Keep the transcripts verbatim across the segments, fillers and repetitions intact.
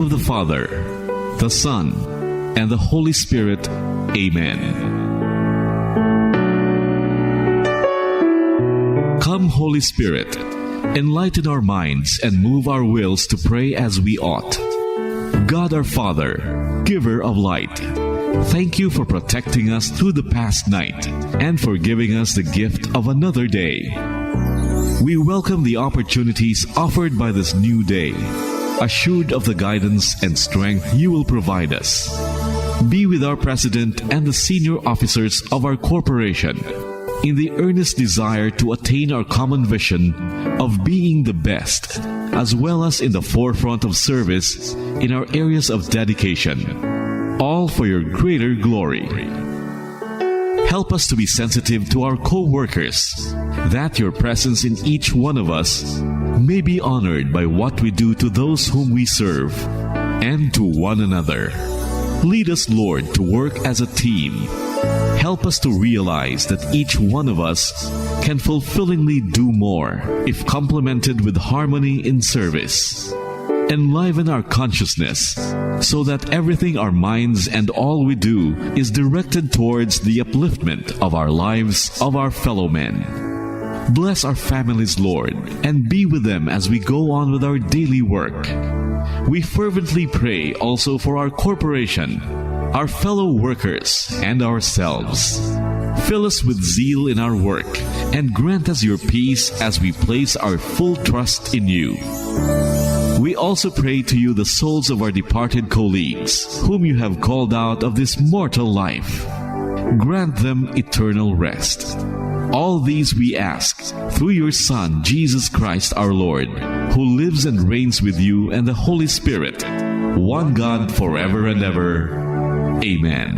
of the Father, the Son, and the Holy Spirit. Amen. Come, Holy Spirit, enlighten our minds and move our wills to pray as we ought. God our Father, giver of light, thank you for protecting us through the past night and for giving us the gift of another day. We welcome the opportunities offered by this new day, assured of the guidance and strength you will provide us. Be with our president and the senior officers of our corporation in the earnest desire to attain our common vision of being the best, as well as in the forefront of service in our areas of dedication, all for your greater glory. Help us to be sensitive to our co-workers, that your presence in each one of us may be honored by what we do to those whom we serve and to one another. Lead us, Lord, to work as a team. Help us to realize that each one of us can fulfillingly do more if complemented with harmony in service. Enliven our consciousness so that everything our minds and all we do is directed towards the upliftment of our lives, of our fellow men. Bless our families, Lord, and be with them as we go on with our daily work. We fervently pray also for our corporation, our fellow workers, and ourselves. Fill us with zeal in our work and grant us your peace as we place our full trust in you. We also pray to you the souls of our departed colleagues, whom you have called out of this mortal life. Grant them eternal rest. All these we ask through your Son, Jesus Christ our Lord, who lives and reigns with you and the Holy Spirit, one God, forever and ever. Amen.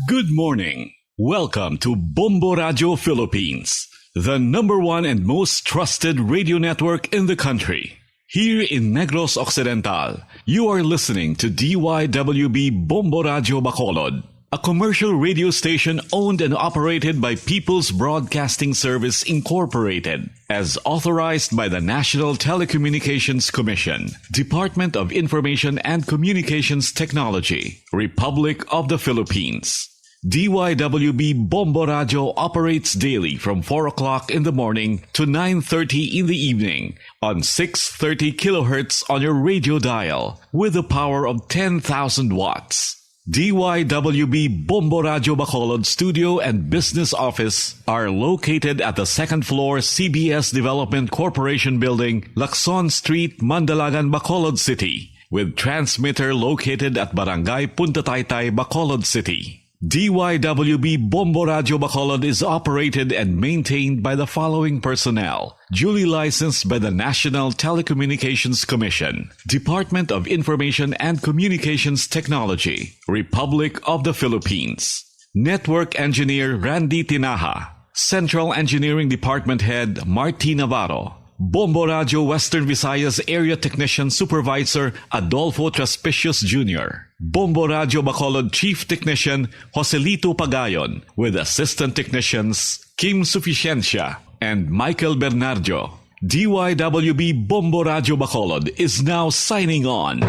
Good morning. Welcome to Bombo Radio Philippines, the number one and most trusted radio network in the country. Here in Negros Occidental, you are listening to D Y W B Bombo Radio Bacolod, a commercial radio station owned and operated by People's Broadcasting Service Incorporated, as authorized by the National Telecommunications Commission, Department of Information and Communications Technology, Republic of the Philippines. D Y W B Bombo Radio operates daily from four o'clock in the morning to nine thirty in the evening on six thirty kilohertz on your radio dial with a power of ten thousand watts. D Y W B Bombo Radio Bacolod studio and business office are located at the second floor C B S Development Corporation Building, Lacson Street, Mandalagan, Bacolod City, with transmitter located at Barangay Punta Taytay, Bacolod City. D Y W B Bombo Radio Bacolod is operated and maintained by the following personnel: duly licensed by the National Telecommunications Commission, Department of Information and Communications Technology, Republic of the Philippines. Network Engineer Randy Tinaja. Central Engineering Department Head Marty Navarro. Bombo Radio Western Visayas Area Technician Supervisor Adolfo Traspicios Junior Bombo Radio Bacolod Chief Technician Joselito Pagayon, with Assistant Technicians Kim Suficiencia and Michael Bernardo. D Y W B Bombo Radio Bacolod is now signing on.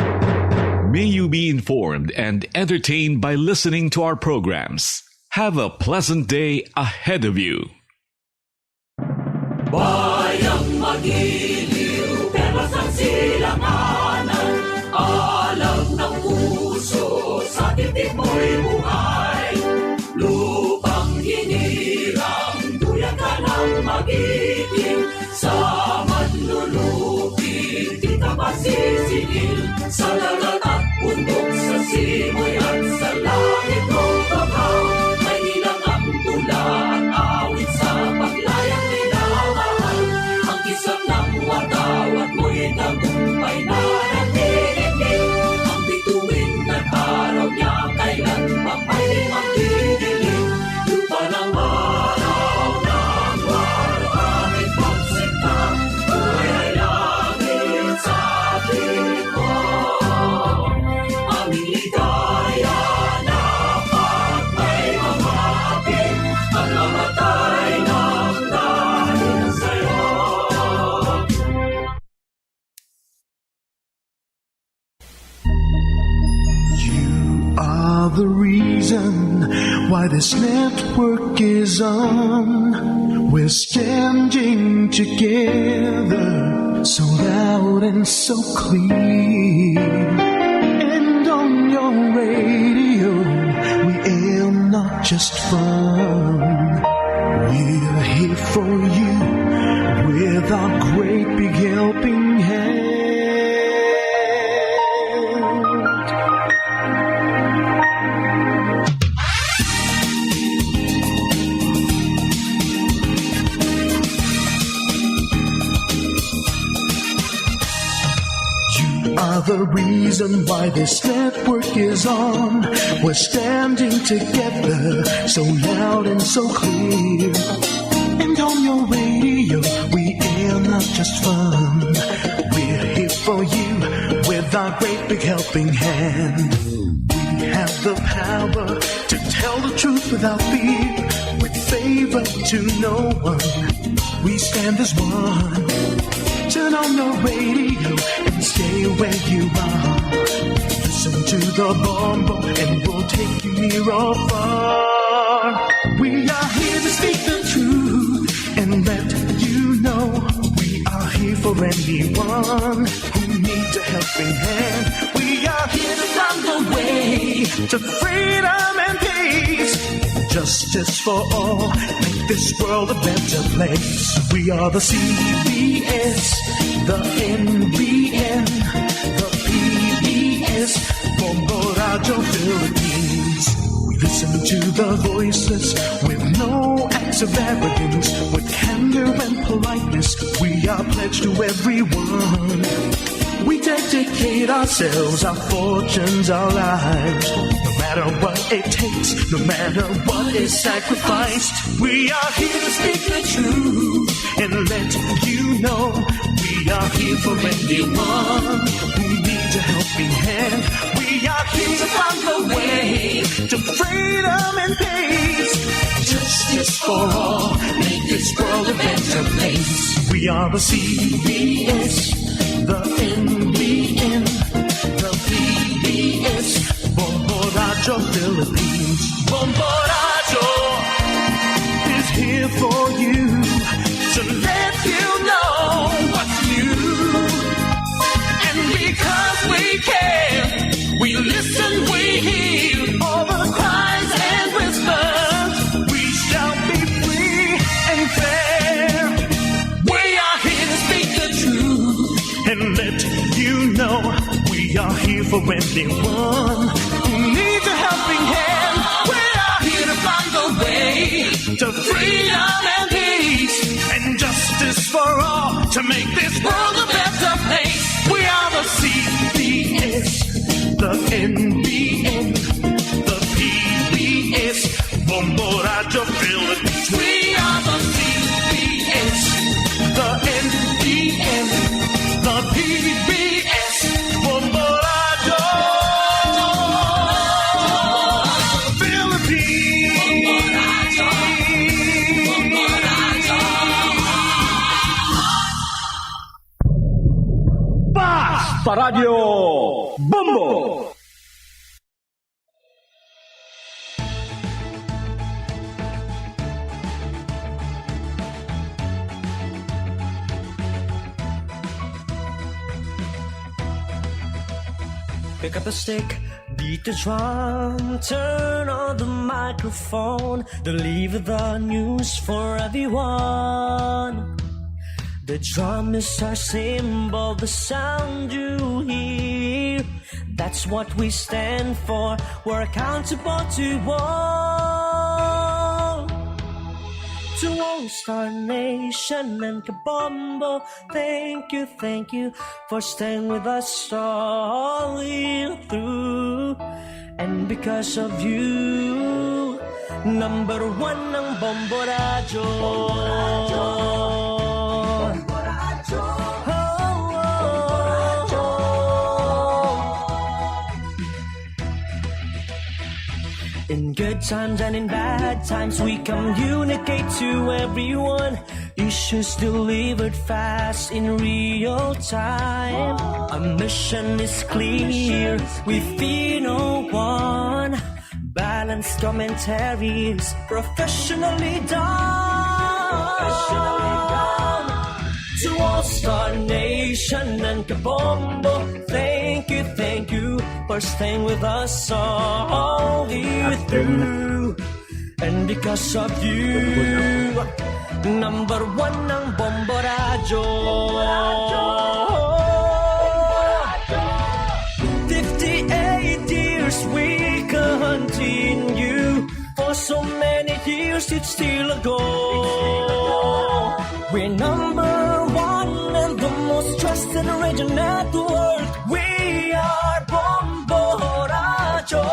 May you be informed and entertained by listening to our programs. Have a pleasant day ahead of you. Bayang magiliw, perlas ang silanganan, alam ng puso, sa titik mo'y buhay. Lupang hinirang, duyan ka ng magiting, sa manlulupi, di ka pasisingil, sa dagat at bundok, sa simoy at sa langit, o bahaw, may ilang ang tula at awit sa paglayang minamahal. Ang kisap ng watawat mo'y tagumpay na nagdidikit. Ang bituin at araw niya kailan pa pwede magdidilim. Lupa ng araw ng warapit pagsinta, buhay ay langit sa ating The reason why this network is on. We're standing together, so loud and so clear. And on your radio, we air not just fun. We're here for you with our great big helping hand. You are the reason why this network is on. We're standing together, so loud and so clear. And on your radio, we air not just fun. We're here for you with our great big helping hand. We have the power to tell the truth without fear, with favor to no one. We stand as one. Turn on the radio and stay where you are. Listen to the Bombo and we'll take you near or far. We are here to speak the truth and let you know we are here for anyone who needs a helping hand. We are here to find the way to freedom and peace. Justice for all, make this world a better place. We are the C B S, the N B N, the P B S, Bombo Radio Philippines. We listen to the voiceless with no acts of arrogance, with candor and politeness. We are pledged to everyone. We dedicate ourselves, our fortunes, our lives. No matter what it takes, no matter what is sacrificed, we are here to speak the truth and let you know we are here for anyone who needs a helping hand. We are here to find the way to freedom and peace. Justice for all, make this world a better place. We are the C B S, the N B N, the P B S, Bombo Radio Philippines. Bombo Radio is here for you to let you know what's new. And because we care, we listen, we hear all the cries and whispers. We shall be free and fair. We are here to speak the truth and let you know we are here for anyone who needs a helping hand. We are here to find the way to freedom and peace and justice for all to make this world a better place. We are the C B S, the N B N, the P B S, Bombo Radio Philippines. We are the C B S, the N B N, the P B S, Bombo Radio Philippines. Basta Radyo Bombo! Pick up the stick, beat the drum, turn on the microphone, deliver the news for everyone. The drum is our symbol, the sound you hear. That's what we stand for. We're accountable to all. To all Star Nation and Kabombo, thank you, thank you for staying with us all the way through. And because of you, number one ang Bombo Radyo. Bombo Radyo. Bombo Radyo. Oh, oh, oh. In good times and in bad times, we communicate to everyone. Issues delivered fast in real time. Our mission is clear, we fear no one. Balance commentaries, professionally done. Professionally done. To All Star Nation and Kabombo, thank you, thank you for staying with us all the way through. And because of you, number one ang Bombo Radyo. Fifty-eight years we continue. For so many years it's still a go. We're number one and the most trusted radio network. We are Bombo Radyo.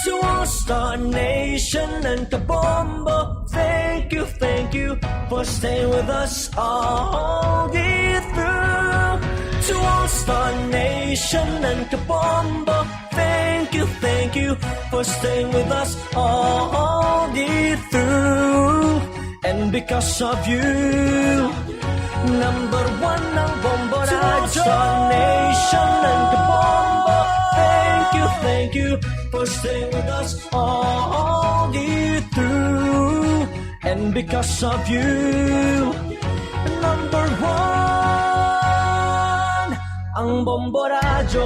To All Star Nation and Kabombo, thank you, thank you for staying with us all the way through. To All Star Nation and Kabombo, thank you, thank you for staying with us all the way through. And because of you, number one ang Bombo Radyo. To All Star Nation and Kabombo, thank you, thank you for staying with us all the way through. And because of you, number one ang Bombo Radyo.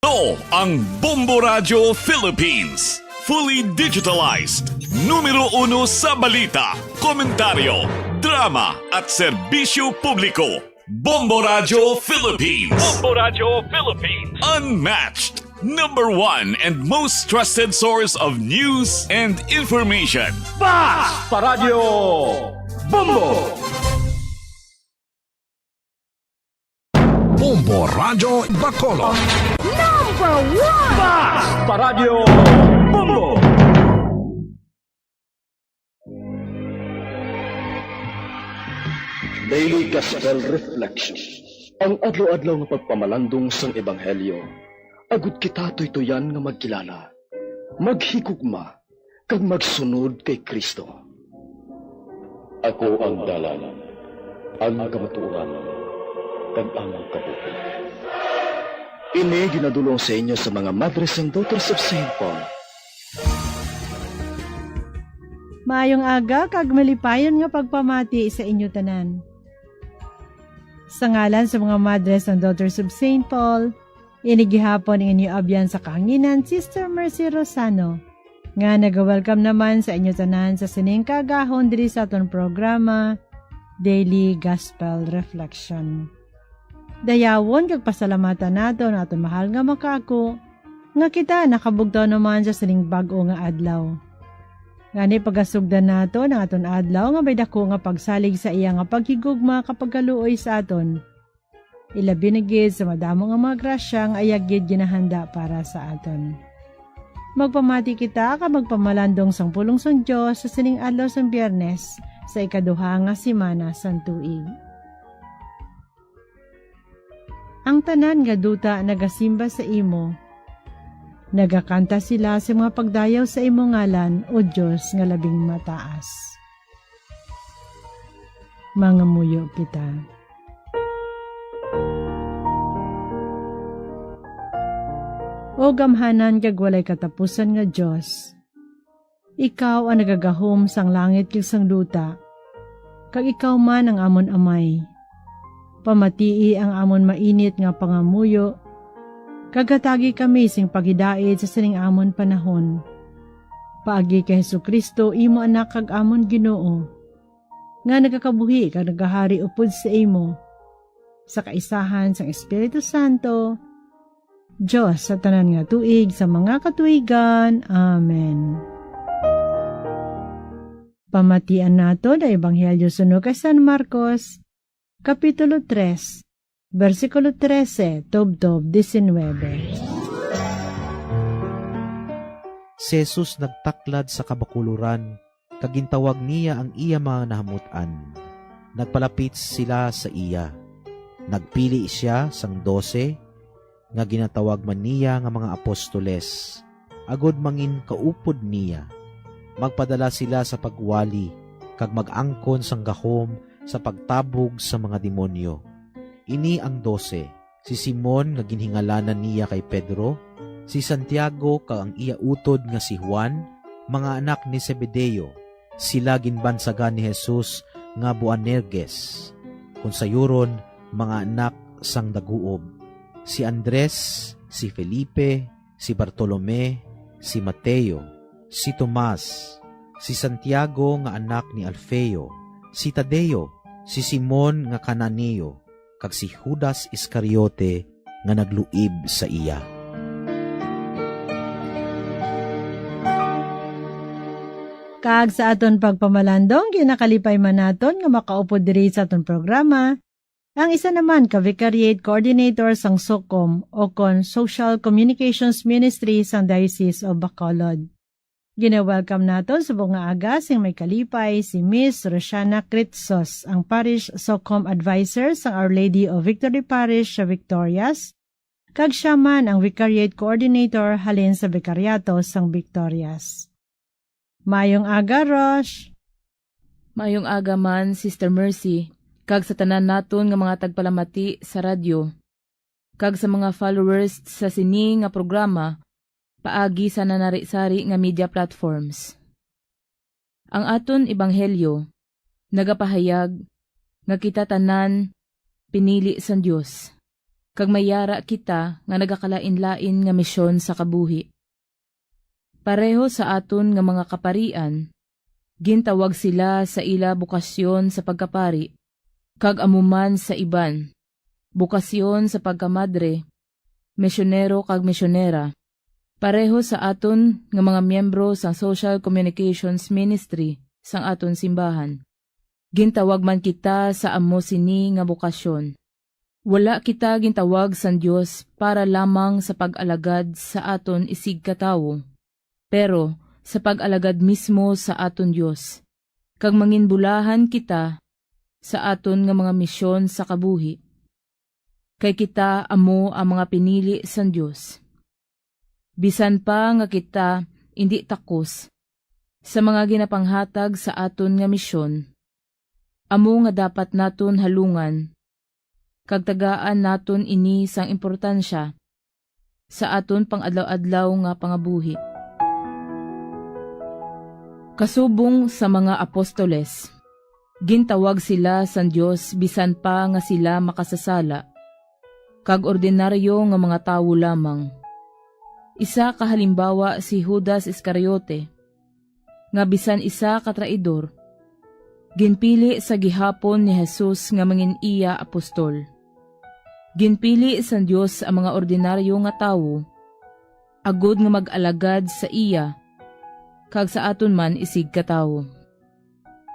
Ito ang Bombo Radyo Philippines. Fully digitalized. Numero uno sa balita, komentaryo, drama, at serbisyo publiko. Bombo Radyo Philippines. Bombo Radyo Philippines. Unmatched. Number one and most trusted source of news and information. Bas pa Radyo Bombo! Bombo Radyo Bacolod. Number one! Bas pa Radyo Bombo! Daily Gospel Reflection. Ang adlaw-adlaw nga pagpamalandong sang Ebanghelyo, agud kita tuytuyan nga magkilala, maghigugma, kag magsunod kay Cristo. Ako ang dalan, ang kamatuoran, kag ang kabuhi. Ini ginadul-ong sa inyo sa mga Madres and Daughters of Saint Paul. Maayong aga kag malipayon nga pagpamati sa inyo tanan. Sa ngalan sa mga Madres and Daughters of Saint Paul, ini gihapon ang inyo abyan sa kahanginan, Sister Mercy Rosano, nga naga-welcome naman sa inyo tanan sa sining kaagahon diri sa aton programa, Daily Gospel Reflection. Dayawon kag pasalamatan naton ang aton mahal nga Makaako nga kita nakabugtaw naman sa sining bag-o nga adlaw. Ngani pagasugdan naton ang aton adlaw nga may daku nga pagsalig sa iya nga paghigugma kag pagkaluoy sa aton. Ilabi na gid sa madamo nga mga grasya nga iya gid ginahanda para sa aton. Magpamati kita kag magpamalandong sang pulong sang Dios sa sining adlaw sang Biyernes sa ikaduha nga semana sang tuig. Ang tanan nga duta nagasimba sa imo, nagakanta sila sa mga pagdayaw sa imo ngalan, O Dios nga labing mataas. Mangamuyo kita. O gamhanan kag walay katapusan nga Dios, ikaw ang nagagahom sang langit kag sang duta, kag ikaw man ang amon Amay. Pamatii ang amon mainit nga pangamuyo, kag hatagi kami sing paghidait sa sining amon panahon. Paagi kay Jesu-Cristo, imo Anak kag amon Ginoo, nga nagakabuhi kag nagahari upod sa imo, sa kaisahan sang Espiritu Santo, Dios sa tanan nga tuig sa mga katuigan. Amen. Pamatian naton ang Ebanghelyo suno kay San Marcos, Kapitulo tres, bersikulo trese tubtob diecinuebe. Si Jesus nagtaklad sa kabakuloran, kag gintawag niya ang iya mga nahamut-an. Nagpalapit sila sa iya. Nagpili sia sang dose, nga ginatawag man niya nga mga apostoles, agod mangin kaupod niya. Magpadala sila sa pagwali kag mag-angkon sang gahom sa pagtabog sa mga demonyo. Ini ang dose: si Simon nga ginhingalanan niya kay Pedro, si Santiago kag ang iya utod nga si Juan, mga anak ni Zebedeo. Sila ginbansagan ni Jesus nga Boanerges, kon sayuron, mga anak sang daguob, si Andres, si Felipe, si Bartolome, si Mateo, si Tomas, si Santiago nga anak ni Alfeo, si Tadeo, si Simon nga Cananeo, kag si Judas Iscariote nga nagluib sa iya. Kag sa aton pagpamalandong, ginakalipay man naton nga makaupod diri sa aton programa ang isa naman ka Vicariate Coordinator sang SOCCOM, o kon Social Communications Ministry sang Diocese of Bacolod. Gina-welcome naton subong nga aga sing may kalipay si Miss Rosiana Critsos, ang Parish SOCCOM Advisor sang Our Lady of Victory Parish sa Victorias, kag sia man ang Vicariate Coordinator halin sa Bikaryato sang Victorias. Maayong aga, Rosh. Maayong aga man, Sister Mercy, kag sa tanan naton nga mga tagpalamati sa radyo, kag sa mga followers sa sini nga programa paagi sa nanari-sari nga media platforms. Ang aton ebanghelyo nagapahayag nga kita tanan pinili sang Dios, kag may yara kita nga nagakalain-lain nga misyon sa kabuhi. Pareho sa aton nga mga kaparian, gintawag sila sa ila bokasyon sa pagkapari, kag amo man sa iban, bokasyon sa pagkamadre, misyonero kag misyonera. Pareho sa aton nga mga miyembro sang Social Communications Ministry sang aton simbahan, gintawag man kita sa amo sini nga bokasyon. Wala kita gintawag sang Dios para lamang sa pag-alagad sa aton isigkatawo, pero sa pag-alagad mismo sa aton Dios, kag manginbulahan kita sa aton nga mga misyon sa kabuhi. Kay kita amo ang mga pinili sang Dios. Bisan pa nga kita indi takos sa mga ginapanghatag sa aton nga misyon, amo nga dapat naton halungan, kag tagaan naton ini sang importansya sa aton pang-adlaw-adlaw nga pangabuhi. Kasubong sa mga apostoles, gintawag sila sang Dios bisan pa nga sila makasasala kag ordinaryo nga mga tawo lamang. Isa ka halimbawa si Judas Iscariote, nga bisan isa ka traidor, ginpili sa gihapon ni Jesus nga mangin iya apostol. Ginpili sang Dios ang mga ordinaryo nga tawo agod nga mag-alagad sa iya kag sa aton man isigkatawo.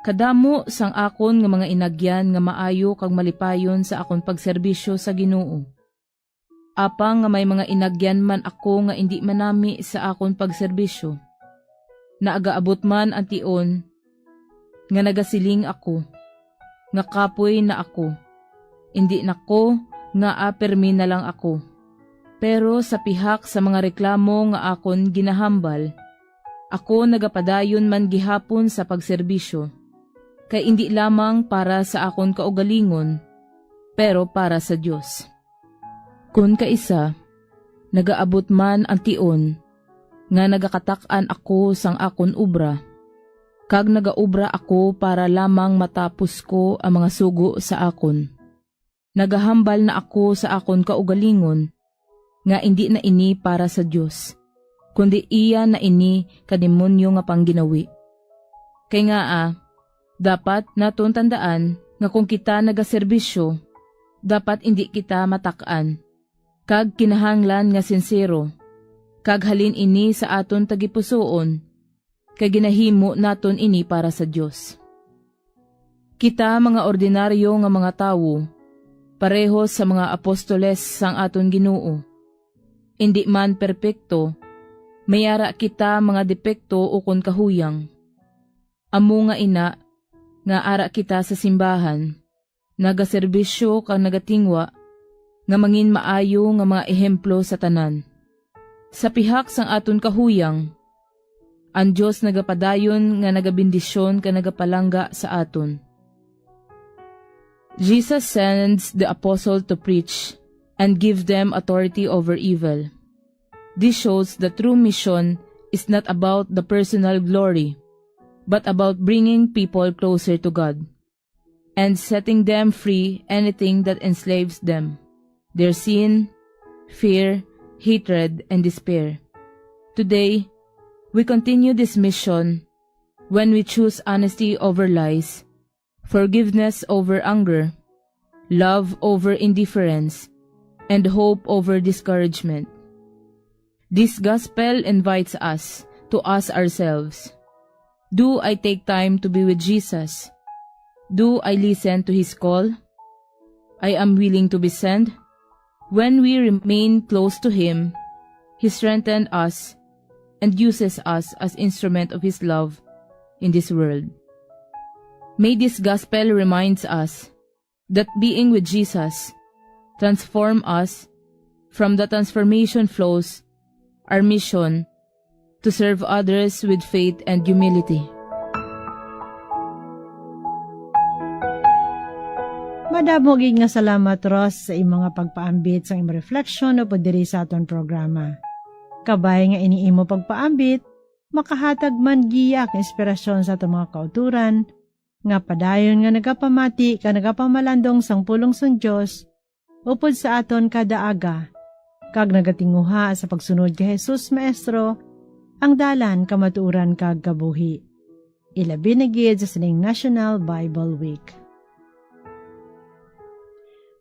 Kadamo sang akon nga mga inagyan nga maayo kag malipayon sa akon pagserbisyo sa Ginoo. Apang nga may mga inagyan man ako nga indi manami sa akon pagserbisyo, naagaabot man ang tion nga nagasiling ako nga kapoy na ako. Indi na ko nga apirmi na lang ako. Pero sa pihak sa mga reklamo nga akon ginahambal, ako nagapadayon man gihapon sa pagserbisyo, kay indi lamang para sa akon kaugalingon, pero para sa Dios. Kon kaisa, nagaabot man ang tion nga nagakatak-an ako sang akon obra, kag nagaobra ako para lamang matapos ko ang mga sugo sa akon. Nagahambal na ako sa akon kaugalingon nga indi na ini para sa Dios, kundi iya na ini ka demonyo nga pangginawi. Kay ngaa, dapat naton tandaan nga kon kita nagaserbisyo, dapat indi kita matak-an, kag kinahanglan nga sinsero, kag halin ini sa aton tagipusoon, kay ginahimo naton ini para sa Dios. Kita mga ordinaryo nga mga tawo, pareho sa mga apostoles sang aton Ginoo. Indi man perpekto, may ara kita mga depekto ukon kahuyang. Amo nga ina, nga ara kita sa simbahan, nagaserbisyo kag nagatingwa, nga mangin maayo nga mga ehemplo sa tanan. Sa pihak sang aton kahuyang, ang Dios nagapadayon nga nagabendisyon kag nagapalangga sa aton. Jesus sends the apostle to preach and give them authority over evil. This shows the true mission is not about the personal glory, but about bringing people closer to God and setting them free anything that enslaves them, their sin, fear, hatred, and despair. Today, we continue this mission when we choose honesty over lies, forgiveness over anger, love over indifference, and hope over discouragement. This gospel invites us to ask ourselves, "Do I take time to be with Jesus? Do I listen to his call? I am willing to be sent." When we remain close to him, he strengthens us and uses us as instrument of his love in this world. May this gospel reminds us that being with Jesus transform us from the transformation flows our mission to serve others with faith and humility. Madamo gid nga salamat, Ross, sa imo nga pagpaambit sang imo refleksyon upod diri sa aton programa. Kabay nga ini imo pagpaambit makahatag man giya kag inspirasyon sa aton mga kautoran nga padayon nga nagapamati kag nagapamalandong sang pulong sang Dios upod sa aton kada aga, kag nagatinguha sa pagsunod kay Jesus, Maestro, ang dalan, kamatuoran, kag kabuhi, ilabi na gid sa sining National Bible Week.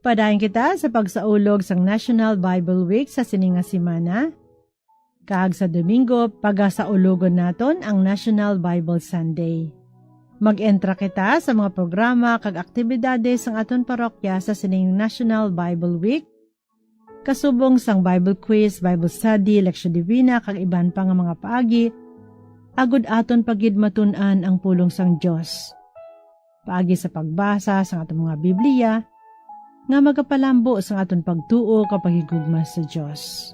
Padayon kita sa pagsaulog sang National Bible Week sa sini nga semana. Kag sa Domingo, pagasaulogon naton ang National Bible Sunday. Mag-entra kita sa mga programa kag aktibidades sang aton parokya sa sining National Bible Week, kasubong sang Bible quiz, Bible study, leksyon divina, kag iban pa nga mga paagi, agod aton pa gid matun-an ang pulong sang Dios paagi sa pagbasa sang aton mga Biblia nga magapalambo sang aton pagtuo kag paghigugma sa Dios.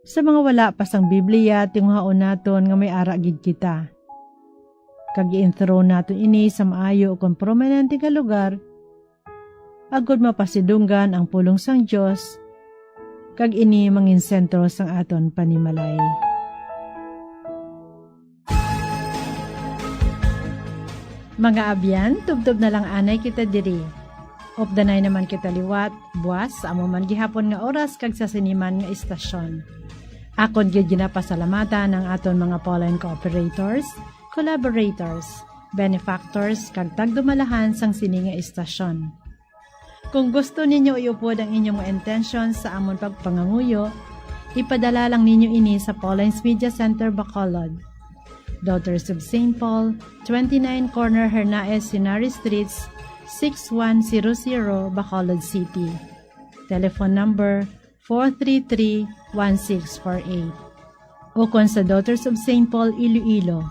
Sa mga wala pa sang Biblia, tinguhaon naton nga may ara gid kita, kag i-enthrone naton ini sa maayo ukon permanente nga lugar, agod mapasidunggan ang pulong sang Dios, kag ini mangin sentro sang aton panimalay. Mga abyan, tubtob na lang anay kita diri. Updanay naman kita liwat, buas, sa amo man gihapon nga oras kag sa sini man nga istasyon. Akon gid ginapasalamatan ang aton mga Pauline cooperators, collaborators, benefactors, kag tagdumalahan sang sini nga istasyon. Kung gusto ninyo iupod ang inyong mga intensyon sa amon pagpanganguyo, ipadala lang ninyo ini sa Pauline's Media Center, Bacolod, Daughters of Saint Paul, twenty-nine Corner Hernaez Henares Streets, six one zero zero, Bacolod City. Telephone number, four three three, one six four eight. Ukon sa Daughters of Saint Paul Iloilo,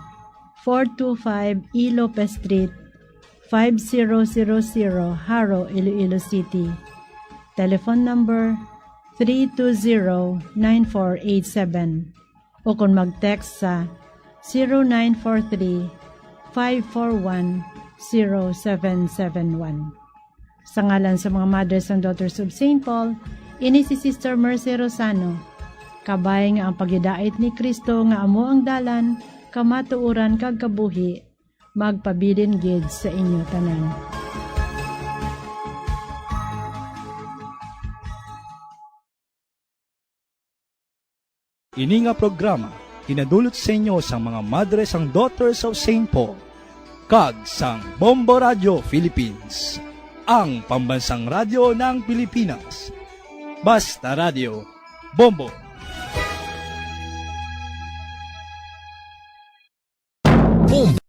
four two five E Lopez Street, five zero zero zero, Jaro, Iloilo City. Telephone number, three two zero, nine four eight seven. Ukon mag-text sa zero nine four three, five four one, zero seven seven one. Sa ngalan sa mga Mothers and Daughters of Saint Paul, ini si Sister Mercy Rosano. Kabay nga ang paghidait ni Cristo nga amo ang dalan, kamatuoran, kag kabuhi, magpabilin gid sa inyo tanan. Ini nga programa ginadulot sa inyo sang mga Madres sang Daughters of Saint Paul kag sang Bombo Radio Philippines, ang pambansang radyo ng Pilipinas. Basta Radio, Bombo! Boom!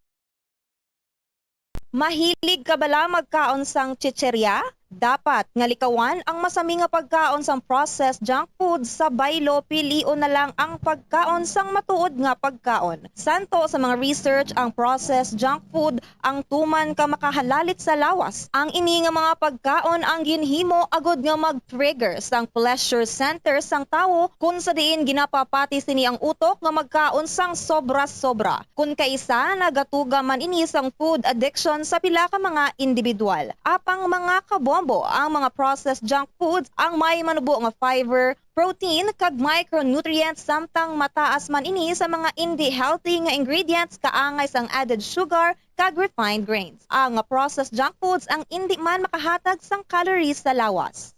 Mahilig ka bala magkaon sang chicheria? Dapat nga likawan ang masami nga pagkaon sang processed junk food sa baylo, pilion na lang ang pagkaon sang matuod nga pagkaon. Santo sa mga research, ang processed junk food ang tuman ka makahalalit sa lawas. Ang ini nga mga pagkaon ang ginhimo agud nga mag-trigger sang pleasure center sang tawo, kun sa diin ginapapati sini ang utok nga magkaon sang sobra-sobra. Kun kaisa, nagatuga man ini sang food addiction sa pila ka mga individual. Apang mga kabombo, ang mga processed junk foods ang may manubo nga fiber, protein, kag micronutrients, samtang mataas man ini sa mga indi healthy nga ingredients kaangay sang added sugar kag refined grains. Ang processed junk foods ang indi man makahatag sang calories sa lawas.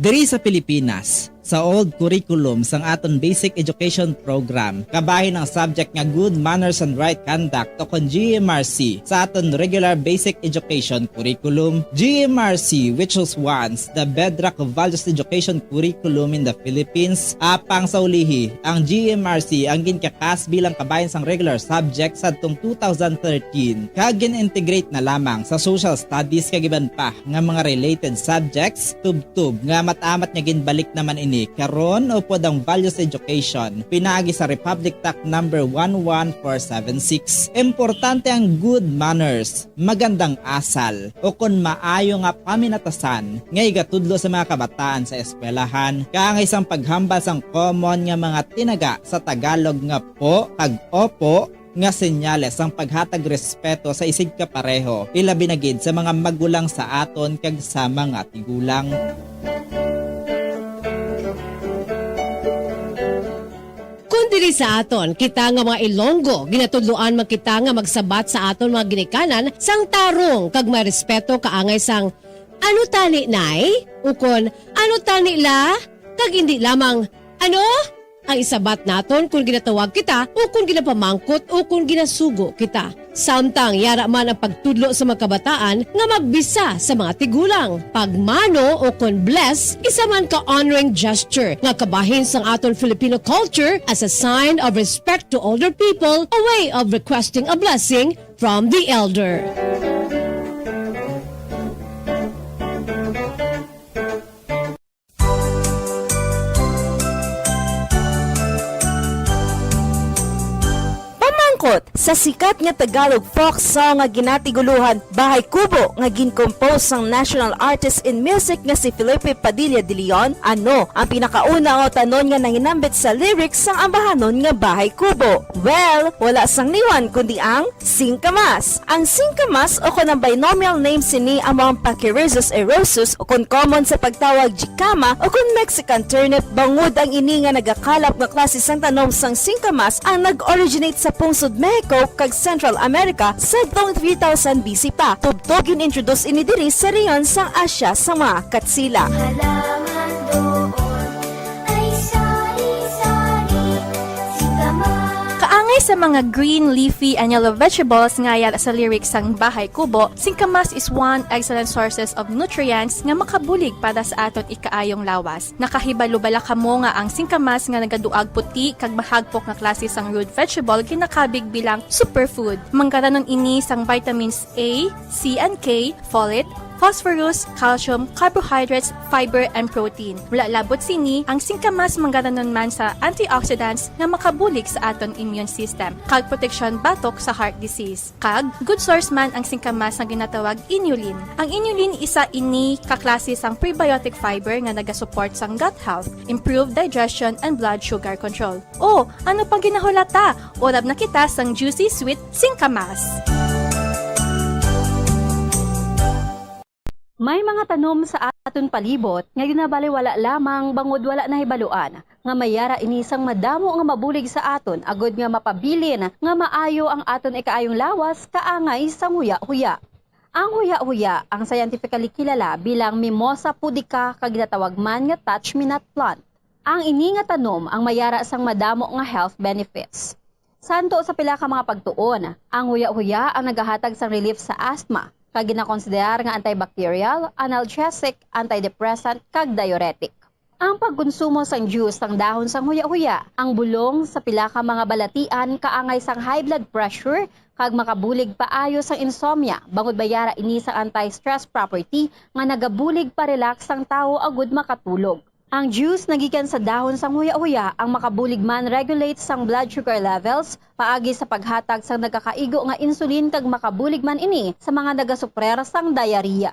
Diri sa Pilipinas, sa old curriculum sang aton basic education program, kabahin ang subject nga Good Manners and Right Conduct o kon G M R C sa aton regular basic education curriculum. G M R C, which was once the bedrock of values education curriculum in the Philippines, apang sa ulihi, ang G M R C ang ginkakas bilang kabahin sang regular subject sadtong two thousand thirteen, kag gin-integrate na lamang sa social studies kag iban pa nga mga related subjects, tubtob nga amat-amat nga ginbalik naman ini karon upod ang values education pinaagi sa Republic Act number one one four seven six. Importante ang good manners, magandang asal, o kon maayo nga paminatasan nga igatudlo sa mga kabataan sa eskwelahan, kaangay sang paghambal sang common nga mga tinaga sa Tagalog nga po kag opo, nga senyales sang paghatag respeto sa isigkapareho, ilabi na gid sa mga magulang sa aton kag sa mga tigulang. Kon diri sa aton, kita nga mga Ilonggo, ginatudloan man kita nga magsabat sa aton mga ginikanan sang tarong kag may respeto kaangay sang "Ano tani, Nay?" ukon "Ano tani, La?" kag indi lamang "Ano?" ang isabat naton kon ginatawag kita o kon ginapamangkot o kon ginasugo kita. Samtang yara man ang pagtudlo sa mga kabataan nga magbisa sa mga tigulang. Pagmano o kon bless, isa man ka honoring gesture nga kabahin sang aton Filipino culture as a sign of respect to older people, a way of requesting a blessing from the elder. Pamangkot, sa sikat nga Tagalog folk song nga ginatiguluhan Bahay Kubo nga gin-compose sang national artist in music nga si Felipe Padilla de Leon, ano ang pinakauna nga utanon nga nanginambit sa lyrics sang ambahanon nga Bahay Kubo? Well, wala sang liwan kundi ang singkamas. Ang singkamas o kon ang binomial name sini amo ang Pachyrhizis eriosus o kon common sa pagtawag jicama o kon Mexican turnip, bangod ang ini nga nagakalap nga klase sang tanom sang singkamas ang nag-originate sa pungsod Mexico kag Central America sadtong three thousand B C pa. Tubtob gin-introduce ini diri sa rehiyon sang Asia sa mga Katsila. Halaman doon ay sari-sari, singkamas. Kaangay sa mga green, leafy, and yellow vegetables nga yara sa lyrics sang Bahay Kubo, singkamas is one excellent sources of nutrients nga makabulig para sa aton ikaayong lawas. Nakahibalo bala kamo nga ang singkamas nga nagaduag puti kag mahagpok nga klase sang root vegetable ginakabig bilang superfood? Manggaranon ini sang vitamins A, C, and K, folate, phosphorus, calcium, carbohydrates, fiber, and protein. Wala labot sini, ang singkamas manggaranon man sa antioxidants nga makabulig sa aton immune system kag proteksyon batok sa heart disease. Kag good source man ang singkamas nga ginatawag inulin. Ang inulin isa ini ka klase sang prebiotic fiber nga nagasupport sang gut health, improve digestion, and blood sugar control. O, ano pang ginahulata? Urab na kita sang juicy sweet singkamas. May mga tanom sa aton palibot nga ginabaliwala lamang bangod wala nahibaluan nga may yara ini sang madamo nga mabulig sa aton agod nga mapabilin nga maayo ang aton ikaayong lawas kaangay sang huya-huya. Ang huya-huya ang scientifically kilala bilang Mimosa pudica kag ginatawag man nga touch-me-not plant. Ang ini nga tanom ang may yara sang madamo nga health benefits. Santo sa pila ka mga pagtuon, ang huya-huya ang nagahatag sang relief sa asthma, kag ginakonsiderar nga antibacterial, analgesic, antidepressant, kag diuretic. Ang pagkonsumo sang juice sang dahon sang huya-huya, ang bulong sa pila ka mga balatian kaangay sang high blood pressure kag makabulig paayo sang insomnia, bangod may yara ini sang anti-stress property nga nagabulig pa-relax sang tawo agud makatulog. Ang juice nga gikan sa dahon sang huya-huya ang makabulig man regulate sang blood sugar levels paagi sa paghatag sang nagakaigo nga insulin kag makabulig man ini sa mga nagasuprer sang diarrhea.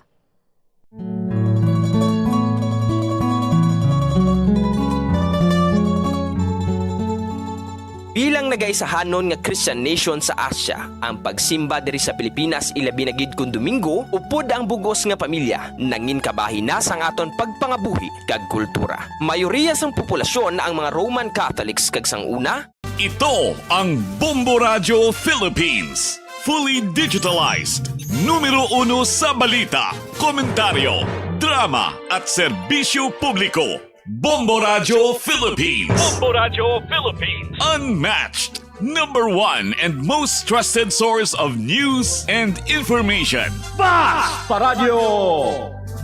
Bilang nagaisahanon nga Christian nation sa Asia, ang pagsimba diri sa Pilipinas, ilabi na gid kon Domingo, upod ang bug-os nga pamilya, nangin kabahin na sang aton pagpangabuhi kag kultura. Mayoriya sang populasyon ang mga Roman Catholics kag sang una, Ito ang Bombo Radyo Philippines. Fully digitalized. Numero uno sa balita, komentaryo, drama, at serbisyo publiko. Bombo Radyo Philippines. Bombo Radyo Philippines. Unmatched. Number one and most trusted source of news and information. Bas! Paradyo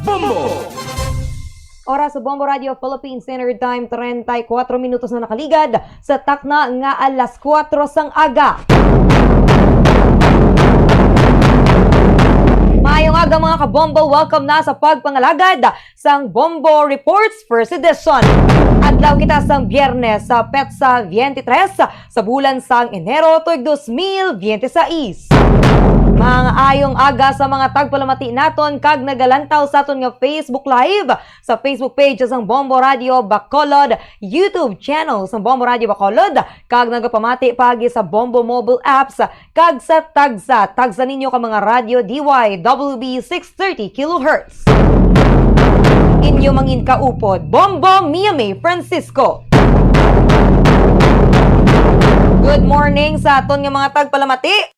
Bombo! Oras sa Bombo Radio Philippines Standard Time, treinta y cuatro minutos na nakaligad sa takna nga alas kuwatro sang aga. Maayong aga, mga kabombo. Welcome na sa pagpangalagad sang Bombo Reports First Edition. Adlaw kita sang Biyernes sa petsa twenty-three sa bulan sang Enero tuig dos mil biyente sais. Maayong aga sa mga tagpalamati naton kag nagalantaw sa aton nga Facebook Live, sa Facebook page sang Bombo Radio Bacolod, YouTube channel sang Bombo Radio Bacolod, kag nagapamati paagi sa Bombo mobile apps kag sa tagsa, tagsa ninyo ka mga radyo D Y W B six thirty kilohertz. Inyo mangin kaupod, Bombo Mia May Francisco. Good morning sa aton nga mga tagpalamati.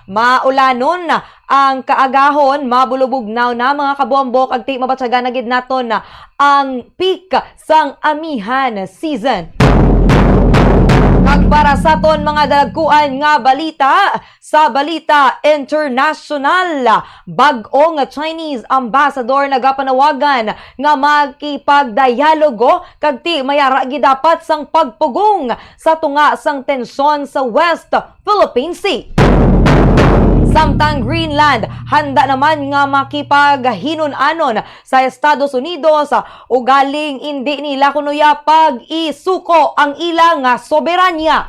Maulanon ang kaagahon, mabulubugnaw na, mga kabombo, kag ti mabatyagan na gid naton ang peak sang amihan season. Kag para sa aton mga dalagkuan nga balita, sa balita internasyonal, bag-o nga Chinese ambassador nagapanawagan nga makipagdialogo kag ti mayara gid dapat sang pagpugong sa tunga sang tensyon sa West Philippine Sea. Samtang Greenland, handa naman nga makipaghinun-anon sa Estados Unidos, ugaling indi nila kunuya pag-isuko ang ila nga soberanya.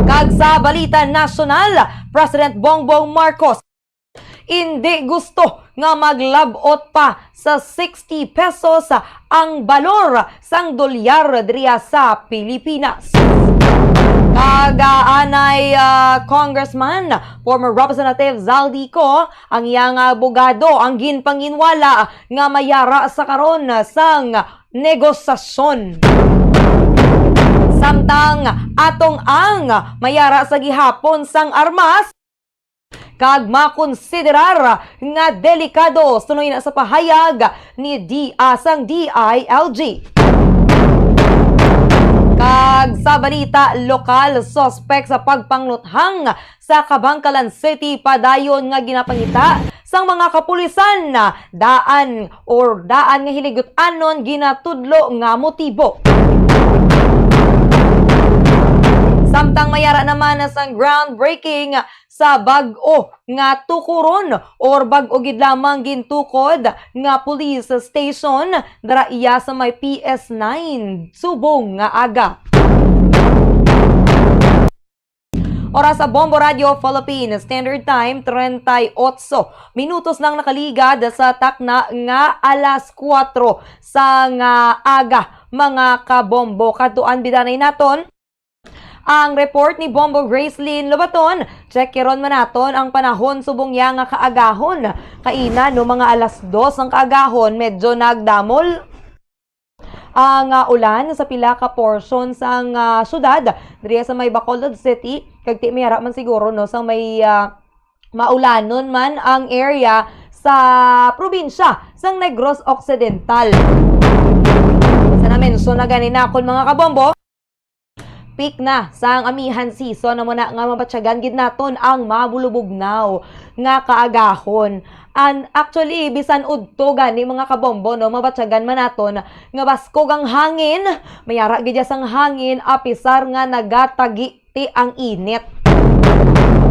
Kag sa balita nasyonal, President Bongbong Marcos indi gusto nga maglab-ot pa sa sixty pesos ang balor sang dolyar diriya sa Pilipinas. Kag, ah, anay, ah, Congressman, former Representative Zaldy Co, ang iyang abogado ang ginpanginwala nga mayara sa karon sang negosasyon. Samtang atong ang mayara sa gihapon sang armas, kag makonsiderar nga delikado suno ina sa pahayag ni D-, ah, sang D I L G. Kag sa balita lokal, suspek sa pagpangluthang sa Kabankalan City padayon nga ginapangita sang mga kapulisan, daan or daan nga hinigut-anon ginatudlo nga motibo. Samtang mayara naman sang groundbreaking sa bag-o nga tukuron or bag-o gid lamang gintukod nga police station dira iya sa may P S nine subong nga aga. Oras sa Bombo Radio Philippines Standard Time, treinta y ocho minutos lang nakaligad sa takna nga alas kuwatro sang aga, mga kabombo. Kadtuan bidanay naton ang report ni Bombo Gracelyn Lobaton. Check karon man naton ang panahon subong iya nga kaagahon. Kaina, no, mga alas dos ang kaagahon, medyo nagdamol ang, ah, ulan sa pila ka portion sang, ah, syudad diri sa may Bacolod City, kag ti mayara man siguro, no, sa may, ah, maulanon man ang area sa probinsya sang Negros Occidental. Sa na-mention na gani nakon, mga kabombo, peak na sang amihan season, amo na nga mabatyagan gid naton ang mabulubugnaw nga kaagahon. And actually, bisan udto gani, mga kabombo, no, mabatyagan man naton nga baskog ang hangin, may ara gid sang hangin, apisar nga nagatagi ti ang init.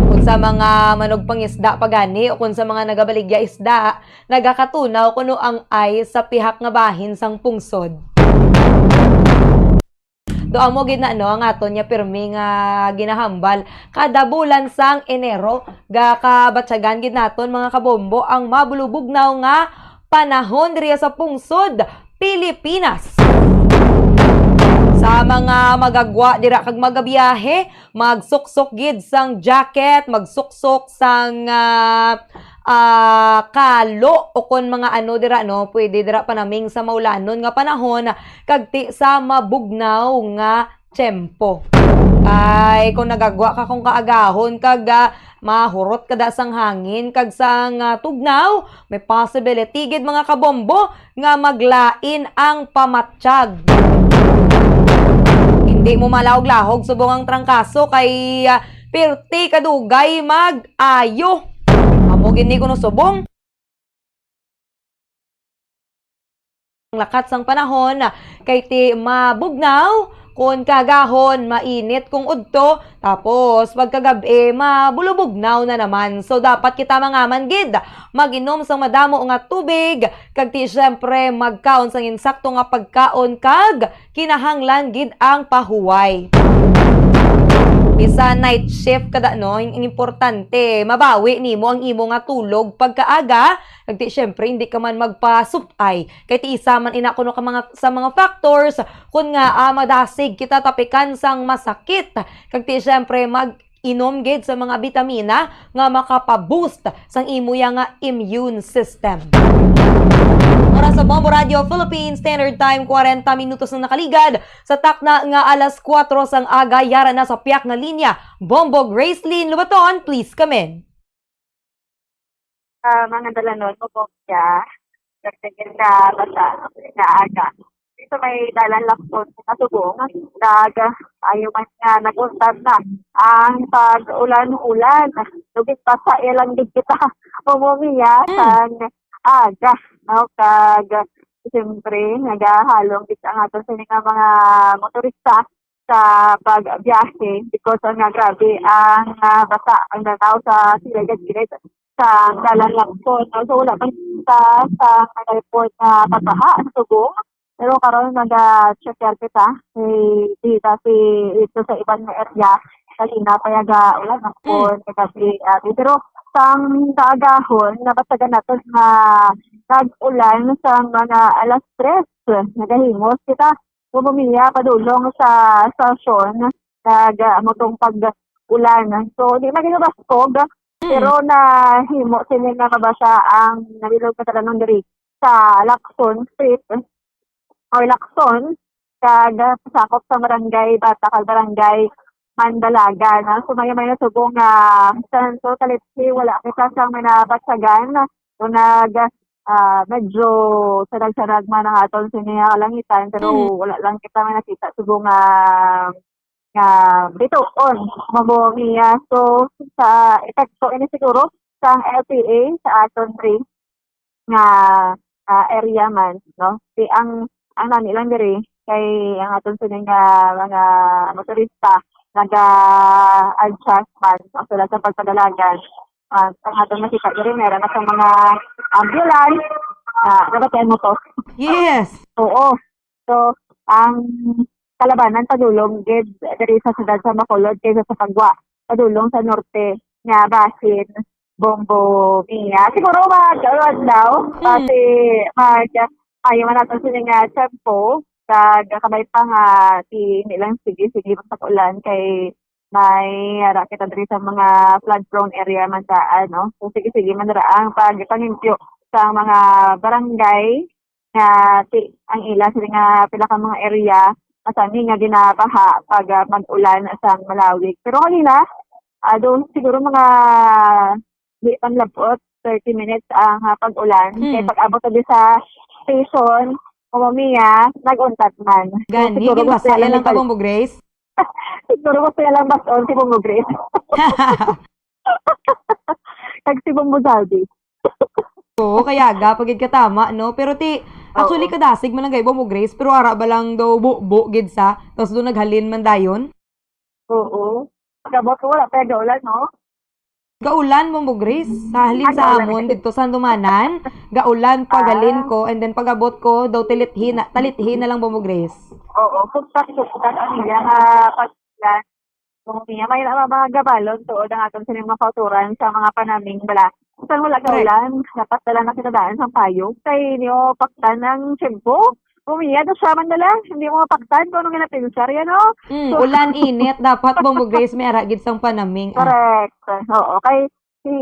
Kung sa mga manugpangisda pa gani o kung sa mga nagabaligya isda, nagakatunaw kuno ang ice sa pihak nga bahin sang pungsod. Do amo gid na, no, ang aton nga pirmi nga ginahambal. Kada bulan sang Enero, gakabatyagan gid naton, mga kabombo, ang mabulubugnaw nga panahon diri sa pungsod Pilipinas. Sa mga magagwa dira kag magabiyahe, magsuksok gid sang jacket, magsuksok sang, ah, ah, kalo, o kon mga ano dira, no, pwede dira panaming sa maulanon nga panahon kag ti sa mabugnaw nga tiyempo. Kay kung nagagwa ka kung kaagahon kag, ah, mahurot ka da sang hangin kag sang, ah, tugnaw, may possibility gid, mga kabombo, nga maglain ang pamatyag. Hindi mo malahog-lahog subong ang trangkaso kay, ah, pirti kadugay mag-ayo. Amo gid ni kuno subong ang lakat sang panahon, kay ti mabugnaw, kon kaagahon, mainit kung udto, tapos pagkagab-i, mabulubugnaw na naman. So, dapat kita mangaman gid, mag-inom sang madamo nga tubig, kag ti, syempre, magkaon sang insakto nga pagkaon, kag kinahanglan gid ang pahuway. Bisan night shift ka da, no, ang importante, mabawi nimo ang imo nga tulog pagkaaga, kag ti, syempre, hindi ka man magpasupay. Kay ti isa man ina kuno ka mga, sa mga factors, kun nga, ah, madasig kita tapikan sang masakit. Kag ti, syempre, mag-inom gid sa mga bitamina nga makapa-boost sang imo ya nga immune system. Oras sa Bombo Radio Philippines Standard Time, kwarenta minutos na nakaligad sa takna nga alas kuwatro sang aga. Yara na sa piyak nga linya, Bombo Gracelyn Lubaton, please come in. Ah, mga dalanon mo po siya. Nagtingin ka basta nga aga. Dito may dalan lang po sa subong. Nag, ayo man nga nag-untat na ang pag-ulan-ulan. Lugit pa sa ilang gid kita. Umumiya Hmm. sang aga. No? Kag, siyempre, nagahalong gid ang ato sini nga mga motorista sa pagbiyahe because nga grabe ang, ah, basa ang lantaw sa sila gid sa dalan lang po, no? So, wala pa kita sa airport na pagbaha sa Sugong. Pero karon nag-check kita. Eh, di kasi ito sa iban nga area. Kanina pa yaga ulan ako Hmm. kagabi, ah, pero sang kaagahon, nabatagan natin nga nag-ulan sa mga alas tres. Nagahimos kita. Pumamiya padulong sa stasyon, nag, ah, amo tong pag-ulan. So, di man ginabaskog, Hmm. pero nahimo sini nga mabasa ang nabilog nga talamnon diri sa Lacson Street or Lacson, kag, ah, pasakop sa Barangay Bata kag Barangay Mandalagan. Ah, so, may, may nasubong nga sa Santo Calipsi, wala kita sang may nabatsagan. So, nag, ah, medyo sarag-sarag man ang aton sini nga kalangitan, pero Hmm. wala lang kita may nakita subong nga, nga bituon, mabuo niya. So, sa epekto ini siguro sang L T A sa aton rin nga, ah, area man, no? Di ang, ang nami lang diri kay ang aton sini nga mga motorista naga-adjust man, no, sila sa pagpadalagan. Ah, ang aton nakita diri, meron na sa mga ambulance. Ah, nabatian mo to? Yes. Oo. So, ang kalabanan padulong gid diri sa siyudad sa Bacolod kaysa sa pagwa padulong sa norte nga bahin Bombo Mia. Siguro mag-ulan daw. Hmm. Kasi mag-, ayo man nato sini nga tempo. Kag kabay pa nga ti hindi lang sige-sige magpag-ulan kay may ara kita diri sa mga flood prone area man daan, no? So, sige-sige man dira ang pagpangimpyo sa mga barangay nga ti-, ang ila sila nga pila ka mga area masani nga ginabaha pag, ah, mag-ulan sa Malawig. Pero kanina, ah, doon siguro mga di panlabot, thirty minutes ang, ah, pag-ulan. Hmm. Kaya pag-abot na sa station, Mamamiya, nag-untat man. So, gani, siguro gid basa lang ka, Bombo Grace? Siguro gusto niya lang bas-on si Bongo Grace. Kag si Bongo Zaldi. Oo, kay aga pa gid ka tama, no? Pero ti, actually, Oo. kadasig man ang gaibo mo, Grace, pero ara ba lang daw bubo gid sa, tapos doon naghalin man dayon? Oo. Pagabot ko, wala pa gaulan, no? Gaulan mo mo, Grace? Sa halin Ay, sa gaulan. amon, dito sa Handumanan, gaulan, paghalin Ah. ko, and then pagabot ko, daw tilithi na, talithi na lang mo mo, Grace? Oo, kuktak-kuktak ang iya nga pag-, Kung niya, may na-, mga gabalon tuod ang aton sining mga kauturan sa mga panaming bala. Kung wala Correct. kaulan, dapat dala na kita daan sang payong. Kay niyo paktan ang tiyempo. Kung niya, do siya man na lang. Hindi mo mapaktan kung anong ginapinsar yan, no? Mm, So, ulan, init, dapat Bongo Grace may ara gid sang panaming, ah. Correct. Oo, kay si,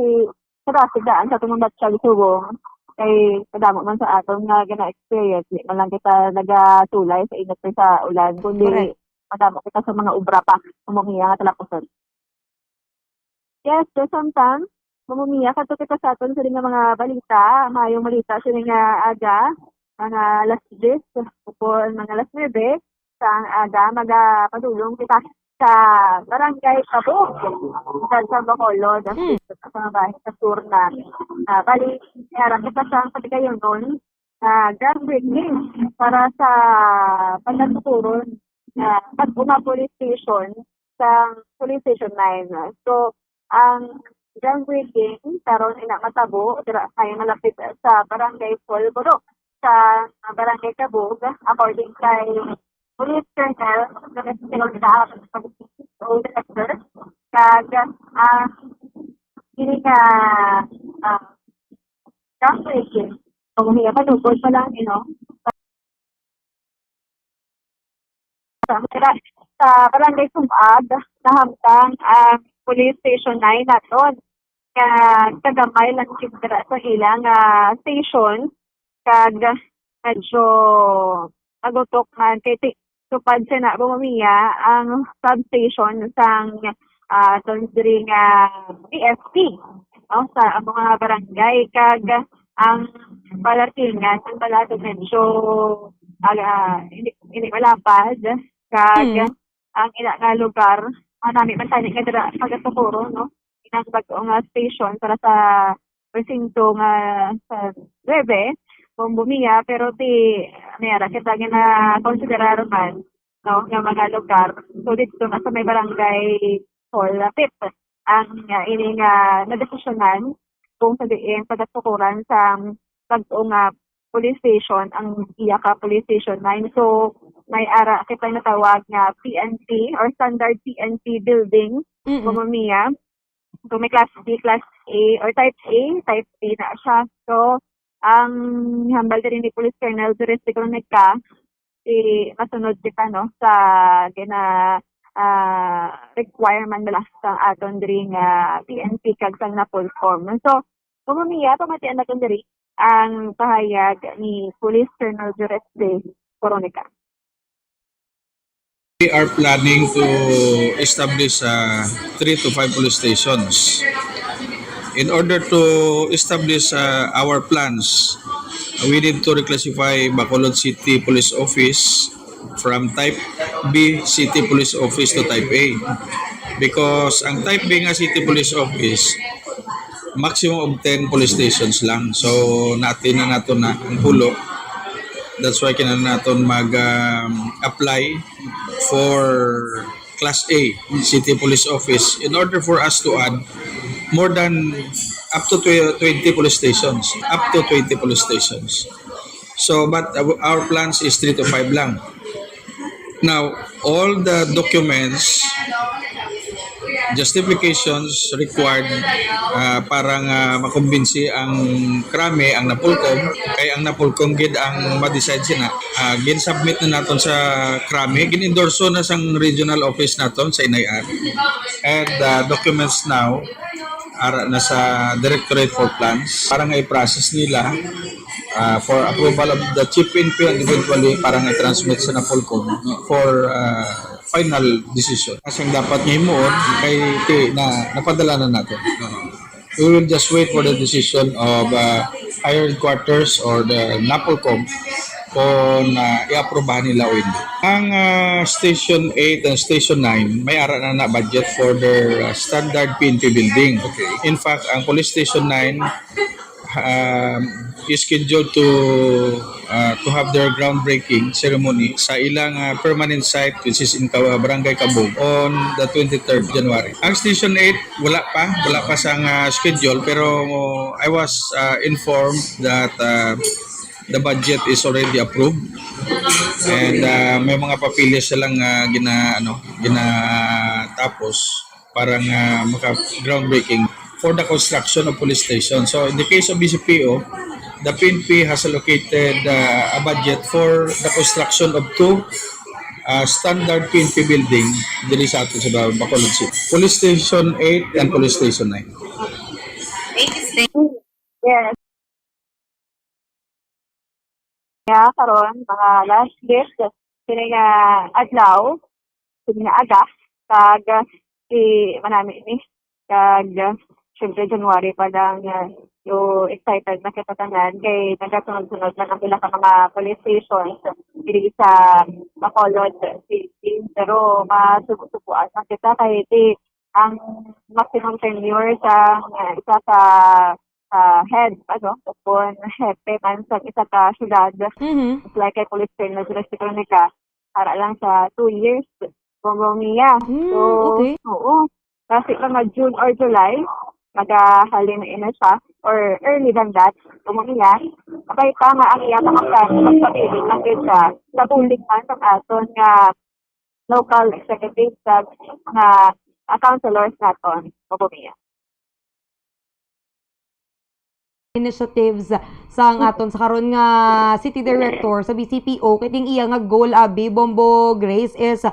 sa traffic daan sa tumang batsyag subong, kay kadamo man sa aton nga gina-experience, di man lang kita nagasulay sa init o sa ulan, kundi Correct. madamo kita sa mga obra pa, kung niya nga talapuson. Yes, so samtang, mamumiya kadto kita sa aton sini nga mga balita, maayong balita sini nga aga, mga alas diyes, upon mga alas nuebe, sa aga, magapadulong kita sa Barangay Kabog, sa, sa Bacolod, Hmm. sa mga bahin sa sur na. Ah, bali, harap kita sa pagkayunon, ah, groundbreaking para sa pagkatuturon, ah, pag-uma police station sa police station nine. So, ang groundbreaking karon ina matabo dira kay malapit sa Barangay Polboro sa Barangay Kabog, according kay Police Colonel Lorenzo Pinagdaan, Director, kag, ah, kini nga, ah, groundbreaking. So, niya, manugod pa lang, you know. Sa, sa Barangay Sumag, nahamtang ang Police Station nine naton. Nga kagamay lang gid dira sa ilang, ah, station, kag medyo magutok man kay ti-, tupad sa na, Bumamiya ang substation sang, ah, aton diri nga P S P, no, sa among mga barangay, kag ang palatingan, ang palato medyo, ah, hindi, hindi malapad, kag Hmm. ang ila nga lugar, ah, nami man tani nga dira pagatukuron, no? Inang bag-o nga station para sa presinto nga sa nuebe, Bumamiya, pero ti, may ara kita ginakonsiderar man, no, nga mga lugar. So, dito na sa may barangay hall, lapit ang, ah, ini nga nadesisyonan kung sa diin pagatukuran sa bag-o nga police station ang iya ka police station nine. So, may ara kita natawag nga P N P or standard P N P building, Mm-mm. Bumamiya. So, may class B, class A, or type A, type A na siya. So, ang hambal diri ni Police Colonel Dores de Cronica, si masunod kita, no, sa gina-, ah, requirement nila sa aton diri nga P N P kag sa NAPOLCOM. So, Bumamiya, pamatian naton diri ang pahayag ni Police Colonel Dores de Cronica. We are planning to establish, uh, three to five police stations. In order to establish, uh, our plans, we need to reclassify Bacolod City Police Office from Type B City Police Office to Type A. Because ang Type B nga City Police Office, maximum of ten police stations lang. So, na-attain na nato na ang pulo. That's why kinahanglan naton mag, um, apply for Class A, City Police Office, in order for us to add more than up to tw-, twenty police stations. Up to twenty police stations. So, but our, our plans is three to five lang. Now, all the documents, justifications required, ah, para nga makumbinsi ang krami, ang NAPOLCOM, kay ang NAPOLCOM gid ang ma-decide sina. Ah, gin-submit na naton sa krami, gin-endorso na sang regional office naton sa N I R. And, ah, documents now, ara na sa Directorate for Plans para nga i-process nila, ah, for approval of the Chief P N P and eventually para nga i-transmit sa NAPOLCOM for, ah, final decision. Kasi ang dapat nga himuon kay ti-, na, napadala na nato. We will just wait for the decision of, ah, higher headquarters or the NAPOLCOM kung, ah, i-aprobahan nila o hindi. Ang, ah, Station eight and Station nine, may ara na na budget for their, ah, standard P N P building. Okay. In fact, ang Police Station nine, um, is scheduled to, ah, to have their groundbreaking ceremony sa ilang, ah, permanent site, which is in Ka-, Barangay Kabog, on the twenty-third January. Ang Station eight, wala pa, wala pa sang, ah, schedule, pero I was, ah, informed that, ah, the budget is already approved and, ah, may mga papeles silang, ah, gina-, ano, ginatapos para nga maka-groundbreaking for the construction of police station. So in the case of B C P O, the P N P has allocated, uh, a budget for the construction of two, uh, standard P N P building diri sa ato sa Bacolod City. Police Station eight and Police Station nine. Yes. Kaya karon, mga last gift, sini nga adlaw, sini nga aga, kag si manami ni, kag syempre January pa lang, uh, so excited na kita tanan kay nagasunod-sunod na ang pila ka mga police stations diri sa Bacolod City. Pero masubo-subuan na kita kay di ang maximum tenure sa, uh, isa ka, uh, head, ano, o kon hepe man sa isa ka syudad, Mhm. It's like kay Police Colonel Dres de Cronica, para lang sa two years. Bongo Mia. Mm, So, okay. Oo. Kasi mga June or July, magahalin na ina siya, or early than that, Bongo Mia. Kabay pa nga ang iya mga plano magpabilin lang gid siya sa bulig man sa aton nga local executive sa nga, ah, councilors naton, Bongo Mia. Initiatives sang aton sa karon nga city director sa B C P O, kay ting iya nga goal, abi, Bombo Grace, is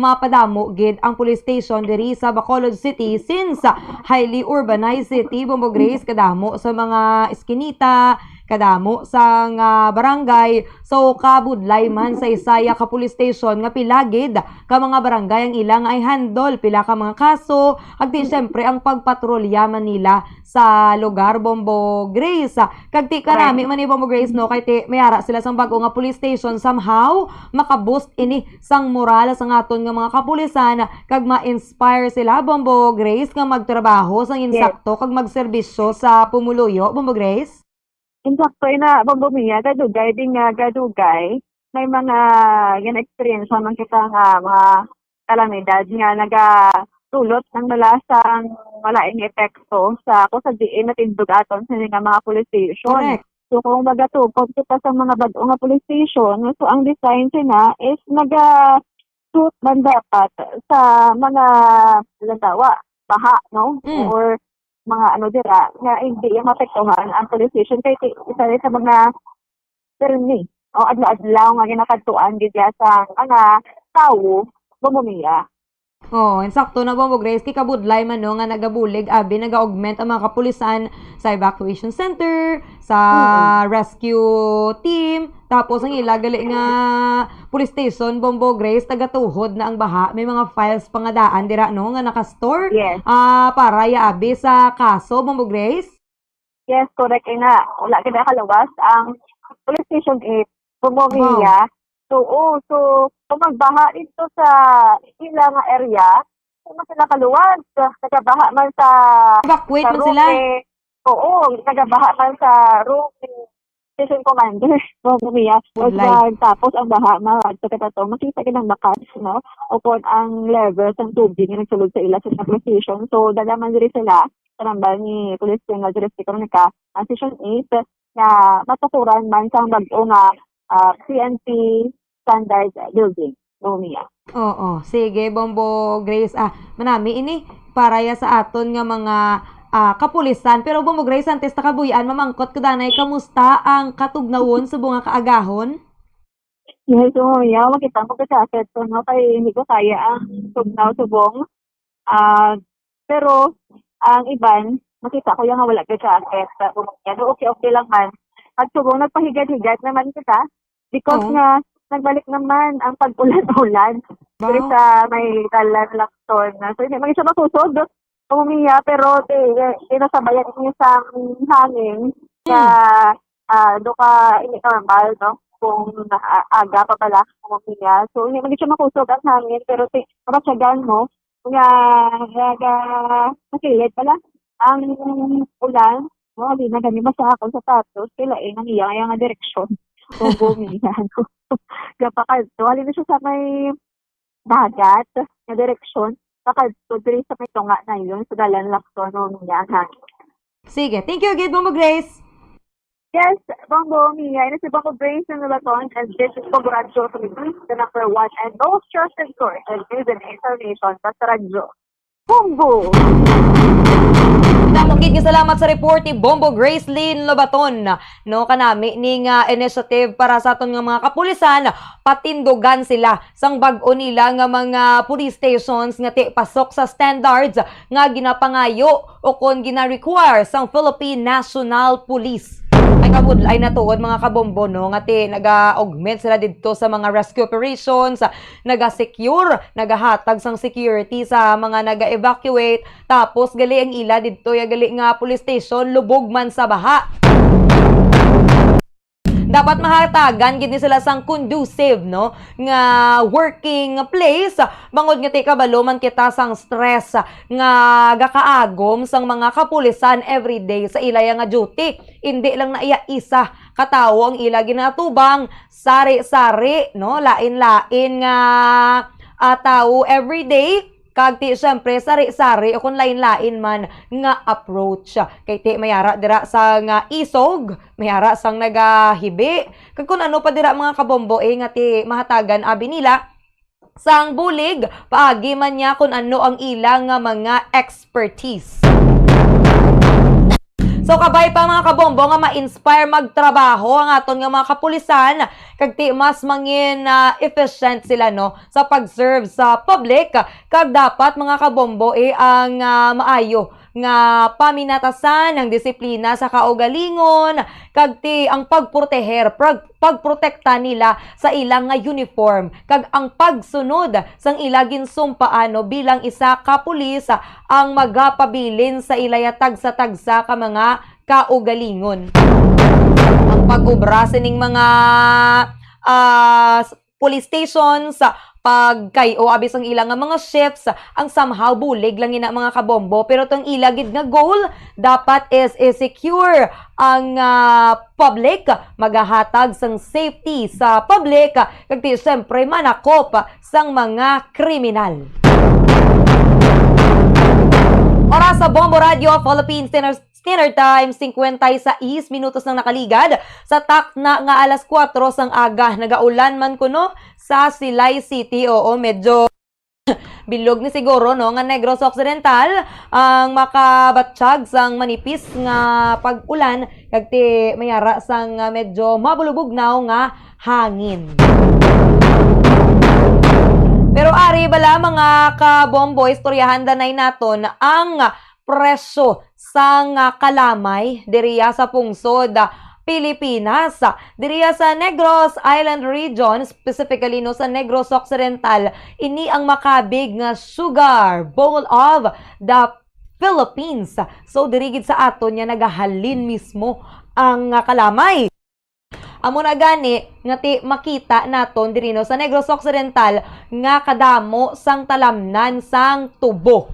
mapadamo gid ang police station diri sa Bacolod City, since highly urbanized city, Bombo Grace, kadamo sa mga eskinita, kadamo sa nga barangay. So, kabudlay man sa isaya ka police station nga pila gid ka mga barangay ang ila nga i-handle, pila ka mga kaso, kag ti siyempre ang pagpatrolya man nila sa lugar, Bombo Grace. Kag ti karami man ni, Bombo Grace, no, kay ti may ara sila sang bag-o nga police station, somehow maka-boost ini sang moral sang aton nga mga kapulisan, kag ma-inspire sila, Bombo Grace, nga magtrabaho sang insakto kag magserbisyo sa pumuluyo, Bombo Grace. Insakto ina, Bombo Mia, kadugay din nga kadugay may mga gina-experience man kita nga mga kalamidad nga nagatulot ng malasang malain nga epekto sa, kung sa diin natindog aton sini nga mga police station. Correct. So kung magatukod kita sa mga bag-o nga police station, so ang design sina is naga-suit man dapat sa mga, halimbawa, baha, no? Mm. Or mga ano dira, nga hindi yung mapektuhan ang police station kay ti-, isa rin sa mga pirmi o adlaw-adlaw nga ginakadtuan gid ya sa mga tawo, Bombo Mia. Oh, insakto na, Bombo Grace, kay kabudlay man, no, nga nagabulig, abi, naga-augment ang mga kapulisan sa evacuation center, sa rescue team, tapos ang ila gali nga police station, Bombo Grace, nagatuhod na ang baha. May mga files pa nga daan dira, no, nga naka-store. Yes. Ah, para ya, abi, sa kaso, Bombo Grace. Yes, correct ina. Wala gid nakaluwas ang police station eight. Bombo Mia. So, oo, so kung magbaha dito sa ila nga area, hindi man sila kaluwas. Nagabaha man sa Evacuate sa man sila. Roque. Oo, nagabaha man sa Roque Station Commander, Bombo Mia. Budlay. Pag tapos ang baha, ma-, sa katato, makita ka ng bakas, no? O kung ang level ng tubig nga nagsulod sa ila sa police station. So, dala man diri sila, karambal ni Police Colonel Dres de Cronica, ang Station eight, na matukuran man sa bag-o nga, ah, P N P standard building, Bombo Mia. Oo. Sige, Bombo Grace. Ah, manami ini para ya sa aton nga mga, ah, kapulisan. Pero Bombo Grace, antes ta kabuy-an, mamangkot ko danay, kamusta ang katugnawon subong nga kaagahon? Yes, so, yeah, makita mo ka sa asset ko, no? Kay hindi ko kaya ang tugnaw subong. Ah, pero ang iban, makita ko yung nga wala ka sa asset. Sa Bombo Mia, no, okay, okay lang man. At subong, nagpahigad-higad naman kita. Because Oo. Nga, nagbalik naman ang pag-ulan-ulan. Wow. Pero sa may dalan, Lacson, na. So, hindi man siya makusog, Bombo Mia, pero di, di nasabayan niya sa hangin na, ah, do ka, hindi normal, no? kung aga pa bala, kung niya. So, hindi man siya makusog ang hangin, pero ti-, mabatyagan mo, nga, nga, nakilid pala ang ulan, no? Hindi na gani basa akong sapatos, kay lain ang iya, iya nga direksyon. Kung bumihan ko. Gapakadto, halin na siya sa may dagat nga direksyon. Pakadto, diri sa may tunga na yun, sa dalan lakto, no, niya ang hangin. Sige. Thank you, Gid Bombo Grace. Yes, Bombo, Mia. Ina si Bombo Grace ng Labaton, and this is Bombo Radyo Philippines, the number one and most trusted source of news and information. Basta Radyo. Bombo! Damo gid nga salamat sa report ni Bombo Grace Lynn Lobaton, no, kanami ning, ah, initiative para sa aton nga mga kapulisan, patindugan sila sang bag-o nila nga mga police stations nga ti pasok sa standards nga ginapangayo o kon gina-require sang Philippine National Police. Ay kabudlay na tuod, mga kabombo, no, nga ti naga-augment sila didto sa mga rescue operations, naga-secure, nagahatag sang security sa mga naga-evacuate, tapos gali ang ila didto ya gali nga police station lubog man sa baha. Dapat mahatagan gid ni sila sang conducive, no, nga working place, bangod nga ti kabalo man kita sang stress nga gakaagom sang mga kapulisan everyday sa ila ya nga duty. Indi lang na iya isa ka tawo ang ila ginatubang, sari-sari, no, lain-lain nga, ah, tawo everyday. Kag ti, siyempre, sari-sari o kung lain-lain man nga approach. Kay ti, may ara dira sang isog, may ara sang nagahibi. Kag kung ano pa dira, mga kabombo, eh, nga ti mahatagan abi nila sang bulig paagi man niya kung ano ang ila nga mga expertise. So, kabay pa, mga kabombo, nga ma-inspire magtrabaho ang aton nga mga kapulisan, kag ti mas mangin, ah, efficient sila, no, sa pag-serve sa public, kag dapat, mga kabombo, eh, ang, ah, maayo nga paminatasan, ang disiplina sa kaugalingon, kag ti ang pagproteher, prag-, pagprotekta nila sa ilang nga uniform, kag ang pagsunod sang ila ginsumpaan, no, bilang isa ka pulis, ang magapabilin sa ila ya tagsa-tagsa ka mga kaugalingon. Ang pag-obra sining mga, ah, s-, police stations, pagkay-o abi sang ila nga mga shifts, ang somehow bulig lang ina, mga kabombo, pero tong ila gid nga goal dapat is i-secure ang, ah, public, magahatag sang safety sa public, kag ti, siyempre, manakop sang mga kriminal. Oras sa Bombo Radio Philippines Standard, Standard Time, singkwenta y seis minutos nang nakaligad sa takna nga alas kuwatro sang aga. Nagaulan man kuno sa Silay City. Oo, medyo bilog ni siguro, no, nga Negros Occidental ang makabatsyag sang manipis nga pag-ulan, kag ti mayara sang, ah, medyo mabulubugnaw nga hangin. Pero ari bala, mga kabombo, istoryahan danay naton ang presyo sang, ah, kalamay diriya sa pungsod, ah, Pilipinas. Diriya sa Negros Island Region, specifically, no, sa Negros Occidental, ini ang makabig nga Sugar Bowl of the Philippines. So, diri gid sa aton niya nagahalin mismo ang, ah, kalamay. Amo na gani nga ti makita naton diri, no, sa Negros Occidental nga kadamo sang talamnan sang tubo.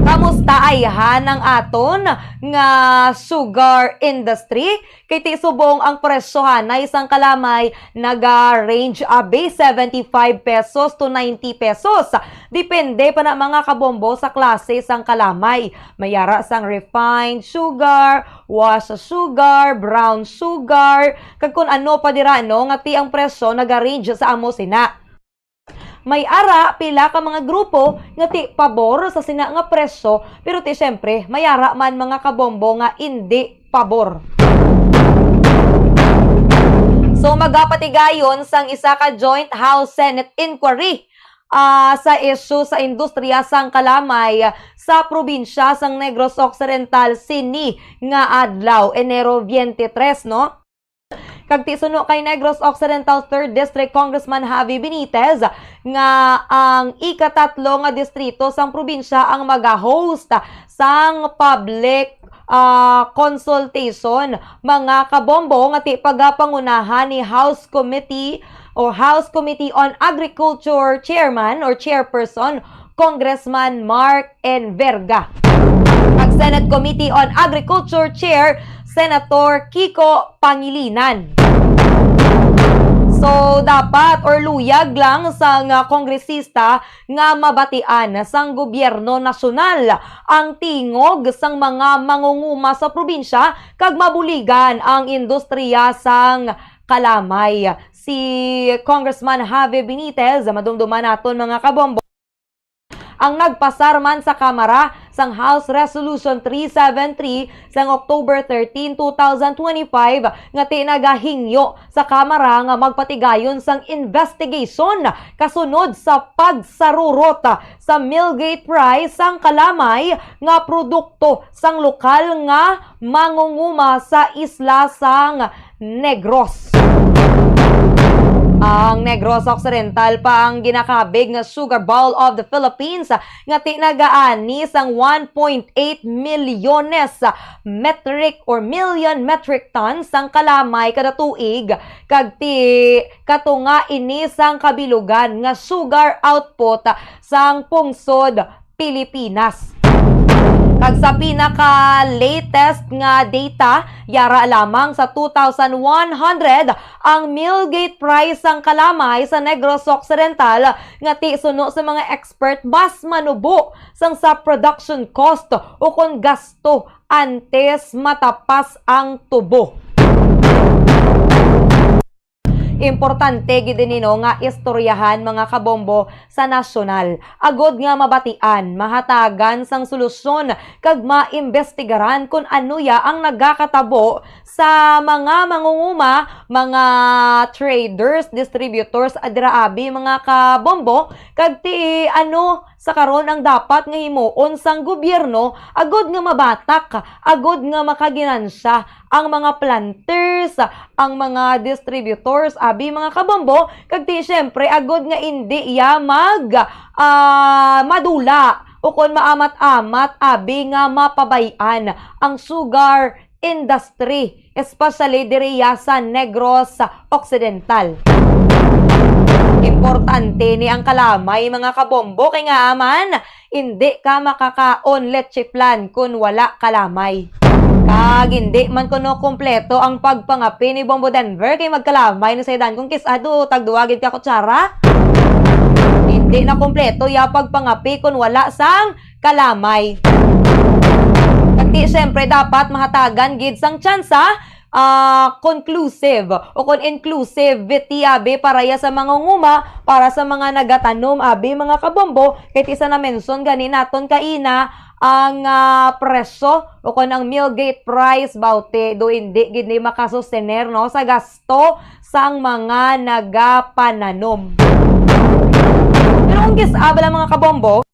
Kamusta ayhan ang aton nga sugar industry? Kay ti subong ang presyohanay sang kalamay naga-range abi seventy-five pesos to ninety pesos. Depende pa na, mga kabombo, sa klase sang kalamay. May ara sang refined sugar, wash sugar, brown sugar, kag kun ano pa dira, no, nga ti ang presyo naga-range sa amo sina. May ara pila ka mga grupo nga ti pabor sa sina nga presyo, pero ti siyempre may ara man, mga kabombo, nga indi pabor. So, magapatigayon sang isa ka joint House-Senate inquiry, ah, sa isyu sa industriya sang kalamay sa probinsya sang Negros Occidental sini nga adlaw, Enero twenty-three, no? Kag ti suno kay Negros Occidental Third District Congressman Javi Benitez nga ang ikatatlo nga distrito sang probinsya ang maga-host sang public ah, consultation, mga kabombo, nga ti pagapangunahan ni House Committee o House Committee on Agriculture Chairman or Chairperson, Congressman Mark N. Verga, kag Senate Committee on Agriculture Chair, Senator Kiko Pangilinan. So, dapat or luyag lang sang, ah, kongresista nga mabatian sang gobyerno nasyonal ang tingog sang mga mangunguma sa probinsya kag mabuligan ang industriya sang kalamay. Si Congressman Javi Benitez, madumduman naton, mga kabombo, ang nagpasar man sa Kamara sang House Resolution three seven three sang October thirteen, two thousand twenty-five, nga ti nagahingyo sa Kamara nga magpatigayon sang investigation kasunod sa pagsarurot sa millgate price sang kalamay nga produkto sang lokal nga mangunguma sa isla sang Negros. Ang Negros Occidental pa ang ginakabig nga Sugar Bowl of the Philippines, nga ti nagaani sang one point eight milyones metric or million metric tons sang kalamay kada tuig, kag ti katunga ini sang kabilugan nga sugar output sang pungsod Pilipinas. Kag sa pinaka-latest nga data, yara lamang sa two thousand one hundred ang millgate price sang kalamay sa Negros Occidental, nga ti suno sa mga expert mas manubo sang sa production cost o kon gasto antes matapas ang tubo. Importante gid ini, no, nga istoryahan, mga kabombo, sa nasyonal, agod nga mabatian, mahatagan sang solusyon, kag maimbestigaran kon ano ya ang nagakatabo sa mga mangunguma, mga traders, distributors, adira abi, mga kabombo, kag ti ano sa karon ang dapat nga himuon sang gobyerno agod nga mabatak, agod nga makaginansya ang mga planters, ang mga distributors, abi, mga kabombo, kag ti, siyempre, agod nga indi iya mag, ah, madula o kon maamat-amat, abi, nga mapabay-an ang sugar industry, especially diriya sa Negros Occidental. Importante ni ang kalamay, mga kabombo, kay nga man, indi ka makakaon leche flan kun wala kalamay. Kag indi man kuno kompleto ang pagpangape ni Bombo Denver kay magkalamay ni saydan kung kis-a do tagduwa gid ka kutsara. Indi na kompleto ya pagpangape kun wala sang kalamay. Kag ti, siyempre, dapat mahatagan gid sang tsansa, ah, conclusive o kon inclusivity, abi, para ya sa mangunguma, para sa mga nagatanom, abi, mga kabombo, kay ti sa na-mention gani naton kaina, ang, ah, presyo o kon ang millgate price, bawti do indi gid ni makasustener, no, sa gasto sang mga nagapananom. Pero kung kis-a bala, mga kabombo,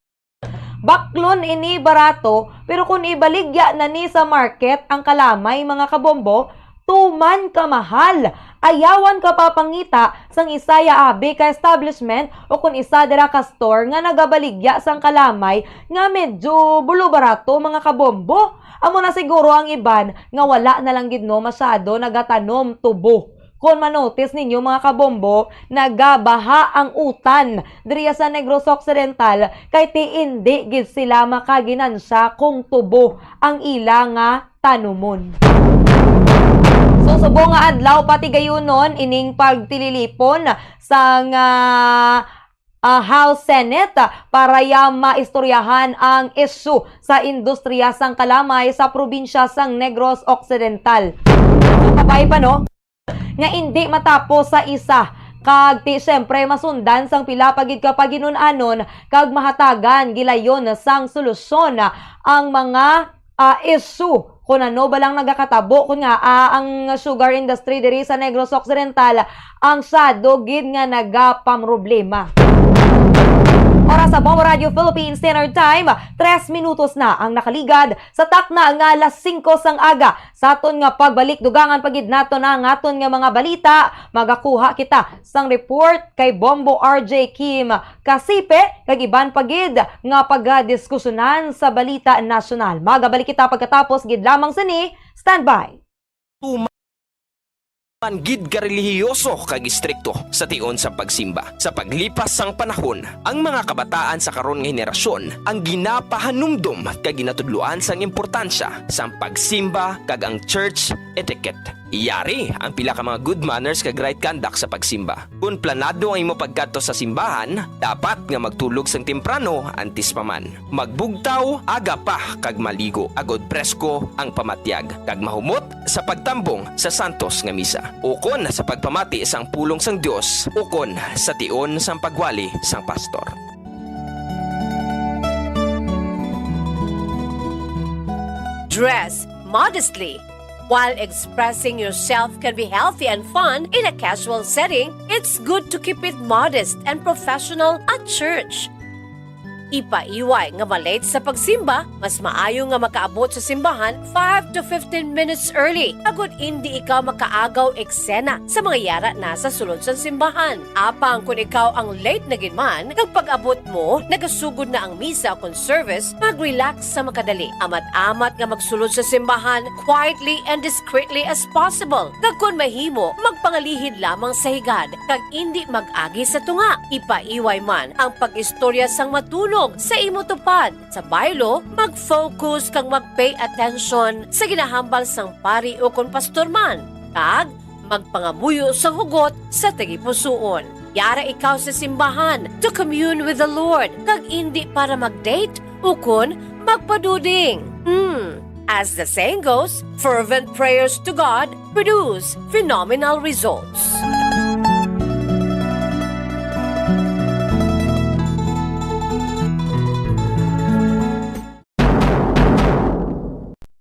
baklon ini barato, pero kung ibaligya na ni sa market ang kalamay, mga kabombo, tuman ka mahal. Ayawan ka papangita sang isa ya abi ka establishment o kon isa dira ka store nga nagabaligya sang kalamay nga medyo bulo barato, mga kabombo. Amo na siguro ang iban nga wala na lang gid, no, masyado nagatanom tubo. Kon manotis ninyo, mga kabombo, nagabaha ang utan diriya sa Negros Occidental, kay ti indi gid sila makaginansya kung tubo ang ila nga tanumon. So, subong nga adlaw, patigayunon ining pagtililipon sang, ah, ah, House, Senate, ah, para ya maistoryahan ang isyu sa industriya sang kalamay sa probinsya sang Negros Occidental. So, kabay pa, no, nga indi matapos sa isa, kag ti, siyempre, masundan sang pila pa gid ka paginun-anon kag mahatagan gilayon sang solusyon ang mga, ah, issue kon ano ba lang nagakatabo, kon nga, ah, ang sugar industry diri sa Negros Occidental ang sado gid nga nagapamroblema. Oras sa Bombo Radio Philippines Standard Time, tres minutos na ang nakaligad sa takna nga alas singko sang aga. Sa aton nga pagbalik, dugangan pa gid naton ang aton nga mga balita. Magakuha kita sang report kay Bombo R J Kim Kasipe kag iban pa gid nga pagadiskusyonan sa balita nasyonal. Magabalik kita pagkatapos gid lamang sini. Standby. Tuman gid ka relihiyoso kag istrikto sa tion sa pagsimba. Sa paglipas sang panahon, ang mga kabataan sa karon nga henerasyon ang ginapahanumdom kag ginatudloan sang importansya sang pagsimba kag ang church etiquette. Yari ang pila ka mga good manners kag right conduct sa pagsimba. Kon planado ang imo pagkadto sa simbahan, dapat nga magtulog sang temprano antes pa man. Magbugtaw aga pa kag maligo, agod presko ang pamatyag, kag mahumot sa pagtambong sa santos nga misa, ukon sa pagpamati sang pulong sang Dios, ukon sa tion sang pagwali sang pastor. Dress modestly. While expressing yourself can be healthy and fun in a casual setting, it's good to keep it modest and professional at church. Ipaiway nga ma-late sa pagsimba, mas maayo nga makaabot sa simbahan five to fifteen minutes early, agod indi ikaw makaagaw eksena sa mga yara na sa sulod sang simbahan. Apang kon ikaw ang late na gid man, kag pag-abot mo, nagasugod na ang misa kon service, mag-relax sa makadali. Amat-amat nga magsulod sa simbahan quietly and discreetly as possible. Kag kon mahimo, magpangalihid lamang sa higad, kag indi mag-agi sa tunga. Ipaiway man ang pag-istorya sang matunog sa imo tupad. Sa baylo, mag-focus kag mag-pay attention sa ginahambal sang pari ukon pastor man, kag magpangamuyo sang hugot sa tagipusoon. Yara ikaw sa simbahan to commune with the Lord, kag indi para mag-date ukon magpaduding. Hmm. As the saying goes, fervent prayers to God produce phenomenal results.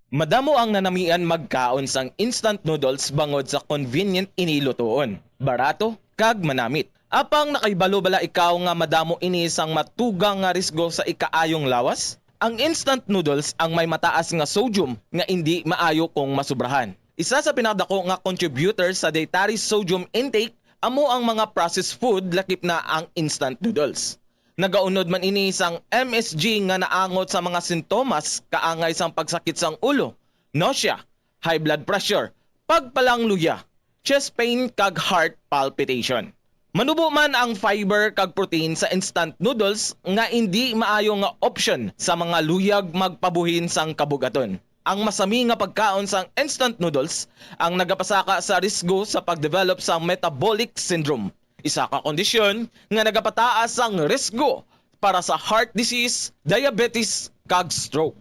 Madamo ang nanamian magkaon sang instant noodles bangod sa convenient ini lutoon, barato, kag manamit. Apang nakahibalo bala ikaw nga madamo ini sang matugang nga risgo sa ikaayong lawas? Ang instant noodles ang may mataas nga sodium nga indi maayo kung masubrahan. Isa sa pinakadako nga contributor sa dietary sodium intake amo ang mga processed food, lakip na ang instant noodles. Nagaunod man ini sang M S G nga naangot sa mga sintomas kaangay sang pagsakit sang ulo, nausea, high blood pressure, pagpalangluya, chest pain kag heart palpitation. Manubo man ang fiber kag protein sa instant noodles nga indi maayo nga opsyon sa mga luyag magpabuhin sang kabug-aton. Ang masami nga pagkaon sang instant noodles ang nagapasaka sa risgo sa pag-develop sang metabolic syndrome, isa ka kondisyon nga nagapataas sang risgo para sa heart disease, diabetes, kag stroke.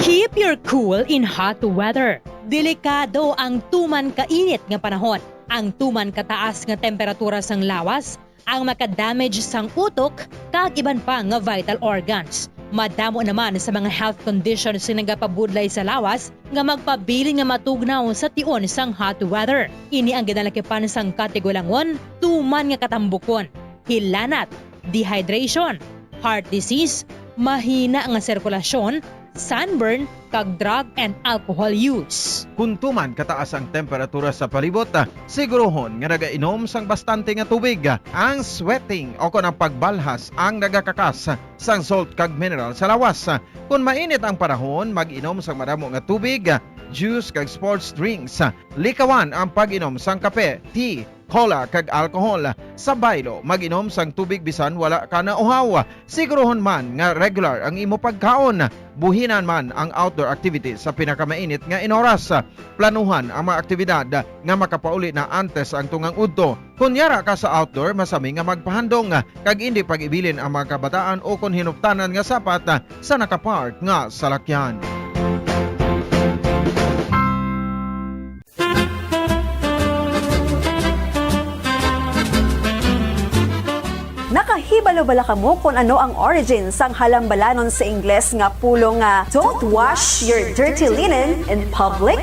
Keep your cool in hot weather. Delikado ang tuman kainit nga panahon. Ang tuman kataas nga temperatura sang lawas ang maka-damage sang utok kag iban pa nga vital organs. Madamo naman sa mga health conditions nga nagapabudlay sa lawas nga magpabilin nga matugnaw sa tion sang hot weather. Ini ang ginalakipan sang katigulangon, tuman nga katambukon, hilanat, dehydration, heart disease, mahina nga sirkulasyon, sunburn, kag drug and alcohol use. Kon tuman kataas ang temperatura sa palibot, sigurohon nga nagainom sang bastante nga tubig. Ang sweating o kon ang pagbalhas ang nagakakas sang salt kag mineral sa lawas. Kon mainit ang panahon, mag-inom sang madamo nga tubig, juice kag sports drinks. Likawan ang pag-inom sang kape, tea, cola kag alcohol. Sa baylo, mag-inom sang tubig bisan wala ka nauhaw. Sigurohon man nga regular ang imo pagkaon. Buhinan man ang outdoor activities sa pinakamainit nga inoras. Planuhan ang mga aktibidad nga makapauli na antes ang tungang udto. Kon yara ka sa outdoor, masami nga magpahandong kag indi pag-ibilin ang mga kabataan ukon hinuptanan nga sapat sa nakapark nga salakyan. Nakahibalo bala kamo kon ano ang origin sang halambalanon sa Ingles nga pulong nga "Don't wash your dirty linen in public"?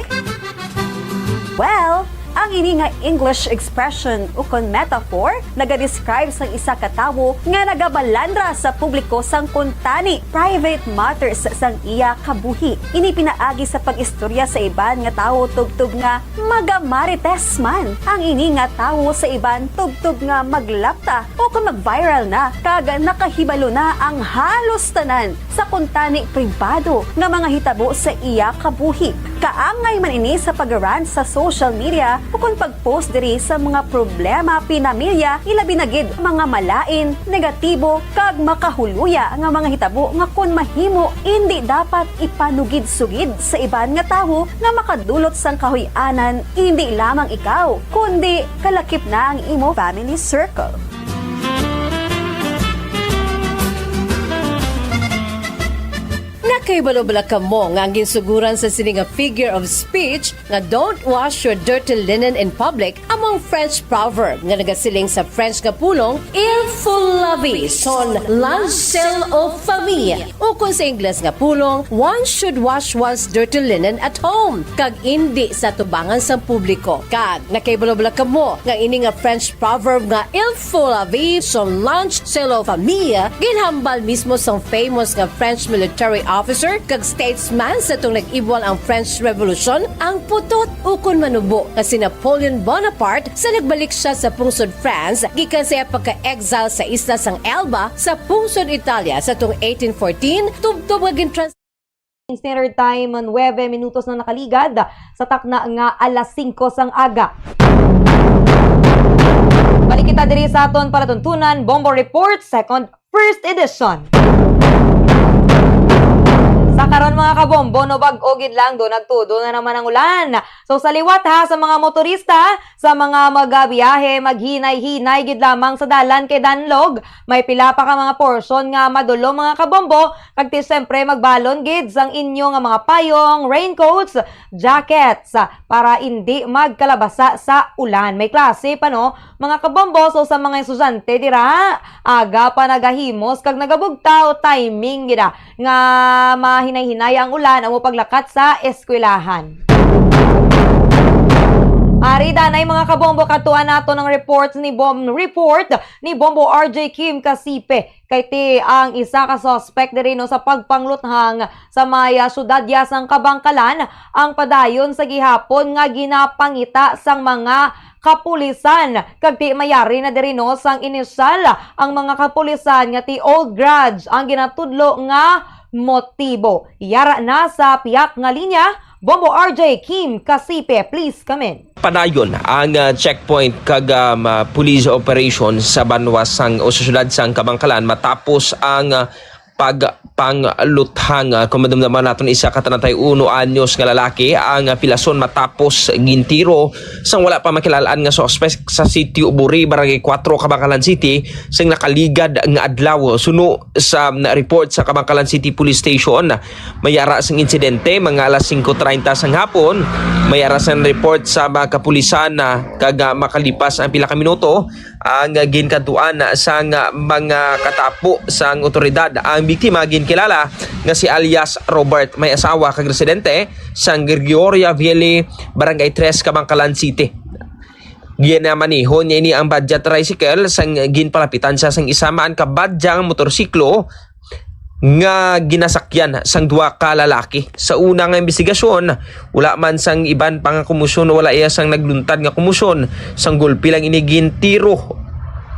Well, Ang ini nga English expression ukon metaphor nagadescribe sang isa ka tawo nga nagabalandra sa publiko sang kuntani, private matters, sang iya kabuhi. Ini pinaagi sa pag-istorya sa iban nga tawo tubtob nga magamarites man ang ini nga tawo sa iban tubtob nga maglapta o kon mag-viral na kag nakahibalo na ang halos tanan sa kuntani pribado nga mga hitabo sa iya kabuhi. Kaangay man ini sa pag-rant sa social media ukon pag-post diri sa mga problema pinamilya, ilabi na gid mga malain, negatibo, kag makahuluya nga mga hitabo nga kon mahimo, indi dapat ipanugid-sugid sa iban nga tawo nga makadulot sang kahuy-anan, indi lamang ikaw, kundi kalakip na ang imo family circle. Nakahibalo bala kamo nga ang ginsuguran sa sini nga figure of speech nga "Don't wash your dirty linen in public" amo ang French proverb nga nagasiling sa French nga pulong "Il faut laver son linge sale aux femmes", ukon sa Ingles nga pulong "One should wash one's dirty linen at home", kag indi sa tubangan sang publiko. Kag nakahibalo bala kamo nga ini nga French proverb nga "Il faut laver son linge sale aux femmes" ginhambal mismo sang famous nga French military officer kag statesman sa tong nag-ibwal ang French Revolution, ang putot ukon manubo nga si Napoleon Bonaparte sa nagbalik siya sa pungsod France gikan sa iya pagka-exile sa isla sang Elba sa pungsod Italia sa tong eighteen fourteen, tubtob nga gin-trans- Standard Time, nuebe minutos na nakaligad sa takna nga alas singko sang aga. Balik kita diri sa aton palatuntunan, Bombo Report, second, first edition. Sa karon, mga kabombo, no, bag-o gid lang do nagtudo na naman ang ulan. So, sa liwat, ha, sa mga motorista, sa mga magabiyahe, maghinay-hinay gid lamang sa dalan kay danlog. May pila pa ka mga portion nga madulom, mga kabombo, kag ti siyempre magbalon gid sang inyo nga mga payong, raincoats, jackets, para indi magkalabasa sa ulan. May klase pa, no, mga kabombo. So, sa mga estudyante dira, aga pa nagahimos kag nagabugtaw, timing gid, ah, nga mahinay-hinay ang ulan amo paglakat sa eskwelahan. Ari danay, mga kabombo, katuan nato ng report ni Bom-, report ni Bombo R J Kim Kasipe. Kay ti ang isa ka suspect diri, no, sa pagpangluthang sa may, ah, syudad ya sang Kabangkalan ang padayon sa gihapon nga ginapangita sang mga kapulisan. Kag ti mayari na diri, no, sang inisyal ang mga kapulisan nga ti old grudge ang ginatudlo nga motibo. Yara na sa piyak nga linya, Bombo R J Kim Kasipe, please come in. Padayon ang, ah, checkpoint kag, um, ah, police operation sa banwa sang, o sa syudad sang Kabangkalan matapos ang, ah, pagpangluthang, ah, kung madumdaman naton, isa ka treinta y uno anyos nga lalaki ang, ah, pilason matapos gintiro sang wala pa makilal-an nga suspek sa Sitio Buri, Barangay Cuatro, Kabangkalan City, sang nakaligad nga adlaw. Suno sa, um, report sa Kabangkalan City Police Station, may ara sang insidente, mga alas singko treinta sang hapon, may ara sang report sa mga kapulisan na kag, ah, makalipas ang pila ka minuto, ang ginkadtuan sang mga katapo sang otoridad. Ang biktima ginkilala nga si alias Robert, may asawa kag residente sang Gregoria Valley, Barangay Tres, Kabangkalan City. Ginamaneho niya ini ang Bajaj tricycle sang ginpalapitan siya sang isa man ka badyang motorsiklo nga ginasakyan sang duha ka lalaki. Sa una nga imbestigasyon, wala man sang iban pa nga komosyon, wala iya sang nagluntad nga komosyon. Sang gulpi lang ini gintiro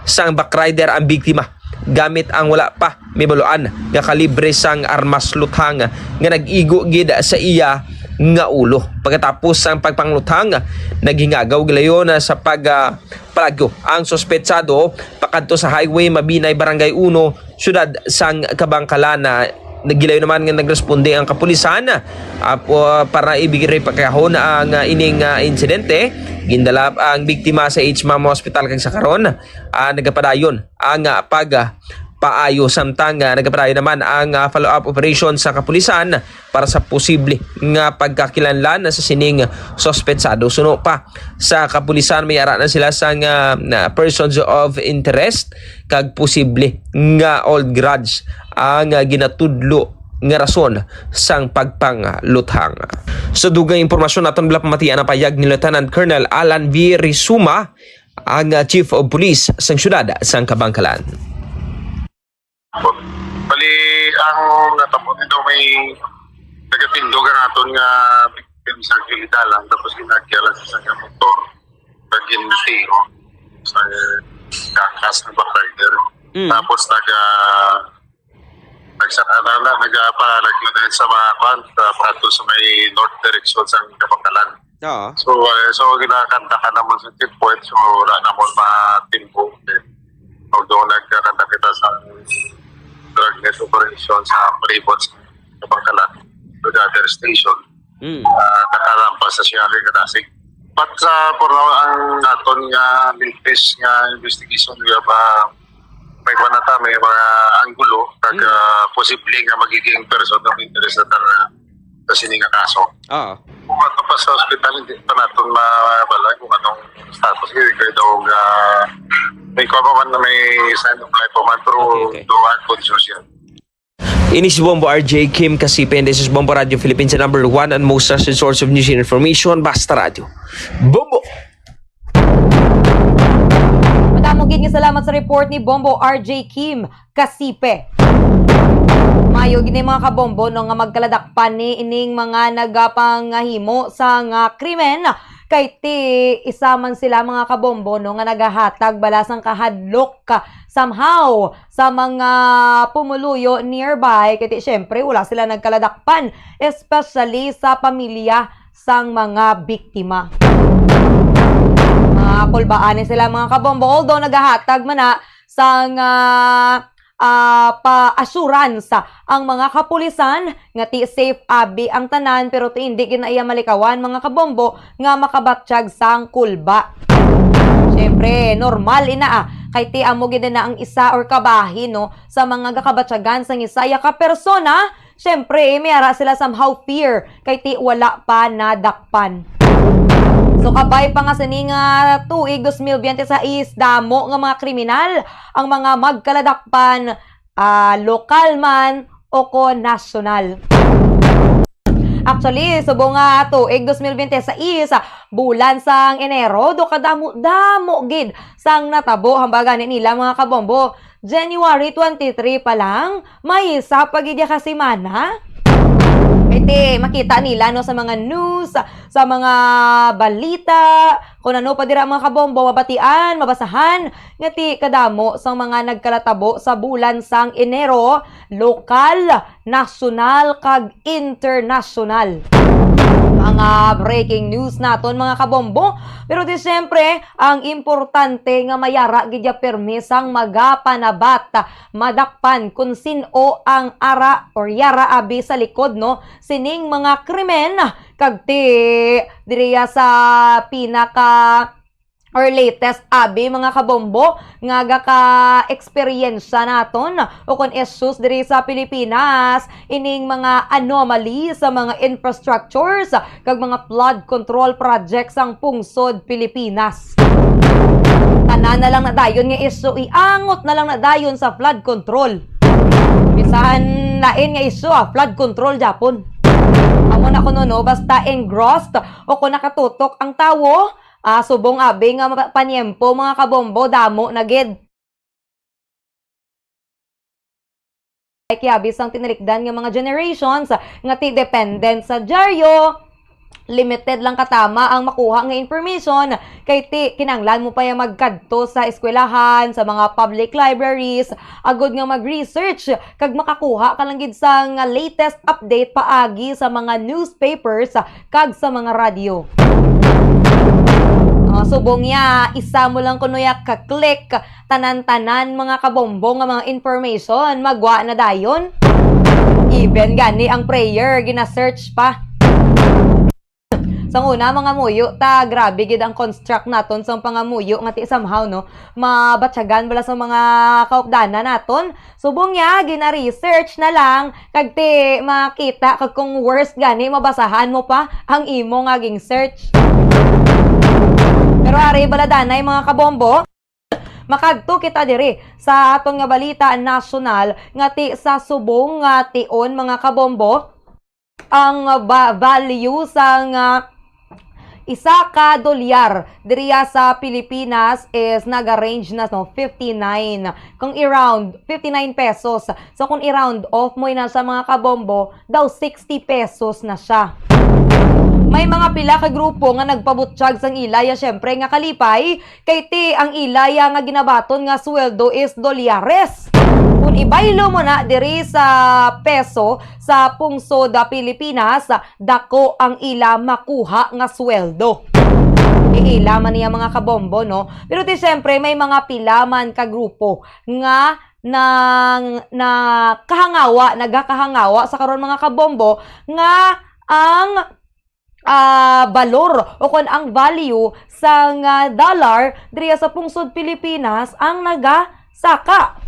sang backrider ang biktima gamit ang wala pa mahibaluan nga kalibre sang armas luthang nga nag-igo gid sa iya nga ulo. Pagkatapos sang pagpangluthang, naghingagaw gilayon sa pag, ah, palagyo ang suspetsado pakadto sa Highway Mabinay, Barangay Uno, siyudad sang Kabangkalan. Nagilayo naman nga nagresponde ang kapulisan, ah, po, para ibigay pakahon ang, ah, ining, ah, insidente. Gindala ang biktima sa H M A M Hospital kag sa karon, ah, nagapadayon ang, ah, pag, ah, paayo, samtang, ah, nagapadayon naman ang, ah, follow-up operation sa kapulisan para sa posible nga pagkakilanlan sa sining suspetsado. Suno pa sa kapulisan, may ara na sila sang, ah, na persons of interest kag posible nga old grudge ang, ah, ginatudlo nga rason sang pagpangluthang. Sa dugang impormasyon, aton bala pamatian ang payag ni Lieutenant Colonel Alan V. Rizuma, ang, ah, Chief of Police sang siyudad sang Kabangkalan. Bali, ang natabo nito, may nagatindog ang aton nga victim sa Kilidalan, tapos ginagyalan sa isang motor, pag gintiyo sa gakas ng backrider. Mm. Tapos naga, nagsaka na, na, nagapalagyo na sa mga kwan, sa pato sa may north direction sa Kabangkalan. Oo. So, eh, so, ginakanta ka naman sa checkpoint, so, wala naman matimbo. Although nagkakanta kita sa dragnet operation sa palibot sa Kabangkalan, to the other station, Mm. ah, nakalampas na siya kay Kadasig. But sa, for now, ang aton nga latest nga investigation, we have, ah, may mga ta, may mga anggulo, kag, Mm. ah, posible nga magiging person of interest na ta sa sini nga kaso. Oo. Kung ato pa sa ospital, hindi pa naton mabala kung anong status. Kaya daw, ah, may kuha pa man na may sign of life pa man, pero Okay, okay. Duha conscious yan. Ini si Bombo R J Kim Kasipe, and this is Bombo Radio Philippines, the number one and most trusted source of news and information, Basta Radio. Bombo! Madamo gid nga salamat sa report ni Bombo R J Kim Kasipe. Mayo gid ni, mga kabombo, no, nga magkaladakpan ni ining mga nagapangahimo sa nga krimen, kay ti isa man sila, mga kabombo, no, nga nagahatag bala sang kahadlok somehow sa mga pumuluyo nearby, kay ti, syempre, wala sila nagkaladakpan, especially sa pamilya sang mga biktima. Mga kulbaan ni sila, mga kabombo, although nagahatag man na sang, ah, ah, pa-assurance ang mga kapulisan nga ti safe abi ang tanan, pero ti indi gid na iya malikawan, mga kabombo, nga makabatyag sang kulba. Siyempre, normal ina, ah, kay ti amo gid na ang isa or kabahin, no, sa mga gakabatyagan sang isa ya ka persona. Siyempre, may ara sila somehow fear kay ti wala pa nadakpan. So, kabay pa nga sini nga tuig dos mil biyente sais, damo nga mga kriminal ang mga magkaladakpan, ah, lokal man o kon nasyonal. Actually, subong nga tuig dos mil biyente sais, bulan sang Enero, do kadamo-damo gid sang natabo, hambal gani nila, mga kabombo. January twenty-three pa lang, may isa pa gid ya ka semana. Iti makita nila, no, sa mga news, sa mga balita, kung ano pa dira, mga kabombo, mabatian, mabasahan, nga ti kadamo sang mga nagkalatabo sa bulan sang Enero, lokal, nasyonal, kag internasyonal. Mga breaking news naton, mga kabombo. Pero di siyempre, ang importante nga mayara gid ya pirmi sang magapanabat, madakpan kung sin-o ang ara or yara abi sa likod, no, sining mga krimen, kag ti diriya sa pinaka or latest abi, mga kabombo, nga gaka-eksperyensya naton o kon issues diri sa Pilipinas, ining mga anomaly sa mga infrastructures kag mga flood control projects sang pungsod Pilipinas. Tanan na lang na dayon nga issue, iangot na lang na dayon sa flood control. Bisan lain nga issue, ah, flood control gyapon. Amo na kuno, no, basta engrossed o kung nakatutok ang tawo, ah, subong abi nga ma-, panyempo, mga kabombo, damo na gid. Ay, kiabi sang tinalikdan nga mga generations nga ti dependent sa dyaryo, limited lang katama ang makuha nga information, kay ti kinahanglan mo pa ya magkadto sa eskwelahan, sa mga public libraries, agod nga mag-research kag makakuha ka lang gid sang latest update paagi sa mga newspapers kag sa mga radyo. Ah, subong ya, isa mo lang kuno ya ka-click, tanan-tanan, mga kabombo, nga mga information, magwa na dayon. Even gani ang prayer, gina-search pa. Sang una, mga muyo ta, grabe gid ang construct naton sang pangamuyo nga ti somehow, no, mabatyagan bala sa mga kaupdanan naton. Subong ya, gina-research na lang, kag ti makita kag kung worst gani, mabasahan mo pa ang imo nga ging-search. Pero ari bala danay, mga kabombo. Makadto kita diri sa aton nga balita nasyonal nga ti sa subong nga tion, mga kabombo, ang ba-, value sang isa ka dolyar diriya sa Pilipinas is naga-range na, no, fifty-nine. Kung i-round, fifty-nine pesos. So, kung i-round off mo na sa, mga kabombo, daw sixty pesos na siya. May mga pila ka grupo nga nagpabutyag sang ilaya, syempre, nga kalipay, kay ti ang ilaya nga ginabaton nga sweldo is dolyares. Kung ibaylo mo na diri sa peso, sa pungsod, ah, Pilipinas, dako ang ila makuha nga sweldo. Ila man niya, mga kabombo, no? Pero ti, syempre, may mga pila man ka grupo nga nang, nakahangawa, nagakahangawa sa karon, mga kabombo, nga ang, ah, balor o kon ang value sang, ah, dollar diriya sa pungsod Pilipinas ang nagasaka.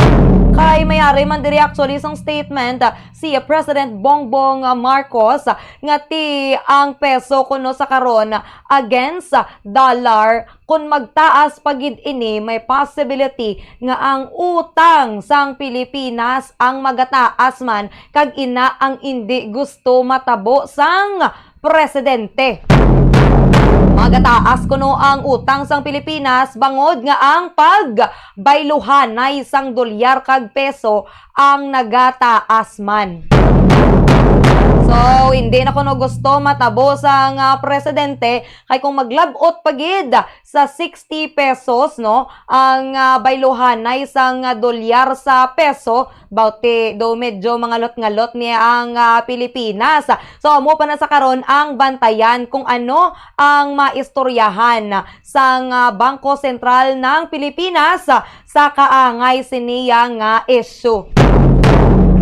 Kay mayari man diri actually sang statement, ah, si President Bongbong, ah, Marcos, ah, nga ti ang peso kuno sa karon against, ah, dollar, kun magtaas pa gid ini, may possibility nga ang utang sang Pilipinas ang magataas man, kag ina ang indi gusto matabo sang presidente. Magataas kuno ang utang sang Pilipinas bangod nga ang pagbayluhanay sang dolyar kag peso ang nagataas man. So, hindi na kuno gusto matabo sang, ah, presidente, kay kung maglab-ot pa gid sa sixty pesos, no, ang, ah, bayluhanay sang, ah, dolyar sa peso, bauti do medyo mangalot-ngalot ni ang, ah, Pilipinas. So, amo pa na sa karon ang bantayan kung ano ang maistoryahan sang, ah, Bangko Sentral ng Pilipinas sa kaangay siniya nga issue.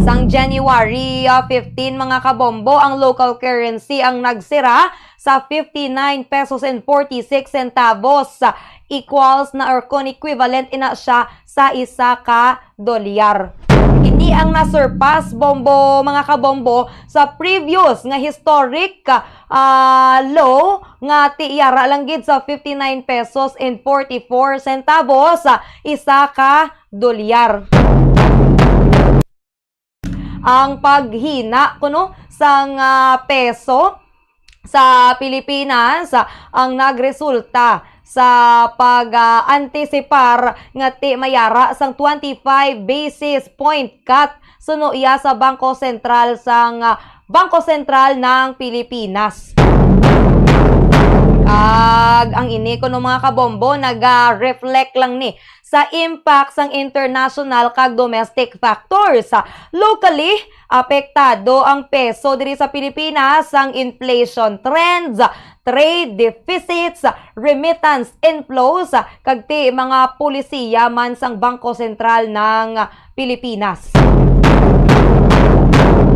Sang January, ah, fifteen, mga kabombo, ang local currency ang nagsira sa fifty-nine pesos and forty-six centavos. Equals na or kon equivalent ina siya sa isa ka dolyar. Ini ang na-surpass, bombo, mga kabombo, sa previous nga historic, ah, low nga ti yara lang gid sa fifty-nine pesos and forty-four centavos sa isa ka dolyar. Ang paghina kuno sang, ah, peso sa Pilipinas, ah, ang nagresulta sa pag, ah, antisipar nga ti mayara sang twenty-five basis point cut suno iya sa Bangko Sentral sang, ah, Bangko Sentral ng Pilipinas. Kag ang ini kuno, mga kabombo, naga-reflect lang ni sa impact sang international kag domestic factors. Locally, apektado ang peso diri sa Pilipinas sang inflation trends, trade deficits, remittance inflows, kag ti mga polisiya man sang Bangko Sentral ng Pilipinas.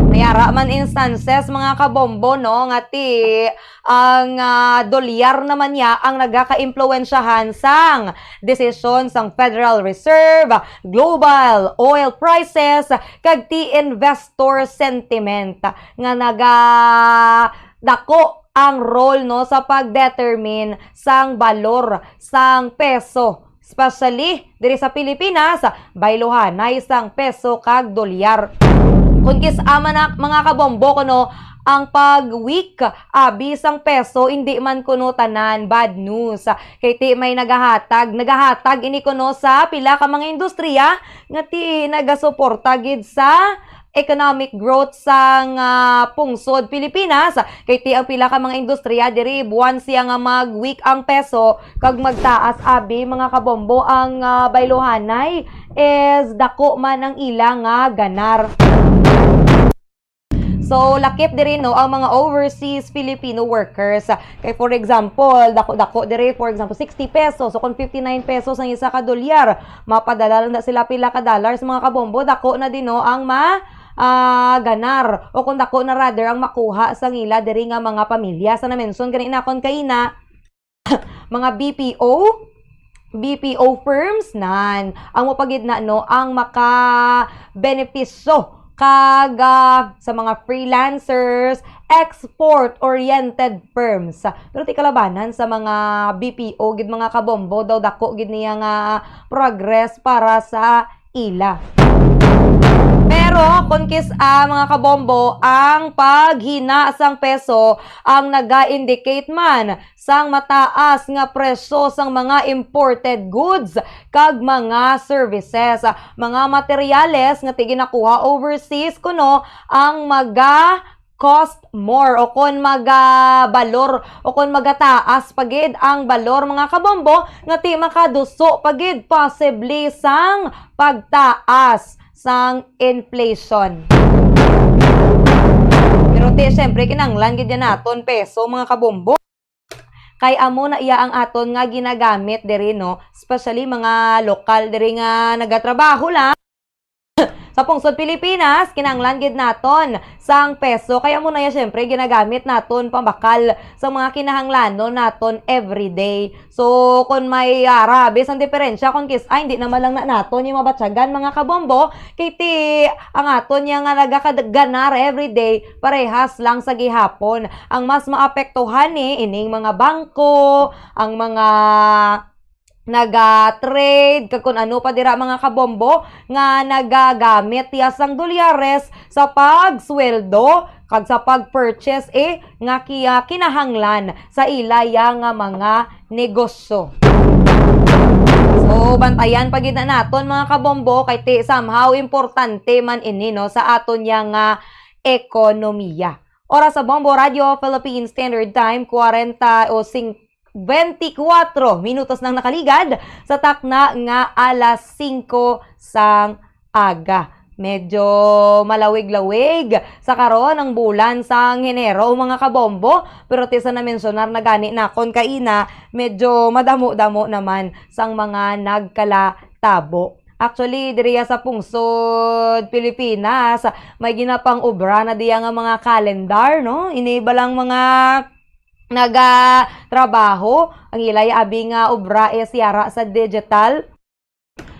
Mayara man instances, mga kabombo, no, nga ti ang, ah, dolyar naman niya ang nagakaimpluwensyahan sang desisyon sang Federal Reserve, global oil prices, kag ti investor sentiment nga nagadako ang role, no, sa pag-determine sang balor sang peso. Especially diri sa Pilipinas, bayluhanay sang peso kag dolyar. Kung kis-a man na, mga kabombo, kuno ang pag-weak abi sang peso, hindi man kuno tanan bad news. Kay ti may nagahatag, nagahatag ini kuno sa pila ka mga industriya nga ti nagasuporta gid sa economic growth sang, ah, pungsod Pilipinas, kay ti ang pila ka mga industriya diri buwan siya nga mag-weak ang peso kag magtaas abi, mga kabombo, ang, ah, bayluhanay is dako man ang ila nga ganar. So, lakip diri, no, ang mga overseas Filipino workers. Kay, for example, dako-dako diri, for example, sixty pesos. So, kung fifty-nine pesos ang isa ka dolyar, mapadala lang na sila pila ka dollars, mga kabombo, dako na din, no, ang ma-, ah, ganar. O kung dako na, rather, ang makuha sa ngila diri nga mga pamilya. Sa na-mention gani nakon kaina, mga B P O, B P O firms, nan. Ang mo pa gid na, no, ang maka-benepisyo kag, ah, sa mga freelancers, export-oriented firms. Pero ti kalabanan sa mga B P O gid, mga kabombo, daw dako gid niya nga progress para sa ila. Pero kung kis-, ah, mga kabombo, ang paghina sang peso ang naga-indicate man sang mataas nga presyo sang mga imported goods kag mga services. Mga materyales nga ti ginakuha overseas kuno ang maga cost more o kon magabalor o kon magataas pa gid ang balor, mga kabombo, nga ti makaduso pa gid possibly sang pagtaas sang inflation. Pero ti, syempre, kinahanglan gid yan naton peso, mga kabombo. Kay amo na iya ang aton nga ginagamit diri, no? Especially mga lokal diri nga nagatrabaho lang sa pungsod Pilipinas, kinahanglan gid naton sang peso. Kay amo na iya, syempre, ginagamit naton pambakal sa mga kinahanglanon naton everyday. So, kung may, ah, rabi sang diferensya, kung kis-, ay, hindi naman lang na naton yung mabatyagan, mga kabombo, kay ti, ang aton niya nga nagakaganar everyday, parehas lang sa gihapon. Ang mas maapektuhan ni ining mga bangko, ang mga naga-trade, kag kun ano pa dira, mga kabombo, nga nagagamit iya sang dolyares sa pagsweldo kag sa pag-purchase, eh, nga kiya kinahanglan sa ila ya nga mga negosyo. So, bantayan pa gid na naton, mga kabombo, kay ti somehow importante man ini, no, sa aton ya nga ekonomiya. Oras sa Bombo Radyo Philippine Standard Time, kwarenta o sing-, bentikuwatro minutos nang nakaligad sa takna nga alas singko sang aga. Medyo malawig-lawig sa karon ang bulan sang Enero, mga kabombo, pero ti sa namensyonar na gani nakon kaina, medyo madamo-damo naman sang mga nagkalatabo. Actually, diriya sa pungsod Pilipinas, may ginapang-obra na diya nga mga calendar, no? Ini ba lang mga nagatrabaho, ang ila ya abi nga obra is yara sa digital.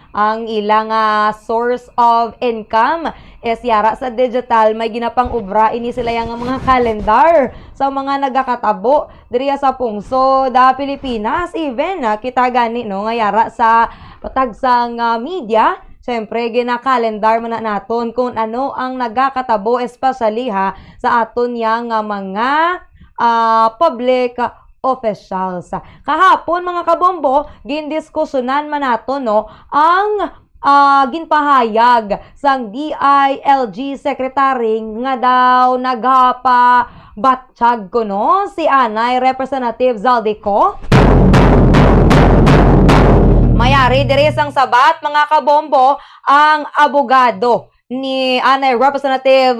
Ang ila nga source of income is yara sa digital. May ginapang-obra ini sila ya nga mga calendar sa mga nagakatabo diriya sa pungsod, ah, Pilipinas. Even, ah, kita gani, no, nga yara sa patag sang, ah, media, syempre, gina-calendar man na naton kung ano ang nagakatabo, especially, ha, sa aton ya nga mga, ah, public officials. Kahapon, mga kabombo, gindiskusyonan man nato, no, ang, ah, ginpahayag sang D I L G Secretary nga daw nagapabatyag kuno si anay Representative Zaldy Co. Mayari diri sang sabat, mga kabombo, ang abogado ni anay Representative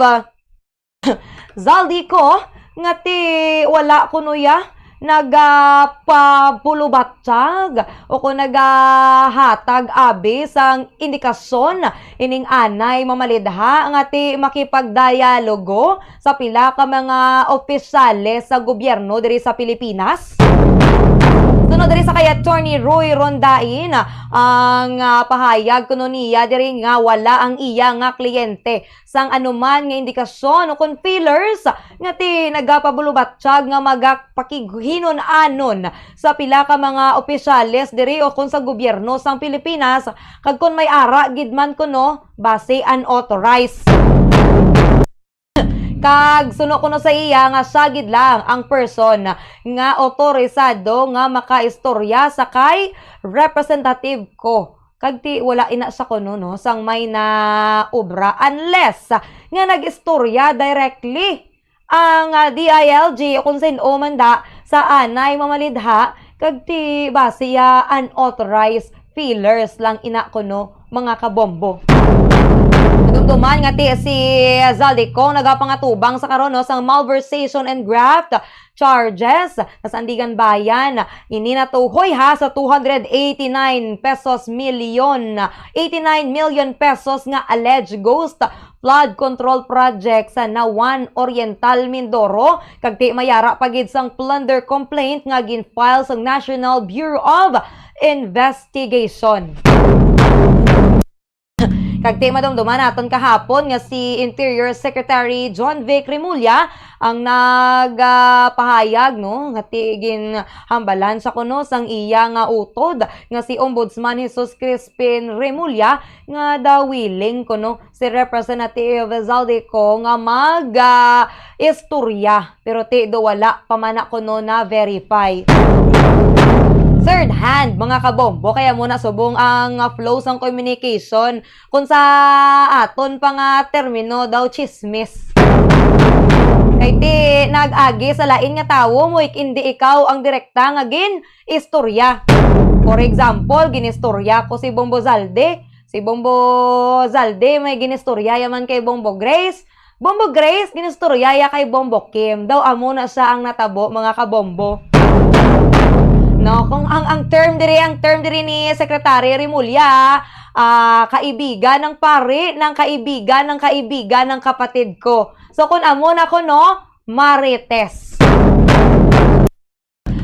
Zaldy Co nga ti wala kuno ya nagapabulubatyag o kon nagahatag abi sang indikasyon ining anay mamalidha nga ti makipagdialogo sa pila ka mga opisyales sa gobyerno diri sa Pilipinas. Sunod diri sa kay Attorney Roy Rondain, ang, ah, pahayag kuno niya diri nga wala ang iya nga kliyente sang anuman nga indikasyon o kon feelers nga ti nagapabulubatyag nga magapakighinun-anon sa pila ka mga opisyales diri o kon sa gobyerno sang Pilipinas, kag kon may ara gid man kuno, basi unauthorized. Kag suno kuno sa iya nga siya gid lang ang person nga otorisado nga makaistorya sa kay Representative Co. Kag ti wala ina siya kuno, no, sang may naobra, unless nga nag-istorya directly ang, ah, D I L G o kung sin-o man da sa anay mamalidha, kag ti basi ya unauthorized feelers lang ina kuno, mga kabombo. Dumduman nga ti si Zaldy Co nagapangatubang sa karon, no, sang malversation and graft charges na Sandiganbayan. Ini natuhoy, ha, sa two hundred eighty-nine pesos million, eighty-nine million pesos nga alleged ghost flood control project sa Nawan Oriental, Mindoro, kag ti mayara pa gid sang plunder complaint nga gin-file sa National Bureau of Investigation. Kag ti madumduman naton kahapon nga si Interior Secretary John Vic Remulla ang nagpahayag, no, nga ti ginhambalan sa kuno sang iya nga utod nga si Ombudsman Jesus Crispin Remulla nga daw willing kuno si Representative Zaldy Co nga mag, ah, istorya, pero ti do wala pa man na kuno na-verify. Third hand, mga kabombo, kaya mo na subong ang, ah, flow sang communication kung sa aton pa nga termino daw, chismis. Kay ti nag-agi sa lain nga tawo mo, ik-, indi ikaw ang direkta nga gin-istorya. For example, gin-istorya ko si Bombo Zalde. Si Bombo Zalde may gin-istorya yaman kay Bombo Grace. Bombo Grace, gin-istorya ya kay Bombo Kim. Daw amo na siya ang natabo, mga kabombo. No, kung ang, ang term diri, ang term diri ni Secretary Remulla, ah, kaibigan ng pare, ng kaibigan, ng kaibigan ng kapatid ko. So, kung amo na ko, no, marites.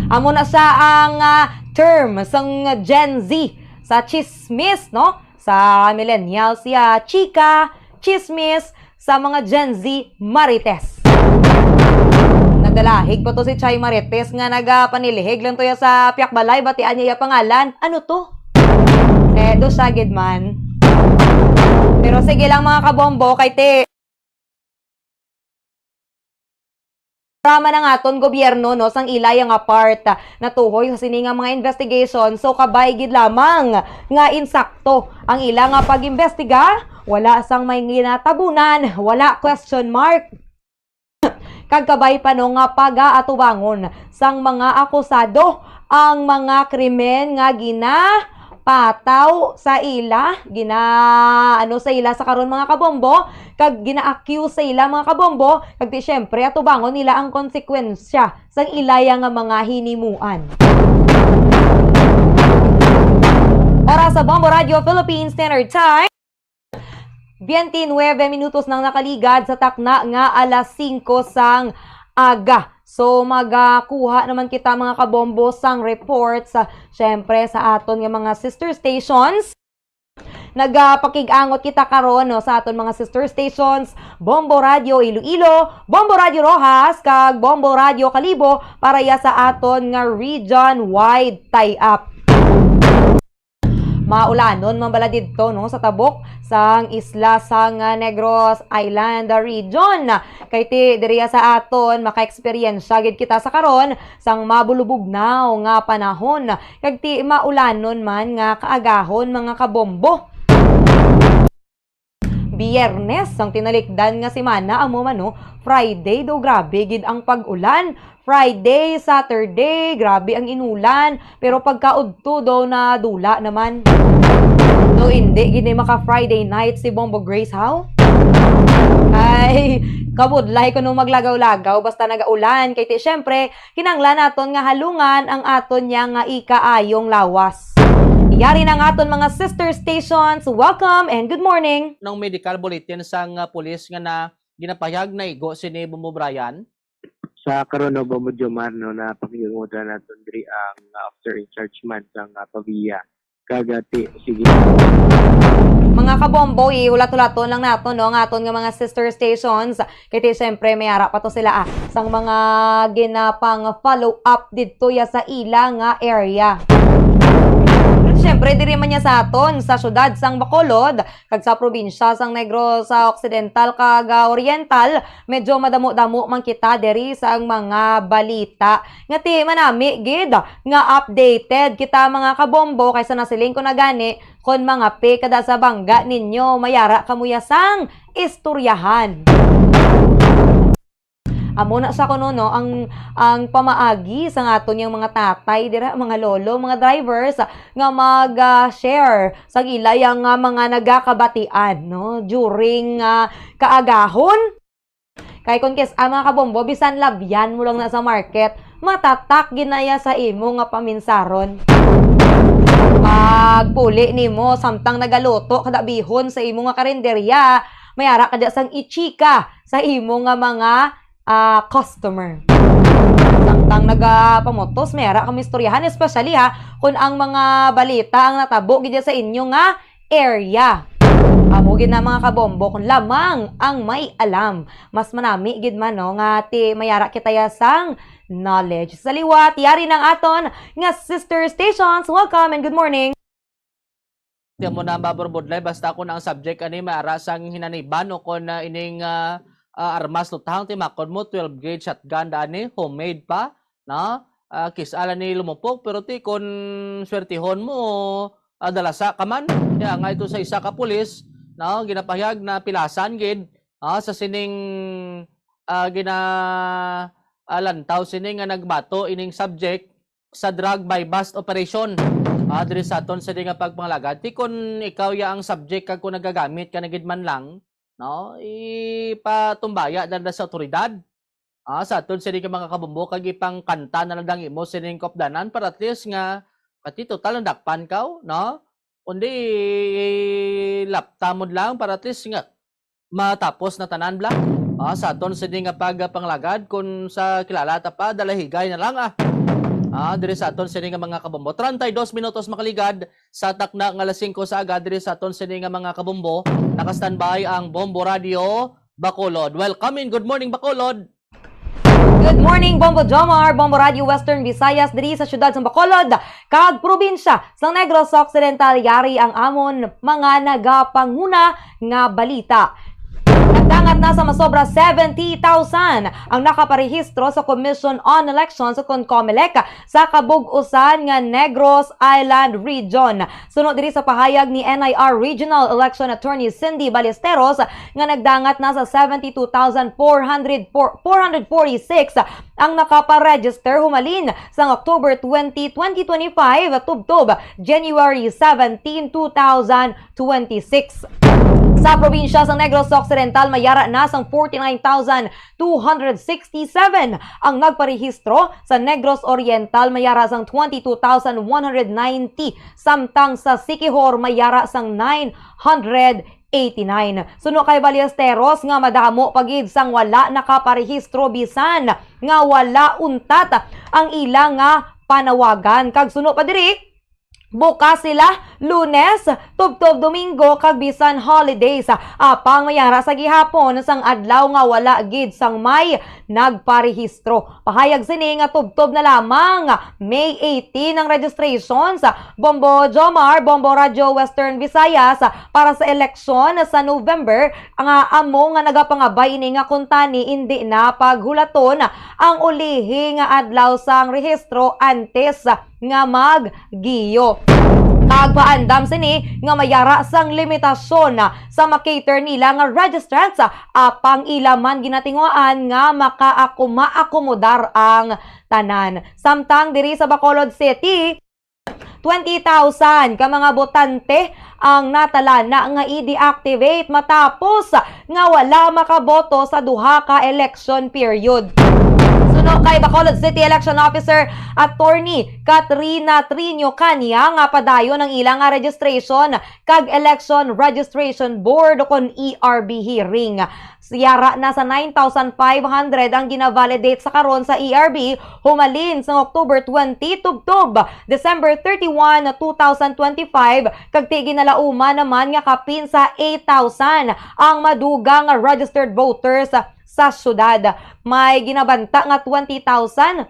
Amo na sa ang, ah, term sang Gen Z sa chismis, no? Sa millennials, ya, chika, chismis, sa mga Gen Z, marites. Nagdalahig pa to si Chay Marites nga nagapanilihig lang to ya sa Piakbalay, batian niya iya pangalan. Ano to? Eh, do siya gid man. Pero sige lang, mga kabombo, kay ti Para man ang aton gobyerno, no, sang ilaya nga part, ah, natuhoy sa sini nga mga investigation. So, kabay gid lamang nga insakto ang ila nga pag-imbestiga, wala sang may ginatabunan, wala question mark. Kag kabay pa, no, nga pagaatubangon sang mga akusado ang mga krimen nga gina pataw sa ila, gina-, ano sa ila sa karon, mga kabombo, kag gina-accuse sa ila, mga kabombo, kag di, syempre, atubangon nila ang konsekwensya sang ilaya nga mga hinimuan. Para sa Bombo Radio Philippines Standard Time, twenty-nine minutos nang nakaligad sa takna nga alas singko sang aga. So, magakuha naman kita, mga kabombo, sang reports, ah, syempre, sa aton nga mga sister stations. Nagapakig-angot kita karon, no, sa aton mga sister stations, Bombo Radio Iloilo, Bombo Radio Roxas, kag Bombo Radio Kalibo, para ya sa aton nga region-wide tie-up. Maulanon man bala didto, no, sa tabok sang isla sang, ah, Negros Island region. Kay ti diriya sa aton makaeksperyensya gid kita sa karon sang mabulubugnaw nga panahon, kag ti maulanon man nga kaagahon, mga kabombo. Biyernes, ang tinalikdan nga semana, amo man, no, Friday daw, grabe gid ang pag-ulan. Friday, Saturday, grabe ang inulan. Pero pagkaudto daw, nadula naman. No, hindi gid ni maka Friday night si Bombo Grace, how? Ay, kabudlay ko nung maglagaw-lagaw basta nagaulan. Kay ti, syempre, kinanglan naton nga halungan ang aton niya nga ikaayong lawas. Yari na ang aton mga sister stations. Welcome and good morning. Nang medical bulletin sang, ah, pulis nga na ginapahayag naigo sini, Bombo Brian? Sa karon, no, Bombo Jomar, no, napakiungutan naton diri ang, ah, officer in charge man sang, ah, Pavia. Kagati, sige. Mga kabombo, ihulat-hulaton lang naton, no, ang aton nga mga sister stations. Kay ti, siyempre, may ara pa to sila, ah, sang mga ginapang follow up didto ya sa ila nga area. Siyempre, diri man niya sa aton, sa syudad sang Bacolod, kag sa probinsya sang Negros Occidental kag, ah, Oriental, medyo madamo-damo man kita diri sang mga balita. Nga ti manami gid nga updated kita, mga kabombo, kay sa nasiling ko na gani, kon mangape kada sa bangga ninyo, may ara kamo ya sang istoryahan. Amo na sa kuno, no, ang, ang pamaagi sang aton yang mga tatay dira, mga lolo, mga drivers, nga mag, ah, share sang ila yang, ah, mga nagakabatian, no, during, ah, kaagahon. Kay kon kis-, ah, mga kabombo, bisan labyan mo lang na sa market, matatak gid na ya sa imo nga paminsaron. Pagpuli nimo, samtang nagaluto kada bihon sa imo nga karinderya, may ara ka dya sang ichika sa imo nga mga, ah, customer. Samtang nagapamutos, may ara kami istoryahan, especially, ha, kung ang mga balita ang natabo gid sa inyo nga area. Amo gid na, mga kabombo, lamang ang may alam. Mas manami gid man, no, nga ti mayara kita ya sang knowledge. Sa liwat, yari nang aton nga sister stations. Welcome and good morning. Ti amo na, Babor Budlay, basta kung ang subject ani mayara sang hinaniban o kon, ah, ining, ah, ah, armas lutang, timakon mo, twelve gauge shotgun dani, homemade pa, no? Ah, kis-a lang ni lumupok, pero ti kon swertihon mo, ah, dalasa ka man. Kaya nga ito sa isa ka pulis, no, ginapahayag na pilasan gid, ah, sa sining, ah, gina, ah, lantaw sini nga nagbato ining subject sa drug buy-bust operation. Ah, diri sa aton sini nga pagpangalagad, ti kon ikaw ya ang subject kag kung nagagamit ka na gid man lang, no, ipatumbaya na, na sa otoridad. Ah, sa aton sini nga mga kabumbo, kag ipangkanta na lang ang imo sining kopdanan para at least nga pati total nadakpan ka, no? Kundi lapta mo lang para at least nga matapos na tanan bla. Ah, sa aton sini nga pagpanglagad, kun sa kilala ta pa, dalahigay na lang, ah. Ah, diri sa aton sini nga mga kabumbo. Treinta y dos minutos makaligad sa takna nga alas singko sa aga, diri sa aton sini nga mga kabumbo. Naka-standby ang Bombo Radio Bacolod. Welcome in. Good morning, Bacolod. Good morning, Bombo Jomar, Bombo Radio Western Visayas, diri sa siyudad sang Bacolod kag probinsya sang Negros Occidental. Yari ang amon mga nagapanguna nga balita. Nagdangat na sa masobra seventy thousand ang nakaparehistro sa Commission on Elections o kon COMELEC sa kabug-usan nga Negros Island Region. Suno diri sa pahayag ni N I R Regional Election Attorney Cindy Ballesteros nga nagdangat na sa seventy-two thousand four hundred, four hundred forty-six ang nakaparegister humalin sang October twenty, twenty twenty-five, tubtob January seventeen, two thousand twenty-six. Sa probinsya sang Negros Occidental, mayara na sang forty-nine thousand two hundred sixty-seven ang nagparehistro. Sa Negros Oriental, mayara sang twenty-two thousand one hundred ninety, samtang sa Siquijor, mayara sang nine hundred eighty-nine. Suno kay Ballesteros nga madamo pa gid sang wala nakaparehistro bisan nga wala untat ang ila nga panawagan. Kag suno pa diri, bukas sila Lunes, tubtob Domingo, kag bisan holidays. Apang mayara sa gihapon sang adlaw nga wala gid sang may nagparehistro. Pahayag sini nga tubtob na lamang May eighteen ang registrations. Bombo Jomar, Bombo Radio Western Visayas, para sa eleksyon sa November, nga amo nga nagapangabay ini nga kuntani indi na paghulaton ang ulihi nga adlaw sang rehistro antes nga maggiyo. Kag paandam sini nga mayara sang limitasyon sa makater nila nga registrants, apang ila man ginatinguhaan nga makaakuma-akomodar ang tanan. Samtang diri sa Bacolod City, twenty thousand ka mga botante ang natalana nga i-deactivate matapos nga wala makaboto sa duha ka election period. Suno kay Bacolod City Election Officer Attorney Katrina Trinio Cania, nga padayon ang ila nga registration kag Election Registration Board o kon E R B hearing. Yara na sa nine thousand five hundred ang gina-validate sa karon sa E R B humalin sang October twenty tubtob December thirty-one, two thousand twenty-five, kag ti ginalauman naman nga kapin sa eight thousand ang madugang nga registered voters sa syudad. May ginabanta nga twenty thousand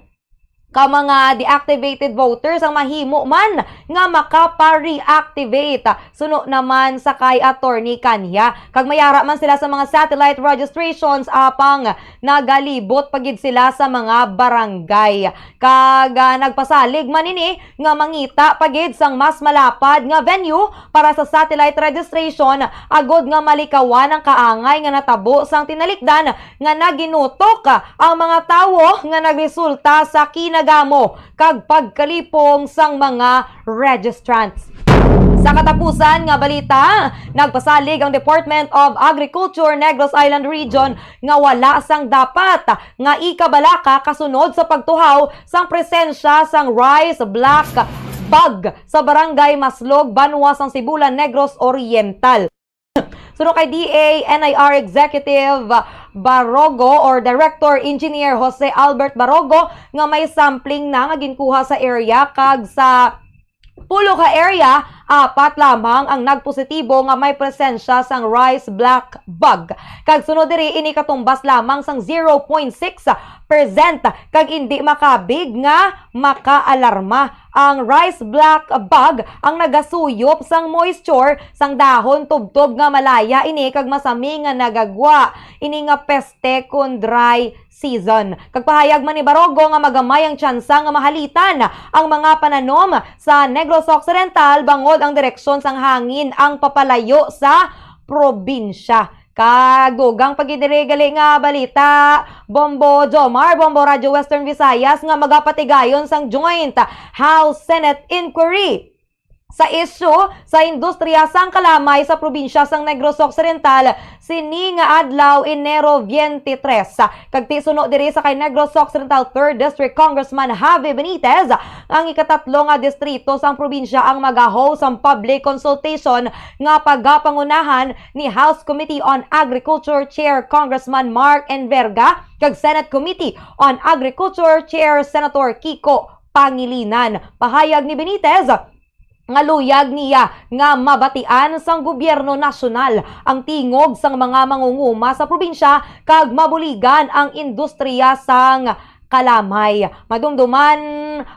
ka mga deactivated voters ang mahimo man nga makapa-reactivate, suno naman sa kay Attorney Cania. Kag mayara man sila sa mga satellite registrations, apang nagalibot pa gid sila sa mga barangay. Kag, ah, nagpasalig man ini nga mangita pa gid sang mas malapad nga venue para sa satellite registration, agod nga malikawan ang kaangay nga natabo sang tinalikdan nga naginutok ang mga tawo nga nagresulta sa kinagamo kag pagkalipong sang mga registrants. Sa katapusan nga balita, nagpasalig ang Department of Agriculture Negros Island Region nga wala sang dapat nga ikabalaka kasunod sa pagtuhaw sang presensya sang rice black bug sa Barangay Maslog, banwa sang Sibulan, Negros Oriental. Suno kay D A N I R Executive Barogo or Director Engineer Jose Albert Barogo, nga may sampling na nga ginkuha sa area kag sa Pulo ka area, apat lamang ang nagpositibo nga may presensya sang rice black bug. Kag sunod diri, ini katumbas lamang sang zero point six percent, kag indi makabig nga makaalarma. Ang rice black bug ang nagasuyop sang moisture sang dahon tubtob nga malaya ini kag masami nga nagagwa ini nga peste kon dry season. Kag pahayag man ni Barogo nga magamay ang tsansa nga mahalitan ang mga pananom sa Negros Occidental bangod ang direksyon sang hangin ang papalayo sa probinsya. Kag dugang pa gid diri gali nga balita, Bombo Jomar, Bombo Radyo Western Visayas, nga magapatigayon sang Joint House Senate Inquiry sa isyu sa industriya sang kalamay sa probinsya sang Negros Occidental sini nga adlaw, Enero twenty-three. Kag ti suno diri sa kay Negros Occidental Third District Congressman Javi Benitez, ang ikatatlo nga distrito sang probinsya ang magahost sang public consultation nga pagapangunahan ni House Committee on Agriculture Chair Congressman Mark Enverga kag Senate Committee on Agriculture Chair Senator Kiko Pangilinan. Pahayag ni Benitez nga luyag niya nga mabatian sang gobyerno nasyonal ang tingog sang mga mangunguma sa probinsya kag mabuligan ang industriya sang kalamay. Madumduman,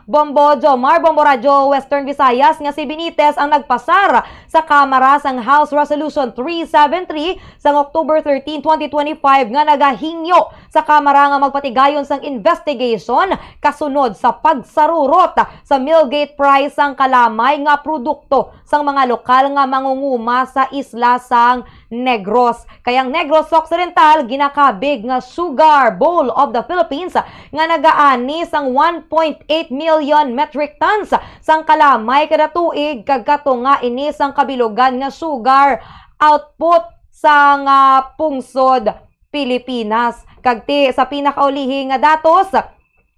Bombo Jomar, Bombo Radyo Western Visayas, nga si Benitez ang nagpasar sa Kamara sang House Resolution three seven three sang October thirteen, twenty twenty-five, nga nagahingyo sa Kamara nga magpatigayon sang investigation kasunod sa pagsarurot sa millgate price sang kalamay nga produkto sang mga lokal nga mangunguma sa isla sang Negros. Kay ang Negros Occidental ginakabig nga Sugar Bowl of the Philippines nga nagaani sang one point eight million metric tons sang kalamay kada tuig, kag katunga ini sang kabilugan nga sugar output sang, ah, pungsod Pilipinas. Kag ti sa pinakaulihi nga datos,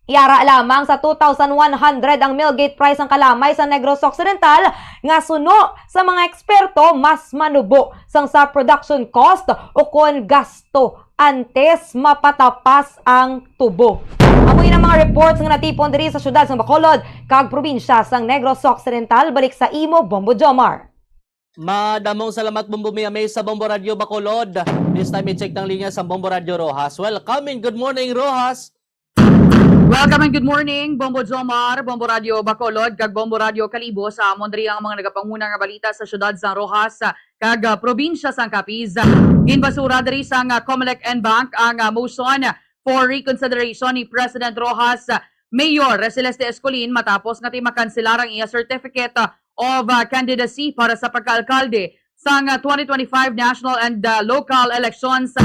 yara lamang sa two thousand one hundred ang millgate price sang kalamay sa Negros Occidental, nga suno sa mga eksperto mas manubo sang sa production cost o kon gasto antes mapatapas ang tubo. Amo ini ang mga reports nga natipon diri sa siyudad sang Bacolod kag probinsya sang Negros Occidental. Balik sa imo, Bombo Jomar. Madamong salamat, Bombo Miami, sa Bombo Radyo Bacolod. This time, i-check ang linya sa Bombo Radyo Roxas. Welcome and good morning, Roxas. Welcome and good morning, Bombo Jomar, Bombo Radyo Bacolod, kag Bombo Radyo Kalibo. Sa amon diri ang mga nagapanguna nga balita sa siyudad sang Roxas kag, ah, probinsya sang Capiz. Ginbasura diri sang, ah, Comelec en Bank ang, ah, motion for reconsideration ni President Roxas, ah, Mayor Celeste Escolin matapos nga ti makanselar ang iya certificate, ah, of, ah, candidacy para sa pagka-alkalde sang, ah, twenty twenty-five national and, ah, local elections.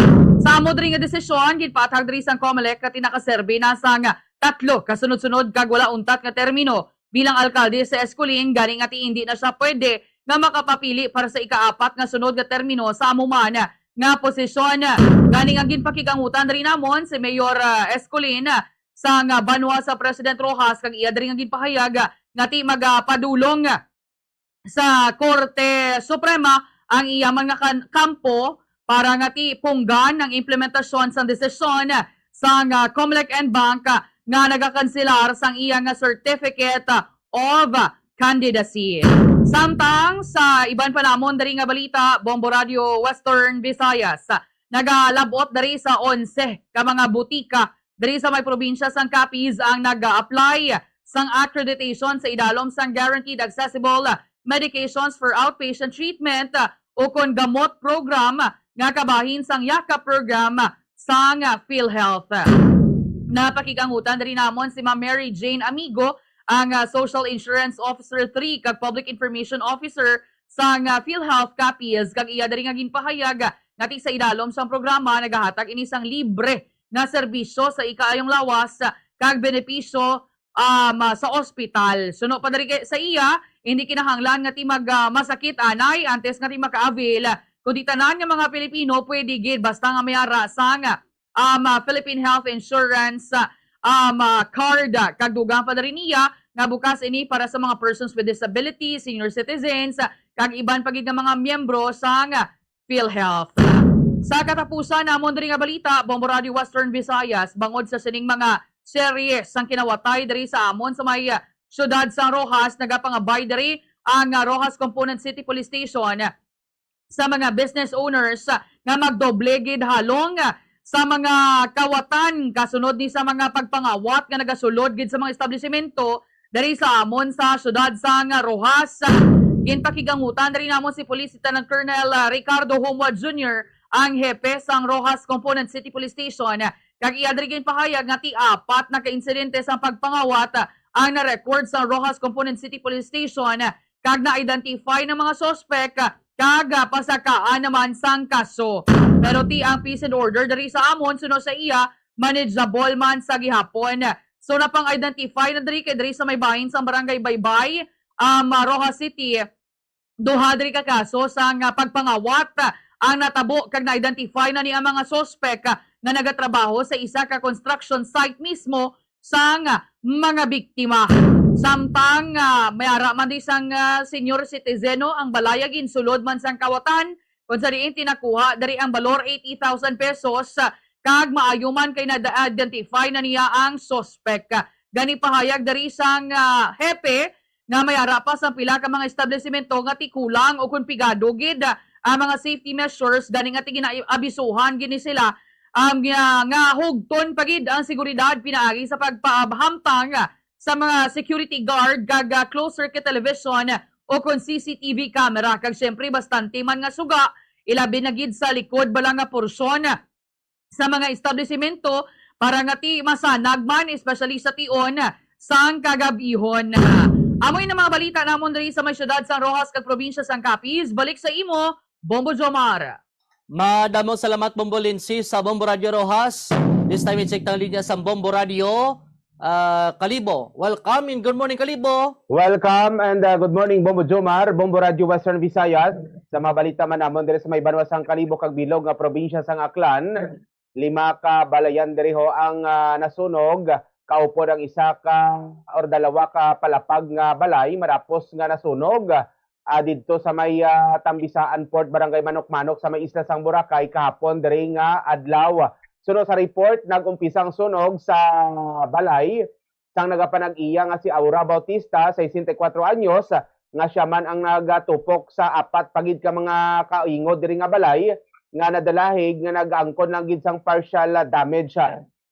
Sa amo diri nga desisyon, ginpaathag diri sang Comelec nga ti nakaserbi na sang, ah, tatlo ka sunod-sunod kag wala untat nga termino bilang alkalde sa Escolin, gani nga ti indi na sia pwede nga makapapili para sa ikaapat nga sunod nga termino sa amo man nga posisyon. Gani nga ginpakig-angutan diri namon si Mayor, ah, Escolin, ah, sang, ah, banwa sa President Roxas, kag iya diri nga ginpahayag, ah, nga ti magapadulong, ah, sa Korte Suprema ang iya man nga kan-, kampo para nga ti punggan ang implementasyon sang desisyon sang, ah, Comelec en Bank, ah, nga nagakanselar sang iya nga certificate, ah, of, ah, candidacy. Samtang sa iban pa namon diri nga balita, Bombo Radyo Western Visayas, ah, nagalab-ot diri sa onse ka mga butika diri sa may probinsya sang Capiz ang nag-a-apply sang accreditation sa idalom sang Guaranteed Accessible Medications for Outpatient Treatment, ah, o kon gamot program, ah, nga kabahin sang yakap program, ah, sang, ah, PhilHealth. Napakig-angutan diri namon si Ma'am Mary Jane Amigo, ang, ah, Social Insurance Officer three kag Public Information Officer sang, ah, PhilHealth Capiz, kag iya diri nga ginpahayag, ah, nga ti sa idalom sang programa nagahatag ini sang libre nga serbisyo sa ikaayong lawas, ah, kag benepisyo, um, ah, sa ospital. Suno pa diri kay, sa iya, hindi kinahanglan nga ti mag, ah, masakit anay antes nga ti maka-avail, kundi tanan nga mga Pilipino pwede gid basta nga may ara sang, um, ah, Philippine Health Insurance, ah, um, ah, card. Kag dugang pa diri niya nga bukas ini para sa mga persons with disability, senior citizens, ah, kag iban pa gid nga mga miyembro sang, ah, PhilHealth. Sa katapusan namon diri nga balita, Bombo Radio Western Visayas, bangod sa sining mga series sang kinawatay diri sa amon sa may, ah, siyudad sang Roxas, nagapangabay diri ang, ah, Roxas Component City Police Station sa mga business owners, ah, nga magdoble gid halong, ah, sa mga kawatan kasunod ni sa mga pagpangawat nga nagasulod gid sa mga establisimento diri sa amon sa siyudad sang Roxas. Ginpakigangutan diri namon si Police Lieutenant Colonel, ah, Ricardo Humua Junior, ang hepe sang Roxas Component City Police Station, kag iya diri ginpahayag nga ti apat na ka insidente sang pagpangawat ang na-record sa Roxas Component City Police Station, kag na-identify ng mga suspek, kag, ah, pasakaan naman sang kaso. Pero ti ang peace and order diri sa amon, suno sa iya, manageable man sa gihapon. So, napang-identify na diri kay diri sa may bahin sang Barangay Baybay, um, Roxas City, duha diri ka kaso sang, ah, pagpangawat, ah, ang natabo, kag na-identify na ni ang mga suspek, ah, nga nagatrabaho sa isa ka construction site mismo sang, ah, mga biktima. Samtang, ah, may ara man di sang, ah, senior citizen, no, ang balay nga ginsulod man sang kawatan, kung sa diin tinakuha diri ang balor eighty thousand pesos, ah, kag maayo man kay na-identify na niya ang suspek. Gani pahayag diri sang, ah, hepe nga may ara pa sang pila ka mga establisimento nga ti kulang o kon pigado gid, ah, ang mga safety measures, gani nga ti ginaabisuhan gid ni sila, um, nga, nga hugton pa gid ang seguridad pinaagi sa pagpahamtang, ah, sa mga security guard kag, ah, closed circuit television o kon C C T V camera. Kag siyempre, bastante man nga suga, ilabi na gid sa likod bala nga porsyon sa mga establisimento para nga ti masanag man, especially sa tion sang kagabihon. Amoy na mga balita namon diri sa may siyudad sang Roxas kag probinsya sang Capiz. Balik sa imo, Bombo Jomar. Madamo salamat, Bombo Lindsay, sa Bombo Radio Roxas. This time, i-check ang linya sa Bombo Radio, ah, Kalibo. Welcome and good morning, Kalibo. Welcome and, uh, good morning, Bombo Jomar, Bombo Radio Western Visayas. Sa mga balita man namon diri sa may banwa sang Kalibo kag bilog nga probinsya sang Aklan, lima ka balayan diri ho ang, ah, nasunog. Kaupod ang isa ka or dalawa ka palapag nga balay marapos nga nasunog, ah, didto sa may, ah, Tambisaan Port, Barangay Manok-Manok sa may isla sang Boracay kahapon diri nga adlaw. Suno sa report, nag-umpisa ang sunog sa balay sang nagapanag-iya nga si Aura Bautista, sesenta y cuatro anyos, nga siya man ang nagatupok sa apat pa gid ka mga kaingod diri nga balay nga nadalahig nga nag-angkon lang gid sang partial, ah, damage.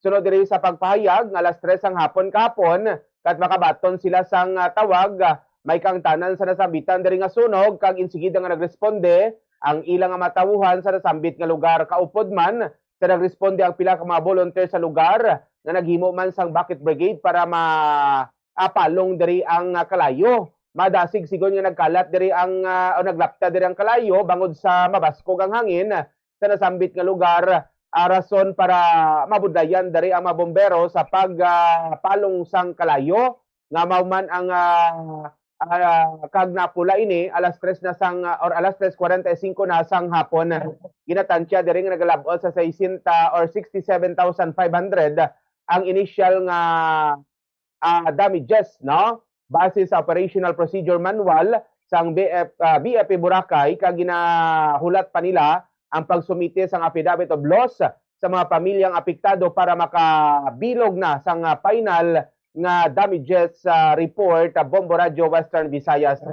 Sunod diri sa pagpahayag nga alas tres sang hapon kahapon, kat makabaton sila sang, ah, tawag, ah, may kaangtanan sa nasambitan diri nga sunog, kag insigida nga nagresponde ang ila nga mga tawuhan sa nasambit nga lugar. Kaupod man sa nagresponde ang pila ka mga volunteer sa lugar nga naghimo man sang bucket brigade para ma-, ah, palong diri ang, ah, kalayo. Madasig sigon nga nagkalat diri ang, ah, o naglapta diri ang kalayo bangod sa mabaskog ang hangin sa nasambit nga lugar, ah, rason para mabudlayan diri ang mga bombero sa pag, ah, palong sang kalayo, nga mao man ang, ah, ah, kag napula ini alas tres na sang, ah, or alas tres cuarenta y cinco na sang hapon. Ginatansya diri nga nagalab-ot sa sesenta or sixty-seven thousand five hundred ang initial nga, ah, damages, no? Base sa Operational Procedure Manual sang B F, ah, B F P Boracay, kag ginahulat pa nila ang pagsumite sang affidavit of loss sa mga pamilyang apektado para makabilog na sang, ah, final nga damages, ah, report, ah, Bombo Radyo Western Visayas.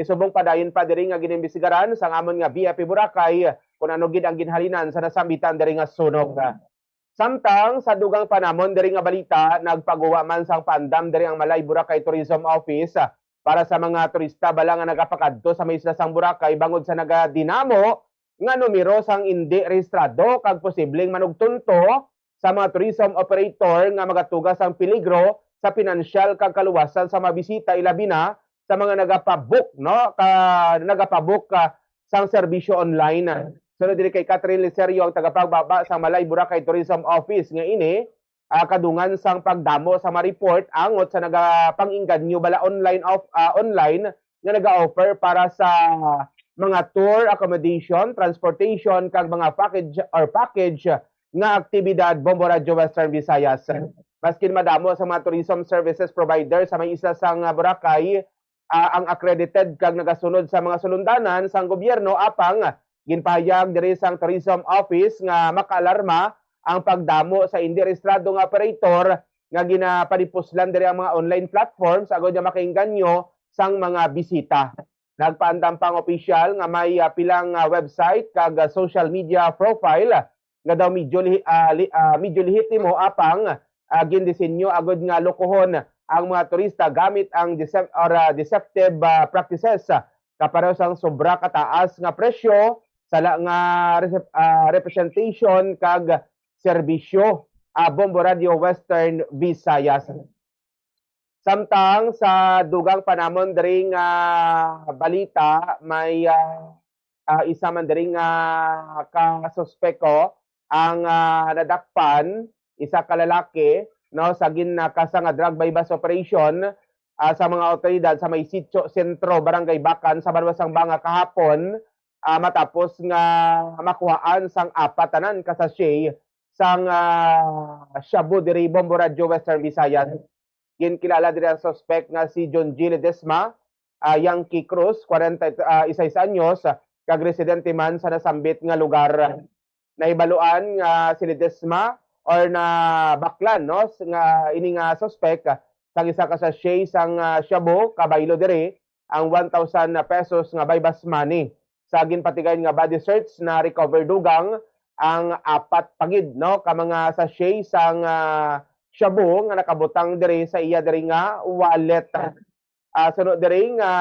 Subong padayon pa diri nga ginimbestigaran sang amon nga B F P Boracay kung ano gid ang ginhalinan sa nasambitan diri nga sunog. Samtang sa dugang pa namon diri nga balita, nagpagwa man sang paandam diri ang Malay Boracay Tourism Office, ah, para sa mga turista bala nga nagapakadto sa may isla sang Boracay bangod sa nagadinamo nga numero sang indi rehistrado kag posibleng manugtunto sa mga tourism operator nga magatuga sang peligro sa pinansyal kag kaluwasan sa mga bisita, ilabi na sa mga nagapabook, no, ka, nagapabook, ah, sang serbisyo online. Sunod diri kay Catherine Liserio, ang tagapagbaba sa Malay Boracay Tourism Office, nga ini, ah, kadungan sang pagdamo sa mga report angot sa nagapang-inganyo bala online of, ah, online nga naga-offer para sa mga tour, accommodation, transportation, kag mga package or package nga aktibidad, Bombo Radyo Western Visayas. Maskin madamo sa mga tourism services provider sa may isla sang, ah, Boracay, ah, ang accredited kag nagasunod sa mga sulundanan sang gobyerno, apang ginpahayag diri sang Tourism Office nga makaalarma ang pagdamo sa indi rehistrado nga operator nga ginapadipuslan diri ang mga online platforms agod nga makainganyo sang mga bisita. Nagpaandam pa ang opisyal nga may, ah, pilang, ah, website kag, ah, social media profile nga daw medyo lihi-, ah, li-, ah, medyo lehitimo apang, ah, gindisenyo agod nga lokohon ang mga turista gamit ang decep-, or, ah, deceptive, ah, practices, ah, kapareho sang sobra kataas nga presyo, sala nga resep-, ah, representation kag serbisyo. Ah, Bombo Radio Western Visayas. Samtang sa dugang pa namon diri nga balita, may, ah, ah, isa man diri nga kasuspek ang, ah, nadakpan, isa ka lalaki, no, sa ginakasa nga drug buy-bust operation, ah, sa mga awtoridad sa may Sitio Sentro, Barangay Bacan, sa Banwa sang Banga kahapon, ah, matapos nga makuhaan sang apat tanan ka sachet sang, ah, shabu diri, Bombo Radyo, Western Visayas. Ginkilala diri ang suspek nga si John G Ledesma, ah, Yankee Cruz, kwarenta, ah, y seis anyos, kag residente man sa nasambit nga lugar. Nahibaluan nga si Ledesma or nabaklan, no, s-, nga ini nga suspek, ah, sang isa ka sachet sang, ah, shabu, kabaylo diri ang one thousand pesos nga buy-bust money. Sa ginpatigayon nga body search, na-recover dugang ang apat pa gid, no, ka mga sachet sang, ah, shabu nga nakabutang diri sa iya diri nga wallet. Ah, suno diri nga,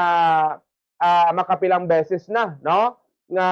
ah, makapilang beses na, no, nga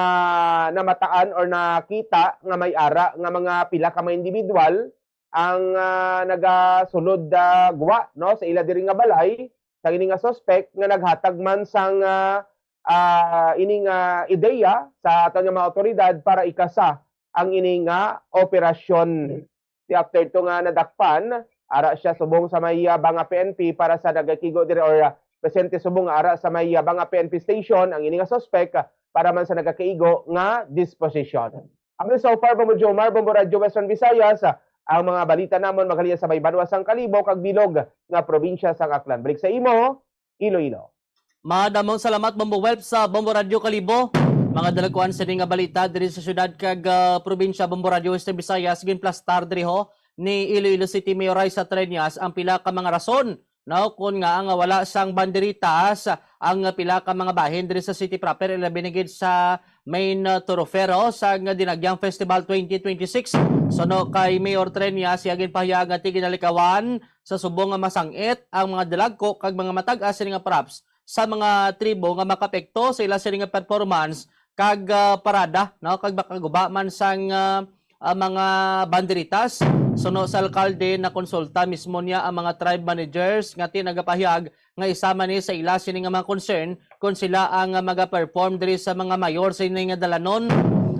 namataan or nakita nga may ara nga mga pila ka mga individual ang, ah, nagasulod, ah, gwa, no, sa ila diri nga balay, sa ini nga suspek nga naghatag man sang, ah, ah, ini nga ideya sa aton nga mga awtoridad para ikasa ang ini nga operasyon. Di after to nga nadakpan, ara siya subong sa may, ah, Banga P N P para sa nagakigo diri, or, ah, presente subong nga ara sa may, ah, Banga P N P station ang ini nga suspek, ah, para man sa nagakaigo nga disposisyon. Ang so far, Bombo Jomar, Bombo Radyo Western Visayas, ah, ang mga balita namon maghalin sa may banwa sang Kalibo kag bilog nga probinsya sang Aklan. Balik sa imo, Iloilo. Madamong salamat, Bombo Welp, sa Bombo Radyo Kalibo. Mga dalagkuan sini nga balita diri sa syudad kag, ah, probinsya, Bombo Radyo Western Visayas, ginplastar diri ho ni Iloilo City Mayor Raisa Treñas ang pila ka mga rason, no, kun ngaa nga wala sang banderitas ang pila ka mga bahin diri sa city proper, ilabi na gid sa main, ah, thoroughfare, oh, sa nga Dinagyang Festival twenty twenty-six. Suno kay Mayor Treñas, siya ginpahayag nga ti ginalikawan sa subong nga masang-it ang mga dalagko kag mga matag-as sini nga props sa mga tribo nga makapekto sa ila sini nga performance kag, ah, parada, no, kag makaguba man sang, ah, ah, mga banderitas. Suno sa alkalde, nakonsulta mismo niya ang mga tribe managers nga ti nagapahayag nga isa man ni sa ila sini nga mga concern kung sila ang, ah, maga-perform diri sa mga mayor sini nga dalanon.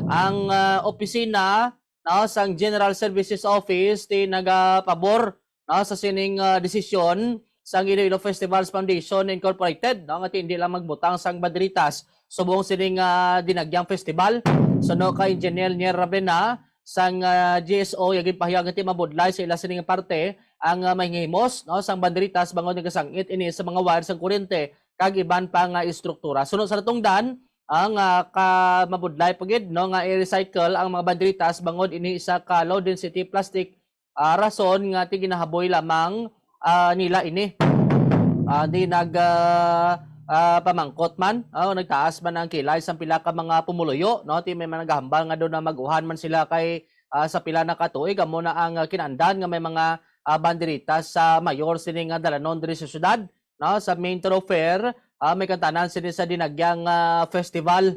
Ang, ah, opisina, no, sang General Services Office ti nagapabor, no, sa sining, ah, desisyon sang Iloilo Festivals Foundation Incorporated, no, nga ti indi lang magbutang sang banderitas subong sining, ah, Dinagyang Festival. Suno kay Engineer Nier Ravena sang, ah, G S O, iya ginpahayag nga ti mabudlay sa ila sining parte ang, ah, mahingahimos, no, sang banderitas bangod nagasang-it ini sa mga wire sang kuryente kag iban pa nga estruktura. Suno sa natungdan, ang, ah, ka mabudlay pa gid, no, nga i-recycle ang mga banderitas bangod ini isa ka low density plastic, ah, rason nga ti ginahaboy lamang, ah, nila ini. Ah, di nag, ah, ah, pamangkot man, oh, nagtaas man ang kilay sang pila ka mga pumuluyo, no? Ti may mga nagahambal nga daw na mag-uhan man sila kay, ah, sa pila na ka tuig, amo na ang, ah, kinaandan nga may mga, ah, banderitas sa mayor sini nga dalanon diri sa syudad, no? Sa main thoroughfare, ah, may kantanan sini sa Dinagyang, ah, Festival.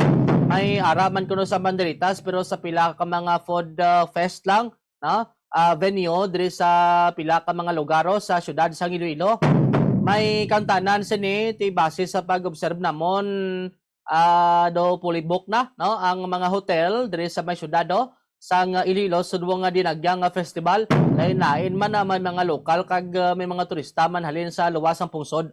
May ara man kuno sa banderitas, pero sa pila ka mga food, ah, fest lang, no? Ah, venue diri sa pila ka mga lugar, oh, sa siyudad sang Iloilo. May kantanan sini ti base sa pag-observe namon, ah, do fully book na, no, ang mga hotel diri sa may siyudad, oh, sang Iloilo, sudwong nga Dinagyang nga festival. Lain-lain man na may mga lokal kag, ah, may mga turista man halin sa luwas sang pungsod.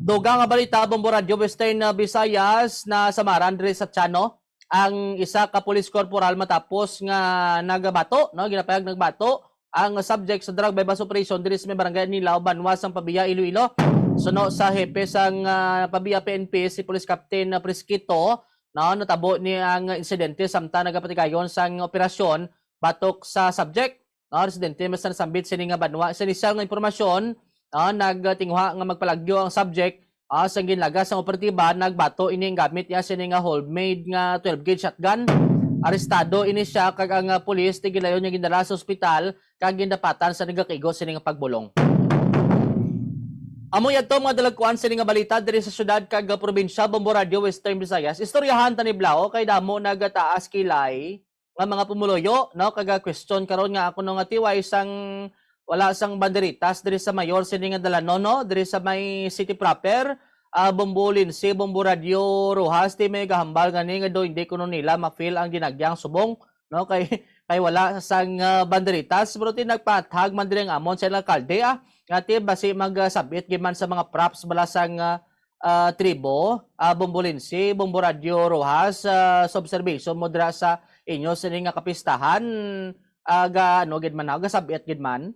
Dugang nga balita, Bombo Radyo, Western, ah, Visayas, nasamaran diri sa Tiano ang isa ka police corporal matapos nga nagabato, no, ginapahayag nagbato ang subject sa drug buy-bust operation diri sa may barangay Anilao, banwa sang Pavia, Iloilo. Suno sa hepe sang, ah, Pavia P N P, si Police Captain, ah, Prisquito, no, natabo ni ang insidente samtang nagapatigayon sang operasyon batok sa subject. no, residente man sa nasambit sini nga banwa. Sa inisyal nga impormasyon, no, nagtinguha nga magpalagyo ang subject, ah, sang ginlaga sang operatiba, nagbato ini ang gamit niya sini nga homemade nga twelve gauge shotgun. Arestado ini siya kag ang, ah, pulis ti gilayon niya gindala sa ospital kag gindapatan sa nagakigo sini nga pagbulong. Amo yadto mga dalagkuan sini nga balita diri sa syudad kag, ah, probinsya, Bombo Radio Western Visayas. Istoryahan ta ni Blau kay damo nagataas kilay nga mga pumuluyo, no, kag, ah, question karon nga ako no nga tiway sang wala sang banderitas diri sa mayor sini nga dalanon, no, diri sa may city proper. Ah, Bombo Lindsay, Bombo Radio Rojas, ti may gahambal gani nga do hindi kuno nila ma-feel ang dinagyang subong, no, kay kay wala sang, ah, banderitas, pero ti nagpaathag man diri ang amon sa ilang alkalde, ah, nga ti basi magsabit gid man sa mga props bala sang, ah, ah, tribo, ah, Bombo Lindsay, Bombo Radio Rojas, ah, sa observation mo dira sa inyo sini nga kapistahan, ah, ga ano gid man, ah, gasabit gid man?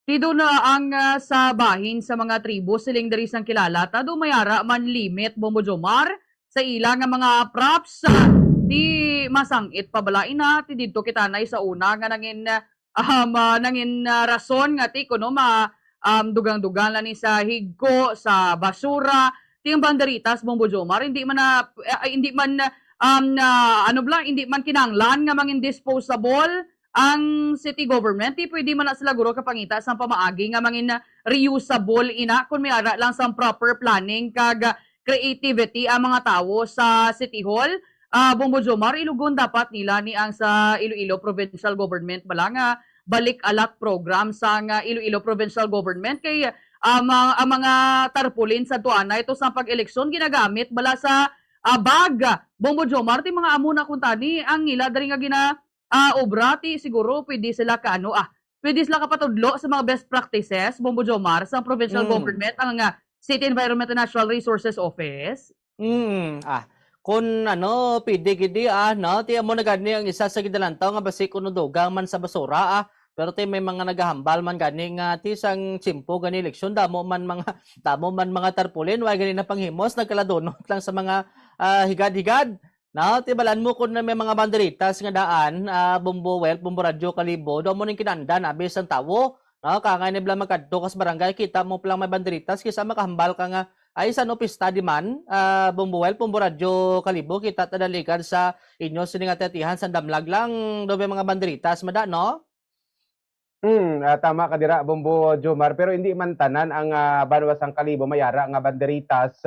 Ti do na ang, ah, sa bahin sa mga tribo, siling diri sang kilala ta, do may ara man limit, Bombo Jomar, sa ila nga mga props, ah, ti masangit pa bala ina, ti didto kita nay sa una nga nangin, ah, um, ah, nangin, ah, rason nga ti kuno ma, um, dugang-dugang lang ni sa higko, sa basura, ti ang banderitas, Bombo Jomar, hindi man na, ah, hindi man, um, na, ano bala, hindi man kinahanglan nga mangin disposable ang city government, ti pwede man na sila guro kapangita sang pamaagi nga mangin reusable ina kung may ara lang sang proper planning kag creativity ang mga tawo sa City Hall. Ah, Bombo Jomar, ilugon dapat nila ni ang sa Iloilo Provincial Government bala nga balik alat program sang, ah, Iloilo Provincial Government kay, ah, ma-, ang mga tarpaulin sa tuanay to sa pag-eleksyon ginagamit bala sa, ah, bag. Bombo Jomar, ti mga amo na kuntani ang ila diri nga gina, ah, obra, ti siguro pwede sila ka, ano, ah, pwede sila kapatudlo sa mga best practices, Bombo Jomar, sa provincial Mm. government, ang, ah, City Environment and Natural Resources Office? Mm, ah, kun ano, pwede gid di, ah, no? Ti amo na gani ang isa sa gidalantaw nga basi kuno dugang man sa basura, ah. Pero ti may mga nagahambal man gani nga ti sang tiyempo gani eleksyon, damo man mga, damo man mga tarpaulin, wa gani napanghimos, nagkaladunot lang sa mga, ah, higad-higad. No, ti balaan mo kun may mga banderitas nga daan, ah, Bombo Wealth, Bombo Radyo Kalibo, do mo ning kinandan, abi sang tawo. No, kangay ni bala magkadto ka sa barangay, kita mo palang may banderitas, kisa makahambal ka nga, ay, sa no pista di man, ah, Bombo Wealth, Bombo Radyo Kalibo, kita ta daligan sa inyo sini nga atihan sa damlag lang, do may mga banderitas, mada, no? Hmm, ah, tama ka dira, Bombo Jomar, pero hindi man tanan ang, ah, banwa sang Kalibo may ara nga banderitas.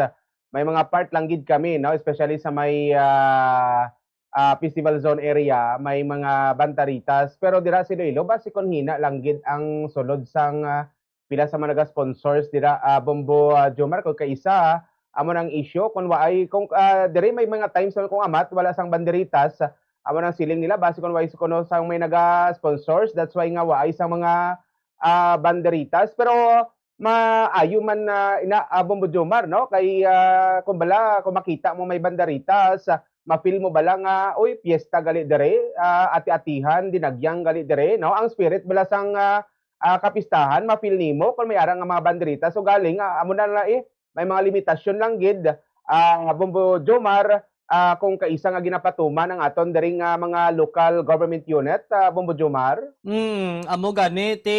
May mga part lang gid kami, no, especially sa may, ah, ah, festival zone area, may mga banderitas. Pero dira sa Iloilo, basi kon hina lang gid ang sulod sang, ah, pila sa mga naga-sponsors dira, ah, Bombo, ah, Jomar, kung kaisa, amo nang issue, kung waay, kung, ah, diri may mga times naman kung amat, wala sang banderitas, amo nang siling nila, basi kung waay kuno sang may naga-sponsors, that's why nga waay sang mga, ah, banderitas. Pero maayo man na ina, ah, Bombo Jomar, no? Kay, ah, kung bala, kung makita mo may banderitas, ah, ma-feel mo bala nga, uy, piyesta gali diri, ah, ati-atihan, dinagyang gali diri, no? Ang spirit bala sang, ah, ah, kapistahan, ma-feel nimo kung may ara nga mga banderitas. So, galing, ah, amo na na eh, may mga limitasyon lang gid, ah, Bombo Jomar, ah, kung kaisa nga ginapatuman ang aton diri nga mga local government unit, ah, Bombo Jomar. Hmm, amo gani ti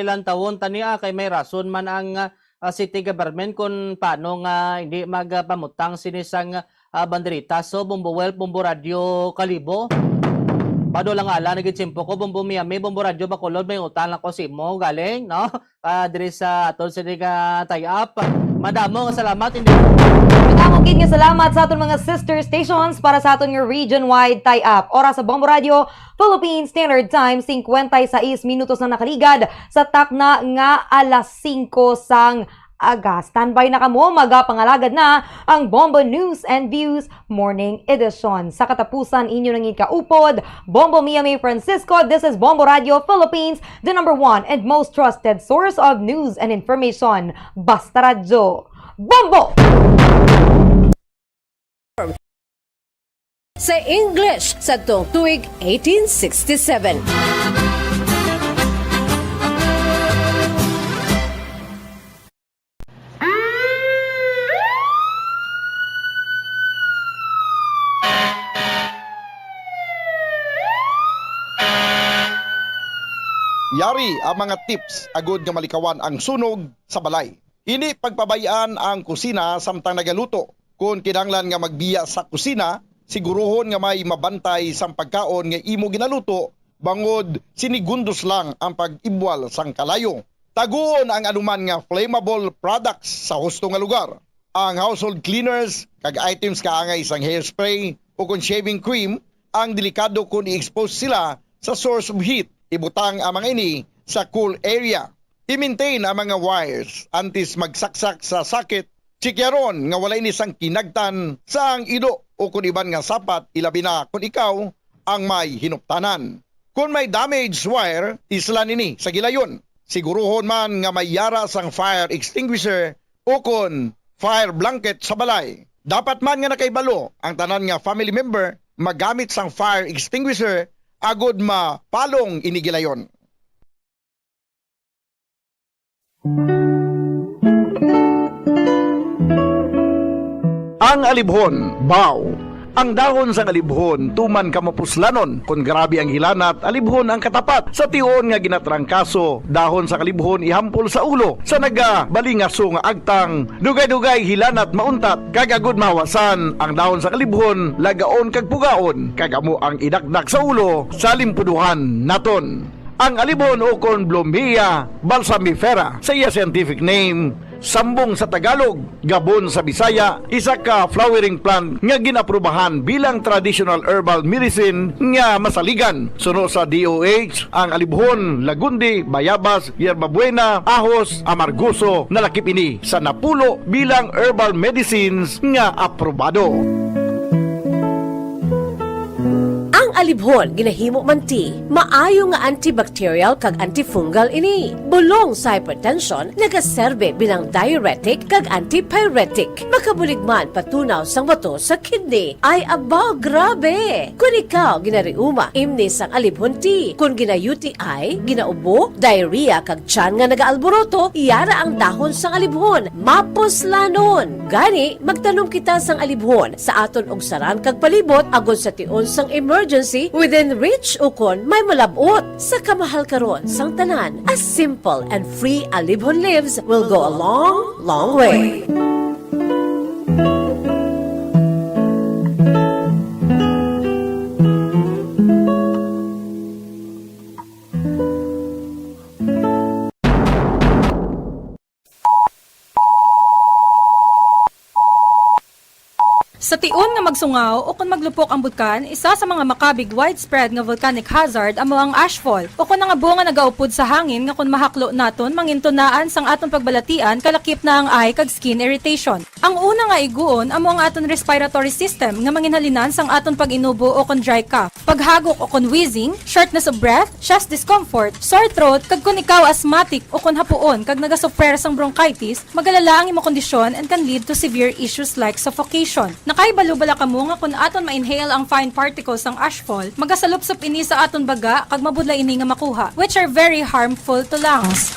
lantawon tani, ah, kay may rason man ang, ah, city government kung paano nga hindi magpamutang sini sang, ah, banderitas. So, Bombo Wealth, Bombo Radyo Kalibo. Pado lang ala, nagitsimpo ko, Bombo Miami, Bombo Radyo Bacolod, may utang lang ko sa imo, galing, no? Ah, diri sa aton sini nga tie-up. Madamo nga salamat, hindi. Madamo gid nga salamat sa aton mga sister stations para sa aton nga region-wide tie-up. Oras sa Bombo Radio, Philippine Standard Time, singkwenta y seis minutos na nakaligad sa takna nga alas singko sang aga. Standby na kamo, magapangalagad na ang Bombo News and Views Morning Edition. Sa katapusan, inyo nangin kaupod, Bombo Mia May Francisco. This is Bombo Radio Philippines, the number one and most trusted source of news and information. Basta Radyo, Bombo! Sa English, sa tuig eighteen sixty-seven. Yari ang mga tips agud nga malikawan ang sunog sa balay. Hindi pagpabay-an ang kusina samtang nagaluto. Kon kinahanglan nga magbiya sa kusina, siguruhon nga may mabantay sang pagkaon nga imo ginaluto, bangod sinigundos lang ang pag-ibwal sang kalayo. Taguon ang anuman nga flammable products sa husto nga lugar. Ang household cleaners kag items kaangay sang hairspray o kon shaving cream ang delikado kon i-expose sila sa source of heat. Ibutang ang mga ini sa cool area. I-maintain ang mga wires antes magsaksak sa socket. Chikyaron nga wala ini sang kinagtan sang ido o kon iban nga sapat, ilabi na kon ikaw ang may hinuptanan. Kon may damaged wire, islan ini sa gilayon. Siguruhon man nga may yara sang fire extinguisher o kon fire blanket sa balay. Dapat man nga nakahibalo ang tanan nga family member magamit sang fire extinguisher agud mapalong ini gilayon. Ang alibhon, baw. Ang dahon sang alibhon tuman ka mapuslanon. Kon grabe ang hilanat, alibhon ang katapat. Sa tion nga ginatrangkaso, dahon sang alibhon ihampol sa ulo. Sa nagabalingaso nga agtang, dugay-dugay hilanat mauntat, kag agud mahawasan ang dahon sang alibhon, lagaon kag pugaon, kag amo ang idakdak sa ulo sa limpuduhan naton. Ang alibhon ukon Blumea balsamifera sa iya scientific name, sambong sa Tagalog, gabon sa Bisaya, isa ka flowering plant nga gin-aprubahan bilang traditional herbal medicine nga masaligan. Suno sa D O H, ang alibhon, lagundi, bayabas, yerbabuena, ahos, amargoso, nalakip ini sa napulo bilang herbal medicines nga aprobado. Ang alibhon ginahimo man ti maayo nga antibacterial kag antifungal ini. Bulong sa hypertension, nagaserbe bilang diuretic kag antipyretic. Makabulig man patunaw sang bato sa kidney. Ay, abaw, grabe! Kon ikaw ginariuma, imni sang alibhon tea. Kon gina-U T I, ginaubo, diarrhea, kag tiyan nga nagaalboroto, yara ang dahon sang alibhon. Mapuslanon! Gani, magtanom kita sang alibhon sa aton ugsaran kag palibot, agod sa tion sang emergency, within reach ukon may malab-ot. Sa kamahal karon sang tanan, a simple and free alibhon leaves will go a long, long way. Sa tion nga magsungaw ukon maglupok ang bulkan, isa sa mga makabig widespread nga volcanic hazard amo ang ashfall, ukon ang abo nga nagaupod sa hangin nga kon mahaklo naton, mangintunaan sang aton pagbalatian, kalakip na ang eye kag skin irritation. Ang una nga iguon amo ang aton respiratory system nga manginhalinan sang aton pag-inubo ukon dry cough, paghagok ukon wheezing, shortness of breath, chest discomfort, sore throat, kag kon ikaw asthmatic ukon hapuon kag nagasuffer sang bronchitis, magalala ang imo kondisyon and can lead to severe issues like suffocation. Nakahibalo bala kamo nga kon aton ma-inhale ang fine particles sang ashfall, magasalupsop ini sa aton baga kag mabudlay ini nga makuha, which are very harmful to lungs.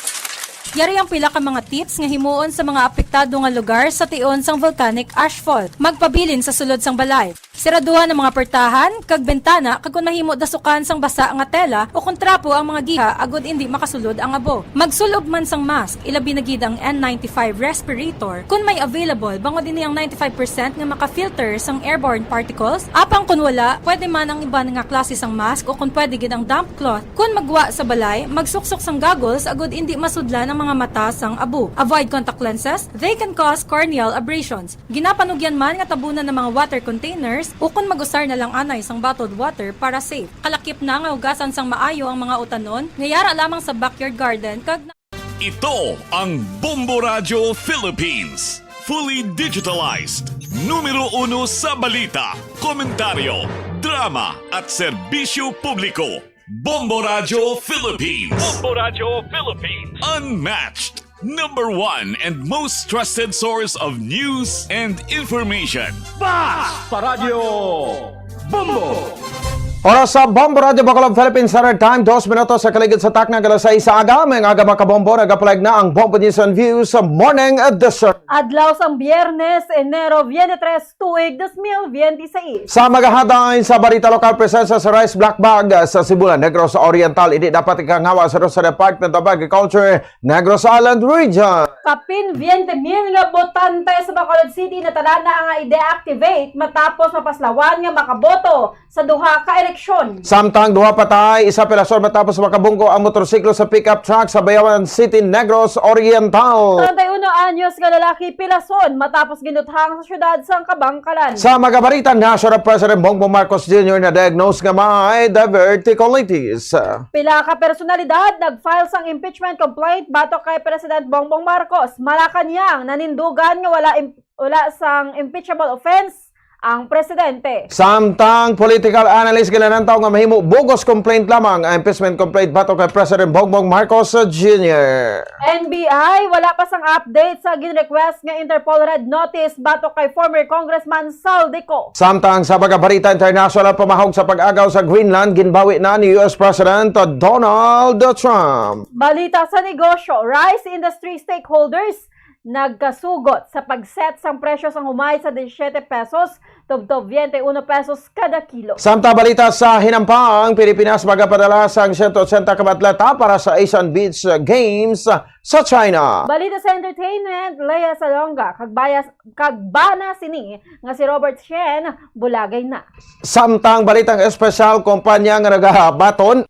Yari ang pila ka mga tips nga himuon sa mga apektado nga lugar sa tion sang volcanic ashfall. Magpabilin sa sulod sang balay. Siraduhan ang mga portahan kag bintana, kag kon mahimo, dasukan sang basa nga tela o kon trapo ang mga giha agod indi makasulod ang abo. Magsul-ob man sang mask, ilabi na gid ang N ninety-five respirator, kon may available, bangod ini ang ninety-five percent nga maka-filter sang airborne particles. Apang kon wala, pwede man ang iban nga klase sang mask o kon pwede gid ang damp cloth. Kon magwa sa balay, magsuksok sang goggles agod indi masudlan ang mga mata sang abo. Avoid contact lenses, they can cause corneal abrasions. Ginapanugyan man nga tabunan ang mga water containers ukon mag-usar na lang anay sang bottled water para safe. Kalakip na nga hugasan sang maayo ang mga utanon nga yara lamang sa backyard garden kag na- Ito ang Bombo Radyo Philippines, fully digitalized, numero uno sa balita, komentaryo, drama at serbisyo publiko. Bombo Radyo Philippines. Bombo Radyo Philippines. Unmatched, number one and most trusted source of news and information. Basta Radyo Bombo! Oras sa Bombo Radyo Bacolod, Philippine Standard Time, dos minutos sa kaligid sa takna alas sais sa aga. May aga, mga kabombo, nagapalag na ang Bombo News and Views sa Morning Edition. Adlaw sang Biyernes, Enero twenty-three, tuig dos mil twenty-six. Sa magahaday sa balita lokal, presensya sa rice black bag sa Sibulan, Negros Oriental, hindi dapat ikangawa sa Department of Agriculture, Negros Island Region. Kapin twenty mil nga botante sa Bacolod City natalana nga i-deactivate matapos mapaslawan nga makaboto sa duha ka eleksyon. Samtang duha patay, isa pilason matapos makabunggo ang motorsiklo sa pickup truck sa Bayawan City, Negros Oriental. Treinta y uno anyos nga lalaki pilason matapos ginuthang sa siyudad sang Kabangkalan. Sa magabarita, national President Bongbong Marcos Junior na-diagnose nga may diverticulitis. Pila ka personalidad nag-file sang impeachment complaint batok kay President Bongbong Marcos. Malacañang, nanindugan nga wala im-, wala sang impeachable offense ang presidente. Samtang political analyst, ginalantaw nga mahimo bogus complaint lamang ang impeachment complaint batok kay President Bongbong Marcos Junior. N B I, wala pa sang update sa gin-request nga Interpol Red Notice batok kay former Congressman Zaldy Co. Samtang sa mga balita international, pamahog sa pag-agaw sa Greenland, ginbawi na ni U S President Donald Trump. Balita sa negosyo, rice industry stakeholders nagkasugot sa pag-set sang presyo sang humay sa disisiete pesos tubtob twenty-one pesos kada kilo. Samtang balita sa hinampang, Pilipinas magapadala sang siyento otsenta ka atleta para sa Asian Beach Games sa China. Balita sa entertainment, Lea Salonga kag bayas, kag bana sini nga si Robert Shen bulagay na. Samtang balitang espesyal, kumpanya nga nagabaton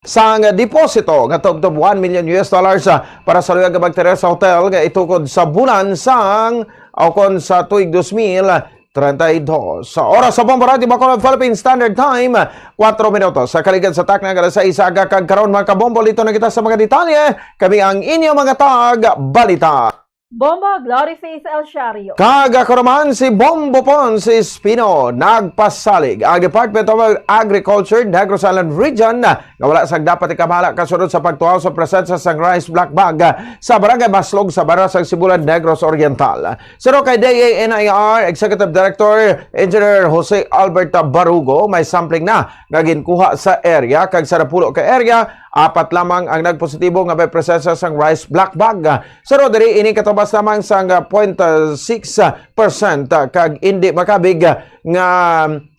sang deposito nga tubtob one million U S dollars, ah, para sa luyag nga magteres sa hotel nga itukod sa bulan sang, o kon sa tuig dos mil treinta y dos. Sa oras sa Bombo Radyo Bacolod, Philippine Standard Time, kuwatro minutos sa kaligid sa takna alas sais sa aga, kag karon, mga kabombo, lito na kita sa mga detalye. Kami ang inyo mga tag balita. Bombo, Glory Faith El Shario. Kag ako naman si Bombo Pons Espino. Nagpasalig ang Department of Agriculture, Negros Island Region, nga wala sang dapat ikamala kasunod sa pagtuhaw sa presensya sang rice black bag sa Barangay Maslog sa Barasang Sibulan, Negros Oriental. Suno kay D A N I R Executive Director Engineer Jose Albert Barugo, may sampling na nga ginkuha sa area, kag sa napulo ka area, apat lamang ang nagpositibo nga may presensya sang rice black bag. Suno diri, ini katubas lamang sang, ah, point six percent, ah, kag indi makabig, ah, nga,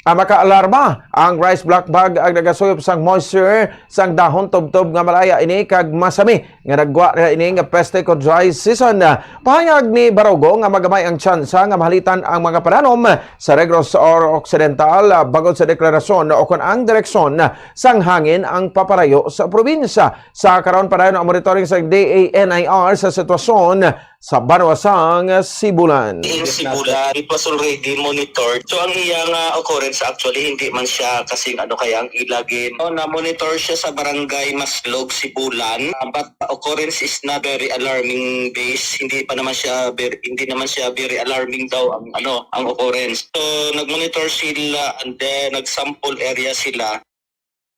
ah, makaalarma ang rice black bag ang nagasuyop sang moisture sang dahon tubtob nga malaya ini kag masami nga naggwa na ini nga peste kon dry season. Pahayag ni Barugo nga magamay ang tsansa nga mahalitan ang mga pananom sa Negros Occidental, ah, bangod sa deklarasyon o kon ang direksyon sang hangin ang papalayo sa probinsya. Sa karon, padayon ang monitoring sa D A N I R sa sitwasyon sa banwa sang Sibulan. In Sibulan, it was already monitored. So, ang iya nga occurrence, actually, hindi man siya kasing ano kaya ang ilagin. Oh, na-monitor siya sa barangay Maslog, Sibulan. Ah, but occurrence is not very alarming base. Hindi pa naman siya very, hindi naman siya very alarming daw ang ano, ang occurrence. So, nag-monitor sila and then nag-sample area sila.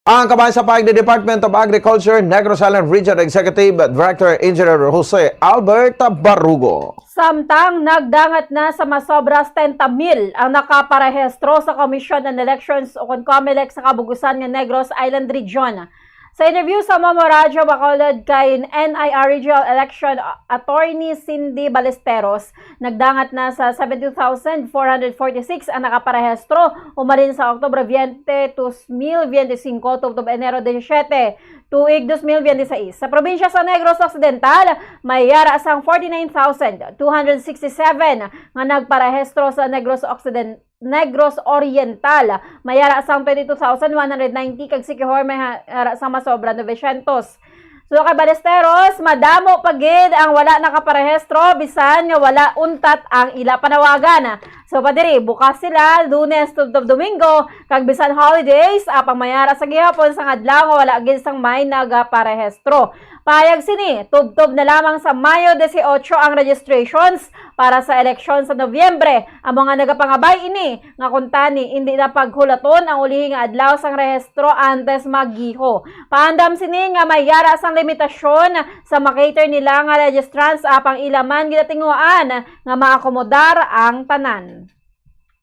Ang kabahin sa pahayag ni Department of Agriculture, Negros Island Region Executive Director Engineer Jose Albert Barugo. Samtang nagdangat na sa masobra setenta mil ang nakaparehistro sa Commission on Elections o kon COMELEC sa kabug-usan nga Negros Island Region. Sa interview sa Momo Radyo Bacolod kay N I R Regional Election Attorney Cindy Ballesteros, nagdangat na sa seventy-two thousand four hundred forty-six ang nakaparehistro humalin sa Oktubre twenty, dos mil veinticinco, tubtob Enero disisiete, tuig dos mil veintiseis. Sa probinsya sa Negros Occidental, may yara sang forty-nine thousand two hundred sixty-seven nga nagparehistro sa Negros Occiden-, Negros Oriental. May yara sang twenty-two thousand one hundred ninety, kag Siquijor may ha-, yara sang masobra, nove syentos. So, kay Ballesteros, madamo pa gid ang wala nakaparehistro bisan nga wala untat ang ila panawagan. So, pa diri, bukas sila Lunes tubtob Domingo, kag bisan holidays, apang may yara sa gihapon sang adlaw nga wala gid sang may nagaparehistro. Pahayag sini, tubtob na lamang sa Mayo dieciocho ang registrations para sa eleksyon sa Nobyembre. Amo nga nagapangabay ini nga kuntani indi na paghulaton ang ulihi nga adlaw sang rehistro antes maggiho. Paandam sini nga may yara sang limitasyon sa makater nila nga registrants, apang ila man ginatinguhaan nga maakomodar ang tanan.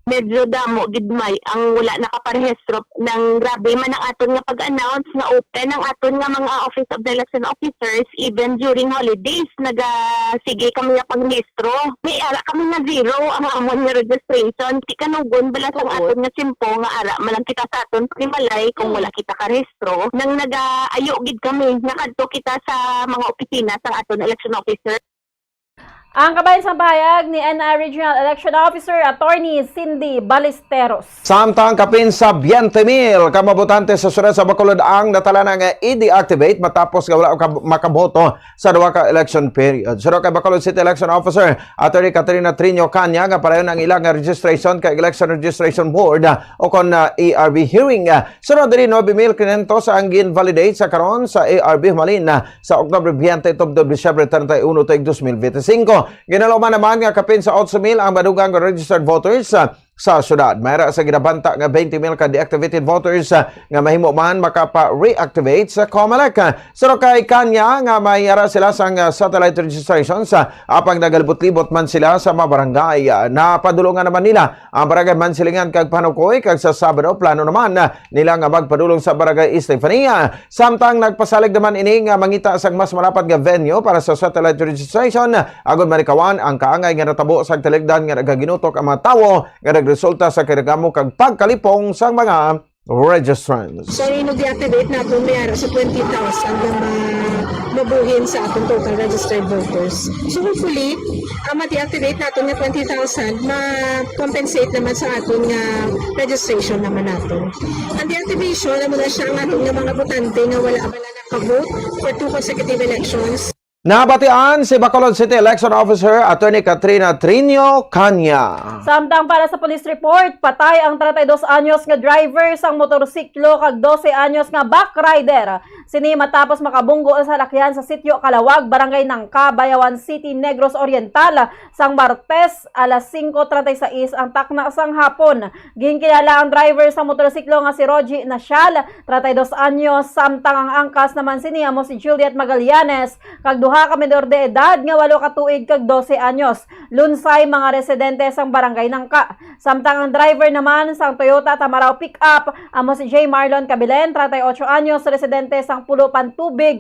Medyo damo gid may ang wala nakaparehistro. Nang grabe man ang aton nga pag-announce nga open ang aton nga mga Office of the Election Officers, even during holidays, naga-, sige kami nga pangrehistro. May ara kami nga zero ang amon nga registration. Di kanugon bala sang Oo. aton nga simpo nga ara man lang kita sa aton panimalay kung Hmm. wala kita karehistro. Nang nagaayo gid kami, nakadto kita sa mga opisina sang aton election officer. Ang kabahin sang pahayag ni N I Regional Election Officer Attorney Cindy Ballesteros. Samtang kapin sa twenty mil ka mga botante sa siyudad sa Bacolod ang natalana nga i-deactivate matapos nga wala ka makaboto sa duha ka election period. Suno kay Bacolod City Election Officer Attorney Katrina Triño Caña nga padayon ang ila nga registration kay Election Registration Board, ah, o kon, ah, E R B hearing. Ah, suno diri, nuebe mil kinyentos ang gin-validate sa karon sa E R B humalin, ah, sa Oktubre twenty tubtob Disyembre treinta y uno tuig dos mil veinticinco. Ginaluman naman nga kapin sa otso mil ang madugang registered voters, ah, sa syudad. May ara sa ginabanta nga twenty mil ka deactivated voters, ah, nga mahimo man makapa-reactivate sa Comelec. Ah, suno kay Caña nga may ara sila sang, ah, satellite registrations, ah, apang nagalibot-libot man sila sa mga barangay. Ah, napadulungan naman nila ang Barangay Mansilingan kag Panukoy, kag sa Sabado plano naman, ah, nila nga magpadulong sa Barangay Estefania. Samtang nagpasalig naman ini nga mangita sang mas malapad nga venue para sa satellite registration, agod malikawan ang kaangay nga natabo sa taligdan nga nagaginutok ang mga tawo nga nagresulta sa kinagamo kag pagkalipong sang mga registrants. So, ino deactivate naton may ara sa twenty thousand nga ma-, mabuhin sa atong total registered voters. So, hopefully, ang ma-deactivate naton nga twenty thousand, ma-compensate naman sa aton nga registration naman naton. Ang deactivation, amo na siya ang aton nga mga botante nga wala man na nakavote for two consecutive elections. Nabatian si Bacolod City Election Officer Attorney Katrina Triño Caña. Samtang para sa police report, patay ang treinta y dos anyos nga driver sang motorsiklo kag dose anyos nga backrider. Sini matapos makabunggo ang salakyan sa Sitio Kalawag, Barangay Nangka, Bayawan City, Negros Oriental, sang Martes, alas singko treinta y seis ang takna sang hapon. Ginkilala ang driver sa motorsiklo nga si Rogie Nasial, treinta y dos anyos, samtang ang angkas naman sini amo si Juliet Magallanes, kag duha ka menor de edad nga walo ka tuig kag dose anyos. Lunsay mga residente sang Barangay Nangka. Samtang ang driver naman sang Toyota Tamaraw pickup amo si J Marlon Cabilen, treinta y ocho anyos, residente sang Pulo Pantubig,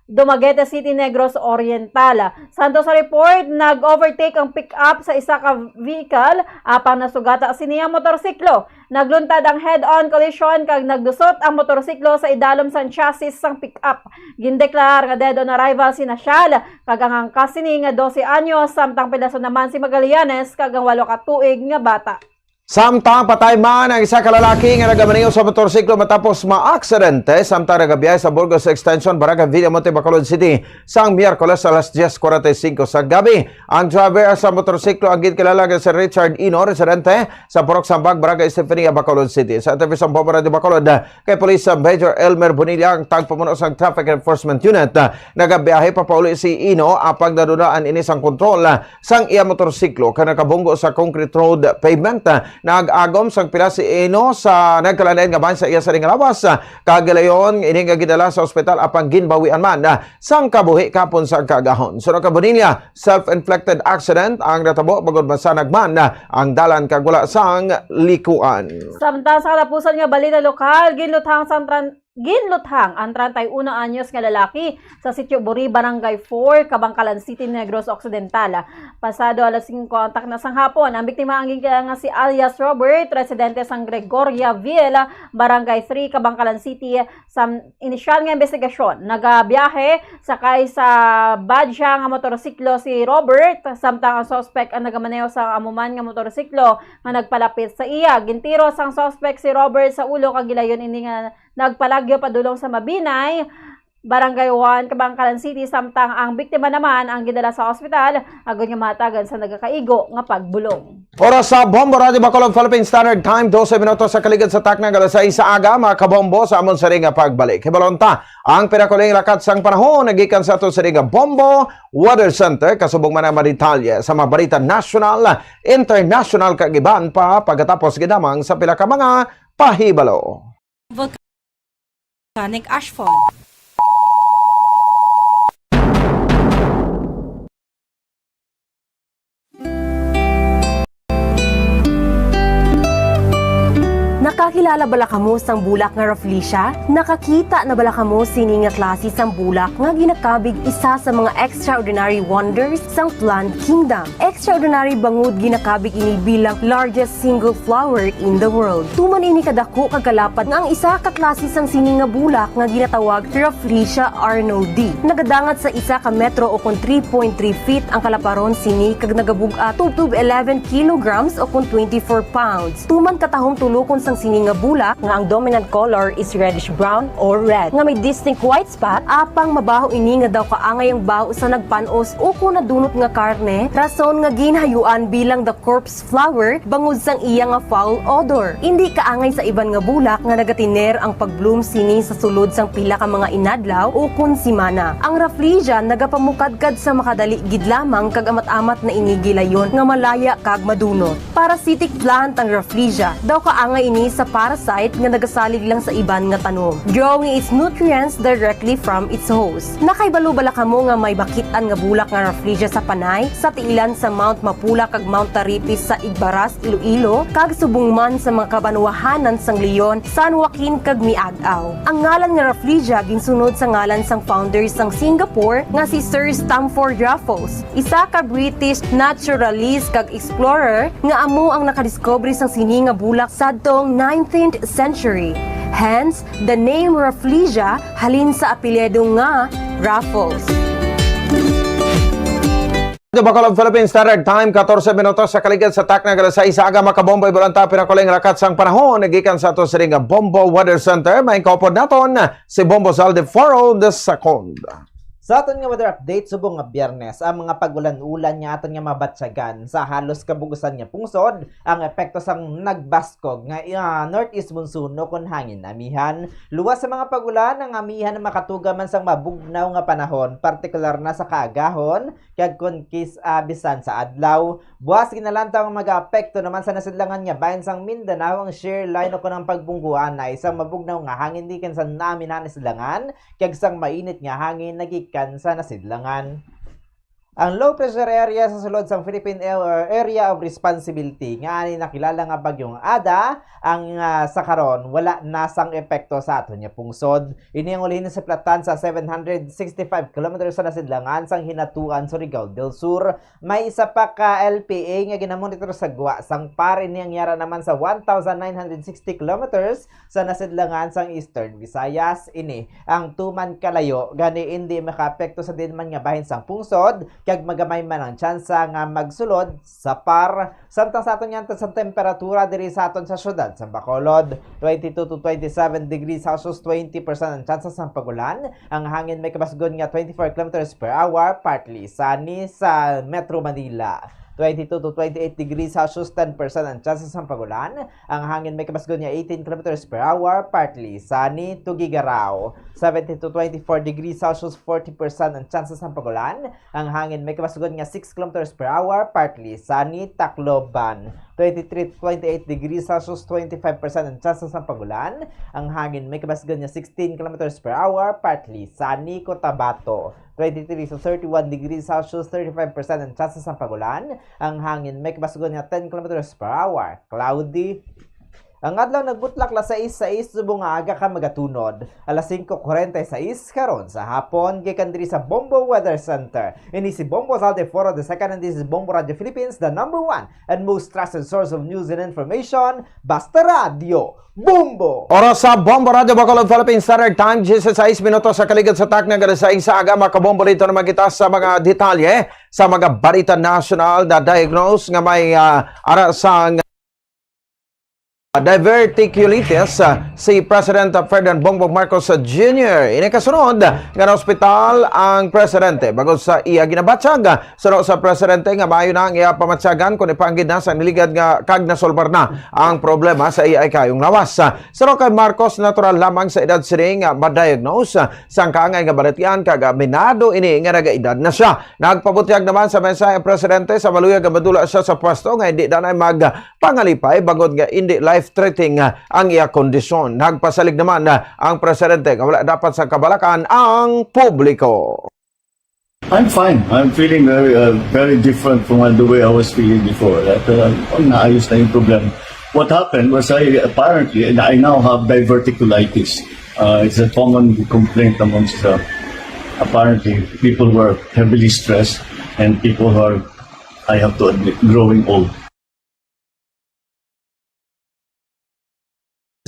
Dumaguete City, Negros Oriental. Santo sa report, nag-overtake ang pick-up sa isa ka vehicle, apang nasugata sini ang motorsiklo. Nagluntad ang head-on collision kag nagdusot ang motorsiklo sa idalom sang chassis sang pick-up. Gindeklarar nga dead on arrival si Nasial kag ang angkas sini nga dose anyos, samtang pilason naman si Magallanes kag ang walo ka tuig nga bata. Samtang patay man ang isa ka lalaki nga nagamaneho sa motorsiklo matapos maaksidente samtang nagabiyahe sa Burgos Extension, Barangay Villamonte, Bacolod City, sang Miyerkules alas diez cuarenta y cinco sa gabi. Ang driver sa motorsiklo ang ginkilala nga si Richard Ino, residente sa Purok Sambag, Barangay Estefania, Bacolod City. Sa interview sa Bombo Radio Bacolod, kay Police Major Elmer Bonilla, ang tagpamuno sang Traffic Enforcement Unit, ah, nagabiyahe papauli si Ino, apang nadunaan ini sang kontrol, ah, sang iya motorsiklo kag nakabunggo sa concrete road pavement. Ah, nag-agom sang pila si Ino sa nagkalain-lain nga bahin sa iya sa nga lawas, ah, kag gilayon ini nga gidala sa ospital, apang ginbawian man, ah, sang kabuhi kapon sa kaagahon. Suno kay Bonilla, self-inflicted accident ang natabo, bangod masanag man, ah, ang dalan kag wala sang likuan. Samtang sa katapusan nga balita lokal, ginluthang sang tran-, ginluthang ang treinta y uno anyos nga lalaki sa Sitio Buri, Barangay four, Kabangkalan City, Negros Occidental. Pasado alas singko ang takna sang hapon, ang biktima ang ginkilala nga si alias Robert, residente sang Gregoria Ville, Barangay three, Kabangkalan City. Sa inisyal nga investigasyon, nagabiyahe sakay sa Badya nga motorsiklo si Robert, samtang ang suspect ang nagamaneho sa amo man nga motorsiklo nga nagpalapit sa iya. Gintiro sang suspect si Robert sa ulo kag gilayon ini nga nagpalagyo padulong sa Mabinay, Barangay one, Kabangkalan City, samtang ang biktima naman ang gidala sa ospital agod nga mahatagan sa nagakaigo nga pagbulong. Oras sa Bombo Radio Bacolod, Philippine Standard Time, dose minutos sa kaligid sa takna nga alas sais sa aga, mga kabombo, sa amon sini nga pagbalik. Hibalon ta ang pinakaulahing lakat sang panahon nagikan sa aton sini nga Bombo Weather Center, kasubong man ang mga detalye sa mga balita nasyonal, internasyonal, kag iban pa, pagkatapos gid lamang sa pila ka mga pahibalo. Volcanic ashfall. Nakakilala bala kamo sang bulak nga Rafflesia? Nakakita na bala kamo sini nga klase sang bulak nga ginakabig isa sa mga extraordinary wonders sang plant kingdom? Extraordinary bangod ginakabig ini bilang largest single flower in the world. Tuman ini kadako kag kalapad nga ang isa ka klase sang sini nga bulak nga ginatawag Rafflesia arnoldii. Nagadangat sa isa ka metro o kon three point three feet ang kalaparon sini kag nagabug-at tubtob eleven kilograms o kon twenty-four pounds. Tuman katahom tulokon sang sini nga bulak nga ang dominant color is reddish brown or red nga may distinct white spot, apang mabaho ini nga daw kaangay ang baho sa nagpan-os o kon nadunot nga karne, rason nga ginhayuan bilang the corpse flower bangod sang iya nga foul odor. Indi kaangay sa iban nga bulak nga nagatiner ang pag-bloom sini sa sulod sang pila ka mga inadlaw o kon simana. Ang Rafflesia nagapamukadkad sa makadali gid lamang kag amat-amat na ini gilayon nga malaya kag madunot. Parasitic plant ang Rafflesia. Daw kaangay ini sa parasite nga nagasalig lang sa iban nga tanom, drawing its nutrients directly from its host. Nakahibalo bala kamo nga may makit-an nga bulak nga Rafflesia sa Panay, sa tiilan sa Mount Mapula kag Mount Taripis sa Igbaras, Iloilo, kag subong man sa mga kabanwahanan sang Leon, San Joaquin, kag Miag-ao? Ang ngalan nga Rafflesia ginsunod sa ngalan sang founder sang Singapore nga si Sir Stamford Raffles, isa ka British naturalist kag explorer nga amo ang nakadiskubre sang sini nga bulak sadtong nineteenth century. Hence, the name Rafflesia halin sa apelyido nga Raffles. Sa Bacolod, Philippine Standard Time, katorse minutos sa kaligad sa takna nga alas sais sa aga, makabombo, ibulanta, pinakuling rakat sang panahon. Nagikan sa ato sining Bombo Weather Center, may kaupod naton si Bombo Sal de Foro de Second. Sa aton nga weather update, subong nga Biyernes, ang mga pag-ulan-ulan nga aton nga mabatyagan sa halos kabugusan nga pungsod, ang epekto sang nagbaskog nga, ah, northeast monsoon o kon hangin amihan. Luwas sa mga pag-ulan, ang amihan makatuga man sang mabugnaw nga panahon, partikular na sa kaagahon, kag kon kis-, ah, bisan sa adlaw. Buas ginalantaw nga magaapekto naman sa nasidlangan nga bahin sang Mindanao ang shear line o kon ang pagbungguanay sang mabugnaw nga hangin gikan sa naamihan nga sidlangan, kag sang mainit nga hangin nagikan sa nasidlangan. Ang low pressure area sa sulod sang Philippine Air-, Area of Responsibility, nga ani nakilala nga Bagyong Ada, ang, ah, sa karon wala na sang epekto sa aton nga pungsod. Ini ang uli ni siplatan sa seven hundred sixty-five kilometers sa nasidlangan sang Hinatuan, Surigao del Sur. May isa pa ka L P A nga ginamonitor sa gwa sang par. Ini ang yara naman sa one thousand nine hundred sixty kilometers sa nasidlangan sang Eastern Visayas. Ini ang tuman kalayo, gani indi makaapekto sa diin man nga bahin sang pungsod, kag magamay man ang tsansa nga magsulod sa par. Samtang sa aton nga antas sang temperatura diri sa aton sa siyudad sang Bacolod, twenty-two to twenty-seven degrees Celsius, twenty percent ang tsansa sang pag-ulan. Ang hangin may kabasgon nga twenty-four kilometers per hour, partly sunny sa Metro Manila. Twenty-two to twenty-eight degrees Celsius, ten percent ang tsansa sang pag-ulan. Ang hangin may kabasgon nga eighteen kilometers per hour, partly sunny. Tuguegarao, seventeen to twenty-four degrees Celsius, forty percent ang tsansa sang pag-ulan. Ang hangin may kabasgon nga six kilometers per hour, partly sunny. Tacloban, twenty-three to twenty-eight degrees Celsius, twenty-five percent ang tsansa sang pag-ulan. Ang hangin may kabasgon nga sixteen kilometers per hour, partly sunny. Cotabato, twenty-three to thirty-one degrees Celsius, thirty-five percent ang tsansa sang pag-ulan. Ang hangin may kabasgon nga ten kilometers per hour, cloudy. Ang adlaw nagbutlak alas sais, sais subong nga aga kag magatunod, alas singko kuwarenta y sais karon sa hapon, gikan diri sa Bombo Weather Center. Ini si Bombo Sal de Foro the second, and this is Bombo Radio Philippines, the number one and most trusted source of news and information. Basta radyo, Bombo! Oras sa Bombo Radio Bacolod, Philippine Standard Time, diyesisais minutos sa kaligad sa takna nga alas sais sa aga. Makabombo, dito naman kita sa mga detalye sa mga balita nasyonal. Na-diagnose nga may, ah, ara sang diverticulitis, ah, si President Ferdinand Bongbong Marcos Junior. Ini kasunod nga naospital ang presidente bangod sa iya ginabatyag. Suno sa presidente nga maayo na ang iya pamatyagan, kon ipaanggid na sa niligad nga kag nasolbar na ang problema sa iya ikayong lawas. Suno kay Marcos, natural lamang sa edad sini nga ma-diagnose sang kaangay nga balatian, kag aminado ini nga nagaedad na sia. Nagpabutyag naman sa mensahe ang presidente sa maluyag nga madula siya sa pwesto nga hindi danay magpangalipay bangod nga hindi life-threatening ang iya kondisyon. Nagpasalig naman ang presidente nga wala dapat sa kabalakan ang publiko. I'm fine. I'm feeling very, uh, very different from the way I was feeling before. That, uh, naayos na yung problema. What happened was I apparently, and I now have diverticulitis. Uh, it's a common complaint amongst uh, apparently people who are heavily stressed and people who are, I have to admit, growing old.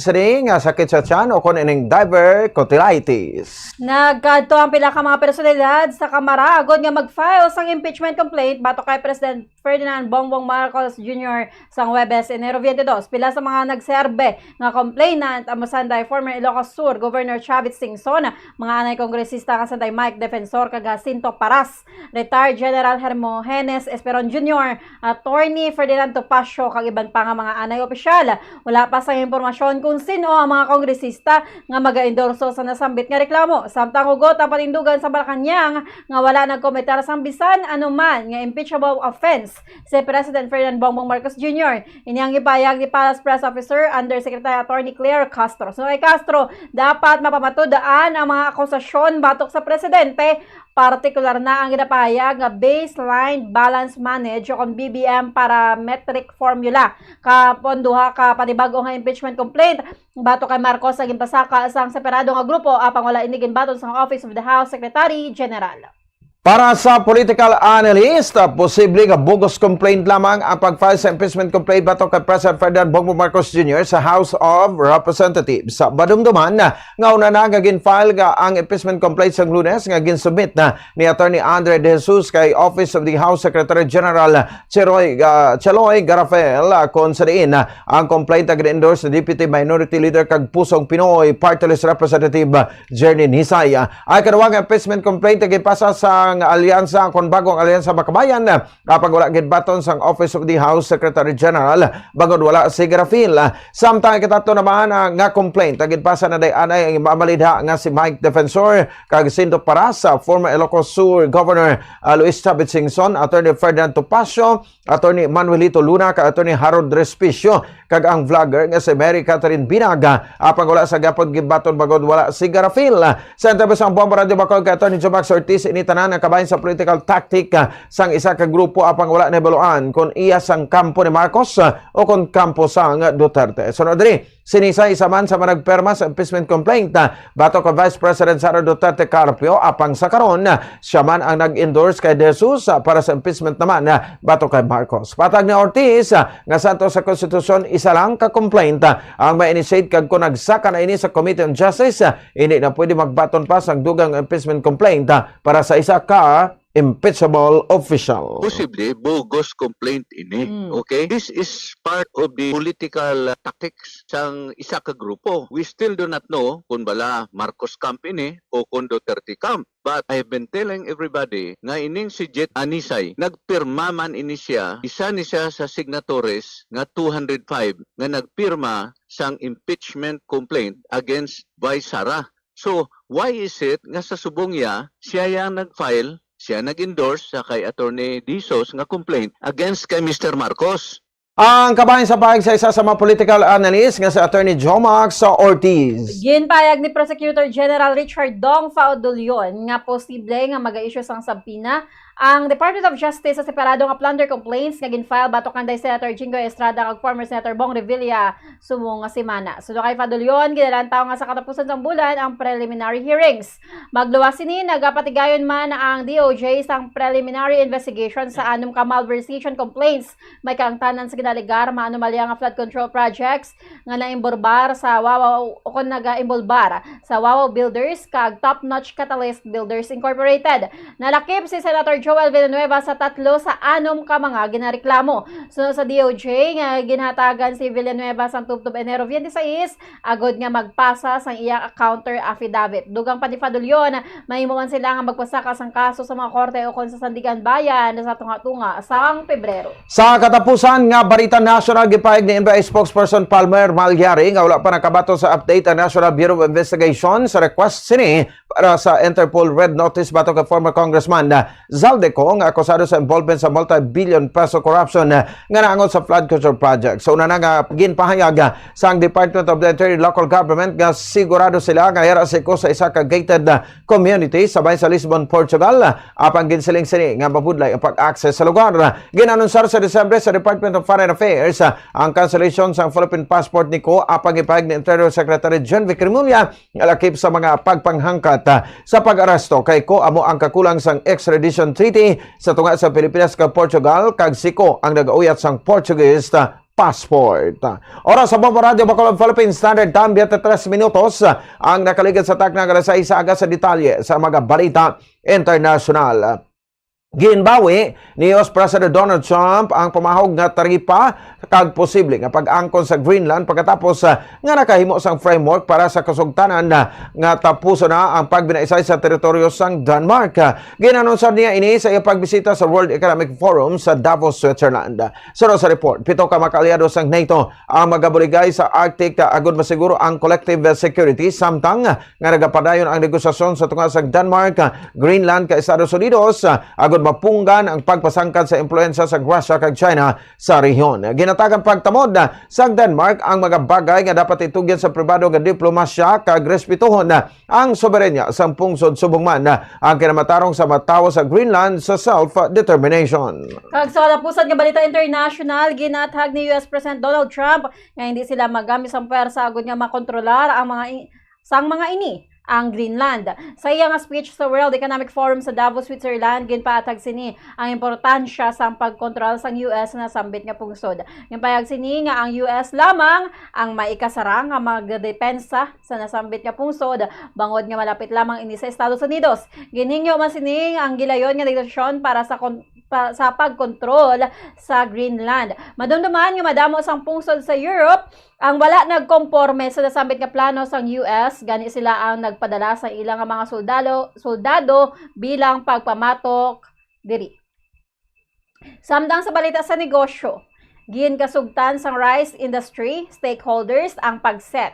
Sini nga sakit sa tiyan o kon ining diverticulitis. Nagkadto ang pila ka mga personalidad sa Kamara agod nga mag-file sang impeachment complaint batok kay President Ferdinand Bongbong Marcos Junior sang Huwebes, Enero twenty-two. Pila sa mga nagserbe nga complainant amo sanday former Ilocos Sur Governor Chavit Singson, mga anay kongresista nga sanday Mike Defensor kag Jacinto Paras, retired General Hermogenes Esperon Junior, Attorney Ferdinand Topacio kag iban pa nga mga anay opisyal. Wala pa sang impormasyon kung sin-o ang mga kongresista nga magaendorso sa nasambit nga reklamo. Samtang hugot ang patindugan sa Malacañang nga wala nagkometer sang bisan anuman nga impeachable offense si President Ferdinand Bongbong Marcos Junior. Ini ang gipahayag ni Palace Press Officer Undersecretary Attorney Claire Castro. Suno kay Castro, dapat mapamatud-an ang mga akusasyon batok sa presidente, partikular na ang ginapahayag nga baseline balance manage o kon B B M parametric formula. Kapon duha ka panibag-o nga impeachment complaint batok kay Marcos nga ginpasaka sang separado nga grupo, apang wala ini ginbaton sang Office of the House Secretary General. Para sa political analyst, ah, posible nga bogus complaint lamang ang pag-file sa impeachment complaint batok kay President Ferdinand Bongbong Marcos Junior sa House of Representatives. Sa madumduman nga una na nga gin-file nga ang impeachment complaint sang Lunes nga gin-submit na ni Attorney Andre De Jesus kay Office of the House Secretary General Cheroy, ah, Cheloy Garafel, ah, kon sa diin, ah, ang complaint nga gin-endorse ni Deputy Minority Leader kag Pusong Pinoy Party List Representative, ah, Jerny Nisay. Ah, ang ikaduha nga impeachment complaint nga ginpasa sang alyansa kon Bagong Alyansa Makabayan, ah, apang wala ginbaton sang Office of the House Secretary General bangod wala si Garafil. Ah, samtang ikatatlo naman, ah, nga complaint nga ginpasa na day anay ang mamalidha nga si Mike Defensor kag Jacinto Paras, ah, former Ilocos Sur Governor, ah, Luis Chavit Singson, Attorney Ferdinand Topacio, Attorney Manuelito Luna kag Attorney Harold Respicio kag ang vlogger nga si Mary Catherine Binaga, apang wala sa gihapon ginbaton bangod wala si Garafil. Sa interview sang Bombo Radyo Bacol kay Attorney Jomax Ortiz, ini tanan ang kabahin sa political tactic, ah, sang isa ka grupo apang wala nahibaluan kon iya sang kampo ni Marcos, ah, o kon kampo sang Duterte. Sunod diri, si Nisay isa man sa mga nagpirma sa impeachment complaint, ah, batok kay Vice President Sara Duterte Carpio, apang sa karon, ah, siya man ang nag-endorse kay De Jesus, ah, para sa impeachment naman, ah, batok kay Marcos. Patag ni Ortiz, ah, nga santo sa konstitusyon, isa lang ka complaint, ah, ang ma-initiate kag kon nagsaka na ini sa Committee on Justice, ah, hindi na pwede magbaton pa sang dugang impeachment complaint, ah, para sa isa ka impeachable official. Posible, bogus complaint ini. Mm. Okay? This is part of the political uh, tactics sang isa ka grupo. We still do not know kung bala Marcos camp ini o kung Duterte camp. But I've been telling everybody nga ining si Jet Anisay, nagpirma man ini siya, isa ni siya sa signatories nga two hundred five nga nagpirma sang impeachment complaint against Vice Sara. So, why is it nga sa subong iya, siya yang nag-file, siya nag-endorse sa kay Attorney De Jesus nga complaint against kay Mister Marcos? Ang kabahin sa pahayag sa isa sa mga political analyst nga si Attorney Jomax Ortiz. Ginpahayag ni Prosecutor General Richard Dong Faudulion nga posible nga mag-issue sang subpoena ang Department of Justice sa separado nga plunder complaints nga gin-file batok kanday Senator Jinggoy Estrada kag former Senator Bong Revilla subong nga semana. Suno kay Faudulion, ginalantaw nga sa katapusan sang bulan ang preliminary hearings. Magluwas sini, nagapatigayon man ang D O J sang preliminary investigation sa anom ka malversation complaints. May kaangtanan sa ginaligar maanomalya nga flood control projects nga naimborbar sa Wawaw o kon nagaimbulbar sa Wawaw Builders kag Top Notch Catalyst Builders Incorporated. Nalakip si Senator Joel Villanueva sa tatlo sa anom ka mga ginareklamo. Suno sa D O J nga ginhatagan si Villanueva sang tubtob Enero twenty-six agod nga magpasa sang iya counter affidavit. Dugang pa ni Fadulyon, mahimuon sila nga magpasaka sang kaso sa mga korte ukon sa Sandigan Bayan sa tunga-tunga sang Pebrero. Sa katapusan nga balita nasyonal, gipahayag ni N B I spokesperson Palmer Malyari nga wala pa nakabaton sa update ang National Bureau of Investigation sa request sini para sa Interpol red notice batok kay former Congressman, ah, Zaldy Co nga akusado sa involvement sa multi-billion peso corruption, ah, nga naangot sa flood control project. Sa una na nga ginpahayag, ah, sang Department of the Interior Local Government nga sigurado sila nga yara si Co sa isa ka gated, ah, community sa bahin sa Lisbon, Portugal, ah, apang ginsiling sini nga mabudlay ang pag-access sa lugar. Ginanunsar sa Disyembre sa Department of Foreign Affairs, ah, ang cancellation sang Philippine passport ni Co apang ipahayag ni Interior Secretary John Vic Remulla nga lakip sa mga pagpanghangkat, ah, sa pag-aresto kay Co amo ang kakulang sang extradition treaty sa tunga sa Pilipinas kag Portugal, kag si Co ang nagauyat sang Portuguese, ah, passport. Oras sa Bombo Radyo Bacolod, Philippine Standard Time, twenty-three minutos ang nakaligid sa takna nga alas sais sa aga. Sa detalye sa mga balita internasyonal. Ginbawi ni U S President Donald Trump ang pamahog nga taripa kag posible nga pag-angkon sa Greenland pagkatapos, ah, nga nakahimo sang framework para sa kasugtanan, ah, nga tapuson na ang pagbinaisay sa teritoryo sang Denmark. Ah, ginanunsar niya ini sa iyang pagbisita sa World Economic Forum sa Davos, Switzerland. Sunod sa report, pito ka mga kaalyado sang NATO ang magabuligay sa Arctic, ah, agud masiguro ang collective security, samtang nga nagapadayon ang negosasyon sa tunga sang Denmark, Greenland kag Estados Unidos, ah, agud mapunggan ang pagpasangkad sa impluwensya sa Russia kag China sa rehiyon. Ginatag ang pagtamod, ah, sa Denmark ang mga bagay nga dapat itugyan sa pribado nga diplomasya kag respetuhon, ah, ang soberanya sang pungsod subong man, ah, ang kinamatarong sa mga tawo sa Greenland sa self-determination. Kag sa katapusan nga balita international, ginatag ni U S President Donald Trump nga hindi sila magamit sang pwersa agud nga makontrolar ang mga i-, sang mga ini ang Greenland. Sa iya nga speech sa World Economic Forum sa Davos, Switzerland, ginpaathag sini ang importansya sang pagkontrol sang U S sa nasambit nga pungsod. Ginpahayag sini nga ang U S lamang ang maikasarang nga magdepensa sa nasambit nga pungsod, bangod nga malapit lamang ini sa Estados Unidos. Ginhingyo man sini ang gilayon nga negosasyon para sa kon-, pa-, sa pagkontrol sa Greenland. Madumduman nga madamo sang pungsod sa Europe ang wala nagkomporme sa nasambit nga plano sang U S, gani sila ang nagpadala sa ila nga mga soldado, soldado bilang pagpamatok diri. Samtang sa balita sa negosyo, ginkasugtan sang rice industry stakeholders ang pag-set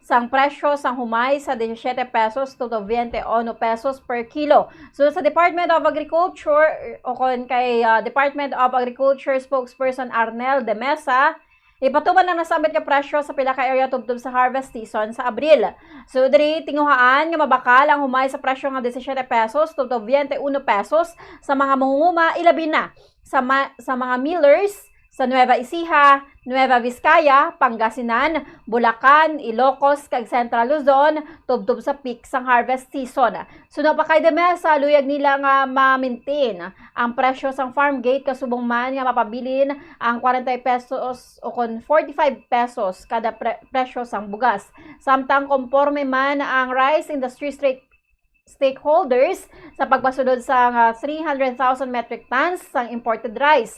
sang presyo sang humay sa disisiete pesos to twenty-one pesos per kilo. So sa Department of Agriculture, o kon kay, ah, Department of Agriculture spokesperson Arnel de Mesa, ipatuman ang nasambit nga presyo sa pila ka area tubtob sa harvest season sa Abril. So diri, tinguhaan nga mabakal ang humay sa presyo nga disisiete pesos to twenty-one pesos sa mga manghunguma, ilabi na sa ma-, sa mga millers sa Nueva Ecija, Nueva Vizcaya, Pangasinan, Bulacan, Ilocos, kag Central Luzon, tubtob sa peak sang harvest season. Suno pa kay de Mesa, luyag nila nga ma-maintain ang presyo sang farm gate, kasubong man nga mapabilin ang forty pesos o kon forty-five pesos kada pre-, presyo sang bugas. Samtang konporme man ang rice industry state-, stakeholders sa pagpasulod sang three hundred thousand metric tons sang imported rice.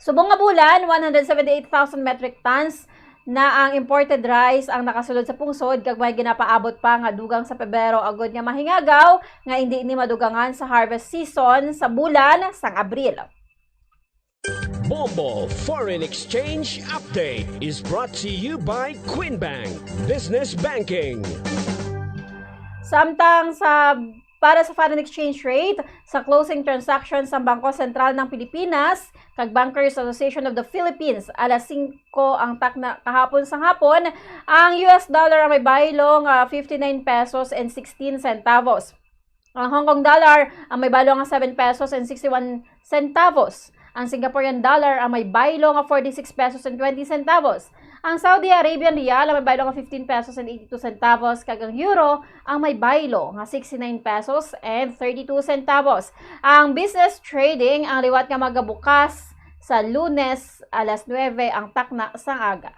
Subong nga bulan, one hundred seventy-eight thousand metric tons na ang imported rice ang nakasulod sa pungsod, kag may ginapaabot pa nga dugang sa Pebrero agud nga mahingagaw nga indi ini madugangan sa harvest season sa bulan sang Abril. Bombo Foreign Exchange Update is brought to you by Queen Bank Business Banking. Samtang sa, para sa foreign exchange rate, sa closing transaction sang Bangko Sentral ng Pilipinas kag Bankers Association of the Philippines, alas singko ang takna kahapon sang hapon, ang U S dollar ang may baylo nga fifty-nine pesos and sixteen centavos. Ang Hong Kong dollar ang may baylo nga seven pesos and sixty-one centavos. Ang Singaporean dollar ang may baylo nga forty-six pesos and twenty centavos. Ang Saudi Arabian riyal ang may baylo nga fifteen pesos and eighty-two centavos, kag ang euro ang may baylo nga sixty-nine pesos and thirty-two centavos. Ang business trading ang liwat nga magabukas sa Lunes, alas nuebe ang takna sang aga.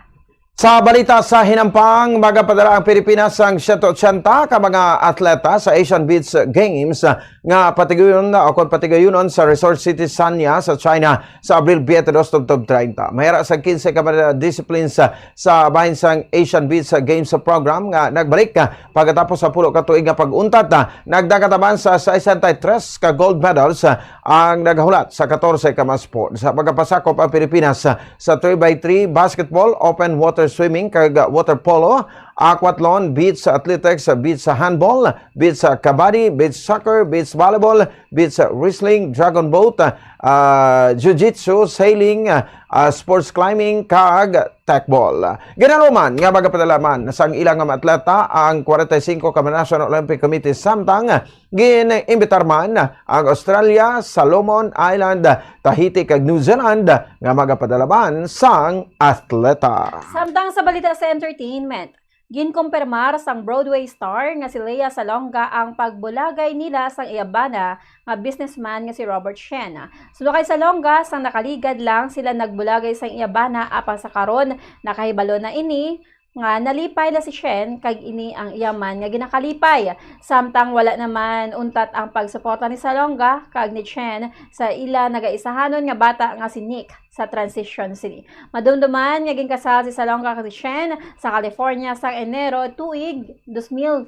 Sa balita sa hinampang, magapadala ang Pilipinas sang siyento otsenta ka mga atleta sa Asian Beach Games, ah, nga patigayon, ah, o kon patigayunon sa Resort City Sanya sa China sa Abril twenty-two tubtob treinta. May ara sa quince ka mga disciplines, ah, sa bahin sang Asian Beach Games program nga nagbalik, ah, pagkatapos sa pulo ka tuig nga pag-untat. Ah, nagdagataman sa sesenta y tres ka gold medals, ah, ang nagahulat sa katorse ka mga sports. Sa pagkapasakop ang Pilipinas, ah, sa three by three basketball, open water swimming, kag water polo, aquathlon, beach athletics, beach handball, beach kabaddi, beach soccer, beach volleyball, beach wrestling, dragon boat, ah, jiu-jitsu, sailing, ah, sports climbing, kag tekbol. Ginaluman nga magapadala man sang ilang mga atleta ang forty-five ka National Olympic Committee samtang gin-imbitar man ang Australia, Solomon Island, Tahiti, kag New Zealand nga magapadala man sang atleta. Samtang sa balita sa entertainment, ginkumpirmar sang Broadway star nga si Lea Salonga ang pagbulagay nila sang iya bana nga businessman nga si Robert Shen. Suno kay Salonga, sang nakaligad lang sila nagbulagay sang iya bana, apan sa karon nakahibalo na ini nga nalipay na si Shen kag ini ang iya man nga ginakalipay. Samtang wala naman untat ang pagsuporta ni Salonga kag ni Chen sa ila nagaisahanon nga bata nga si Nick sa Transition City. Madumduman nga ginkasal si Salonga kag si Shen sa California sang Enero tuig dos mil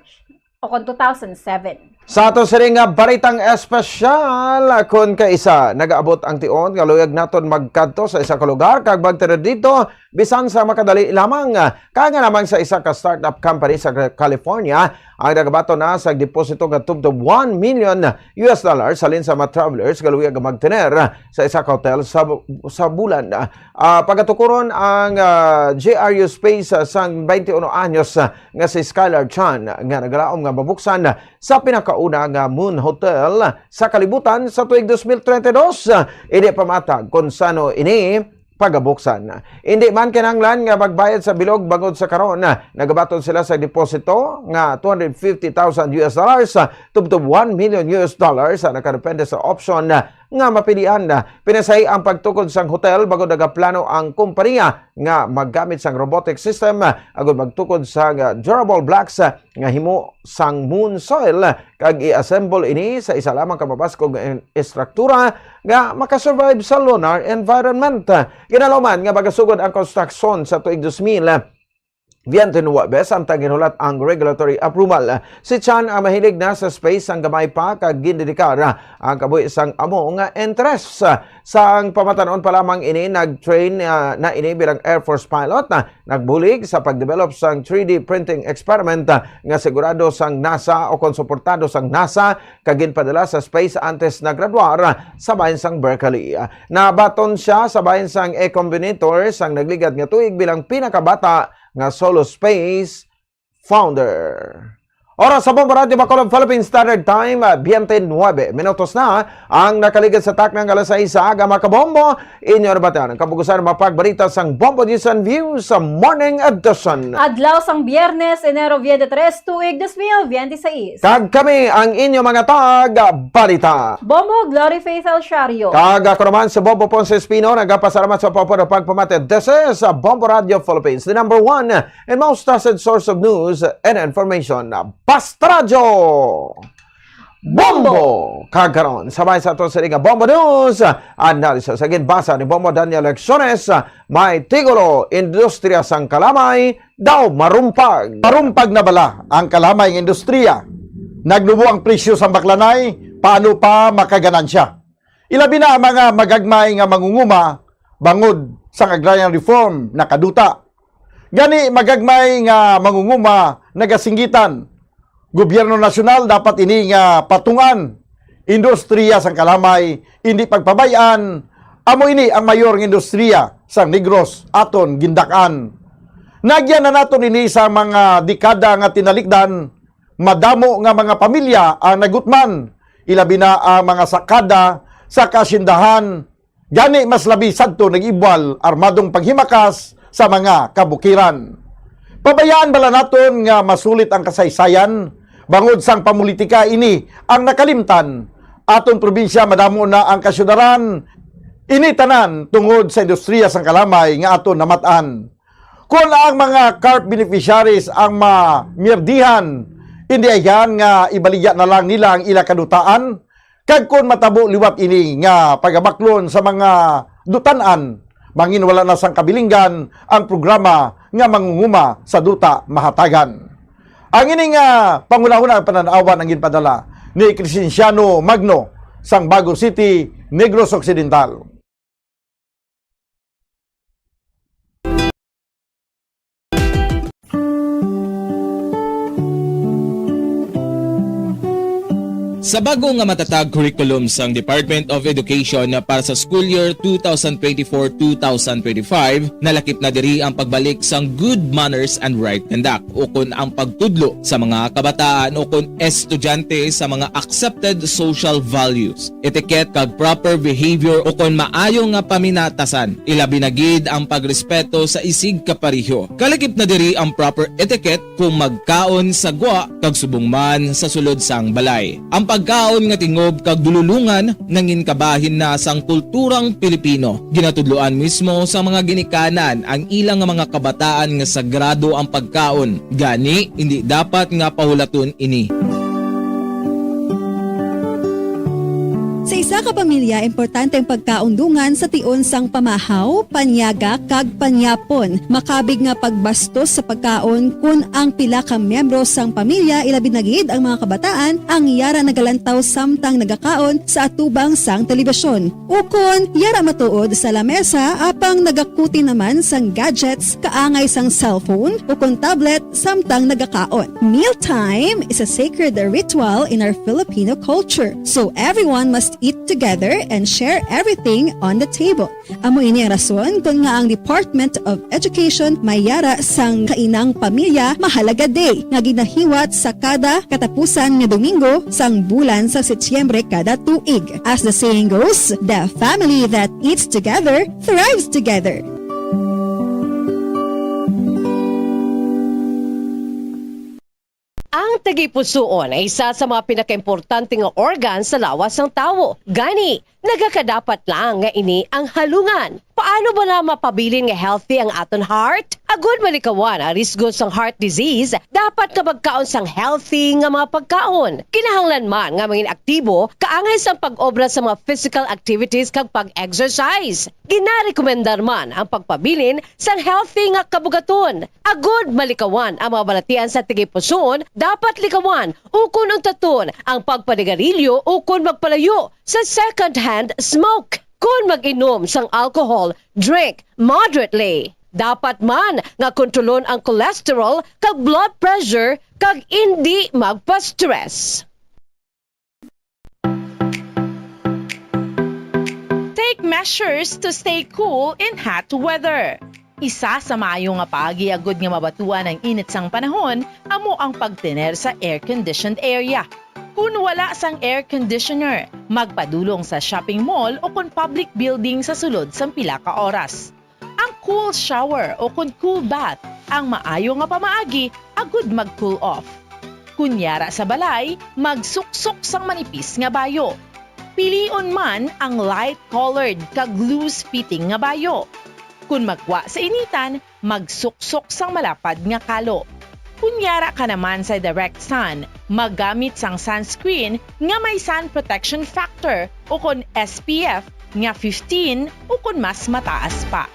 o kon two thousand seven. Sa ato sini nga baritang espesyal, kon kaisa nagaabot ang tion nga luyag naton magkadto sa isa ka lugar kag magtira dito, bisan sa makadali lamang, kaya nga lamang sa isa ka startup company sa California ang nagabaton na sa deposito nga tubtob one million U S dollars halin sa mga travelers nga luyag magtener sa isa ka hotel sa, sa bulan. Ah, pagatukuron ang, ah, J R U Space, ah, sang twenty-one anyos, ah, nga si Skylar Chan nga nagalaom nga mabuksan sa pinakauna nga Moon Hotel sa kalibutan sa tuig dos mil treinta y dos. Ini pamatag kung sano ini pagabuksan. Hindi man kinahanglan nga magbayad sa bilog bangod sa karon. Nagabaton sila sa deposito nga two hundred fifty thousand U S dollars, tubtob one million U S dollars, sa nakadepende sa option nga mapilian. Pinasahi ang pagtukod sang hotel bangod nagaplano ang kompanya nga maggamit sang robotic system agud magtukod sang durable blocks nga himo sang moon soil kag i-assemble ini sa isa lamang ka mabaskog nga in-, estruktura nga makasurvive sa lunar environment. Ginaluman nga magasugod ang konstruksyon sa tuig dos mil veinte y nueve samtang ginhulat ang regulatory approval. Si Chan ang mahilig na sa space sang gamay pa kag gindedikar ang kabuhi sang amo nga interest. Sang pamatan-on pa lamang ini, nag-train, ah, na ini bilang Air Force pilot, ah, nagbulig sa pagdevelop sang three D printing experiment, ah, nga sigurado sang NASA o kon suportado sang NASA kag ginpadala sa space antes nagradwar, ah, sa bahin sang Berkeley. Ah, nabaton siya sa bahin sang A Combinator sang nagligad nga tuig bilang pinakabata nga solo space founder. Oras sa Bombo Radyo Bacolod, Philippine Standard Time, ah, veinte y nueve minutos na ang nakaligad sa takna nga alas sais sa aga, mga kabombo. Inyo nabatian ang kabugusan nga mga pagbalita sang Bombo News and Views sa Morning Edition. Adlaw sang Biyernes, Enero veintitrés, tuig dos mil veintiséis. Kag kami ang inyo mga tag-balita. Bombo Glory Faith El Shario. Kag ako naman si Bombo Ponce Espino, nagapasalamat sa pagpapamati. This is, uh, Bombo Radio Philippines, the number one and most trusted source of news and information. Basta Radyo Bombo! Kag karon, sabay sa ato sini nga Bombo News, analysis. Sa ginbasa ni Bombo Daniel Lecciones, may titulo, Industriya sang Kalamay daw marumpag. Marumpag na bala ang kalamay nga industriya? Nagnubo ang presyo sa baklanay, paano pa makaganansya? Ilabi na ang mga magagmay nga mangunguma bangod sang agrarian reform nakaduta. Gani, magagmay nga mangunguma nagasinggitan. Gobyerno nasyonal dapat ini nga patungod. Industriya sang kalamay, indi pagpabay-an. Amo ini ang mayor nga industriya sang Negros aton gindak-an. Nagyan na naton ini sa mga dekada nga tinalikdan, madamo nga mga pamilya ang nagutman, ilabi na ang mga sakada sa kasindahan. Gani, mas labi sadto nag-ibwal armadong paghimakas sa mga kabukiran. Pabayaan bala naton nga masulit ang kasaysayan? Bangod sang pamulitika ini ang nakalimtan. Aton probinsya, madamo na ang kasyudaran. Ini tanan tungod sa industriya sang kalamay nga aton namat-an. Kon ang mga CARP beneficiaries ang mamirdihan, indi ayhan nga ibaligya na lang nila ang ila kadutaan? Kag kon matabo liwat ini nga pagabaklon sa mga dutan-an, manginwala na sang kabilinggan ang programa nga mangunguma sa duta mahatagan. Ang ini nga panghunahuna, panan-awan ang ginpadala ni Crescenciano Magno sang Bago City, Negros Occidental. Sa bago nga matatag curriculum sang Department of Education para sa school year two thousand twenty-four, two thousand twenty-five, nalakip na diri ang pagbalik sang good manners and right conduct, ukon ang pagtudlo sa mga kabataan ukon estudyante sa mga accepted social values, etiquette, kag proper behavior, ukon maayo nga paminatasan, ilabi na gid ang pagrespeto sa isigkapareho. Kalakip na diri ang proper etiquette kung magkaon sa gwa kag subong man sa sulod sang balay. Ang pagkaon nga tingob kag dululongan nangin kabahin na sang kulturang Pilipino. Ginatudloan mismo sa mga ginikanan ang ilang nga mga kabataan nga sagrado ang pagkaon, gani indi dapat nga pahulaton ini. Sa isa ka pamilya, importante ang pagkaon dungan sa tion sang pamahaw, panyaga, kag panyapon. Makabig nga pagbastos sa pagkaon kon ang pila ka miyembro sang pamilya, ilabi na gid ang mga kabataan, ang yara nagalantaw samtang nagakaon sa atubang sang telebisyon. Ukon yara matuod sa lamesa apang nagakuti naman sang gadgets kaangay sang cellphone ukon tablet samtang nagakaon. Mealtime is a sacred ritual in our Filipino culture, so everyone must eat together and share everything on the table. Amo ini ang rason kon nga ang Department of Education may yara sang Kainang Pamilya Mahalaga Day nga ginahiwat sa kada katapusan nga Domingo sang bulan sa Setyembre kada tuig. As the saying goes, the family that eats together thrives together. Ang tagipusoon ay isa sa mga pinakaimportante nga organ sa lawas sang tawo. Gani, nagakadapat lang nga ini ang halungan. Paano bala mapabilin nga healthy ang aton heart? Agud malikawan ang risgo sang heart disease, dapat nga magkaon sang healthy nga mga pagkaon. Kinahanglan man nga mangin aktibo kaangay sang pag-obra sa mga physical activities kag pag-exercise. Ginarekomendar man ang pagpabilin sang healthy nga kabugaton. Agud malikawan ang mga balatian sa tagipusoon, dapat likawan ukon untaton ang pagpanigarilyo ukon magpalayo sa second-hand smoke. Kon mag-inom sang alcohol, drink moderately. Dapat man nga kontrolon ang cholesterol kag blood pressure kag indi magpa-stress. Take measures to stay cool in hot weather. Isa sa maayo nga paagi agud nga mabatuan ang init sang panahon amo ang pagtener sa air-conditioned area. Kon wala sang air conditioner, magpadulong sa shopping mall o kon public building sa sulod sang pila ka oras. Ang cool shower o kon cool bath ang maayo nga pamaagi agud mag-cool off. Kon yara sa balay, magsuksok sang manipis nga bayo. Pilion man ang light-colored kag loose-fitting nga bayo. Kon magwa sa initan, magsuksok sang malapad nga kalo. Kon yara ka naman sa direct sun, maggamit sang sunscreen nga may sun protection factor o kon S P F nga fifteen o kon mas mataas pa.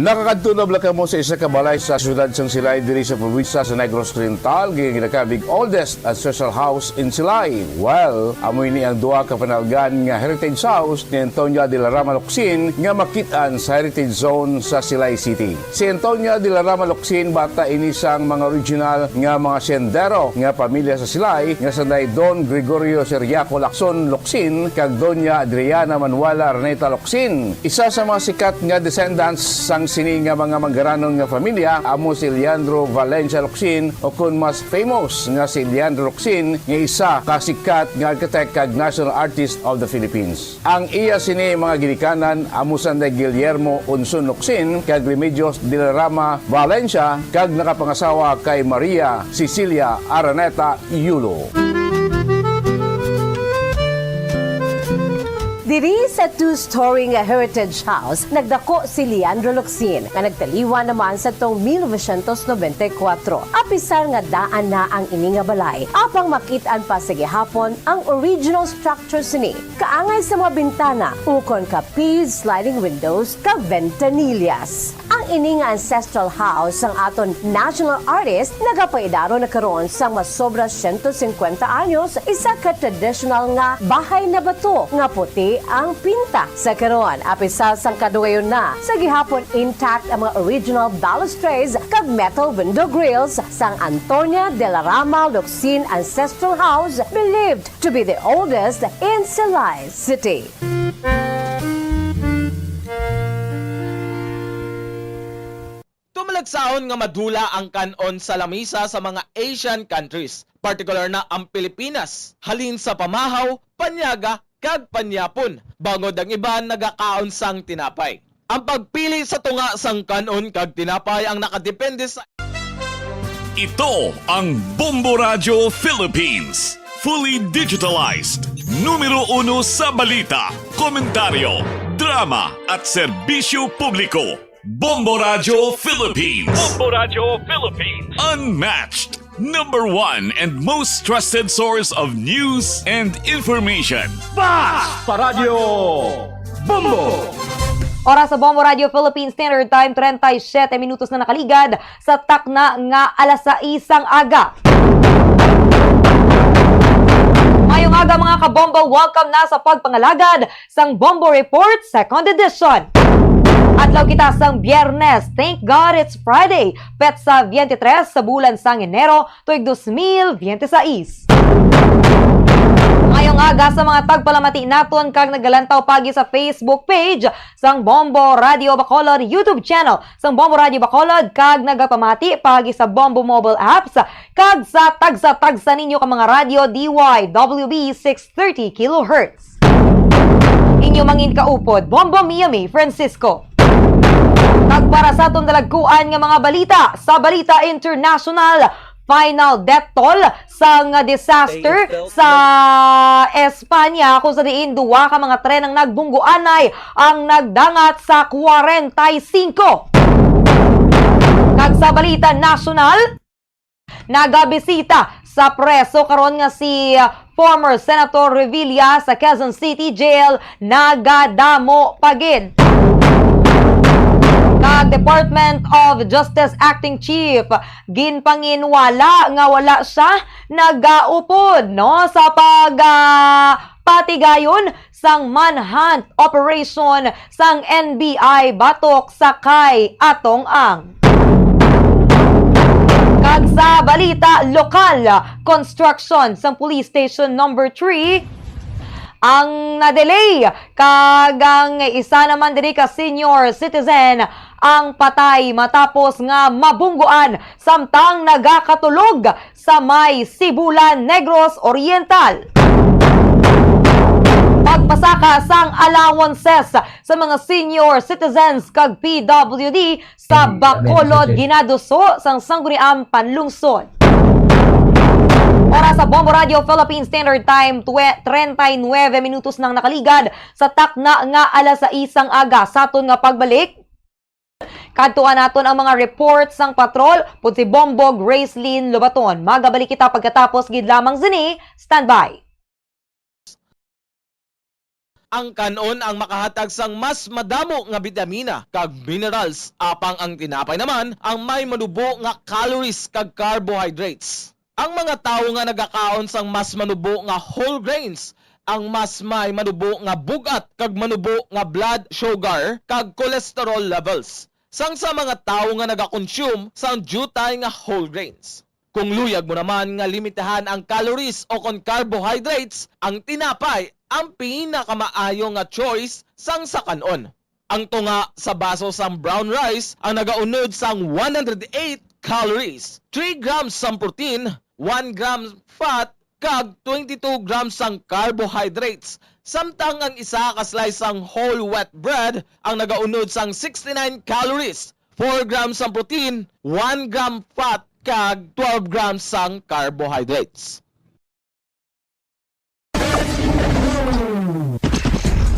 Nakakadto na bala kamo sa isa ka balay sa siyudad sang Silay diri sa probinsya sa Negros Oriental, nga ginakabig oldest ancestral house in Silay? Well, amo ini ang duha ka panalgan nga heritage house ni Antonia de la Rama Locsin nga makit-an sa Heritage Zone sa Silay City. Si Antonia de la Rama Locsin, bata ini sang mga original nga mga sendero nga pamilya sa Silay nga sanday Don Gregorio Ciriaco Lacson Locsin kag Doña Adriana Manuela Araneta Locsin. Isa sa mga sikat nga descendants sang sini nga mga manggaranon nga pamilya amo si Leandro Valencia Locsin, o kon mas famous nga si Leandro Locsin, nga isa ka sikat nga architect kag national artist of the Philippines. Ang iya sini mga ginikanan amo sanday Guillermo Unson Locsin kag Remedios de la Rama Valencia, kag nakapangasawa kay Maria Cecilia Araneta Yulo. Diri sa two-story nga Heritage House, nagdako si Leandro Locsin, nga nagtaliwan naman sa tong mil novecientos nobenta y kuwatro. Apisar nga daan na ang ini nga balay, apang makit-an pa sa gihapon ang original structure sini, kaangay sa mga bintana, ukon ka P sliding windows ka ventanillas. Ini nga ancestral house sang aton national artist nagapaidaron na karon sang masobra siyento singkwenta anyos, isa ka traditional nga bahay na bato nga puti ang pinta. Sa karon, apisal sang kadugayon na, sa gihapon intact ang mga original balustrades kag metal window grills sang Antonia de la Rama Locsin Ancestral House, believed to be the oldest in Silay City. Tumalagsahon nga madula ang kan-on sa lamisa sa mga Asian countries, partikular na ang Pilipinas, halin sa pamahaw, panyaga, kag panyapon, bangod ang iban nagakaon sang tinapay. Ang pagpili sa tunga sang kan-on kag tinapay ang nakadepende sa Ito ang Bombo Radyo Philippines. Fully digitalized. Numero uno sa balita, komentaryo, drama, at serbisyo publiko. Bombo Radyo Philippines. Bombo Radyo Philippines. Unmatched. Number one and most trusted source of news and information. Bas pa Radyo Bombo! Oras sa Bombo Radio Philippines Standard Time, treinta y siete minutos na nakaligad sa takna nga alas sais sang aga. Mayong aga, mga kabombo, welcome na sa pagpangalagad sang Bombo Report Second Edition. Adlaw kita sang Biyernes. Thank God it's Friday. Petsa twenty-three sa bulan sang Enero, tuig dos mil biyente sais. Mayong aga sa mga tagpalamati naton kag nagalantaw pagi sa Facebook page sang Bombo Radio Bacolod, YouTube channel sang Bombo Radio Bacolod, kag nagapamati pagi sa Bombo mobile apps kag sa tagsa-tagsa ninyo ka mga radyo D Y W B six thirty kilohertz. Inyo mangin kaupod, Bombo Miami Francisco. Kag para sa aton dalagkuan nga mga balita, sa balita international, final death toll sang disaster sa Espanya, kung sa diin duwa ka mga tren ang nagbungguanay ang nagdangat sa kwarenta y singko. Kag sa balita nasyonal, nagabisita sa preso karon nga si, ah, former Senator Revilla sa Quezon City Jail, nagadamo pa gid. Kag Department of Justice Acting Chief, ginpanginwala nga wala siya nagaupod, no, sa pag, ah, patigayon sang manhunt operation sang N B I batok sa kay Atong Ang. Kag sa balita lokal, construction sang Police Station Number Three ang na-delay, kag ang isa naman diri ka senior citizen ang patay matapos nga mabungguan samtang nagakatulog sa may Sibulan, Negros Oriental. Pagpasaka sang allowances sa mga senior citizens kag P W D sa Bacolod ginaduso sang Sangguniang Panlungsod. Oras sa Bombo Radio Philippine Standard Time, twe-, treinta y nueve minutos nang nakaligad sa takna nga alas sais sang aga. Sa aton nga pagbalik, kadtuan naton ang mga report sang patrol, pud si Bombo Gracelyn Lobaton. Magabalik kita pagkatapos gid lamang sini. Standby. Ang kan-on ang makahatag sang mas madamo nga bitamina kag minerals, apang ang tinapay naman ang may manubo nga calories kag carbohydrates. Ang mga tawo nga nagakaon sang mas manubo nga whole grains ang mas may manubo nga bug-at kag manubo nga blood sugar kag cholesterol levels, sang sa mga tawo nga nagakonsume sang diutay nga whole grains. Kung luyag mo naman nga limitahan ang calories o kon carbohydrates, ang tinapay ang pinakamaayo nga choice sang sa kan-on. Ang tunga sa baso sang brown rice ang nagaunod sang one hundred eight calories, three grams sang protein, one gram fat, kag twenty-two grams sang carbohydrates, samtang ang isa ka slice sang whole wheat bread ang nagaunod sang sixty-nine calories, four grams sang protein, one gram fat, kag twelve grams sang carbohydrates.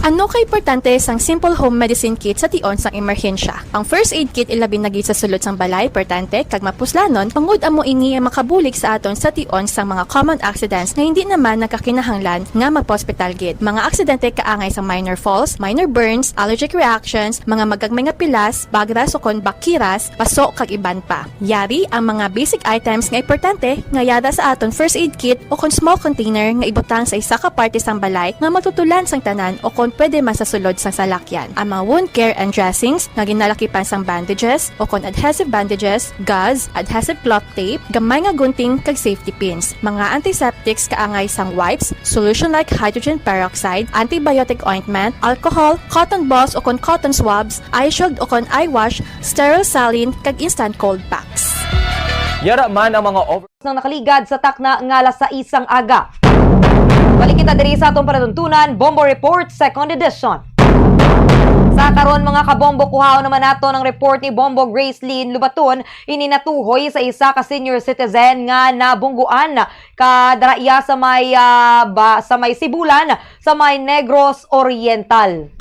Ano Amo ka importante sang simple home medicine kit sa tion sang emerhensya. Ang first aid kit ilabi na gid sa sulod sang balay, importante kag mapuslanon, tungod amo ini ang makabulig sa aton sa tion sang mga common accidents nga hindi naman nagkakinahanglan nga magpa-ospital gid. Mga aksidente kaangay sa minor falls, minor burns, allergic reactions, mga magagmay nga pilas, bagras o kon bakiras, paso kag iban pa. Yari ang mga basic items nga importante nga yara sa aton first aid kit o kon small container nga ibutang sa isa ka parte sang balay nga matutulan sang tanan o kon pwede man sa sulod sang salakyan. Ang mga wound care and dressings nga ginalakipan sang bandages o kon adhesive bandages, gauze, adhesive cloth tape, gamay nga gunting kag safety pins, mga antiseptics kaangay sang wipes, solution like hydrogen peroxide, antibiotic ointment, alcohol, cotton balls o kon cotton swabs, eye shield o kon eye wash, sterile saline, kag instant cold packs. Yara man ang mga over Nang nakaligad sa takna nga alas sais sang aga. Balik kita diri sa atong palatuntunan, Bombo Report, second edition. Sa karon, mga kabombo, kuhaon naman nato ang report ni Bombo Gracelyn Lubaton, ini natuhoy sa isa ka senior citizen nga nabungguan kadara iya sa may, ah, ba, sa may Sibulan, sa may Negros Oriental.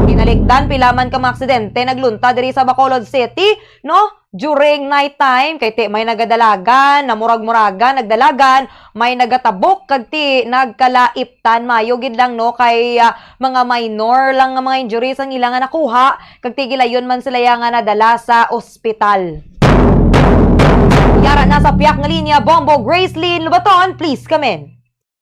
Kinalikdan, pila man ka mga aksidente naglunta diri sa Bacolod City, no? During night time, kay ti may nagadalagan, namurag-muragan, nagdalagan, may nagatabok, kag ti nagkalaiptan. Mayo gid lang, no, kay, ah, mga minor lang nga mga injuries ang ila nga nakuha, kag ti gilayon man sila ya nga nadala sa ospital. Yara na sa piyak nga linya, Bombo Gracelyn Lubaton, please come in.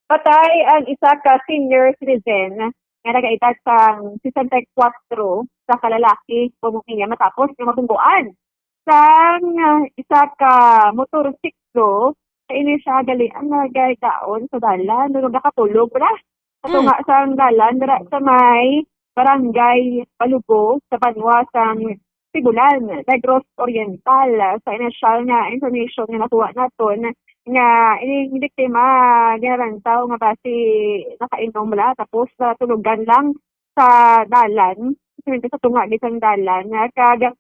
Patay ang isa ka senior citizen nga nagaedad sang sesenta y kuwatro sa kalalaki, Bombo Mia, matapos nga mabungguan sang, ah, isa ka motorsiklo. Sa ini siya gali ang nagadaon sa dalan, pero nakatulog ra sa tunga sang dalan dira sa may barangay Balugo sa banwa sang Sibulan, Negros Oriental. Sa inisyal nga information nga nakuha naton, nga ining biktima ginalantaw nga basi nakainom la, tapos natulugan lang sa dalan, sa tunga gid sang dalan, nga kag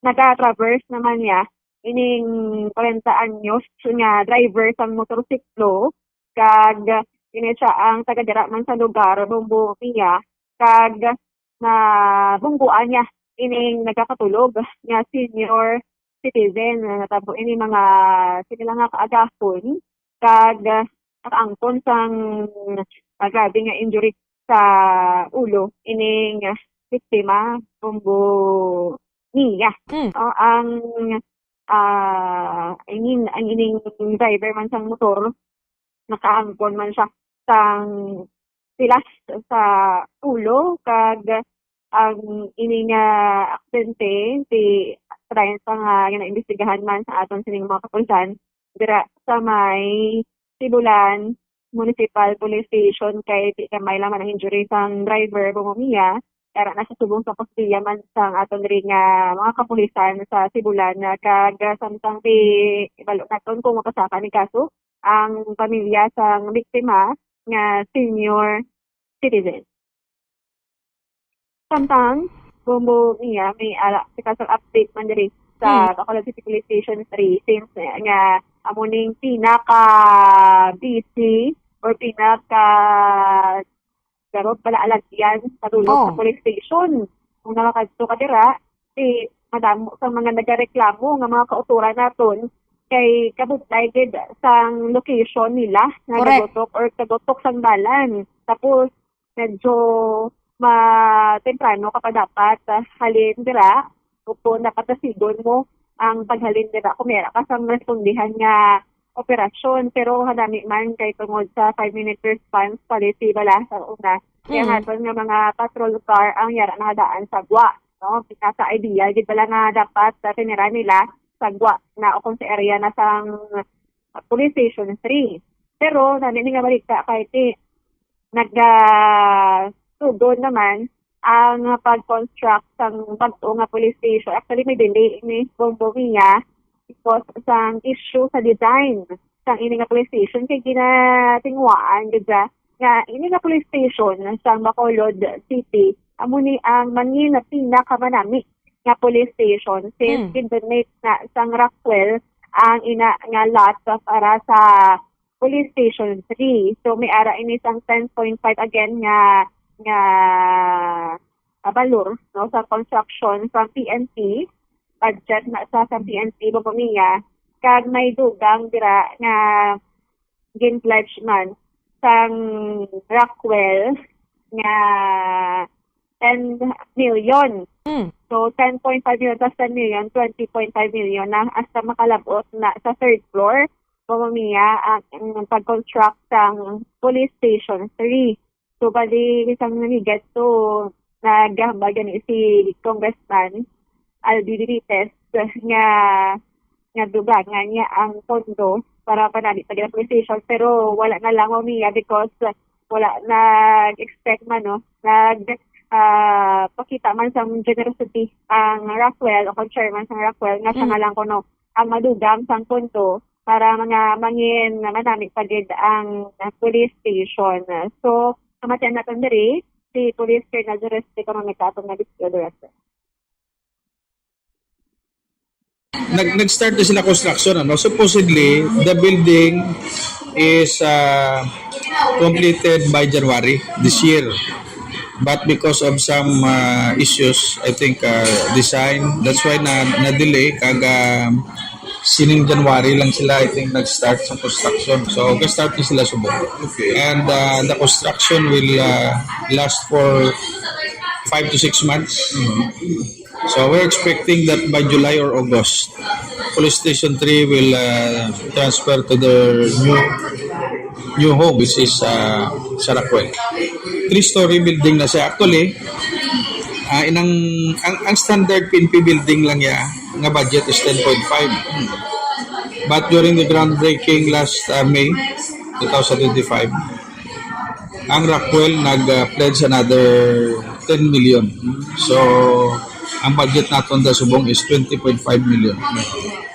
naga-traverse naman niya ining kwarenta anyos nga driver sang motorsiklo, kag ini siya ang taga dira man sa lugar, Bombo Mia, kag nabungguan niya ining nagakatulog nga senior citizen. Natabo ini mga sila nga kaagahon, kag nakaangkon sang, ah, grabe nga injury sa ulo ining biktima, Bombo Mia. Mm. O, ang, ah, I mean, ang ining driver man sang motor, nakaangkon man siya sang pilas sa ulo, kag ang ini nga aksidente, ti padayon pa nga ginaimbestigahan man sa aton sining mga kapulisan dira sa may Sibulan Municipal Police Station, kay ti gamay lang man ang injury sang driver, Bombo Mia. Yara na sa subong sa kustodiya man sang aton diri nga mga kapulisan sa Sibulan, kag samtang ti ibalo naton kung mapasaka ni kaso ang pamilya sang biktima nga senior citizen. Samtang, Bombo Mia, may ara sa kasang update man diri sa Bacolod City Police Station three, since, eh, nga amo ning pinaka busy or pinaka garot pala alagyan sa dulog sa police station. Kung nakakadto ka dira, si madamo sa mga nagareklamo nga mga kauturan naton kay kabudlay gid sang location nila nga Correct. Nagutok or kagutok sang dalan. Tapos, medyo matemprano ka pa dapat, ah, halin dira, o kung dapat nasigon mo ang paghalin dira kung meron ka sang respondihan nga operasyon. Pero hadami man kay tungod sa five minute response policy bala sa una, kaya Mm. naton nga mga patrol car ang yara nakadaan sa gwa, no? Nasa idea gid bala nga dapat, ah, tinira nila sa gwa na o kung sa area na sang, ah, police station three. Pero nani ni nga balita kay ti nagasugo naman ang pag-construct sang bag-o nga police station. Actually, may delay ni Bombo Mia because sang issue sa design sang ini nga police station kay ginatinguhaan gid siya nga ini nga police station sa Bacolod City amo ni ang mangin na pinakamanami nga police station since Hmm. gin-donate na sang Rockwell ang ina nga lot para sa Police Station three. So, may ara ini sang ten point five again nga nga, ah, balor, no, sa construction from P N P, budget na sa, sa P N P, Bombo Mia, kag may dugang dira nga gin-pledge man sang Rockwell nga ten million. Mm. So, ten point five million plus ten million, twenty point five million na hasta makalab-ot na sa third floor, Bombo Mia, ang, ang pag-construct sang Police Station three. So, bali, isang namigat to, naghambal gani si Congressman Albi Benitez nga, nga dugangan niya ang pondo para panani pa gid ang police station, pero wala na lang, Bombo Mia, because wala nag-expect man, no? Nag, ah, pakita man sang generosity ang Rockwell o kung chairman sang Rockwell nga siya Mm. na lang kuno ang madugang sang pondo para mga mangin manami pa gid ang, ah, police station. So, kamatian naton diri, si Police Colonel Jerez Economic aton nga Deputy Director. Nag, nag-start na sila construction, ano? Supposedly, the building is uh, completed by January this year. But because of some uh, issues, I think, uh, design, that's why na, na-delay. Kag uh, sining January lang sila, I think, nag-start sa construction. So, nag-start na sila subong. Okay. And uh, the construction will uh, last for five to six months. Mm-hmm. So we're expecting that by July or August, Police Station three will uh, transfer to their new new home, which is uh, Saracuel. Three-story building na siya. Actually, uh, inang, ang, ang standard P N P building lang niya nga budget is ten point five. But during the groundbreaking last uh, May twenty twenty-five, ang Rockwell nag-pledge another ten million. So, ang budget naton da subong is twenty point five million.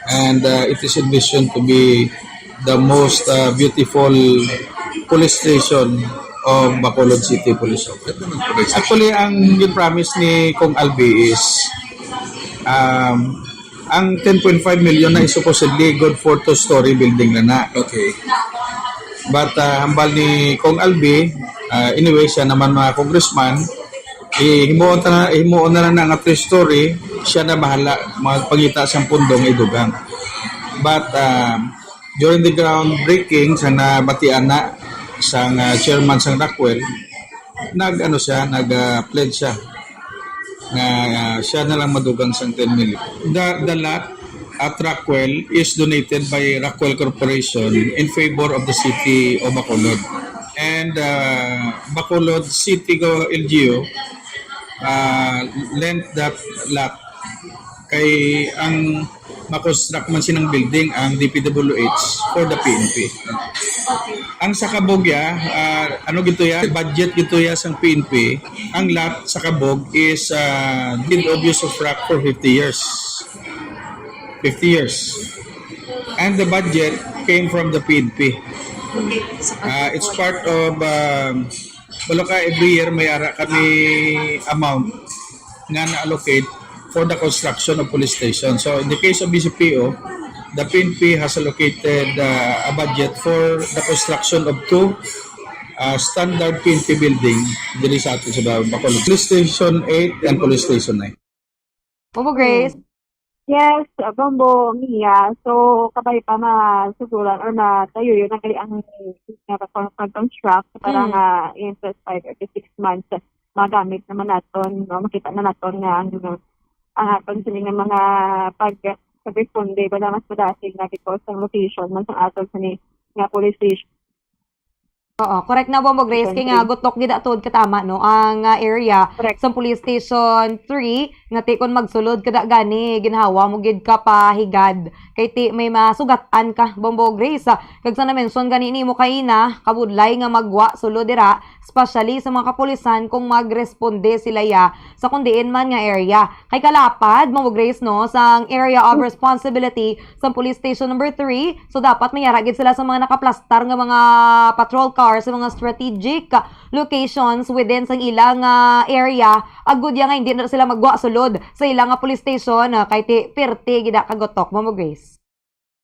And uh, it is envisioned to be the most uh, beautiful police station of Bacolod City Police Office. Actually, ang gin-promise ni Cong Albi is um, ang ten point five million na is supposedly good for two-story building na na. Okay. But uh, hambal ni Cong Albi, uh, anyway, siya naman mga congressman, himuon na, himuon na lang na nga three-story, siya na bahala magpangita sang pundo nga idugang. But uh, during the groundbreaking, sa nabatian na sang uh, chairman sang Rockwell, nag ano siya, nag uh, pledge siya nga uh, siya na lang madugang sang ten million. The, the lot at Rockwell is donated by Rockwell Corporation in favor of the city of Bacolod. And uh, Bacolod City Go L G U uh, lent that lot kay ang makonstruct man sinang building ang D P W H for the P N P. Ang sa Kabog ya, ah, ano gito ya? Budget gito ya sang P N P. Ang lot sa Kabog is ah, deed of usufruct for fifty years. Fifty years. And the budget came from the P N P. Ah, it's part of um, Baloka, every year may ara kami amount nga na-allocate for the construction of police station. So in the case of B C P O, the P N P has allocated uh, a budget for the construction of two uh, standard P N P building diri sa ato sa Bacolod. Police Station eight and Police Station nine. Opo, Grace. Yes, Bombo Mia. So, kabay pa masuguran or matayuyon na gali ang nga pag-construct para mm. nga in first five or six months magamit naman naton, no? Makita na naton nga ang ang aton sini nga mga pag pag-responde wala mas madasig na because ang location man sa aton sini nga police station. Oo, correct na, Bombo Grace, kay nga gutok gid atod katama, no, ang uh, area Correct. Sa Police Station three, nga ti kon magsulod kada gani ginhawa mo gid ka pa higad, kay ti may masugatan ka, Bombo Grace. Kag sa na-mention gani nimo kaina, kabudlay nga magwa sulod dira, especially sa mga kapulisan kung magresponde sila ya sa kung diin man nga area. Kay kalapad, Bombo Grace, no, sang area of responsibility sa Police Station number three, so dapat mayara gid sila sa mga nakaplastar nga mga patrol cars sa mga strategic locations within sang ilang uh, area, agud ya nga hindi na sila magwa sulod sa ilang uh, police station, uh, kay ti pirti gida kagutok, Bombo Grace.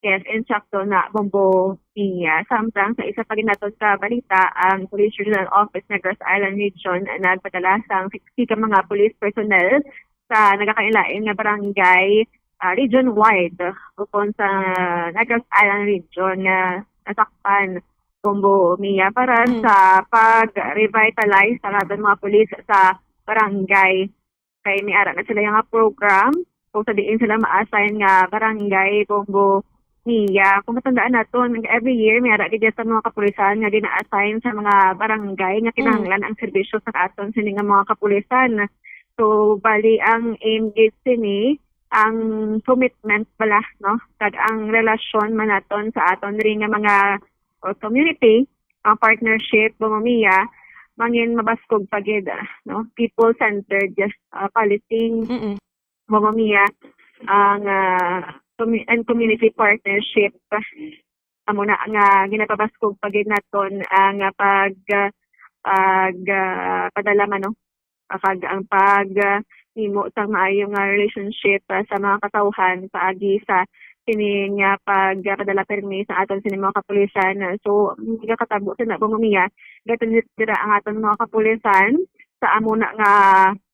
Yes, insakto na, Bombo Mia. Samtang sa isa pa gid naton ka balita, ang Police Regional Office Negros Island Region nagpadala sang sixty ka mga police personnel sa nagakalain-lain nga barangay, ah, region-wide, ukon sa Negros Island Region nga nasakpan, Bombo Mia, para Mm. sa pag-revitalize sa aton mga pulis sa barangay. Kay may ara na sila nga program kung sa diin sila ma-assign nga barangay, Bombo Mia. Kung matandaan naton, every year may ara gid sa mga kapulisan nga gina-assign sa mga barangay nga Mm. kinahanglan ang serbisyo sa aton sini nga mga kapulisan. So, bali ang aim gid sini, ang commitment bala, no? Kag ang relasyon man naton sa aton diri nga mga, o, community, ang partnership, Bombo Mia, mangin mabaskog pa gid, ah, no? People-centered, ah, policing, Mm-mm. Bombo Mia, ang, ah, commu-, and community partnership. Amo na nga ginapabaskog pa gid naton ang, ah, pag, ah, pag, ah, padala man, no? Ah, kag ang pag, ah, himo sang maayo nga relationship, ah, sa mga katawhan paagi sa sini nga pag, ah, padala permi sa aton sini mga kapulisan. So, nagakatabo sila, Bombo Mia, gatindit dira ang aton mga kapulisan sa amo na nga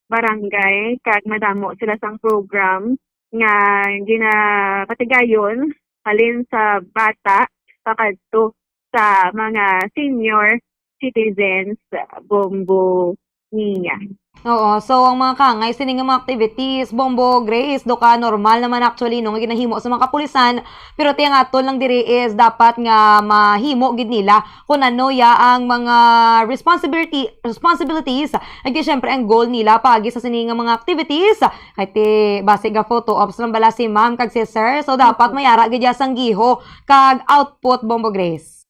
barangay, kag madamo sila sang program nga ginapatigayon halin sa bata pakadto sa mga senior citizens, Bombo Mia. Oo, so ang mga kaangay sini nga mga activities, Bombo Grace, do ka normal naman actually, no, nga ginahimo sa mga kapulisan, pero ti ang aton lang diri is dapat nga mahimo gid nila kung ano ya ang mga responsibility, responsibilities, kag di syempre ang goal nila paagi sa sini nga mga activities. Kay ti base ga photo ops lang bala si ma'am kag si sir, so dapat Mm. may ara gid ya sang giho kag output, Bombo Grace.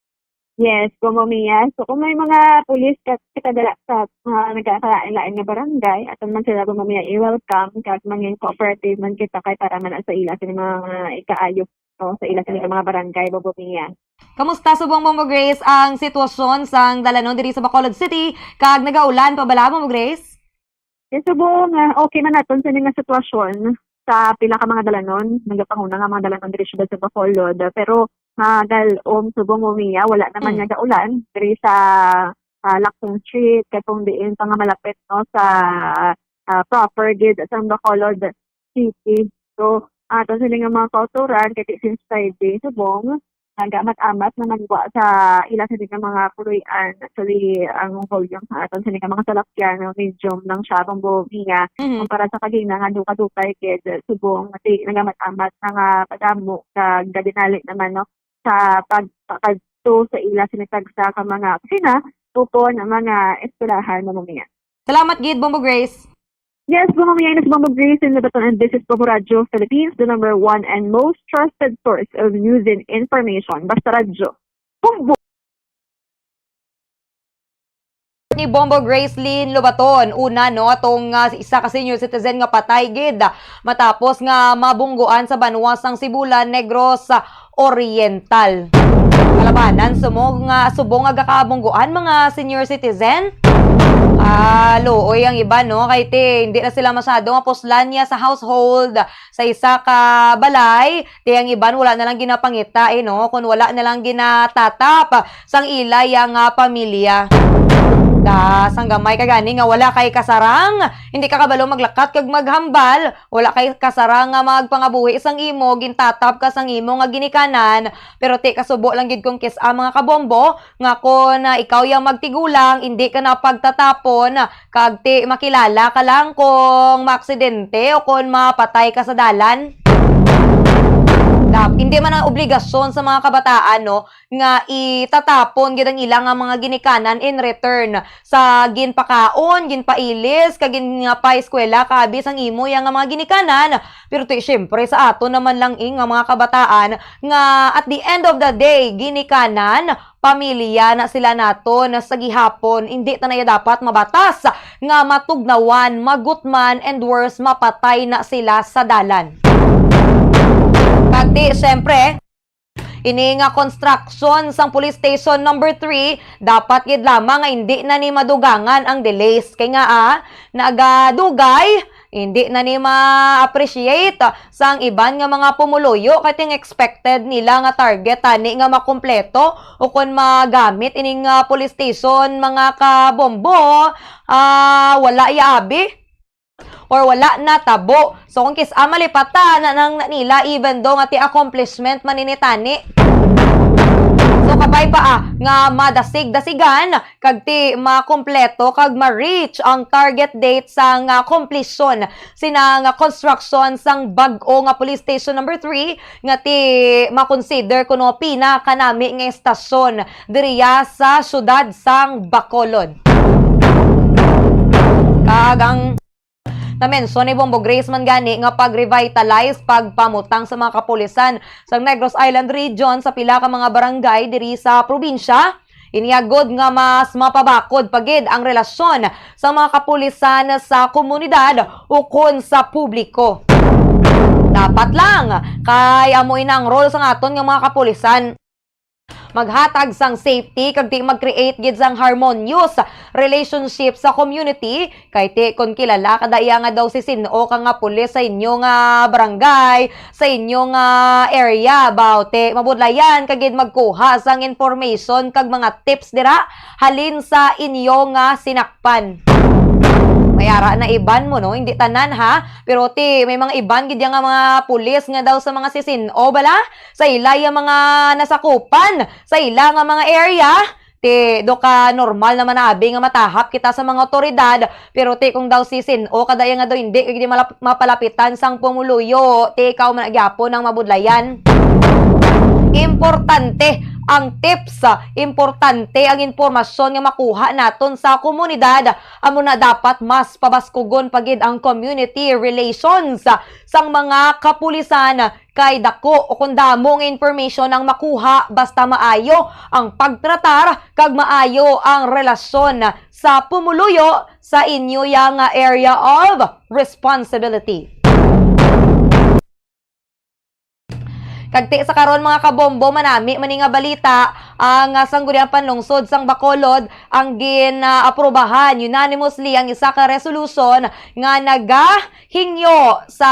Yes, Bombo Mia. So, kung may mga pulis ka, ka dala sa, ah, nagkakalain-lain nga barangay, aton man sila, Bombo Mia, i-welcome, kag mangin cooperative man kita kay para man sa ila sini mga ikaayo, no, sa ila sini mga barangay, Bombo Mia. Kamusta subong, Bombo Grace, ang sitwasyon sang dalanon diri sa Bacolod City, kag nagaulan pa bala, Bombo Grace? Yes, subong, ah, okay man naton sini nga sitwasyon sa pila ka mga dalanon, nagapanguna nga mga dalanon diri siyudad sa Bacolod, pero magal-om subong, Bombo Mia, wala naman Mm. nga gaulan diri sa, ah, Lacson Street, kag kung diin pa nga malapit, no, sa, ah, proper gid sa Bacolod City. So, aton sini nga mga kautoran, kay since Friday, subong, nagamat-amat na nagwa sa ila sini nga mga puloy-an. Actually, ang volume sa aton sini nga mga salakyan, no, medium lang siya, Bombo Mia, Mhm. kumpara sa kagina nga duka-dukay gid, subong, ti nagamat-amat na nga padamo, kag dinali naman, no, sa pagpakadto sa ila sini tagsa ka mga opisina, ukon ang mga eskwelahan, Bombo Mia. Salamat gid, Bombo Grace. Yes, Bombo Mia, this is Bombo Grace in Lebaton, and this is Bombo Radyo Philippines, the number one and most trusted source of news and information. Basta Radyo. Bombo! Ni Bombo Grace Lynn Lobaton, una, no, atong, ah, isa ka senior citizen nga patay gid matapos nga mabungguan sa banwa sang Sibulan, Negros Oriental. Kalabanan, sumong nga, subong nga gakabungguan mga senior citizen. Ah, luoy ang iba, no? Kay ti, hindi na sila masyado nga puslan niya sa household, sa isa ka balay. Ti ang iban wala na lang ginapangita, eh, no? Kung wala na lang ginatatap sang ila ya nga pamilya. Da, sang gamay ka gani nga wala kay kasarang, hindi ka kabalo maglakat kag maghambal, wala kay kasarang nga magpangabuhi sang imo, gintatap ka sang imo nga ginikanan, pero ti kasubo lang gid kung kis-a mga kabombo, nga kon, ah, ikaw yang magtigulang, indi ka na pagtatapon, kag ti makilala ka lang kung maaksidente o kon mapatay ka sa dalan. Dap-, hindi man ang obligasyon sa mga kabataan, no, nga itatapon gid ang ila nga mga ginikanan in return sa ginpakaon, ginpailis, kag gin-, nga paeskwela, kabi sang imo ya nga mga ginikanan. Pero ti, siyempre, sa aton naman lang, eh, nga mga kabataan, nga at the end of the day, ginikanan, pamilya na sila naton sa gihapon, hindi ta na ya dapat mabatas nga matugnawan, magutman, and worse, mapatay na sila sa dalan. Kag ti, siyempre, ini nga construction sang police station number three, dapat gid lamang nga hindi na ni madugangan ang delays. Kay nga, ah, nagadugay, Hindi na ni ma-appreciate sang iban nga mga pumuluyo kay ting expected nila nga target tani nga makumpleto o kon magamit ining, ah, police station, mga kabombo, ah, wala ya abi or wala natabo. So, kung kis-a malipatan na nang nila, even though nga ti accomplishment man ini tani. So, kabay pa, ah, nga madasig-dasigan kag ti makumpleto kag ma-reach ang target date sang, ah, completion sina nga construction sang bag-o nga Police Station Number Three nga ti makonsider kuno pinakanami nga estasyon diriya sa siyudad sang Bacolod. Kag ang na-mention ni Bombo Grace man gani nga pag-revitalize, pagpamutang sa mga kapulisan sa Negros Island Region sa pila ka mga barangay diri sa probinsya. Inya gud nga mas mapabakod pa gid ang relasyon sa mga kapulisan sa komunidad ukon sa publiko. Dapat lang kay amo ina ang role sang aton nga mga kapulisan. Maghatag sang safety kag di mag-create gid sang harmonious relationship sa community, kay ti kon kilala ka da iya nga daw si sin-o ka nga pulis sa inyo nga barangay, sa inyo nga area, baw ti mabudlayan ka gid magkuha sang information kag mga tips dira halin sa inyo nga sinakpan. May ara na iban mo, no? Hindi tanan, ha? Pero ti may mga iban gid ya nga mga pulis nga daw sa mga sisin-o bala sa ila ya mga nasakupan sa ila nga mga area. Ti do ka normal naman na abi nga matahap kita sa mga otoridad, pero ti kung daw sisin-o ka da iya nga daw hindi kay di malap-, mapalapitan sang pumuluyo, ti ikaw man gyapon ang mabudlayan. Importante ang tips, importante ang impormasyon nga makuha naton sa komunidad. Amo na dapat mas pabaskugon pa gid ang community relations sang mga kapulisan. Kay dako o kon damo nga information ang makuha basta maayo ang pagtratar kag maayo ang relasyon sa pumuluyo sa inyo ya nga area of responsibility. Kag ti sa karon, mga kabombo, manami man ni nga balita ang, ah, Sangguniang Panlungsod sang Bacolod ang gin-aprobahan unanimously ang isa ka resolution nga nagahingyo sa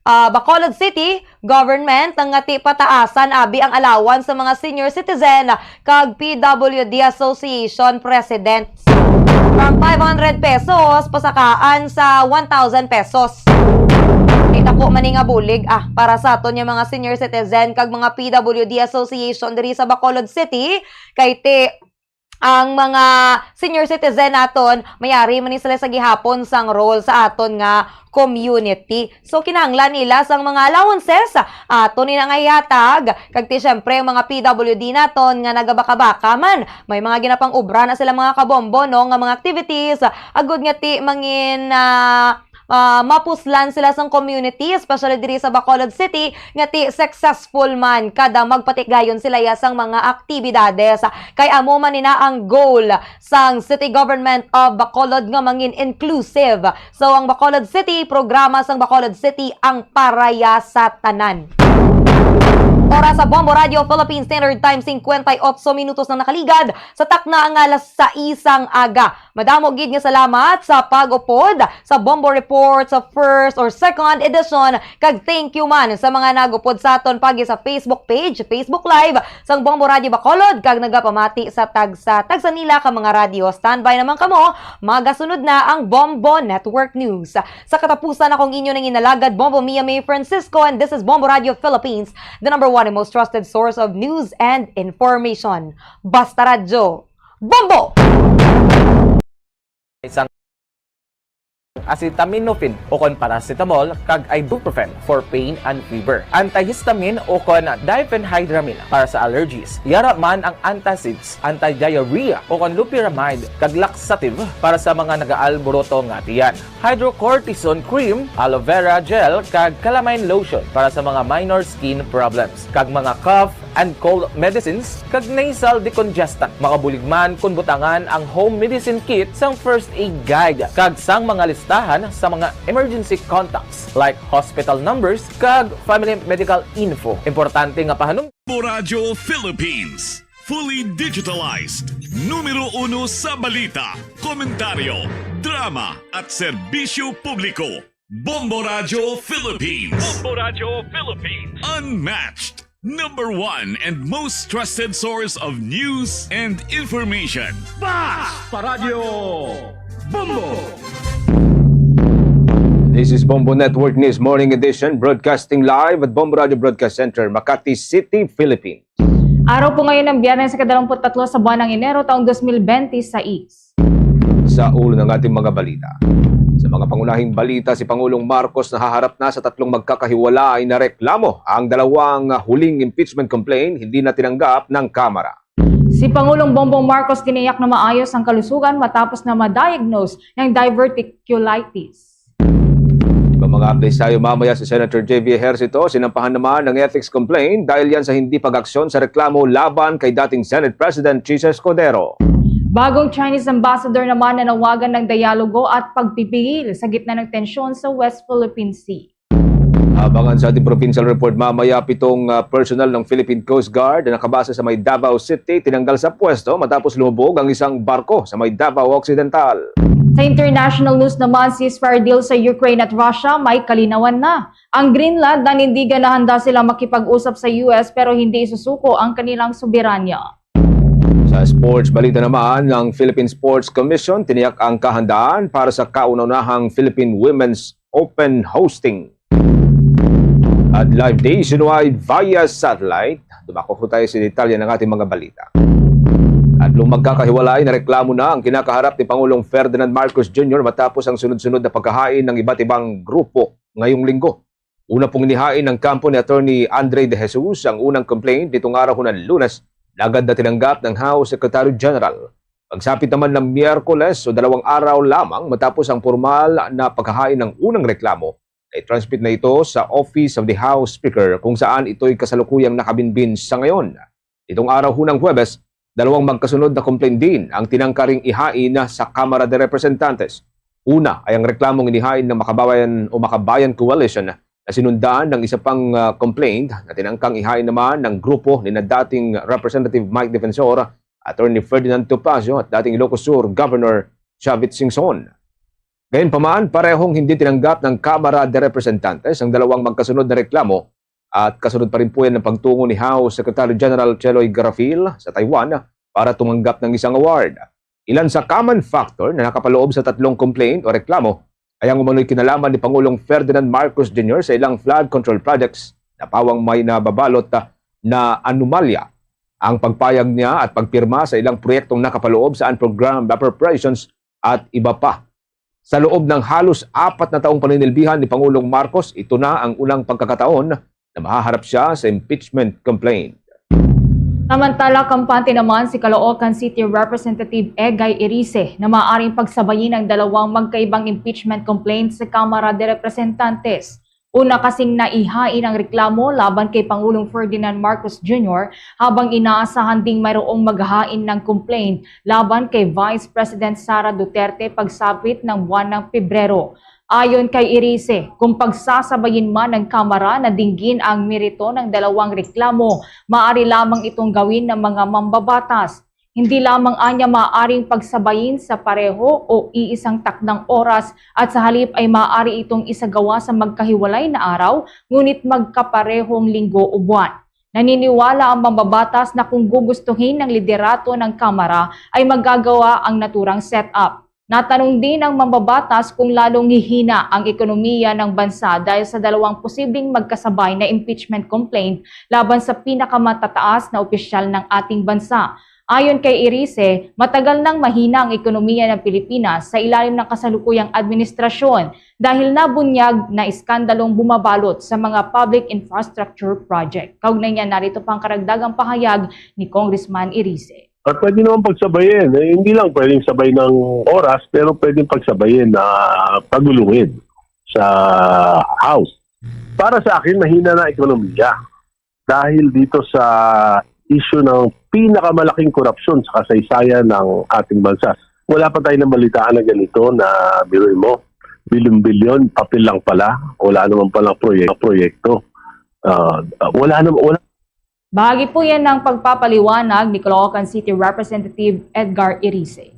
ah, Bacolod City government nga ti pataasan abi ang allowance sa mga senior citizen kag P W D Association presidents. From five hundred pesos pasakaan sa one thousand pesos. Kita ko man ni nga bulig, ah, para sa aton nga mga senior citizen kag mga P W D Association diri sa Bacolod City, kay ti ang mga senior citizen naton, may ari man ni sila sa gihapon sang role sa aton nga community. So, kinahanglan nila sang mga allowances, aton ni na nga ihatag. Kag ti, syempre, ang mga P W D naton nga nagabaka-baka man, may mga ginapang-obra na sila, mga kabombo, no, nga mga activities, agud nga ti mangin, ah, ah, mapuslan sila sang community, especially diri sa Bacolod City, nga ti successful man kada magpatigayon sila ya sang mga aktibidades. Kay amo man nina ang goal sang City Government of Bacolod nga mangin inclusive. So, ang Bacolod City, programa sang Bacolod City ang para ya sa tanan. Oras sa Bombo Radio Philippines Standard Time, singkwenta y otso minutos na nakaligad sa takna nga alas sais sang aga. Madamo gid nga salamat sa pag-upod sa Bombo Report sa first or second edition, kag thank you man sa mga nag-upod sa aton pagi sa Facebook page, Facebook Live sang Bombo Radio Bacolod, kag nagapamati sa tagsa, tagsa nila ka mga radyo. Standby naman kamo, magasunod na ang Bombo Network News. Sa katapusan, akong inyo nang inalagad, Bombo Mia May Francisco, and this is Bombo Radio Philippines, the number one and most trusted source of news and information. Basta Radyo, Bombo! Isang acetaminophen o kon paracetamol kag ibuprofen for pain and fever. Antihistamine o kon diphenhydramine para sa allergies. Yara man ang antacids, anti-diarrhea o kon loperamide kag laxative para sa mga nagaalburoto nga tiyan. Hydrocortisone cream, aloe vera gel kag calamine lotion para sa mga minor skin problems kag mga cough and cold medicines kag nasal decongestant. Makabulig man kon butangan ang home medicine kit sang first aid guide kag sang mga listahan sa mga emergency contacts like hospital numbers kag family medical info. Importante nga pahanum- Radyo Philippines. Fully digitalized. Numero uno sa balita, komentaryo, drama, at serbisyo publiko. Bombo Radyo Philippines. Bombo Radyo Philippines. Unmatched. Number one and most trusted source of news and information. Bas Paradyo Bombo! This is Bombo Network News Morning Edition, broadcasting live at Bombo Radio Broadcast Center, Makati City, Philippines. Araw po ngayon ng Biyernes, ikadalawamput-tatlo sa buwan ng Enero, taong dos mil benti sais. Sa ulo ng ating mga balita. Sa mga pangunahing balita, si Pangulong Marcos nahaharap na sa tatlong magkakahiwalay na reklamo. Ang dalawang huling impeachment complaint hindi na tinanggap ng Kamara. Si Pangulong Bongbong Marcos tiniyak na maayos ang kalusugan matapos na ma-diagnose ng diverticulitis. Iba mga updates tayo mamaya. Si Senator J V Ejercito, sinampahan naman ng ethics complaint dahil yan sa hindi pag-aksyon sa reklamo laban kay dating Senate President Chiz Escudero. Bagong Chinese ambassador naman nanawagan ng dialogo at pagpipigil sa gitna ng tensyon sa West Philippine Sea. Abangan sa ating provincial report mamaya, pitong, ah, personnel ng Philippine Coast Guard na nakabase sa may Davao City tinanggal sa pwesto matapos lumubog ang isang barko sa may Davao Occidental. Sa international news naman, ceasefire deal sa Ukraine at Russia may kalinawan na. Ang Greenland nanindigan na handa sila makipag-usap sa U S pero hindi isusuko ang kanilang soberanya. Sa sports balita naman, ang Philippine Sports Commission tiniyak ang kahandaan para sa kauna-unahang Philippine Women's Open hosting. At live nationwide via satellite. Dumako po tayo sa detalye ng ating mga balita. Tatlong magkakahiwalay na reklamo na ang kinakaharap ni Pangulong Ferdinand Marcos Junior matapos ang sunod-sunod na pagkahain ng iba't ibang grupo ngayong linggo. Una pong inihain ng kampo ni Attorney Andre De Jesus ang unang complaint nitong araw hunan Lunes, na agad na tinanggap ng House Secretary General. Pagsapit naman ng Miyerkules o dalawang araw lamang matapos ang formal na paghahain ng unang reklamo, na i-transmit na ito sa Office of the House Speaker, kung saan ito'y kasalukuyang nakabinbin sa ngayon. Itong araw hunang Huwebes, dalawang magkasunod na complaint din ang tinangkaring ihain sa Kamara de Representantes. Una ay ang reklamong inihain ng Makabayan o Makabayan Coalition na sinundan ng isa pang, ah, complaint na tinangkang ihain naman ng grupo ni na dating Representative Mike Defensor, Attorney Ferdinand Topacio at dating Ilocos Sur Governor Chavit Singson. Gayunpaman, parehong hindi tinanggap ng Kamara de Representantes ang dalawang magkasunod na reklamo at kasunod pa rin po yan ang pagtungo ni House Secretary General Cheloy Garafil sa Taiwan para tumanggap ng isang award. Ilan sa common factor na nakapaloob sa tatlong complaint o reklamo ay ang umano'y kinalaman ni Pangulong Ferdinand Marcos Junior sa ilang flood control projects na pawang may nababalot, ah, na anomalya, ang pagpayag niya at pagpirma sa ilang proyektong nakapaloob sa unprogrammed appropriations at iba pa. Sa loob ng halos apat na taong paninilbihan ni Pangulong Marcos, ito na ang unang pagkakataon na mahaharap siya sa impeachment complaint. Samantala, kampante naman si Caloocan City Representative Egay Erice na maaaring pagsabayin ang dalawang magkaibang impeachment complaint sa Kamara de Representantes. Una kasing naihain ang reklamo laban kay Pangulong Ferdinand Marcos Junior, habang inaasahan ding mayroong maghahain ng complaint laban kay Vice President Sara Duterte pagsapit ng buwan ng Pebrero. Ayon kay Erice, kung pagsasabayin man ng Kamara na dinggin ang merito ng dalawang reklamo, maaari lamang itong gawin ng mga mambabatas. Hindi lamang anya maaaring pagsabayin sa pareho o iisang takdang oras, at sa halip ay maaari itong isagawa sa magkahiwalay na araw, ngunit magkaparehong linggo o buwan. Naniniwala ang mambabatas na kung gugustuhin ng liderato ng Kamara ay magagawa ang naturang setup. Natanong din ang mambabatas kung lalong hihina ang ekonomiya ng bansa dahil sa dalawang posibleng magkasabay na impeachment complaint laban sa pinakamatataas na opisyal ng ating bansa. Ayon kay Erice, matagal nang mahina ang ekonomiya ng Pilipinas sa ilalim ng kasalukuyang administrasyon dahil nabunyag na iskandalong bumabalot sa mga public infrastructure project. Kaugnay niya, narito pa ang karagdagang pahayag ni Congressman Erice. At pwede naman pagsabayin. Eh, hindi lang pwedeng sabay ng oras, pero pwedeng pagsabayin na pagulungin sa House. Para sa akin, mahina na ekonomiya dahil dito sa issue ng pinakamalaking korupsyon sa kasaysayan ng ating bansa. Wala pa tayo nabalitaan na ganito na, biruin mo, bilyon-bilyon, papel lang pala. Wala naman palang proyek-, proyekto. Ah, wala naman, wala Bahagi po yan ng pagpapaliwanag ni Caloocan City Representative Edgar Erice.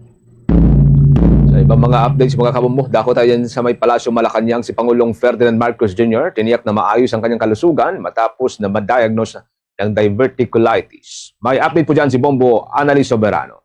Sa ibang mga updates, mga kabombo, dako tayo yan sa may Palasyo Malacañang. Si Pangulong Ferdinand Marcos Junior tiniyak na maayos ang kanyang kalusugan matapos na ma-diagnose ng diverticulitis. May update po dyan si Bombo Annalyn Soberano.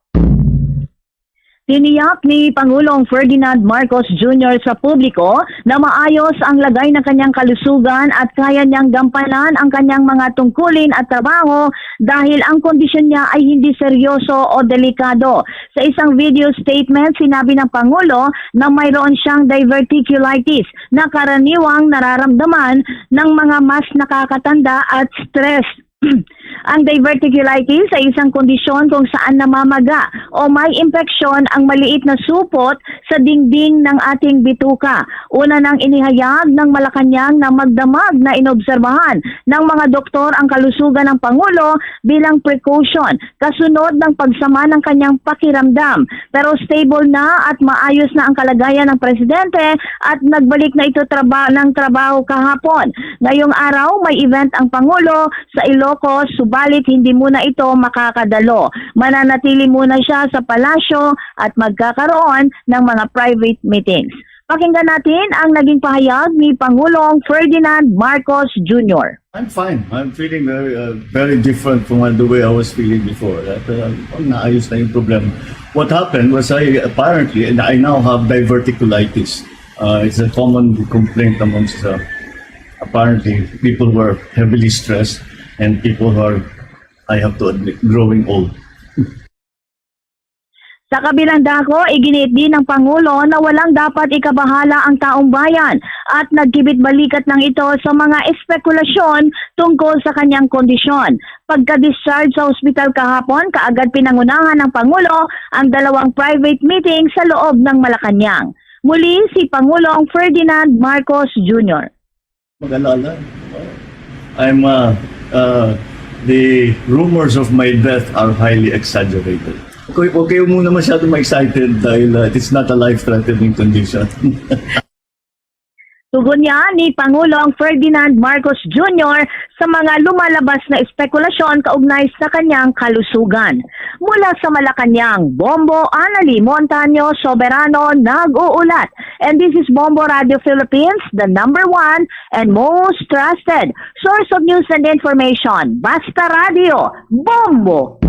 Tiniyak ni Pangulong Ferdinand Marcos Junior sa publiko na maayos ang lagay ng kanyang kalusugan at kaya niyang gampanan ang kanyang mga tungkulin at trabaho dahil ang kondisyon niya ay hindi seryoso o delikado. Sa isang video statement, sinabi ng Pangulo na mayroon siyang diverticulitis na karaniwang nararamdaman ng mga mas nakakatanda at stress. Ang diverticulitis ay isang kondisyon kung saan namamaga o may impeksyon ang maliit na supot sa dingding ng ating bituka. Una nang inihayag ng Malacañang na magdamag na inobserbahan ng mga doktor ang kalusugan ng Pangulo bilang precaution kasunod ng pagsama ng kanyang pakiramdam. Pero stable na at maayos na ang kalagayan ng presidente at nagbalik na ito traba- ng trabaho kahapon. Ngayong araw, may event ang Pangulo sa Ilocos, subalit hindi muna ito makakadalo. Mananatili muna siya sa palasyo at magkakaroon ng mga private meetings. Pakinggan natin ang naging pahayag ni Pangulong Ferdinand Marcos Junior. I'm fine. I'm feeling very, uh, very different from the way I was feeling before. That, uh, naayos na yung problema. What happened was I apparently, and I now have diverticulitis. Uh, it's a common complaint amongst, uh, apparently, people who are heavily stressed and people who are, I have to admit, growing old. Sa kabilang dako, iginiit din ng Pangulo na walang dapat ikabahala ang taong bayan at nagkibit-balikat lang ito sa mga espekulasyon tungkol sa kanyang kondisyon. Pagka-discharge sa ospital kahapon, kaagad pinangunahan ng Pangulo ang dalawang private meeting sa loob ng Malacañang. Muli si Pangulong Ferdinand Marcos Junior. Mag-alala. I'm, uh, uh, the rumors of my death are highly exaggerated. Okay, okay muna masyado ma-excited dahil, uh, it's not a life-threatening condition. Tugon niya ni Pangulong Ferdinand Marcos Junior sa mga lumalabas na espekulasyon kaugnay sa kanyang kalusugan. Mula sa Malacañang, Bombo Anali Montaño Soberano nag-uulat. And this is Bombo Radio Philippines, the number one and most trusted source of news and information. Basta Radio, Bombo!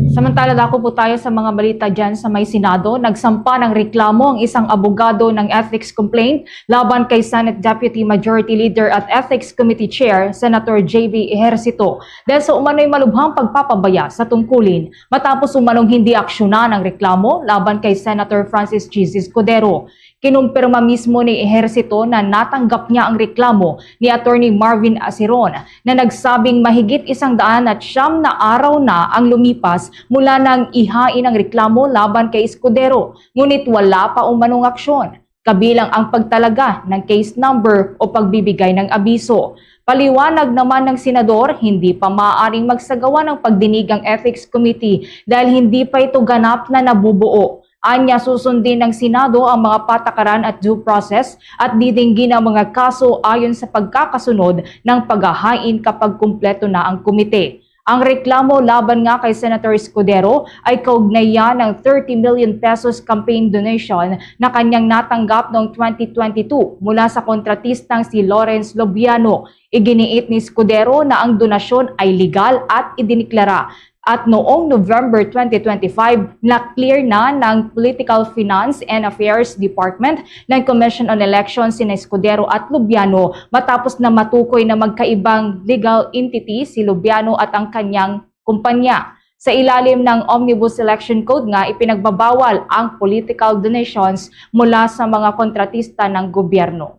Samantala, dako po tayo sa mga balita dyan sa may Senado. Nagsampa ng reklamo ang isang abogado ng ethics complaint laban kay Senate Deputy Majority Leader at Ethics Committee Chair, Senator J V Ejercito, dahil sa umano'y malubhang pagpapabaya sa tungkulin matapos umanong hindi aksyonan ang reklamo laban kay Senator Francis G C Escudero. Kinumpirma mismo ni Ejercito na natanggap niya ang reklamo ni Attorney Marvin Asiron, na nagsabing mahigit isang daan at siyam na araw na ang lumipas mula nang ihain ang reklamo laban kay Escudero, ngunit wala pa umanong aksyon, kabilang ang pagtalaga ng case number o pagbibigay ng abiso. Paliwanag naman ng senador, hindi pa maaaring magsagawa ng pagdinig ang Ethics Committee dahil hindi pa ito ganap na nabubuo. Anya, susundin ng Senado ang mga patakaran at due process at didinggin ang mga kaso ayon sa pagkakasunod ng paghahain kapag kumpleto na ang komite. Ang reklamo laban nga kay Senator Escudero ay kaugnayan ng thirty million pesos campaign donation na kanyang natanggap noong twenty twenty-two mula sa kontratistang si Lawrence Lobiano. Iginiit ni Escudero na ang donasyon ay legal at idineklara. At noong November twenty twenty-five, na-clear na ng Political Finance and Affairs Department ng Commission on Elections sina Escudero at Lobiano matapos na matukoy na magkaibang legal entity si Lobiano at ang kanyang kumpanya. Sa ilalim ng Omnibus Election Code nga, ipinagbabawal ang political donations mula sa mga kontratista ng gobyerno.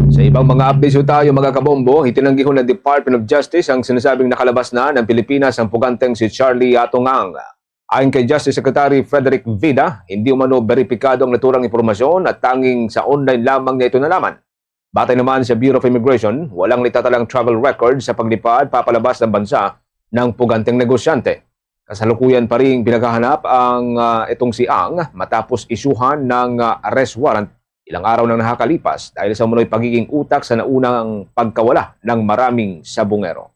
Sa ibang mga updates po tayo, mga kabombo, itinanggihon ng Department of Justice ang sinasabing nakalabas na ng Pilipinas ang puganteng si Charlie Atungang. Ayon kay Justice Secretary Frederick Vida, hindi umano beripikado ang naturang impormasyon at tanging sa online lamang niya ito nalaman. Batay naman sa Bureau of Immigration, walang naitatalang travel record sa paglipad papalabas ng bansa ng puganteng negosyante. Kasalukuyan pa ring pinaghahanap ang, ah, itong si Ang matapos isyuhan ng, ah, arrest warrant ilang araw nang nakakalipas dahil sa umano'y pagiging utak sa naunang pagkawala ng maraming sabungero.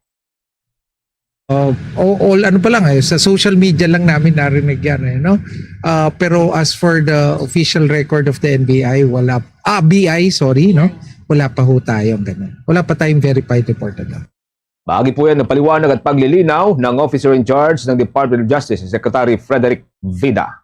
Uh, o- all ano pa lang eh, sa social media lang namin narinig yan eh, no? Uh, pero as for the official record of the N B I, wala, ah, B I, sorry, no? Wala pa ho tayong ganun. Wala pa tayong verified report na. Bahagi po yan ng paliwanag at paglilinaw ng Officer in Charge ng Department of Justice, Secretary Frederick Vida.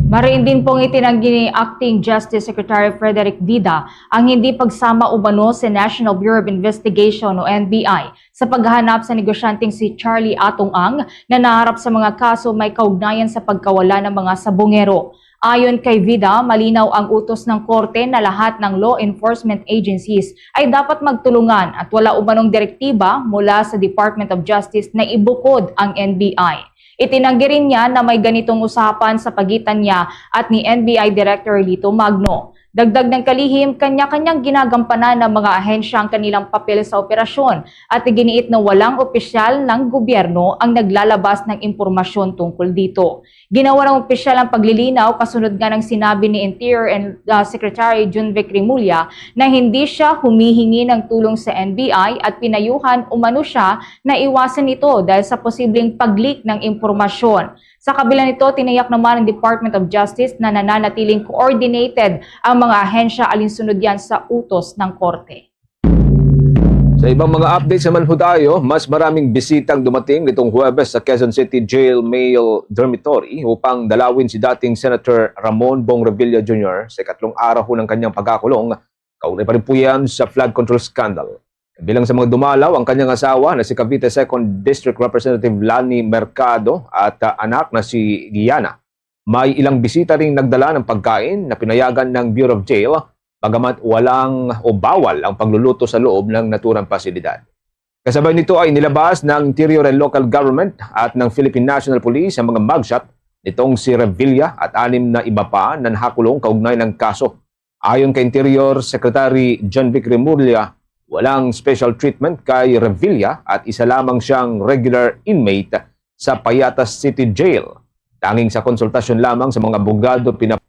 Mariin din pong itinanggi ni Acting Justice Secretary Frederick Vida ang hindi pagsama umano sa National Bureau of Investigation o N B I sa paghahanap sa negosyanteng si Charlie Atong Ang na naharap sa mga kaso may kaugnayan sa pagkawala ng mga sabongero. Ayon kay Vida, malinaw ang utos ng korte na lahat ng law enforcement agencies ay dapat magtulungan at wala umanong direktiba mula sa Department of Justice na ibukod ang N B I. Itinanggi rin niya na may ganitong usapan sa pagitan niya at ni N B I Director Lito Magno. Dagdag ng kalihim, kanya-kanyang ginagampanan ng mga ahensya ang kanilang papel sa operasyon at iginiit na walang opisyal ng gobyerno ang naglalabas ng impormasyon tungkol dito. Ginawa ng opisyal ang paglilinaw kasunod nga ng sinabi ni Interior and uh, Secretary Junvic Remulla na hindi siya humihingi ng tulong sa N B I at pinayuhan umano siya na iwasan ito dahil sa posibleng pag-leak ng impormasyon. Sa kabila nito, tiniyak naman ng Department of Justice na nananatiling coordinated ang mga ahensya alinsunod yan sa utos ng korte. Sa ibang mga updates naman ho tayo, mas maraming bisita ang dumating nitong Huwebes sa Quezon City Jail Male Dormitory upang dalawin si dating Senator Ramon Bong Revilla Junior sa ikatlong araw ho ng kanyang pagkakulong. Kaugnay pa rin po yan sa flood control scandal. Bilang sa mga dumalaw, ang kanyang asawa na si Cavite Second District Representative Lani Mercado at uh, anak na si Giana. May ilang bisita ring nagdala ng pagkain na pinayagan ng Bureau of Jail, bagamat walang o bawal ang pagluluto sa loob ng naturang pasilidad. Kasabay nito ay nilabas ng Interior and Local Government at ng Philippine National Police ang mga mugshot nitong si Revilla at anim na iba pa na nahakulong kaugnay ng kaso. Ayon kay Interior Secretary John Vic Remulla, walang special treatment kay Revilla at isa lamang siyang regular inmate sa Payatas City Jail. Tanging sa konsultasyon lamang sa mga abogado pina-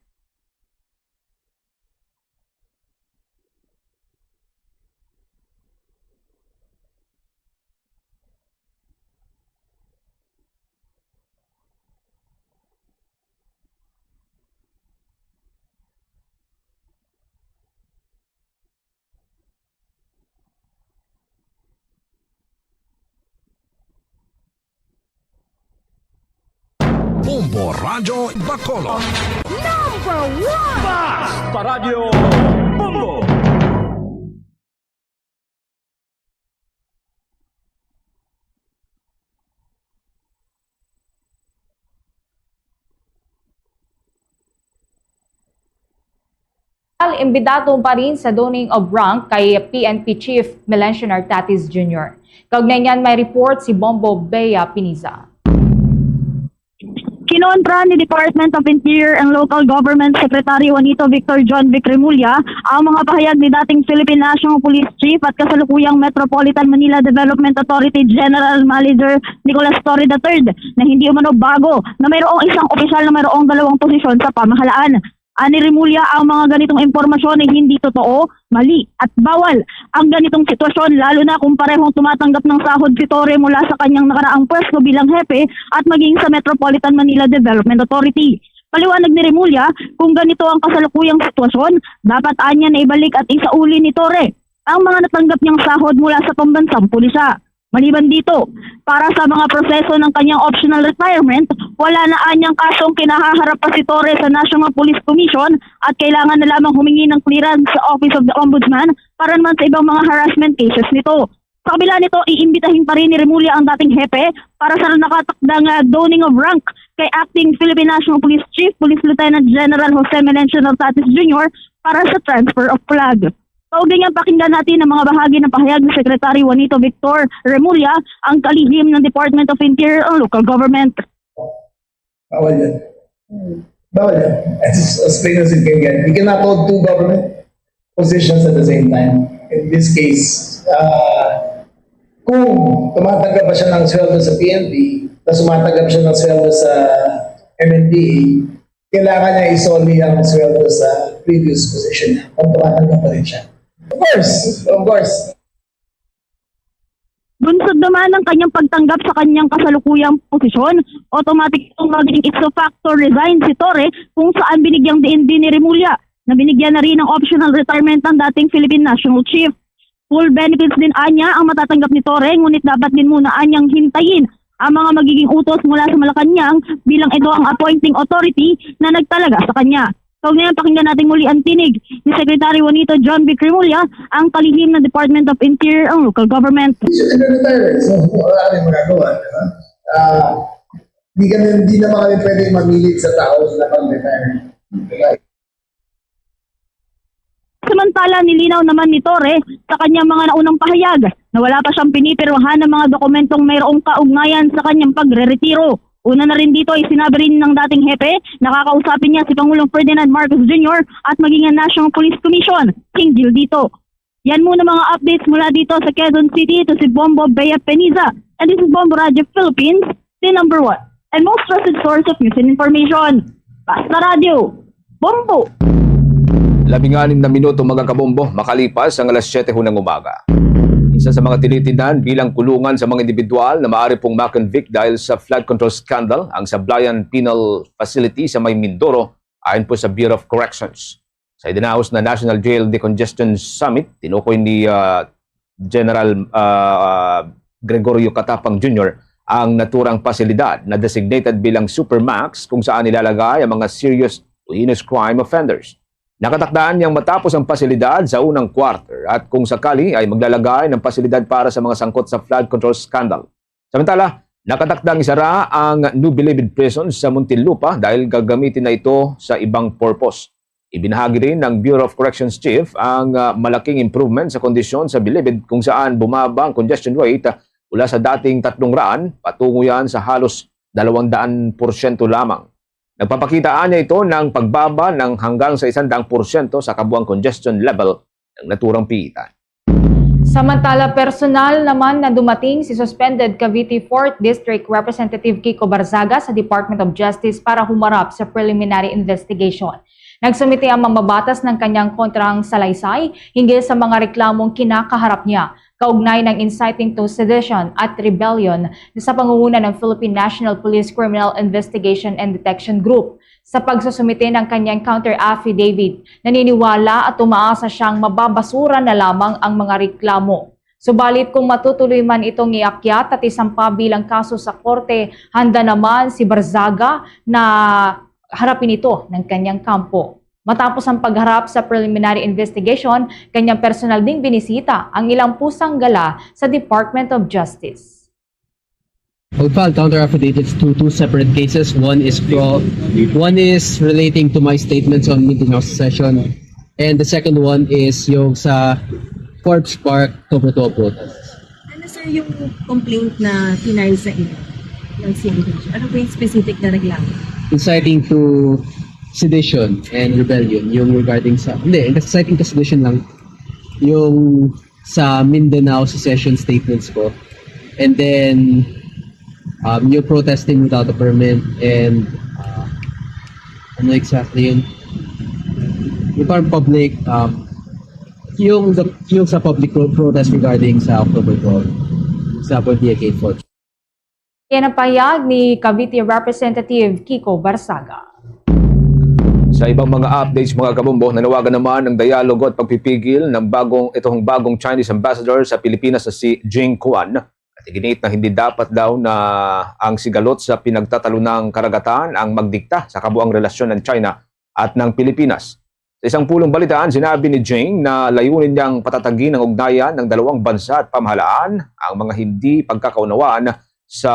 Bombo Radyo Bacolod. Number one! Basta Radyo Bombo! Al imbitado pa rin sa donning of rank kay P N P Chief Melencio Nartatis Junior. Kaugnay niyan may report si Bombo Bea Piniza. Kinontra ni Department of Interior and Local Government Secretary Juanito Victor John Vic Remulla ang mga pahayag ni dating Philippine National Police Chief at kasalukuyang Metropolitan Manila Development Authority General Manager Nicolas Torre the third na hindi umano bago na mayroong isang opisyal na mayroong dalawang posisyon sa pamahalaan. Ani Remulla, ang mga ganitong impormasyon ay hindi totoo, mali, at bawal ang ganitong sitwasyon, lalo na kung parehong tumatanggap ng sahod si Torre mula sa kanyang nakaraang pwesto bilang hepe at maging sa Metropolitan Manila Development Authority. Paliwanag ni Remulla, kung ganito ang kasalukuyang sitwasyon, dapat anya na ibalik at isauli ni Torre ang mga natanggap niyang sahod mula sa pambansang pulisya. Maliban dito, para sa mga proseso ng kanyang optional retirement, wala na anyang kasong kinahaharap pa si Torre sa National Police Commission at kailangan na lamang humingi ng clearance sa Office of the Ombudsman para naman sa ibang mga harassment cases nito. Sa kabila nito, iimbitahin pa rin ni Remulla ang dating hepe para sa nakatakdang ah, donning of rank kay Acting Philippine National Police Chief Police Lieutenant General Jose Melencio Nartatis Junior para sa transfer of flag. Kaugnay niyan, pakinggan natin ang mga bahagi ng pahayag ni Secretary Juanito Victor Remulla, ang kalihim ng Department of Interior and Local Government. Bawal yan. Bawal yan. As, as plain as it can get. You cannot hold two government positions at the same time. In this case, uh, kung tumatanggap pa siya ng sweldo sa P N P, tapos tumatanggap siya ng sweldo sa M N D A, kailangan niya isoli ang sweldo sa previous position niya kung tumatanggap pa rin siya. Of course, of course. Bunsod naman ng kanyang pagtanggap sa kanyang kasalukuyang posisyon, automatic itong magiging ipso facto resign si Torre, kung saan binigyang diin din ni Remulla na binigyan na rin ng optional retirement ang dating Philippine National Chief. Full benefits din anya ang matatanggap ni Torre, ngunit dapat din muna anyang hintayin ang mga magiging utos mula sa Malacañang bilang ito ang appointing authority na nagtalaga sa kanya. Kaugnay, pakinggan natin muli ang tinig ni Secretary Juanito John Vic Remulla, ang kalihim ng Department of Interior, ang local government. He's a retire, so wala rin magagawa, di ba? Ah, di kami, di naman kami pwedeng mamilit sa tao na pag-retire. Samantala, nilinaw naman ni Torre sa kanyang mga naunang pahayag na wala pa siyang pinipirmahan ng mga dokumentong mayroong kaugnayan sa kanyang pagreretiro. Una na rin dito ay sinabi rin ng dating hepe na kakausapin niya si Pangulong Ferdinand Marcos Junior at maging ang National Police Commission hinggil dito. Yan muna mga updates mula dito sa Quezon City. Ito si Bombo Bea Peniza, and this is Bombo Radio Philippines, the number one and most trusted source of news and information. Basta Radio, Bombo! Labing anim na minuto, mga kabombo, makalipas ang alas siyete hunang umaga. Isa sa mga tinitinan bilang kulungan sa mga individual na maaari pong ma-convict dahil sa flood control scandal ang Sablayan Penal Facility sa may Mindoro, ayon po sa Bureau of Corrections. Sa idinaos na National Jail Decongestion Summit, tinukoy ni, ah, General, ah, Gregorio Catapang Junior ang naturang pasilidad na designated bilang Supermax, kung saan nilalagay ang mga serious o heinous crime offenders. Nakatakdaan niyang matapos ang pasilidad sa unang quarter at kung sakali ay maglalagay ng pasilidad para sa mga sangkot sa flood control scandal. Samantala, nakatakdang isara ang New Bilibid Prison sa Muntinlupa dahil gagamitin na ito sa ibang purpose. Ibinahagi rin ng Bureau of Corrections Chief ang, ah, malaking improvement sa kondisyon sa Bilibid, kung saan bumaba ang congestion rate, ah, mula sa dating tatlong raan, patungo yan sa halos dalawang daan porsyento lamang. Nagpapakita niya ito ng pagbaba ng hanggang sa isang daang porsyento sa kabuang congestion level ng naturang piitan. Samantala, personal naman na dumating si suspended Cavite fourth District Representative Kiko Barzaga sa Department of Justice para humarap sa preliminary investigation. Nagsumite ang mambabatas ng kanyang kontrang salaysay hinggil sa mga reklamong kinakaharap niya, kaugnay ng inciting to sedition at rebellion sa pangunguna ng Philippine National Police Criminal Investigation and Detection Group. Sa pagsusumite ng kanyang counter affidavit, naniniwala at umaasa siyang mababasura na lamang ang mga reklamo. Subalit kung matutuloy man itong iakyat at isampa bilang kaso sa korte, handa naman si Barzaga na harapin ito ng kanyang kampo. Matapos ang pagharap sa preliminary investigation, kanyang personal ding binisita ang ilang pusanggala sa Department of Justice. We filed counter affidavits to two separate cases. One is pro, one is relating to my statements on Mindanao secession, and the second one is yung sa Forbes Park, October twelve protest. Ano, sir, yung complaint na file sa inyo ng C I D G? Ano po yung specific na reklamo? Inciting to sedition and rebellion, yung regarding sa, hindi, inciting to sedition lang, yung sa Mindanao secession statements ko. And then, um, yung protesting without a permit and, uh, ano exactly yun? Yung parang public, um, yung, the, yung sa public pro-, protest regarding sa October twelve, sa Buendia Gate four. Yan ang pahayag ni Cavite Representative Kiko Barzaga. Sa ibang mga updates, mga kabombo, nanawagan naman ng dialogo at pagpipigil ng bagong, itong bagong Chinese ambassador sa Pilipinas na si Jing Kuan. At iginiit na hindi dapat daw na ang sigalot sa pinagtatalunang karagatan ang magdikta sa kabuang relasyon ng China at ng Pilipinas. Sa isang pulong balitaan, sinabi ni Jing na layunin niyang patatagin ang ugnayan ng dalawang bansa at pamahalaan ang mga hindi pagkakaunawaan sa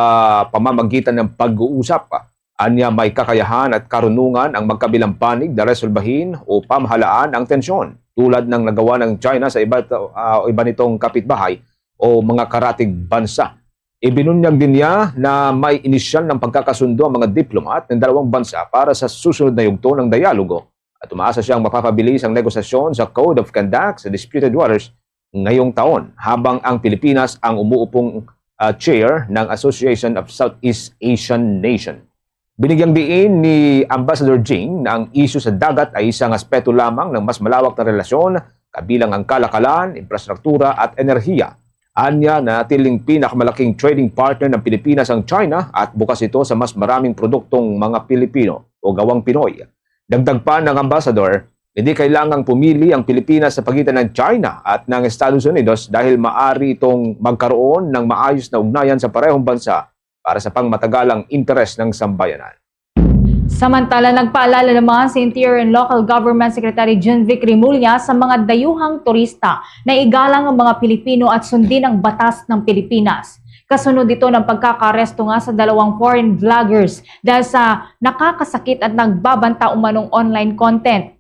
pamamagitan ng pag-uusap. Anya, may kakayahan at karunungan ang magkabilang panig na resolbahin o pamahalaan ang tensyon, tulad ng nagawa ng China sa iba, ah, iba nitong kapitbahay o mga karatig bansa. Ibinunyag din niya na may inisyal ng pagkakasundo ang mga diplomat ng dalawang bansa para sa susunod na yugto ng dialogo at umaasa siyang mapapabilis ang negosasyon sa Code of Conduct sa Disputed Waters ngayong taon, habang ang Pilipinas ang umuupong, ah, chair ng Association of Southeast Asian Nation. Binigyang diin ni Ambassador Jing na ang isyu sa dagat ay isang aspeto lamang ng mas malawak na relasyon, kabilang ang kalakalan, infrastruktura at enerhiya. Anya, natiling pinakamalaking trading partner ng Pilipinas ang China at bukas ito sa mas maraming produktong mga Pilipino o gawang Pinoy. Dagdag pa ng ambassador, hindi kailangang pumili ang Pilipinas sa pagitan ng China at ng Estados Unidos dahil maari itong magkaroon ng maayos na ugnayan sa parehong bansa para sa pangmatagalang interes ng sambayanan. Samantala, nagpaalala naman si Interior and Local Government Secretary Junvic Remulla sa mga dayuhang turista na igalang ang mga Pilipino at sundin ang batas ng Pilipinas. Kasunod ito ng pagkakaresto nga sa dalawang foreign vloggers dahil sa nakakasakit at nagbabanta umanong online content.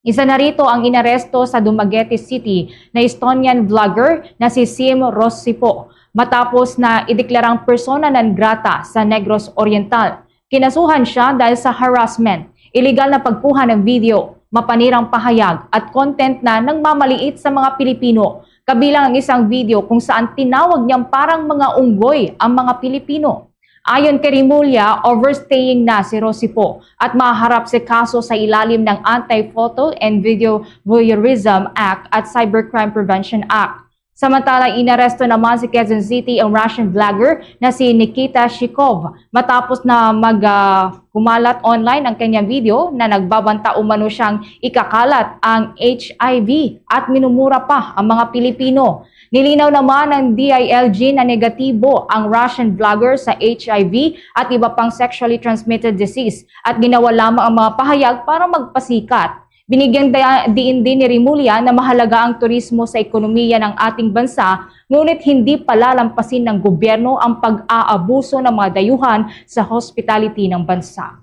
Isa na rito ang inaresto sa Dumaguete City na Estonian vlogger na si Sim Rosipo matapos na ideklarang persona non grata sa Negros Oriental. Kinasuhan siya dahil sa harassment, illegal na pagkuha ng video, mapanirang pahayag at content na nagmamaliit sa mga Pilipino, kabilang ang isang video kung saan tinawag niyang parang mga unggoy ang mga Pilipino. Ayon kay Remulla, overstaying na si Rosipo at maharap sa kaso sa ilalim ng Anti-Photo and Video Voyeurism Act at Cybercrime Prevention Act. Samantala, inaresto naman sa Quezon City ang Russian vlogger na si Nikita Shikov matapos na mag ah, kumalat online ang kanyang video na nagbabanta umano siyang ikakalat ang H I V at minumura pa ang mga Pilipino. Nilinaw naman ng D I L G na negatibo ang Russian vlogger sa H I V at iba pang sexually transmitted disease at ginawa lamang ang mga pahayag para magpasikat. Binigyang da- diin din ni Remulla na mahalaga ang turismo sa ekonomiya ng ating bansa, ngunit hindi palalampasin ng gobyerno ang pag-aabuso ng mga dayuhan sa hospitality ng bansa.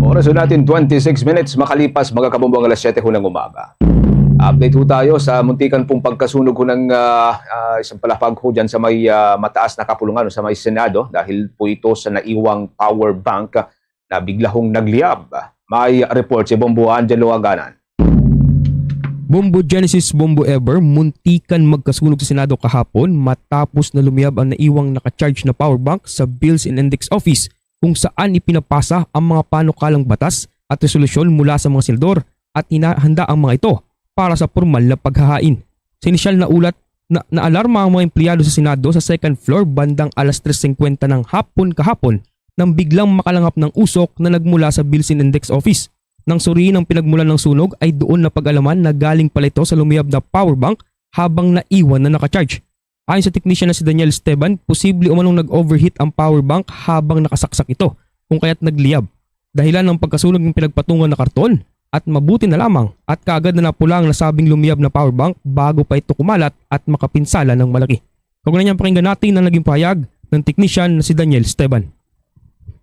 Oras ho natin, twenty-six minutes makalipas, mga kabombo, ang alas siyete ho ng umaga. Update ho tayo sa muntikan pong pagkasunog ho ng ah, ah, isang palapag ho dyan sa may ah, mataas na kapulungan o sa may Senado dahil po ito sa naiwang power bank na bigla hong nagliyab. May report si Bombo Angelo Aganan. Bombo Genesis, Bombo Ever, muntikan magkasunog sa Senado kahapon matapos na lumiyab ang naiwang naka-charge na power bank sa Bills and Index Office, kung saan ipinapasa ang mga panukalang batas at resolusyon mula sa mga senador at hinahanda ang mga ito para sa pormal na paghahain. Sa inisyal na ulat, na naalarma ang mga empleyado sa Senado sa second floor bandang alas tres singkwenta ng hapon kahapon nang biglang makalangap ng usok na nagmula sa Bills and Index Office. Nang suriin ang pinagmulan ng sunog ay doon na pag-alaman na galing pala ito sa lumiyab na power bank habang naiwan na naka-charge. Ayon sa technician na si Daniel Esteban, posible umanong nag-overheat ang power bank habang nakasaksak ito, kung kaya't nagliyab. Dahilan ng pagkasunog ng pinagpatungan na karton at mabuti na lamang at kaagad na napula ang nasabing lumiyab na power bank bago pa ito kumalat at makapinsala ng malaki. Kaugnay niyan, pakinggan natin ang naging pahayag ng technician na si Daniel Esteban.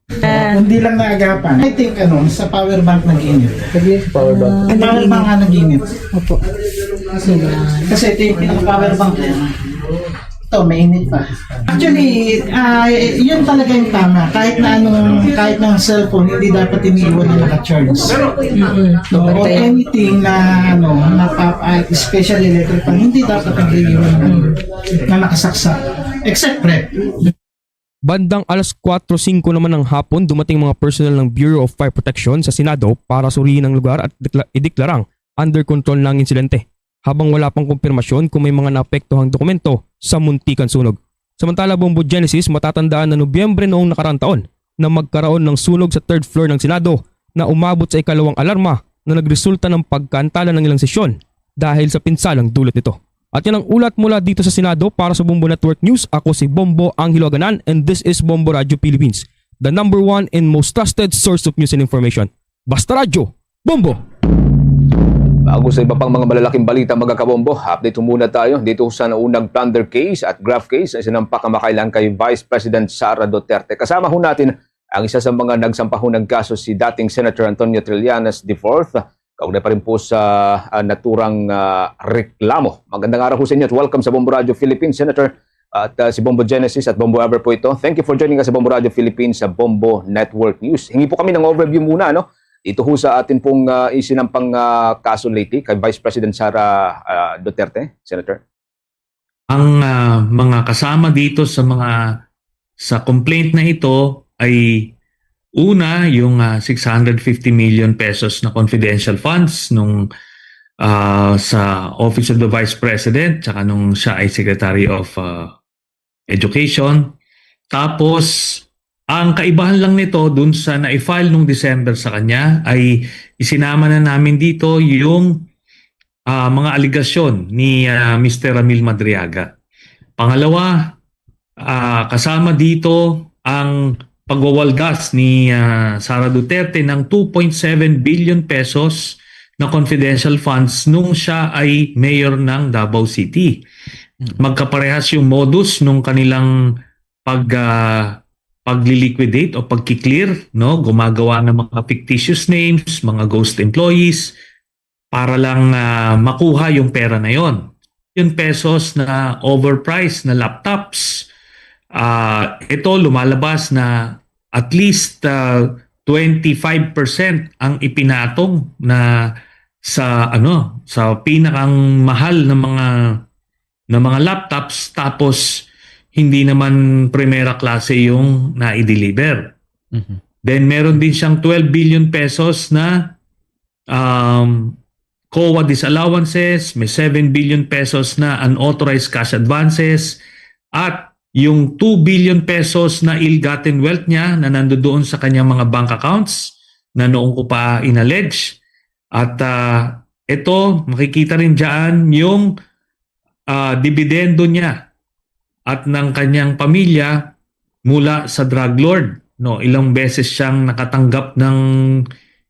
Hindi lang naagapan. I think ano, sa power bank nag-init. Nag-init sa power bank. Power bank nga nag-init. Opo. Kasi ito yung pinaka-power bank eh. Ito, mainit pa. Actually, ah, yun talaga yung tama. Kahit na anong, kahit na ang cellphone, hindi dapat iniiwan na naka-charge. So, or anything na, ano, na pop-, ah, especially electric fan, hindi dapat nag-iiwan na, na nakasaksak. Except ref. Bandang alas kwatro singko naman ng hapon, dumating mga personnel ng Bureau of Fire Protection sa Senado para suriin ang lugar at dekla- ideklarang under control na ang insidente, habang wala pang kumpirmasyon kung may mga naapektuhang dokumento sa muntikan sunog. Samantala, Bombo Genesis, matatandaan na Nobyembre noong nakaraang taon na magkaroon ng sunog sa third floor ng Senado na umabot sa ikalawang alarma na nagresulta ng pagkaantala ng ilang sesyon dahil sa pinsalang dulot nito. At yan ang ulat mula dito sa Senado. Para sa Bombo Network News, ako si Bombo Angelo Aganan, and this is Bombo Radio Philippines, the number one and most trusted source of news and information. Basta Radyo, Bombo! Bago sa iba pang mga malalaking balita, mga kabombo, update ho muna tayo dito sa naunang plunder case at graft case na sinampa kamakailan kay Vice President Sara Duterte. Kasama ho natin ang isa sa mga nagsampa ho ng kaso, si dating Senator Antonio Trillanes the fourth, kaugnay pa rin po sa ah, naturang ah, reklamo. Magandang araw ho sa inyo at welcome sa Bombo Radio Philippines, Senator. At ah, si Bombo Genesis at Bombo Ever po ito. Thank you for joining us sa Bombo Radio Philippines sa Bombo Network News. Hingi po kami ng overview muna, no? Dito ho sa atin pong ah, isinampang ah, kaso lately kay Vice President Sara ah, Duterte, Senator. Ang ah, mga kasama dito sa mga sa complaint na ito ay una yung ah, six hundred fifty million pesos na confidential funds nung ah, sa Office of the Vice President, tsaka nung siya ay Secretary of, ah, Education. Tapos, ang kaibahan lang nito dun sa na-file nung December sa kanya ay isinama na namin dito yung, ah, mga alegasyon ni, ah, Mister Ramil Madriaga. Pangalawa, ah, kasama dito ang pagwawaldas ni, ah, Sara Duterte ng two point seven billion pesos na confidential funds nung siya ay mayor ng Davao City. Magkaparehas yung modus nung kanilang pag, ah, pagli-liquidate o pagki-clear, no? Gumagawa ng mga fictitious names, mga ghost employees, para lang, ah, makuha yung pera na yon. Yung pesos na overpriced na laptops, ah, ito lumalabas na at least, ah, twenty-five percent ang ipinatong na sa, ano, sa pinakang mahal na mga, na mga laptops, tapos hindi naman primera klase yung nai-deliver. Mhm. Then meron din siyang twelve billion pesos na, um, COA disallowances, may seven billion pesos na unauthorized cash advances, at yung two billion pesos na ill-gotten wealth niya na nandoon sa kanyang mga bank accounts na noong ko pa inallege. At, ah, ito, makikita rin dyan yung, ah, dividendo niya at ng kanyang pamilya mula sa drug lord. No, ilang beses siyang nakatanggap ng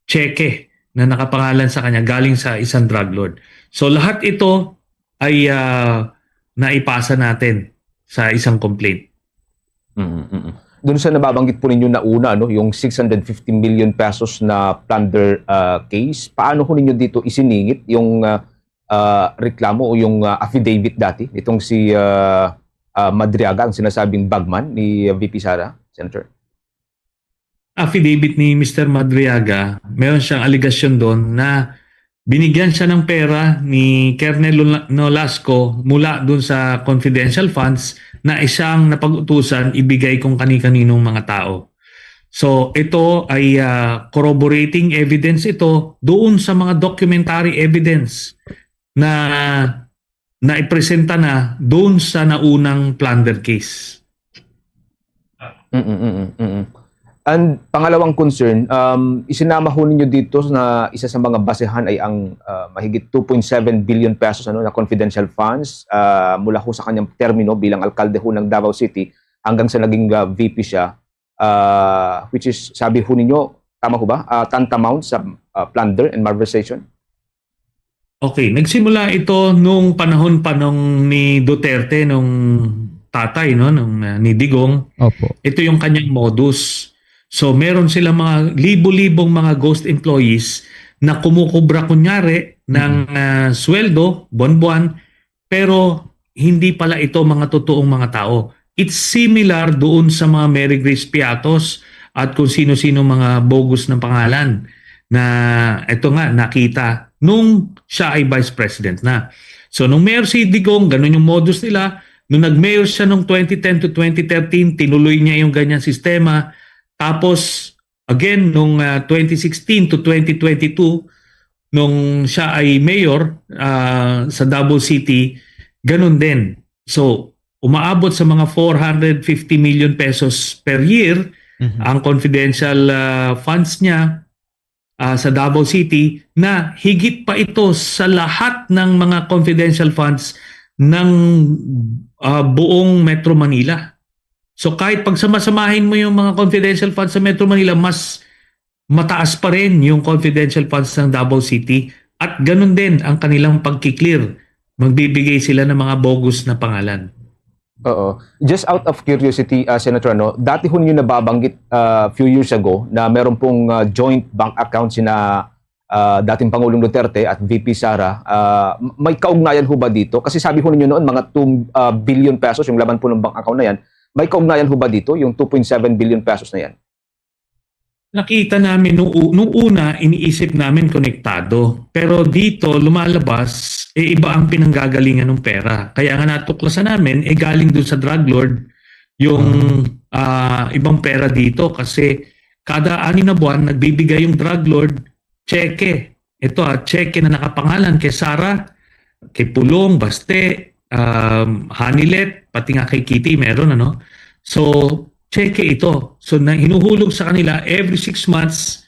tseke na nakapangalan sa kanya galing sa isang drug lord. So, lahat ito ay, ah, naipasa natin sa isang complaint. Mm, mm. Doon sa nababanggit po ninyo na una, no, yung six hundred fifty million pesos na plunder, ah, case, paano ho ninyo dito isiningit yung, ah, ah, reklamo o yung, ah, affidavit dati nitong si, ah, ah, Madriaga, ang sinasabing bagman ni, ah, V P Sara, Senator? Affidavit ni Mister Madriaga, meron siyang alegasyon doon na binigyan siya ng pera ni Colonel Nola-, Nolasco mula doon sa confidential funds na isang napag-utusan ibigay kung kani-kaninong mga tao. So, ito ay, ah, corroborating evidence ito doon sa mga documentary evidence na naipresenta na doon sa naunang plunder case. Mm, mm, mm, mm. And pangalawang concern, um, isinama ho ninyo dito na isa sa mga basehan ay ang, ah, mahigit two point seven billion pesos, ano, na confidential funds, ah, mula ho sa kanyang termino bilang alkalde ho ng Davao City hanggang sa naging, ah, V P siya, ah, which is, sabi ho ninyo, tama ho ba? Ah, tantamount sa, ah, plunder and malversation? Okay, nagsimula ito nung panahon pa nung ni Duterte, nung tatay, no, nung, ah, ni Digong. Opo. Ito yung kanyang modus. So, meron sila mga libo-libong mga ghost employees na kumukubra kunyari ng, Mm. ah, sweldo buwan-buwan, pero hindi pala ito mga totoong mga tao. It's similar doon sa mga Mary Grace Piatos at kung sino-sino mga bogus na pangalan na ito nga nakita nung siya ay vice president na. So, nung mayor si Digong, ganun yung modus nila. Nung nag-mayor siya nung twenty ten to twenty thirteen, tinuloy niya yung ganyang sistema. Tapos, again, nung, ah, twenty sixteen to twenty twenty-two, nung siya ay mayor, ah, sa Davao City, ganun din. So, umaabot sa mga four hundred fifty million pesos per year Mhm. ang confidential, ah, funds niya, ah, sa Davao City, na higit pa ito sa lahat ng mga confidential funds ng, ah, buong Metro Manila. So, kahit pagsama-samahin mo yung mga confidential funds sa Metro Manila, mas mataas pa rin yung confidential funds ng Davao City. At ganun din ang kanilang pagki-clear. Magbibigay sila ng mga bogus na pangalan. Oo. Just out of curiosity, ah, Senator, ano, dati ho ninyo nababanggit, ah, few years ago na meron pong, ah, joint bank account sina, ah, dating Pangulong Duterte at V P Sara. Ah, m-, may kaugnayan ho ba dito? Kasi sabi ho ninyo noon, mga two, ah, billion pesos yung laman po ng bank account na yan. May kaugnayan ho ba dito, yung two point seven billion pesos na yan? Nakita namin nung u-, nung una, iniisip namin konektado. Pero dito, lumalabas, eh, iba ang pinanggagalingan ng pera. Kaya nga natuklasan namin, eh, galing dun sa drug lord yung, Hmm. ah, ibang pera dito. Kasi kada anim na buwan, nagbibigay yung drug lord, tseke. Ito, ah, cheque na nakapangalan kay Sara, kay Pulong, Baste, um, Hanilet, pati nga kay Kitty meron, ano. So, cheque ito. So, na, hinuhulog sa kanila every six months.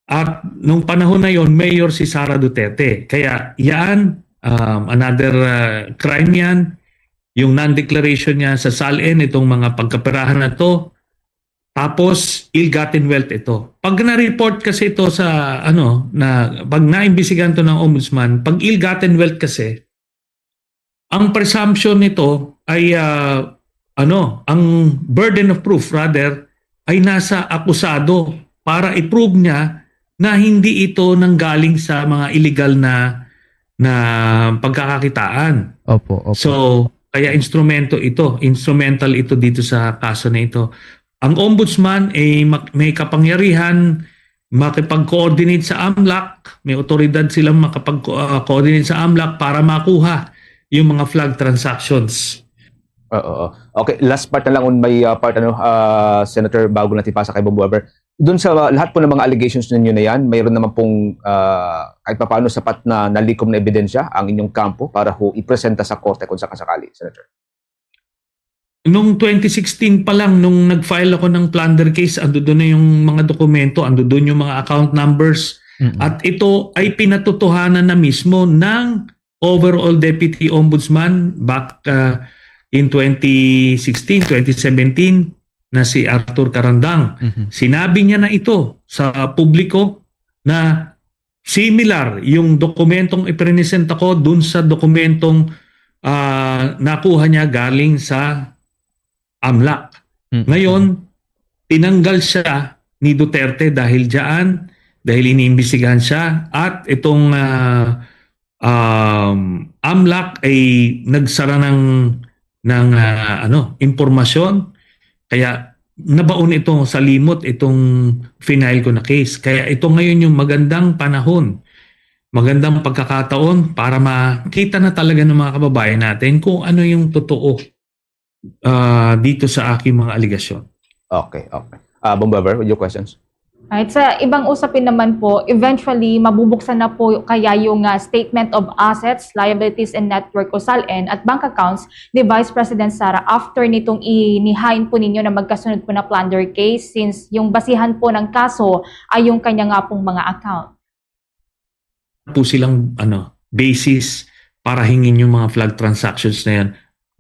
At nung panahon na yon, mayor si Sara Duterte. Kaya yan, um, another, uh, crime yan. Yung non-declaration niya sa SALN, itong mga pagkaperahan na to, tapos ill-gotten wealth ito. Pag na-report kasi ito sa, ano, na, pag naimbestigahan to ng ombudsman, pag ill-gotten wealth kasi, ang presumption nito ay, ah, ano, ang burden of proof rather ay nasa akusado para i-prove niya na hindi ito nanggaling sa mga illegal na, na pagkakakitaan. Opo, opo. So, kaya instrumento ito, instrumental ito dito sa kaso na ito. Ang ombudsman ay mak-, may kapangyarihan makipag-coordinate sa AMLAC, may otoridad silang makapag-coordinate sa AMLAC para makuha yung mga flag transactions. Oo. Okay, last part na lang on my, uh, part, ano, uh, Senator, bago natin pasa kay Bombo Ever. Doon sa, uh, lahat po ng mga allegations ninyo na yan, mayroon naman pong, uh, kahit papaano sapat na nalikom na ebidensya ang inyong kampo para ho ipresenta sa korte kung sakasakali, Senator. Nung twenty sixteen pa lang, nung nag-file ako ng plunder case, ando doon na yung mga dokumento, ando doon yung mga account numbers. Mm-mm. At ito ay pinatotohanan na mismo ng overall Deputy Ombudsman back, uh, in twenty sixteen, twenty seventeen, na si Arthur Carandang. Mhm. Sinabi niya na ito sa publiko na similar yung dokumentong ipresenta ko dun sa dokumentong, ah, nakuha niya galing sa AMLAC. Mm. Ngayon, tinanggal siya ni Duterte dahil diyan, dahil iniimbestigahan siya, at itong, ah, um, AMLAC ay nagsara ng, ng, ah, ano, impormasyon, kaya nabaon ito sa limot, itong final ko na case. Kaya ito ngayon yung magandang panahon, magandang pagkakataon para makita na talaga ng mga kababayan natin kung ano yung totoo, ah, dito sa aking mga aligasyon. Okay, okay. Uh, Bombo Ever, with your questions? Right. Sa ibang usapin naman po, eventually, mabubuksan na po kaya yung, ah, Statement of Assets, Liabilities, and Net Worth o SALN at bank accounts ni Vice President Sara after nitong inihain po ninyo na magkasunod po na plunder case, since yung basihan po ng kaso ay yung kanya nga pong mga account. Po silang, ano, basis para hingin yung mga flag transactions na yan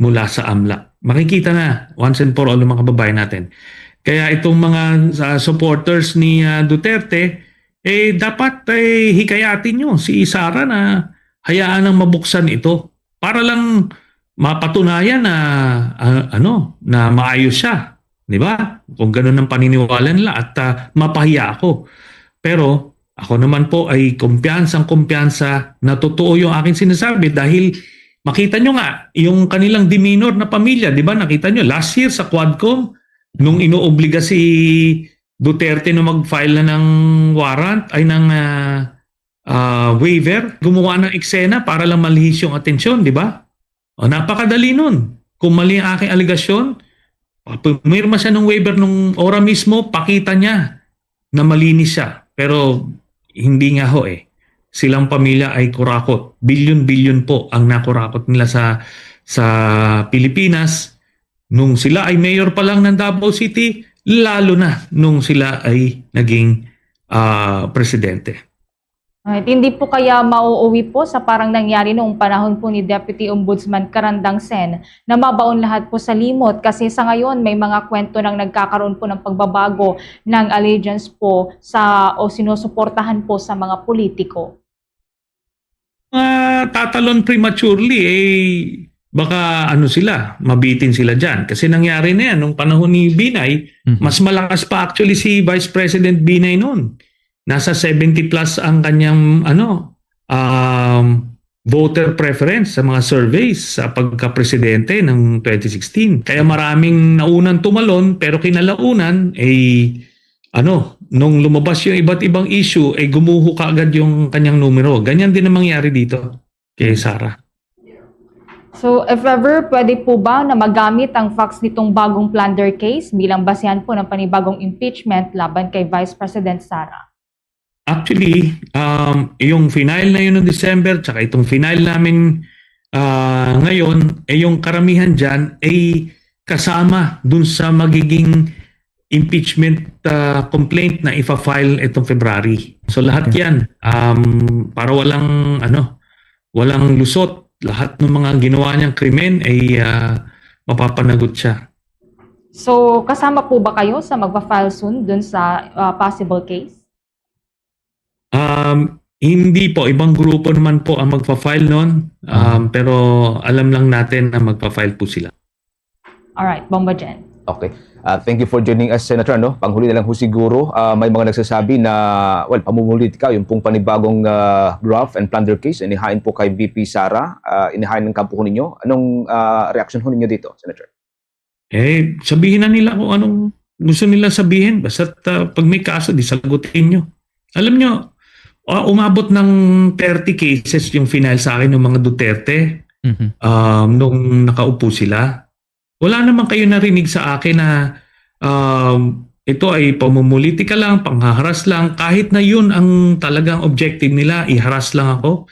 mula sa AMLAC. Makikita na once and for all ng mga kababayan natin. Kaya itong mga, ah, supporters ni, ah, Duterte, eh, dapat, eh, hikayatin nyo si Sara na hayaan ang mabuksan ito para lang mapatunayan na, ah, ano, na maayos siya, di ba? Kung ganun ang paniniwala nila at, ah, mapahiya ako. Pero ako naman po ay kumpiyansang kumpiyansa na totoo yung aking sinasabi dahil makita nyo nga, yung kanilang demeanor na pamilya, di ba? Nakita nyo, last year sa Quadcom, nung inoobliga si Duterte na mag-file na ng warrant, ay ng, ah, ah, waiver, gumawa ng eksena para lang malihis yung atensyon, di ba? O, napakadali nun. Kung mali ang aking aligasyon, pumirma siya ng waiver nung ora mismo, pakita niya na malinis siya. Pero hindi nga ho eh. Silang pamilya ay kurakot. Bilyon-bilyon po ang nakurakot nila sa, sa Pilipinas. Nung sila ay mayor pa lang ng Davao City, lalo na nung sila ay naging, ah, presidente. Right. Hindi po kaya mauuwi po sa parang nangyari noong panahon po ni Deputy Ombudsman Carandang Sen na mabaon lahat po sa limot, kasi sa ngayon may mga kwento nang nagkakaroon po ng pagbabago ng allegiance po sa o sinusuportahan po sa mga politiko? Mga tatalon prematurely, eh, baka ano sila, mabitin sila dyan. Kasi nangyari na yan nung panahon ni Binay, Mhm. mas malakas pa actually si Vice President Binay noon. Nasa seventy plus ang kanyang, ano, um, voter preference sa mga surveys sa pagka-presidente ng twenty sixteen. Kaya maraming naunang tumalon, pero kinalaunan, eh, ano, nung lumabas yung iba't ibang issue, eh, gumuho kaagad yung kanyang numero. Ganyan din ang mangyari dito kay Sara. So, if ever, pwede po ba na magamit ang facts nitong bagong plunder case bilang basehan po ng panibagong impeachment laban kay Vice President Sara? Actually, um, yung final na yun noong December, tsaka itong final namin, ah, ngayon, eh, yung karamihan dyan ay kasama dun sa magiging impeachment, ah, complaint na ifa-file itong February. So, lahat yan, um, para walang, ano, walang lusot, lahat ng mga ginawa niyang krimen ay, ah, mapapanagot siya. So, kasama po ba kayo sa magpa-file soon dun sa, ah, possible case? Um, hindi po, ibang grupo naman po ang magpa-file nun. Um, pero alam lang natin na magpa-file po sila. Alright, Bombo Jen. Okay. Ah, thank you for joining us, Senator. No? Panghuli na lang ho siguro, ah, may mga nagsasabi na, well, pamumulitika, yung pong panibagong ah, graft and plunder case, inihain po kay V P Sara, ah, inihain ng kampo ho ninyo. Anong ah, reaksyon ho ninyo dito, Senator? Eh, sabihin na nila kung anong gusto nila sabihin. Basta ah, pag may kaso, di sagutin nyo. Alam nyo, ah, umabot ng thirty cases yung final sa akin ng mga Duterte Mhm. um, nung nakaupo sila. Wala naman kayo narinig sa akin na um, ito ay pamumulitika lang, panghaharas lang, kahit na yun ang talagang objective nila, iharas lang ako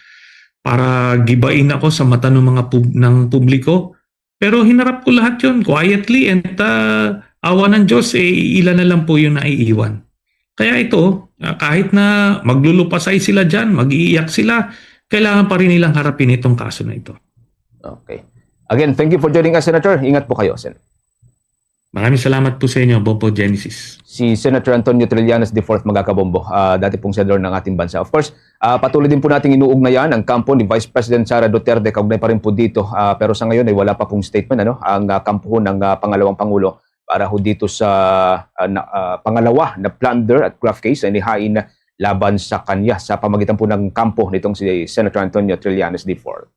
para gibain ako sa mata ng mga pub- ng publiko. Pero hinarap ko lahat yun quietly and uh, awa ng Diyos, eh, ilan na lang po yung naiiwan. Kaya ito, ah, kahit na maglulupasay sila dyan, mag-iiyak sila, kailangan pa rin nilang harapin itong kaso na ito. Okay. Again, thank you for joining us, Senator. Ingat po kayo, Sen. Maraming salamat po sa inyo, Bombo Genesis. Si Senator Antonio Trillanes the fourth, mga kabombo, ah, dati pong senador ng ating bansa. Of course, ah, patuloy din po nating inuugnayan ang kampo ni Vice President Sara Duterte kaugnay pa rin po dito. Ah, pero sa ngayon ay wala pa pong statement, ano, ang ah, kampo ng ah, pangalawang pangulo para ho dito sa ah, na- ah, pangalawa na plunder at graft case na inihain laban sa kanya sa pamagitan po ng kampo nitong si Senator Antonio Trillanes the fourth.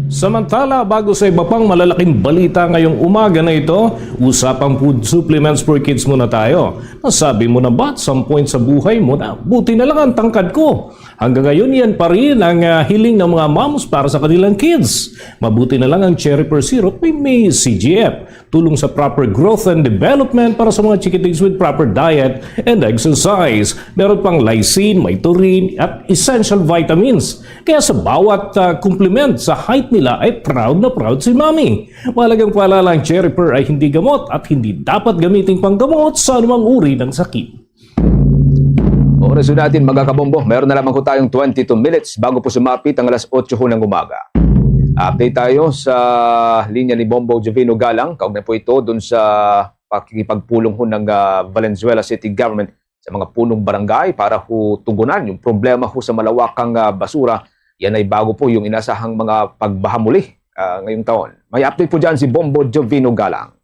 Samantala, bago sa iba pang malalaking balita ngayong umaga na ito, usapang food supplements for kids muna tayo. Nasabi mo na ba at some point sa buhay mo na buti na lang ang tangkad ko? Hanggang ngayon, yan pa rin ang ah, hiling ng mga moms para sa kanilang kids. Mabuti na lang ang Cherry Pear Syrup may, may C G F. Tulong sa proper growth and development para sa mga chickadee with proper diet and exercise. Meron pang lysine, may taurine, at essential vitamins. Kaya sa bawat ah, compliment sa height nila ay proud na proud si Mommy. Mahalagang paalala, ang Cherry Pear ay hindi gamot at hindi dapat gamiting panggamot sa anumang uri ng sakit. Oras ho natin, mga kabombo. Meron na lamang ho tayong twenty-two minutes bago po sumapit ang alas otso ho ng umaga. Update tayo sa linya ni Bombo Jovino Galang. Kaugnay po ito dun sa pakikipagpulong ho ng ah, Valenzuela City Government sa mga punong barangay para ho tugunan yung problema ho sa malawakang ah, basura. Yan ay bago po yung inasahang mga pagbahamuli ah, ngayong taon. May update po dyan si Bombo Jovino Galang.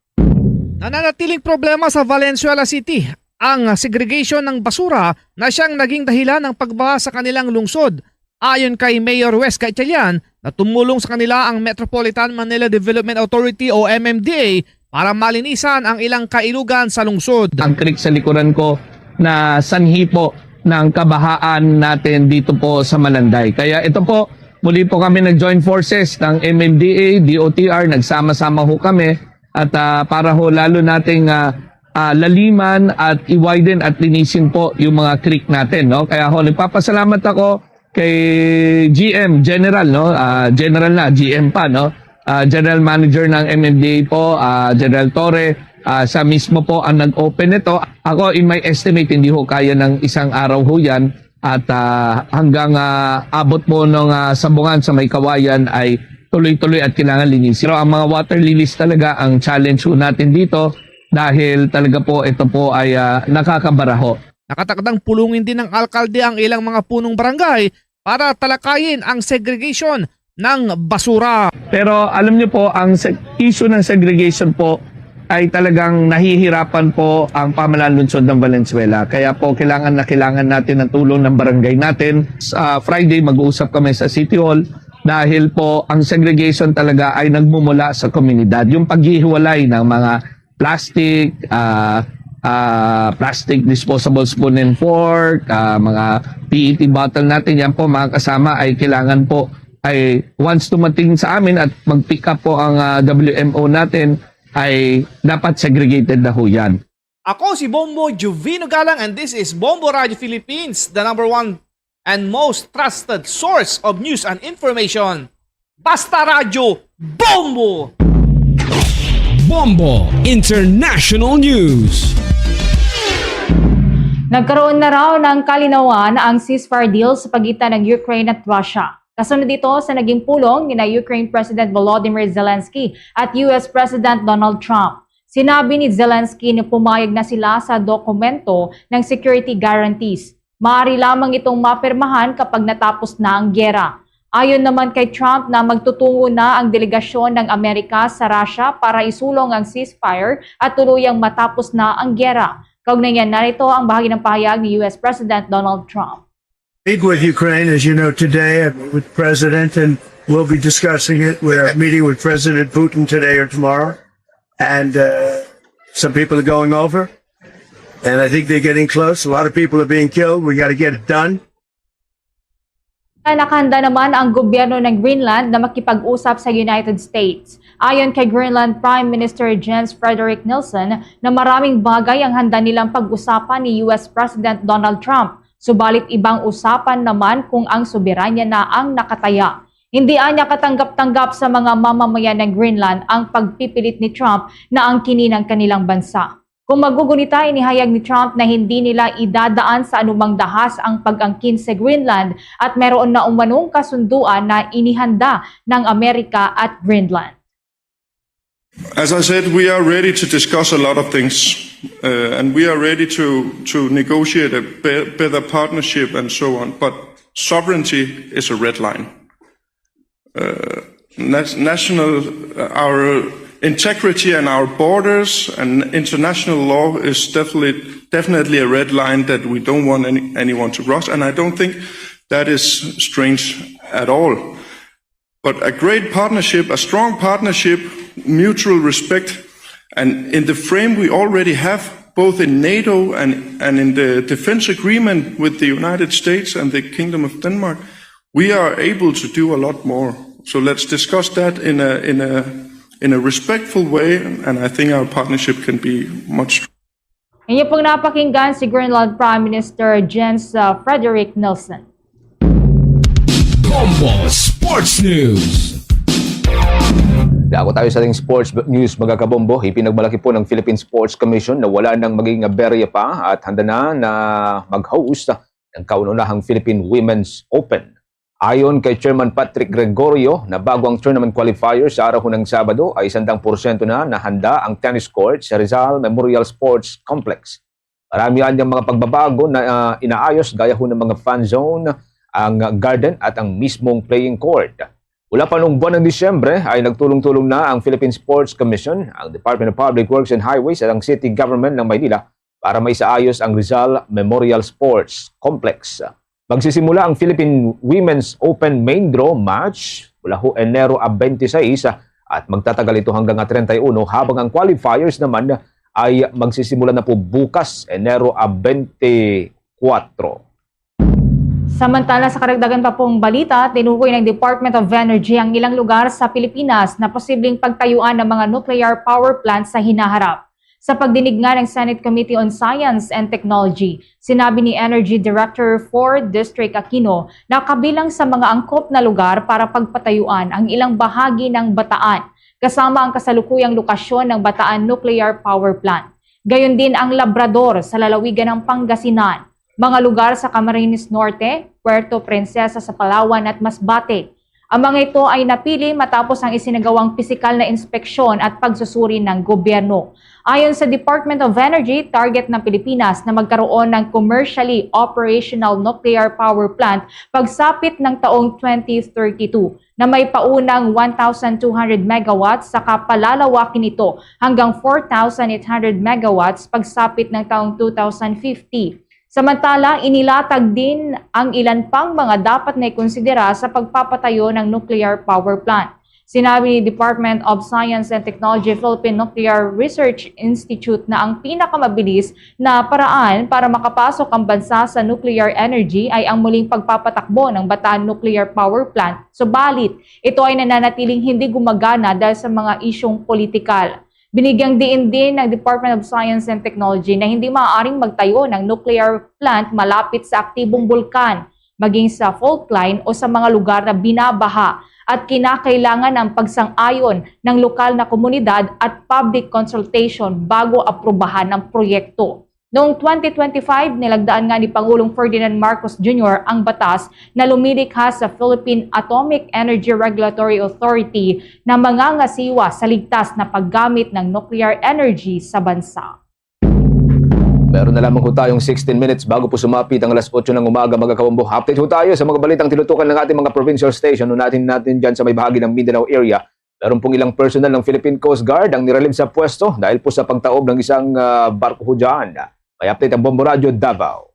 Nananatiling problema sa Valenzuela City ang segregation ng basura na siyang naging dahilan ng pagbaha sa kanilang lungsod. Ayon kay Mayor Wes Gatchalian, na tumulong sa kanila ang Metropolitan Manila Development Authority o M M D A para malinisan ang ilang kailugan sa lungsod. Ang creek sa likuran ko na sanhi po ng kabahaan natin dito po sa Malanday. Kaya ito po, muli po kami nag-join forces ng M M D A, D O T R, nagsama-sama ho kami at ah, para ho lalo nating ah, ah, laliman at i-widen at linisin po yung mga creek natin, no? Kaya ho, nagpapasalamat ako kay G M General, no? Ah, General na, G M pa, no? Ah, General Manager ng M M D A po, ah, General Torre, ah, siya mismo po ang nag-open nito. Ako, in my estimate, hindi ho kaya ng isang araw ho yan. At ah, hanggang ah, abot po ng ah, sabungan sa may kawayan ay tuloy-tuloy at kailangan linisin. Pero ang mga water lilies talaga ang challenge ho natin dito dahil talaga po ito po ay ah, nakakabaraho. Nakatakdang pulungin din ng alkalde ang ilang mga punong barangay para talakayin ang segregation ng basura. Pero alam niyo po, ang se- issue ng segregation po ay talagang nahihirapan po ang pamahalaan lungsod ng Valenzuela. Kaya po kailangan na kailangan natin ng tulong ng barangay natin. Sa Friday, mag-uusap kami sa City Hall dahil po ang segregation talaga ay nagmumula sa komunidad. Yung paghihiwalay ng mga plastic, ah, ah, plastic disposable spoon and fork, ah, mga P E T bottle natin, yan po mga kasama ay kailangan po ay once dumating sa amin at mag-pick up po ang ah, W M O natin ay dapat segregated na ho yan. Ako si Bombo Juvino Galang, and this is Bombo Radio Philippines, the number one and most trusted source of news and information. Basta Radyo, Bombo! Bombo International News. Nagkaroon na raw ng kalinawan ang ceasefire deal sa pagitan ng Ukraine at Russia. Kasunod ito sa naging pulong ni Ukraine President Volodymyr Zelensky at U S President Donald Trump. Sinabi ni Zelensky na pumayag na sila sa dokumento ng security guarantees. Maaari lamang itong mapirmahan kapag natapos na ang giyera. Ayon naman kay Trump na magtutungo na ang delegasyon ng Amerika sa Russia para isulong ang ceasefire at tuluyang matapos na ang giyera. Kaugnay niya narito ang bahagi ng pahayag ni U S President Donald Trump. Meet with Ukraine, as you know, today with President, and we'll be discussing it. We're meeting with President Putin today or tomorrow, and uh, some people are going over, and I think they're getting close. A lot of people are being killed. We got to get it done. Nakahanda naman ang gobyerno ng Greenland na makipag-usap sa United States. Ayon kay Greenland Prime Minister Jens Frederik Nielsen na maraming bagay ang handa nilang pag-usapan ni U S President Donald Trump. Subalit ibang usapan naman kung ang soberanya na ang nakataya. Hindi anya katanggap-tanggap sa mga mamamayan ng Greenland ang pagpipilit ni Trump na angkinin ang kanilang bansa. Kung magugunita, inihayag ni Trump na hindi nila idadaan sa anumang dahas ang pag-angkin sa Greenland at meron na umanong kasunduan na inihanda ng Amerika at Greenland. As I said, we are ready to discuss a lot of things, uh, and we are ready to, to negotiate a be- better partnership and so on. But sovereignty is a red line. Uh, nas- national, uh, our integrity and our borders and international law is definitely, definitely a red line that we don't want any, anyone to cross. And I don't think that is strange at all. But a great partnership, a strong partnership, mutual respect, and in the frame we already have, both in NATO and, and in the defense agreement with the United States and the Kingdom of Denmark, we are able to do a lot more. So let's discuss that in a, in a, in a respectful way, and I think our partnership can be much stronger. Inyo pong napakinggan si Greenland Prime Minister Jens uh, Frederik Nielsen. Bombo Sports News. Dako tayo sa ating sports news, mga kabombo. Ipinagmalaki po ng Philippine Sports Commission na wala nang maging berya pa at handa na na mag-host ng kauna-unahang Philippine Women's Open. Ayon kay Chairman Patrick Gregorio, na bago ang tournament qualifiers sa araw ng Sabado ay sandang porsyento na nahanda ang tennis court sa Rizal Memorial Sports Complex. Marami anyang mga pagbabago na ah, inaayos gaya ho ng mga fan zone, ang garden at ang mismong playing court. Mula pa noong buwan ng Disyembre ay nagtulong-tulong na ang Philippine Sports Commission, ang Department of Public Works and Highways at ang City Government ng Maynila para maisaayos ang Rizal Memorial Sports Complex. Magsisimula ang Philippine Women's Open main draw match mula ho Enero a twenty-six at magtatagal ito hanggang a treinta y uno, habang ang qualifiers naman ay magsisimula na po bukas, Enero a twenty-four. Samantala, sa karagdagan pa pong balita, tinukoy ng Department of Energy ang ilang lugar sa Pilipinas na posibleng pagtayuan ng mga nuclear power plant sa hinaharap. Sa pagdinig nga ng Senate Committee on Science and Technology, sinabi ni Energy Director four District Aquino na kabilang sa mga angkop na lugar para pagpatayuan ang ilang bahagi ng Bataan, kasama ang kasalukuyang lokasyon ng Bataan Nuclear Power Plant. Gayon din ang Labrador sa lalawigan ng Pangasinan, mga lugar sa Camarines Norte, Puerto Princesa sa Palawan at Masbate. Ang mga ito ay napili matapos ang isinagawang pisikal na inspeksyon at pagsusuri ng gobyerno. Ayon sa Department of Energy, target ng Pilipinas na magkaroon ng commercially operational nuclear power plant pagsapit ng taong twenty thirty-two, na may paunang one thousand two hundred megawatts, saka palalawakin ito hanggang four thousand eight hundred megawatts pagsapit ng taong two thousand fifty. Samantala, inilatag din ang ilan pang mga dapat na ikonsidera sa pagpapatayo ng nuclear power plant. Sinabi ni Department of Science and Technology Philippine Nuclear Research Institute na ang pinakamabilis na paraan para makapasok ang bansa sa nuclear energy ay ang muling pagpapatakbo ng Bataan Nuclear Power Plant. Subalit, ito ay nananatiling hindi gumagana dahil sa mga isyung politikal. Binigyang diin din ng Department of Science and Technology na hindi maaaring magtayo ng nuclear plant malapit sa aktibong bulkan, maging sa fault line o sa mga lugar na binabaha, at kinakailangan ng pagsang-ayon ng lokal na komunidad at public consultation bago aprubahan ang proyekto. Noong twenty twenty-five, nilagdaan nga ni Pangulong Ferdinand Marcos Junior ang batas na lumilikha sa Philippine Atomic Energy Regulatory Authority na mangangasiwa sa ligtas na paggamit ng nuclear energy sa bansa. Meron na lamang ho tayong sixteen minutes bago po sumapit ang alas otso ng umaga, mga kabombo. Update ho tayo sa mga balitang tinutukan ng ating mga provincial station. Unahin natin dyan sa may bahagi ng Mindanao area. Meron pong ilang personnel ng Philippine Coast Guard ang nirelieve sa pwesto dahil po sa pagtaob ng isang ah, barko ho dyan. May update ang Bombo Radyo Davao.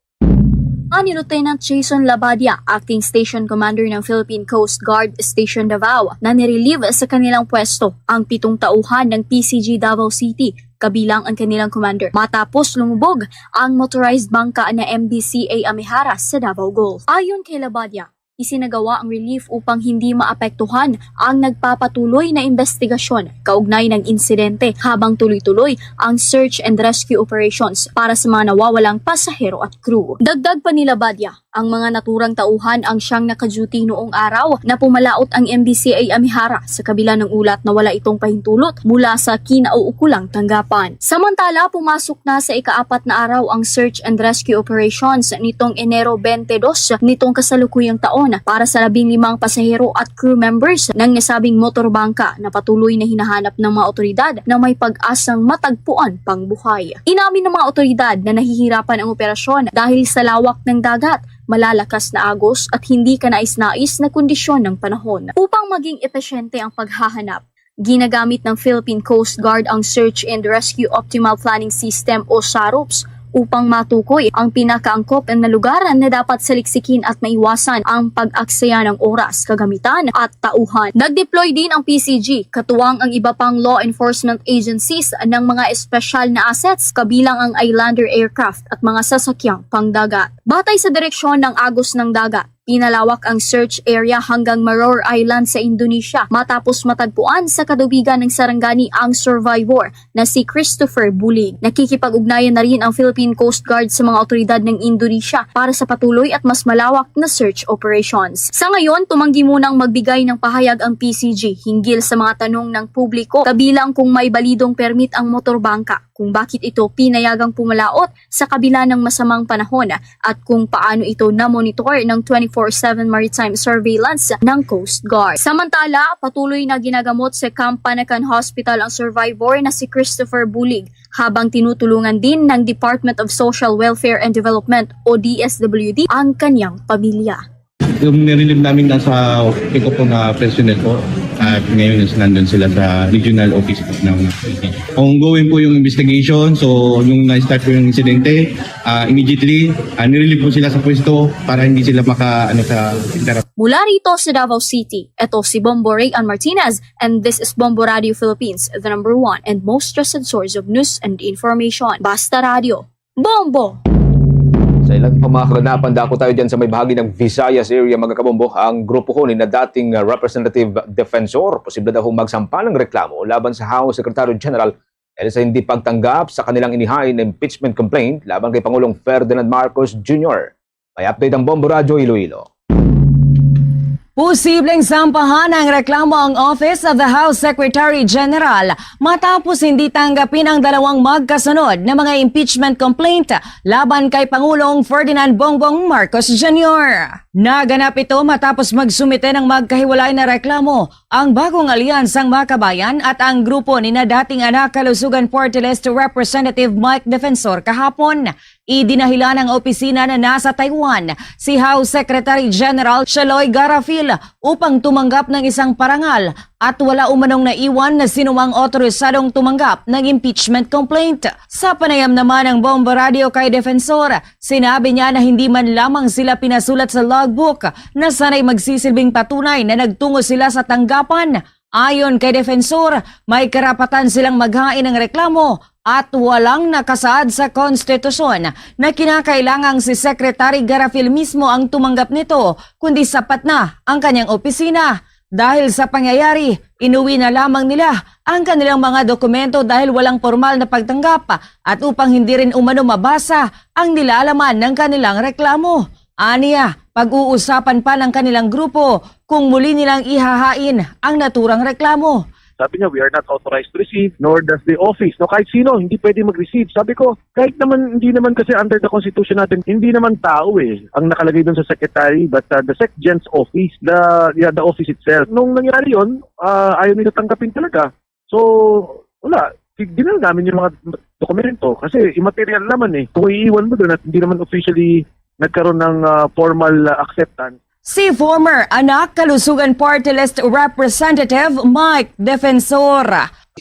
Ani Lieutenant Jason Labadia, Acting Station Commander ng Philippine Coast Guard Station Davao, na nirelieve sa kanilang pwesto ang pitong tauhan ng P C G Davao City, kabilang ang kanilang commander, matapos lumubog ang motorized bangka na M B C A Amihara sa Davao Gulf. Ayon kay Labadia, isinagawa ang relief upang hindi maapektuhan ang nagpapatuloy na investigasyon kaugnay ng insidente, habang tuloy-tuloy ang search and rescue operations para sa mga nawawalang pasahero at crew. Dagdag pa ni Labadia, ang mga naturang tauhan ang siyang naka-duty noong araw na pumalaot ang M B C A Amihara sa kabila ng ulat na wala itong pahintulot mula sa kinauukulang tanggapan. Samantala, pumasok na sa ikaapat na araw ang search and rescue operations nitong Enero twenty-two nitong kasalukuyang taon para sa labing limang pasahero at crew members ng nasabing motorbangka na patuloy na hinahanap ng mga otoridad na may pag-asang matagpuan pang buhay. Inamin ng mga otoridad na nahihirapan ang operasyon dahil sa lawak ng dagat, malalakas na agos at hindi kanais-nais na kondisyon ng panahon. Upang maging epesyente ang paghahanap, ginagamit ng Philippine Coast Guard ang Search and Rescue Optimal Planning System o SAROPS upang matukoy ang pinakaangkop na lugar na dapat saliksikin at maiwasan ang pag-aksaya ng oras, kagamitan at tauhan. Nag-deploy din ang P C G, katuwang ang iba pang law enforcement agencies, ng mga espesyal na assets kabilang ang Islander aircraft at mga sasakyang pangdagat. Batay sa direksyon ng agos ng dagat, pinalawak ang search area hanggang Maror Island sa Indonesia matapos matagpuan sa kadubigan ng Sarangani ang survivor na si Christopher Bulig. Nakikipag-ugnayan na rin ang Philippine Coast Guard sa mga otoridad ng Indonesia para sa patuloy at mas malawak na search operations. Sa ngayon, tumanggi munang magbigay ng pahayag ang P C G hinggil sa mga tanong ng publiko, kabilang kung may balidong permit ang motorbangka, kung bakit ito pinayagang pumalaot sa kabila ng masamang panahon, at kung paano ito na-monitor ng twenty-four seven maritime surveillance ng Coast Guard. Samantala, patuloy na ginagamot sa Camp Panacan Hospital ang survivor na si Christopher Bulig, habang tinutulungan din ng Department of Social Welfare and Development o D S W D ang kanyang pamilya. Yung nirelieve namin nasa pick-up po na personnel po. At ngayon is nandun sila sa regional office po ng Ongoing po yung investigation. So, yung na-start po yung insidente, ah, immediately, ah, nirelieve po sila sa pwesto para hindi sila maka, ano, sa interrupt. Mula rito sa Davao City, ito si Bombo Rayan Martinez, and this is Bombo Radio Philippines, the number one and most trusted source of news and information. Basta Radio, Bombo! Sa ilang pa mga kaganapan, dako tayo dyan sa may bahagi ng Visayas area, mga kabombo. Ang grupo ho ni na dating ah, Representative Defensor, posible daw magsampa ng reklamo laban sa House Secretary General dahil sa hindi pagtanggap sa kanilang inihain na impeachment complaint laban kay Pangulong Ferdinand Marcos Junior. May update ang Bombo Radyo Iloilo. Posibleng sampahan ng reklamo ang Office of the House Secretary General matapos hindi tanggapin ang dalawang magkasunod na mga impeachment complaint laban kay Pangulong Ferdinand Bongbong Marcos Junior. Naganap ito matapos magsumite ng magkahiwalay na reklamo ang Bagong Alyansang Makabayan at ang grupo ni na dating Anak Kalusugan Party List Representative Mike Defensor kahapon. Idinahilan ng opisina na nasa Taiwan si House Secretary General Shaloy Garafil upang tumanggap ng isang parangal at wala umanong naiwan na sinumang otorisadong tumanggap ng impeachment complaint. Sa panayam naman ng Bombo Radio kay Defensor, sinabi niya na hindi man lamang sila pinasulat sa logbook na sanay magsisilbing patunay na nagtungo sila sa tanggapan. Ayon kay Defensor, may karapatan silang maghain ng reklamo at walang nakasaad sa konstitusyon na kinakailangang si Secretary Garafil mismo ang tumanggap nito, kundi sapat na ang kanyang opisina. Dahil sa pangyayari, inuwi na lamang nila ang kanilang mga dokumento dahil walang pormal na pagtanggap at upang hindi rin umano mabasa ang nilalaman ng kanilang reklamo. Aniya, pag-uusapan pa ng kanilang grupo kung muli nilang ihahain ang naturang reklamo. Sabi niya, "We are not authorized to receive, nor does the office." No, kahit sino, hindi pwede mag-receive. Sabi ko, kahit naman, hindi naman kasi under the constitution natin, hindi naman tao eh, ang nakalagay doon sa secretary, but uh, the secgen's office, the, yeah, the office itself. Nung nangyari yon, uh, ayaw nila tanggapin talaga. So, wala. Di- Dinala namin yung mga dokumento kasi immaterial naman eh. Kung iiwan mo doon at hindi naman officially nagkaroon ng uh, formal uh, acceptance, Si former Anak Kalusugan Party List Representative Mike Defensor.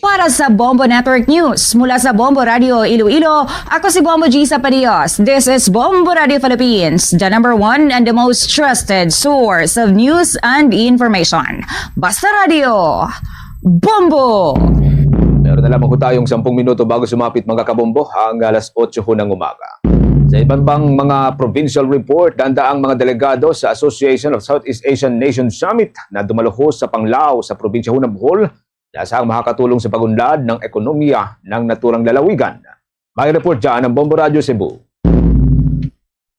Para sa Bombo Network News, mula sa Bombo Radio Iloilo, ako si Bombo Gisa Padios. This is Bombo Radio Philippines, the number one and the most trusted source of news and information. Basta Radio, Bombo! Meron na lamang ho tayong sampung minuto bago sumapit, mga kabombo, ang alas otso ho ng umaga. Sa iban pang mga provincial report, danda ang mga delegado sa Association of Southeast Asian Nations Summit na dumalo ho sa Panglao sa probinsya ho ng Bohol, na sa makakatulong sa pag-unlad ng ekonomiya ng naturang lalawigan. May report dyan ang Bombo Radio Cebu.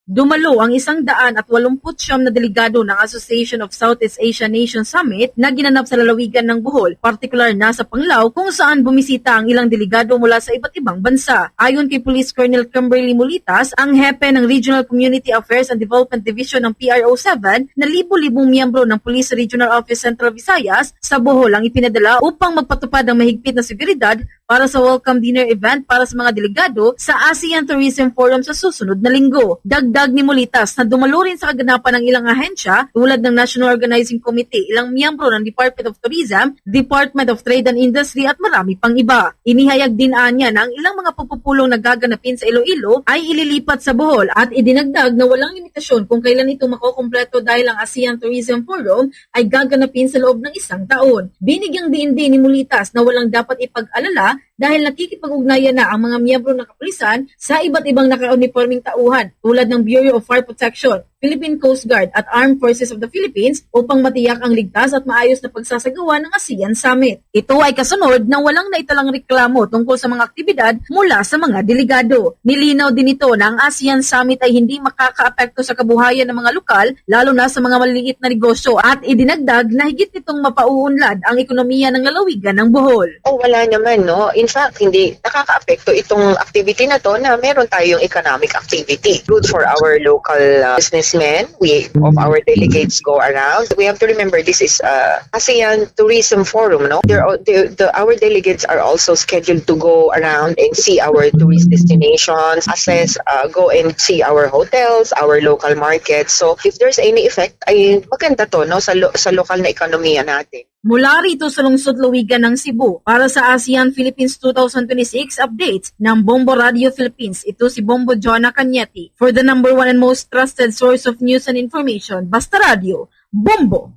Dumalo ang isang daan at walumput siyam na delegado ng Association of Southeast Asian Nations Summit na ginanap sa lalawigan ng Bohol, partikular na sa Panglao, kung saan bumisita ang ilang delegado mula sa iba't ibang bansa. Ayon kay Police Colonel Kimberly Mulitas, ang hepe ng Regional Community Affairs and Development Division ng P R O seven, na libo-libong miyembro ng Police Regional Office Central Visayas sa Bohol ang ipinadala upang magpatupad ng mahigpit na seguridad para sa welcome dinner event para sa mga delegado sa ASEAN Tourism Forum sa susunod na linggo. Dagdag ni Mulitas na dumalo rin sa kaganapan ang ilang ahensya tulad ng National Organizing Committee, ilang miyembro ng Department of Tourism, Department of Trade and Industry at marami pang iba. Inihayag din anya na ang ilang mga pagpupulong na gaganapin sa Iloilo ay ililipat sa Bohol at idinagdag na walang limitasyon kung kailan ito makokompleto dahil ang ASEAN Tourism Forum ay gaganapin sa loob ng isang taon. Binigyang diin din ni Mulitas na walang dapat ipag-alala dahil nakikipag-ugnayan na ang mga miyembro ng kapulisan sa iba't ibang nakaunipormeng tauhan tulad ng Bureau of Fire Protection, Philippine Coast Guard at Armed Forces of the Philippines upang matiyak ang ligtas at maayos na pagsasagawa ng ASEAN Summit. Ito ay kasunod ng walang naitalang reklamo tungkol sa mga aktibidad mula sa mga delegado. Nilinaw din nito na ang ASEAN Summit ay hindi makakaapekto sa kabuhayan ng mga lokal, lalo na sa mga maliliit na negosyo, at idinagdag na higit nitong mapauunlad ang ekonomiya ng lalawigan ng Bohol. Oh, wala naman, no? In fact, hindi nakakaapekto itong activity na to na meron tayong economic activity. Good for our local uh, businessmen. We of our delegates go around. We have to remember this is uh, ASEAN Tourism Forum, no? They're, al- they, the, our delegates are also scheduled to go around and see our tourist destinations, assess, uh, go and see our hotels, our local markets. So if there's any effect, ay maganda to, no, sa lo- sa lokal na ekonomiya natin. Mula rito sa lungsod Lawigan ng Cebu, para sa ASEAN Philippines twenty twenty-six updates ng Bombo Radio Philippines, ito si Bombo Jonah Cañete for the number one and most trusted source of news and information, Basta Radio, Bombo!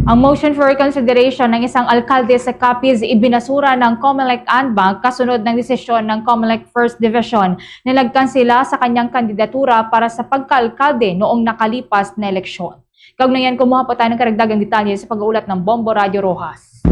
Ang motion for reconsideration ng isang alkalde sa Capiz ibinasura ng Comelec Anbanc kasunod ng desisyon ng Comelec First Division na nagkansela sa kanyang kandidatura para sa pagkaalkalde noong nakalipas na eleksyon. Kaugnayan, kumuha pa tayo ng karagdagang detalye sa pag-uulat ng Bombo Radio Roxas.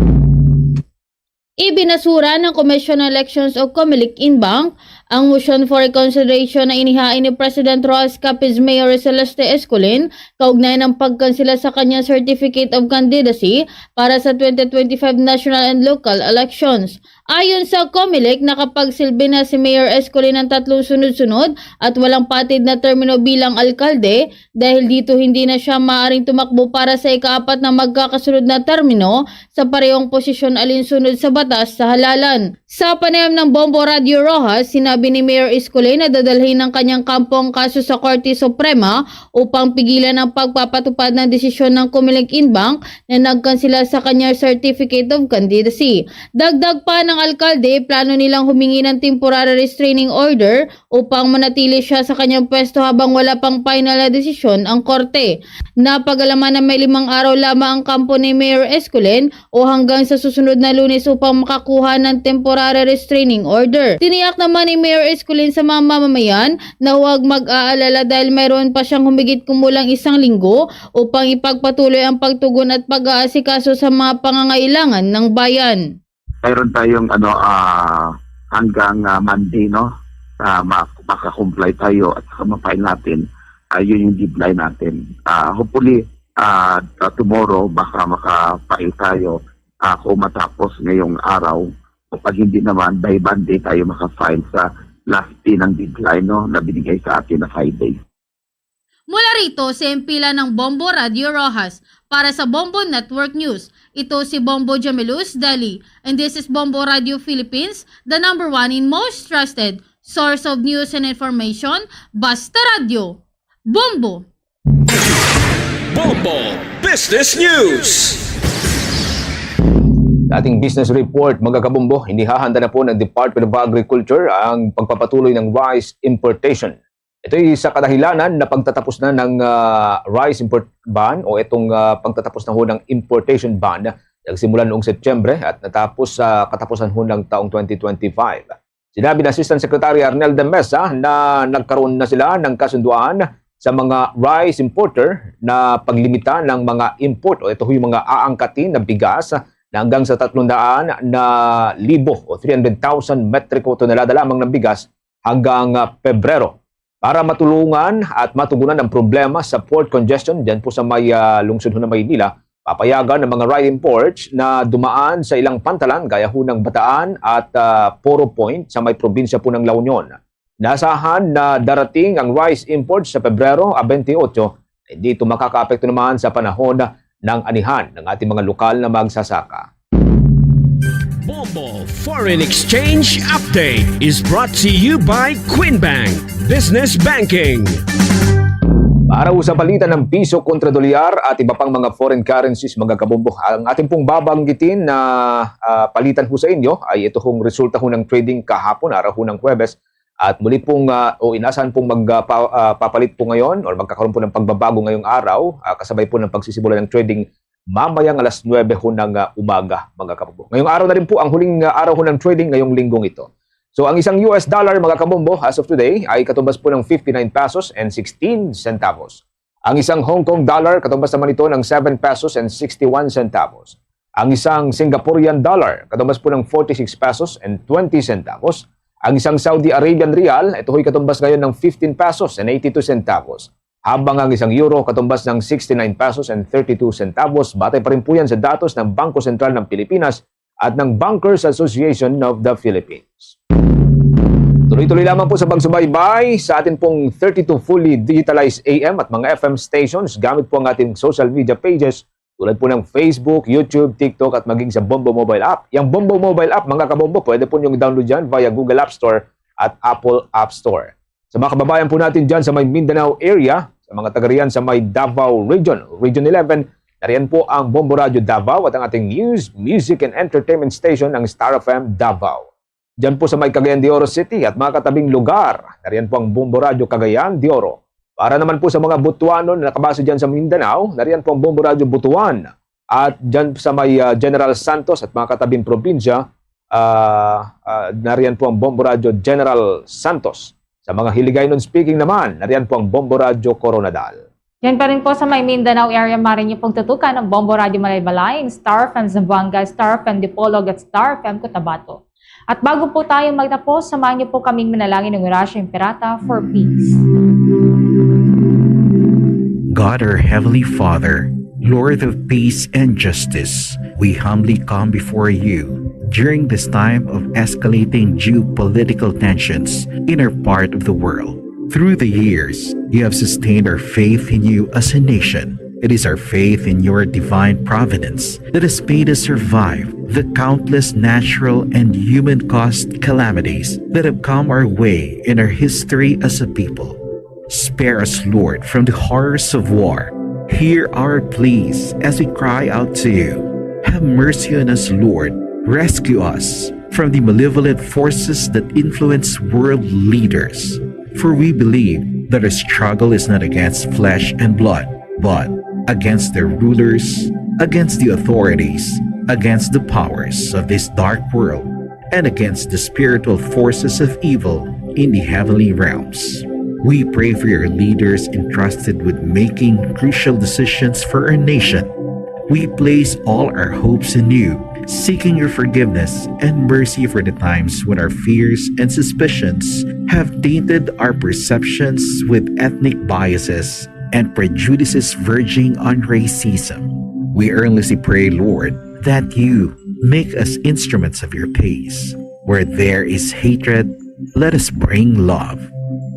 Ibinasura ng Commission on Elections o Comelec Anbanc ang motion for reconsideration na inihain ni President Roxas Capiz Mayor Celeste Escolin kaugnay ng pagkansela sa kanyang Certificate of Candidacy para sa twenty twenty-five national and local elections. Ayon sa Comelec, nakapagsilbi na si Mayor Escolin ng tatlong sunod-sunod at walang patid na termino bilang alkalde. Dahil dito, hindi na siya maaaring tumakbo para sa ikaapat na magkakasunod na termino sa parehong posisyon alinsunod sa batas sa halalan. Sa panayam ng Bombo Radio Roxas, sinabi ni Mayor Escolin na dadalhin ng kanyang kampo ang kaso sa Korte Suprema upang pigilan ang pagpapatupad ng desisyon ng Comelec Anbanc na nagkansela sa kanyang Certificate of Candidacy. Dagdag pa ng alkalde, plano nilang humingi ng temporary restraining order upang manatili siya sa kanyang pwesto habang wala pang final na desisyon ang korte. Napag-alaman na may limang araw lamang ang kampo ni Mayor Escolin o hanggang sa susunod na Lunes upang makakuha ng temporary restraining order. Tiniyak naman ni Mayor Escolin sa mga mamamayan na huwag mag-aalala dahil mayroon pa siyang humigit kumulang isang linggo upang ipagpatuloy ang pagtugon at pag-aasikaso sa mga pangangailangan ng bayan. Mayroon tayong, ano, ah, hanggang, ah, Monday, no? Ah, ma-, makakomply tayo at saka ma-file natin. Ah, yun yung deadline natin. Ah, hopefully, ah, ah, tomorrow, baka maka-file tayo, ah, kung matapos ngayong araw. O pag hindi naman, by Monday tayo maka-file sa last day ng deadline, no, na binigay sa atin na five days. Mula rito, si Empila ng Bombo Radio Roxas para sa Bombo Network News. Ito si Bombo Jamilus Dali, and this is Bombo Radio Philippines, the number one in most trusted source of news and information. Basta Radio, Bombo! Bombo Business News. Sa ating business report, mga kabombo, inihahanda na po ng Department of Agriculture ang pagpapatuloy ng rice importation. Ito'y sa kadahilanan na pagtatapos na ng ah, rice import ban o itong ah, pagtatapos na ho ng importation ban. Nagsimula noong Setyembre at natapos sa katapusan ho ng taong twenty twenty-five. Sinabi ni Assistant Secretary Arnel de Mesa na nagkaroon na sila ng kasunduan sa mga rice importer na paglimita ng mga import o ito yung mga aangkatin na bigas na hanggang sa tatlong daan na libo o three hundred thousand metric tonelada lamang ng bigas hanggang ah, Pebrero. Para matulungan at matugunan ang problema sa port congestion dyan po sa may ah, lungsod ho ng Maynila, papayagan ang mga rice imports na dumaan sa ilang pantalan gaya ho ng Bataan at ah, Poro Point sa may probinsya po ng La Union. Naasahan na darating ang rice imports sa Pebrero ah, twenty-eight. Hindi ito makakaapekto naman sa panahon ng anihan ng ating mga lokal na magsasaka. Bombo Foreign Exchange Update is brought to you by Queen Bank Business Banking. Para ho sa palitan ng piso kontra dolyar at iba pang mga foreign currencies, mga kabombo, ang ating pong babanggitin na ah, palitan ho sa inyo ay ito hong resulta ho ng trading kahapon, araw ho ng Huwebes. At muli pong ah, o inasahan pong magpapalit po ngayon or magkakaroon po ng pagbabago ngayong araw, ah, kasabay po ng pagsisimulan ng trading mamayang alas nuwebe ho ng ah, umaga, mga kabombo. Ngayong araw na rin po ang huling ah, araw ho ng trading ngayong linggong ito. So ang isang U S dollar, mga kabombo, as of today ay katumbas po ng fifty-nine pesos and sixteen centavos. Ang isang Hong Kong dollar, katumbas naman ito ng seven pesos and sixty-one centavos. Ang isang Singaporean dollar, katumbas po ng forty-six pesos and twenty centavos. Ang isang Saudi Arabian riyal, ito ho'y katumbas ngayon ng fifteen pesos and eighty-two centavos. Habang ang isang euro, katumbas ng sixty-nine pesos and thirty-two centavos. Batay pa rin po yan sa datos ng Bangko Sentral ng Pilipinas at ng Bankers Association of the Philippines. Tuloy-tuloy lamang po sa pagsubaybay sa atin pong thirty-two fully digitalized A M at mga F M stations gamit po ang ating social media pages tulad po ng Facebook, YouTube, TikTok at maging sa Bombo Mobile App. Yang Bombo Mobile App, mga kabombo, pwede po niyong download yan via Google App Store at Apple App Store. Sa mga kababayan po natin dyan sa may Mindanao area, sa mga taga riyan sa may Davao Region, Region eleven, nariyan po ang Bombo Radio Davao at ang ating news, music and entertainment station, ang Star F M Davao. Diyan po sa may Cagayan de Oro City at mga katabing lugar, nariyan po ang Bombo Radio Cagayan de Oro. Para naman po sa mga Butuanon na nakabase diyan sa Mindanao, nariyan po ang Bombo Radio Butuan. At diyan sa may ah, General Santos at mga katabing probinsya, ah, ah, nariyan po ang Bombo Radio General Santos. Sa mga Hiligaynon speaking naman, nariyan po ang Bombo Radio Koronadal. Yan pa rin po sa may Mindanao area, maaari niyo pong tutukan ang Bombo Radio Malaybalay, Star F M Zamboanga, Star F M Dipolog at Star F M Cotabato. At bago po tayo magtapos, samahan niyo po kaming manalangin ng Orasyo Imperata for peace. God, our Heavenly Father, Lord of peace and justice, we humbly come before you during this time of escalating geopolitical tensions in our part of the world. Through the years, you have sustained our faith in you as a nation. It is our faith in your divine providence that has made us survive the countless natural and human caused calamities that have come our way in our history as a people. Spare us, Lord, from the horrors of war. Hear our pleas as we cry out to you. Have mercy on us, Lord. Rescue us from the malevolent forces that influence world leaders. For we believe that our struggle is not against flesh and blood, but against their rulers, against the authorities, against the powers of this dark world, and against the spiritual forces of evil in the heavenly realms. We pray for your leaders entrusted with making crucial decisions for our nation. We place all our hopes in you, seeking your forgiveness and mercy for the times when our fears and suspicions have tainted our perceptions with ethnic biases and prejudices verging on racism. We earnestly pray, Lord, that you make us instruments of your peace. Where there is hatred, let us bring love.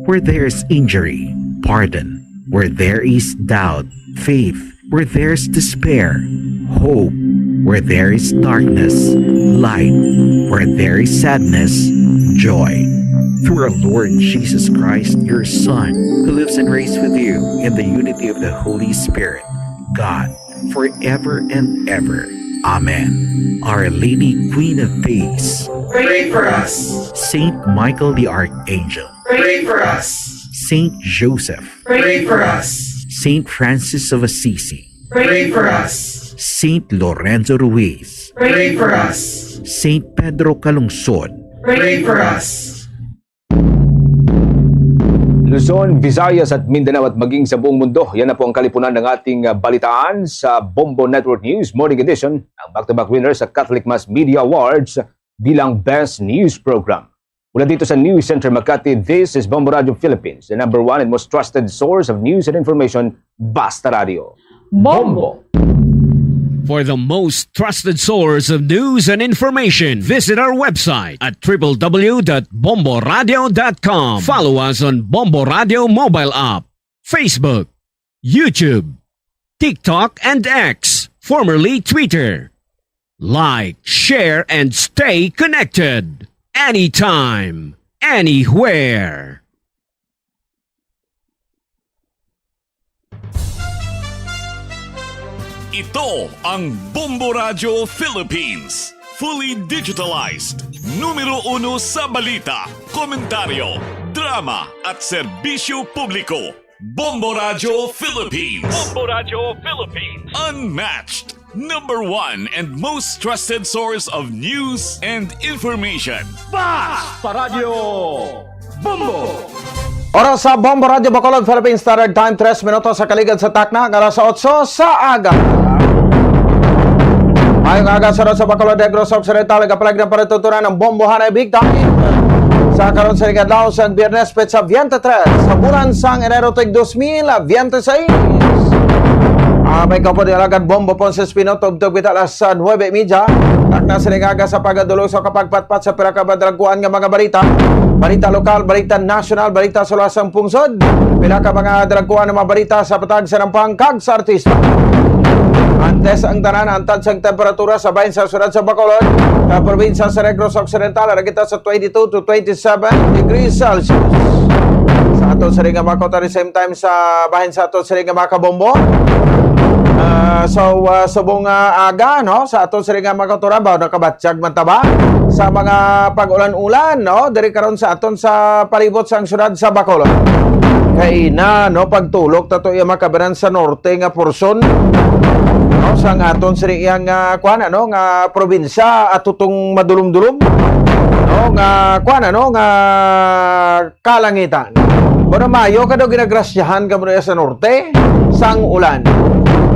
Where there is injury, pardon. Where there is doubt, faith. Where there's despair, hope. Where there is darkness, light. Where there is sadness, joy. Through our Lord Jesus Christ, your Son, who lives and reigns with you in the unity of the Holy Spirit, God, forever and ever. Amen. Our Lady, Queen of Peace, pray for us. Saint Michael the Archangel, pray for us. Saint Joseph, pray for us. Saint Francis of Assisi, pray for us. Saint Lorenzo Ruiz, pray for us. Saint Pedro Calungsod, pray for us. Luzon, Visayas at Mindanao at maging sa buong mundo. Yan na po ang kalipunan ng ating, ah, balitaan sa Bombo Network News Morning Edition, ang back-to-back winner sa Catholic Mass Media Awards bilang Best News Program. Mula dito sa News Center Makati, this is Bombo Radio Philippines, the number one and most trusted source of news and information, Basta Radio. Bombo. For the most trusted source of news and information, visit our website at triple w dot bomboradio dot com. Follow us on Bombo Radio mobile app, Facebook, YouTube, TikTok, and X, formerly Twitter. Like, share, and stay connected anytime, anywhere. Ito ang Bombo Radio Philippines. Fully digitalized. Numero uno sa balita, komentaryo, drama, at serbisyo publiko. Bombo Radio Philippines. Bombo Radio Philippines. Unmatched. Number one and most trusted source of news and information. Basta Radio Bombo! Oras sa Bombo Radio Bacolod, Philippine Standard Time, tres minutos sa kaligad sa takna nga alas otso sa aga. Mayong aga sa, sa Bacolod, Negros Occidental, nagapalag ng paritutunan ng Bombo Hanay Big Time. Sa karon sa adlaw sa Biyernes, petsa twenty-three sa bulan sang Enero, tuig dos mil veintiséis. Ah, may kapod ni Alagad Bombo Ponce Espino, tubtob kita alas, ah, nuebe y media. Takna sini nga aga sa pagdulong sa kapagpatpat sa pila ka madalagkuan nga mga balita. Balita lokal, balita nasyonal, balita sa luwas sang pungsod. Pila ka mga dalagkuan nga mga balita sa patag sa nampang kag sa artista. Antes ang tanan, antad sang temperatura sa bahin sa siyudad sa Bacolod, sa probinsya sa Negros Occidental, ara kita sa twenty-two to twenty-seven degrees Celsius. Sa aton sini nga mga kautoran, same time sa bahin sa aton sini nga mga kabombo. Ah, so, ah, subong nga aga, no? Sa aton sini nga mga kautoran, ba, nakabatyag man ta ba sa mga pag-ulan-ulan, no? Diri karon sa aton sa palibot sang siyudad sa Bacolod. Kay na, no, pagtulok ta to iya makabanan sa norte nga porsyon, no, sang aton sini iyang, ah, kuan, ano, nga probinsya at tutong madulom-dulom, no, nga kuan, ano, nga kalangitan. Pero maayo ka daw ginagrasyahan ka mo sa norte sang ulan.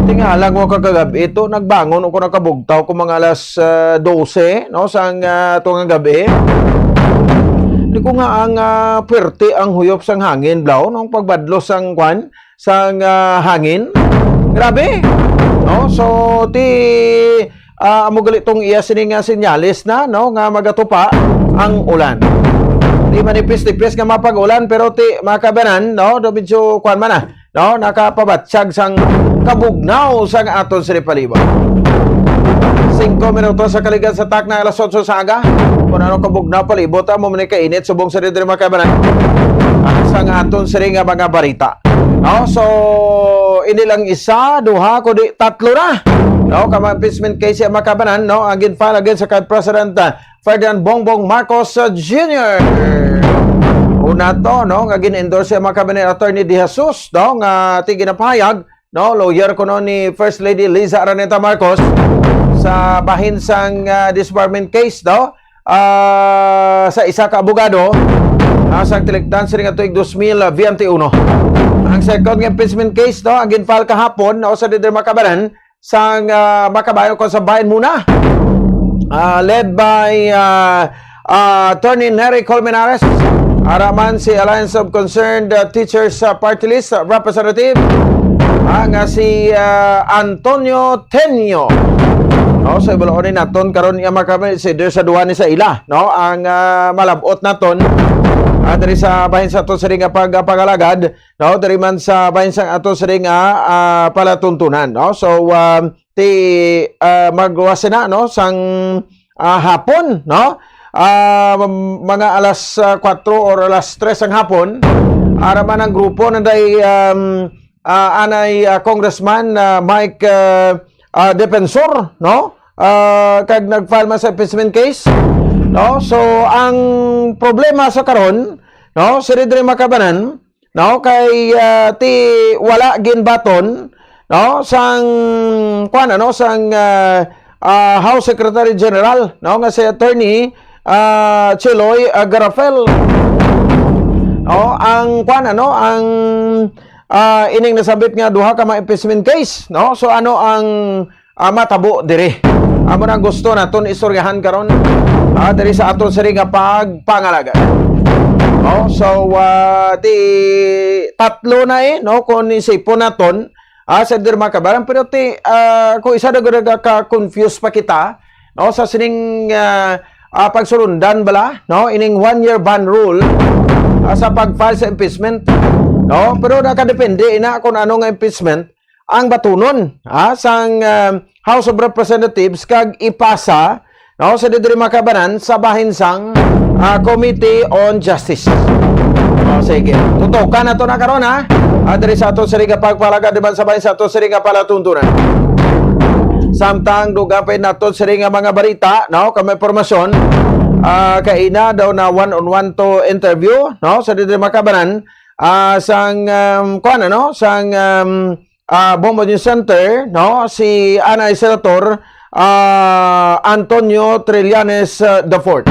Tingala ko kagab-i to, nagbangon ako nakabugtaw ko mga alas, ah, dose, no, sang, ah, tungang gabi. Di ko nga ang, ah, puwerte ang huyop sang hangin, blaw, no, ang pagbadlos sang kwan, sang, ah, hangin. Grabe. No? So, ti, ah, amo gali tong iya sini nga senyales na, no, nga magatupa ang ulan. Di manipis-tipis nga mapag-ulan, pero ti, mga kabanan, no, do medyo kwan man na, no, nakapabatyag sang kabugnaw sang aton sini palibot. Singko minutos sa kaligad sa takna alas otso sa aga. Kung ano kabugnaw palibot, amo man ni kainit subong sa diri, mga kabanan. Ang sang aton sini nga mga barita. No? So, ini lang isa, duha, kundi tatlo na. No? Ka mga impeachment case, mga kabanan, no? Ang gin-file against sa kan President, ah, Ferdinand Bongbong Marcos, ah, Junior. Una to, no? Nga gin-endorse siya, mga kabanan, Attorney De Jesus, no? Nga ti ginapahayag, no? Lawyer kuno ni First Lady Liza Araneta Marcos sa bahin sang, ah, disbarment case, no? ah, sa isa ka abogado, ah, sa tilikdan sini nga tuig dos mil veintiuno. Ang second nga impeachment case, no, ang gin-file kahapon, no, sa diri makabanan, sang, ah, makabayan ko sa bayan muna. Ah, led by, ah, ah, Attorney Nery Colmenares. Ara man si Alliance of Concerned, ah, Teachers, ah, Party List, ah, Representative, ah, nga si, ah, Antonio Tenyo. No, so, ibaloon ni naton karon iya makabayan si, sa duha ni sa ila, no, ang, ah, malab-ot naton, ah, diri sa bahin sa aton sini nga pag-, pangalagad, no, diri man sa bahin sang aton sini nga, ah, palatuntunan, no. So, um, ti, ah, magluwas na, no, sang, ah, hapon, no, ah, mga alas, ah, kuwatro or alas tres sang hapon, ara man ang grupo nanday, um, ah, anay, ah, Congressman, ah, Mike, ah, ah, Defensor, no, ah, kag nag-file man sa impeachment case, no. So, ang problema sa karon, no, si Redre Makabanan, no, kay, ah, ti wala ginbaton, no, sang, kuwan, ano, sang, ah, ah, House Secretary General, no, nga si Attorney, ah, Chiloy, ah, Garafel. No, ang, kuwan, ano, ang, ah, ining nasabit nga duha ka mga impeachment case, no. So, ano ang, ah, matabo diri? Amo na ang gusto naton istoryahan karon, ah, diri sa aton sini nga pagpangalaga. No? So, ah, ti tatlo na, eh, no, kung isipon naton, ah, sa diri makabaran, pero ti, ah, kung isa na gud ka-confuse pa kita, no, sa sining, ah, ah, pagsulundan bala, no, ining one year ban rule, ah, sa pag-file sa impeachment, no? Pero nakadepende ina kung ano nga impeachment ang batunon, ha, sang, ah, House of Representatives kag ipasa, no, sa diri makabanan sa bahin sang, ah, Committee on Justice. O, sige. Tutukan nato na karon, ha? Ah, diri sa ato sini nga pagpalagad, di ba, sa bahin sa ato sini nga palatuntunan. Samtang dugapin nato sini nga mga barita, no, kag mga impormasyon, ah, kaina daw na one-on-one to interview, no, sa diri makabanan, ah, sang, um, kuwan, ano, sang, um, ah, Bombo News Center, no, si anay Senator, ah, Antonio Trillanes, ah, the fourth.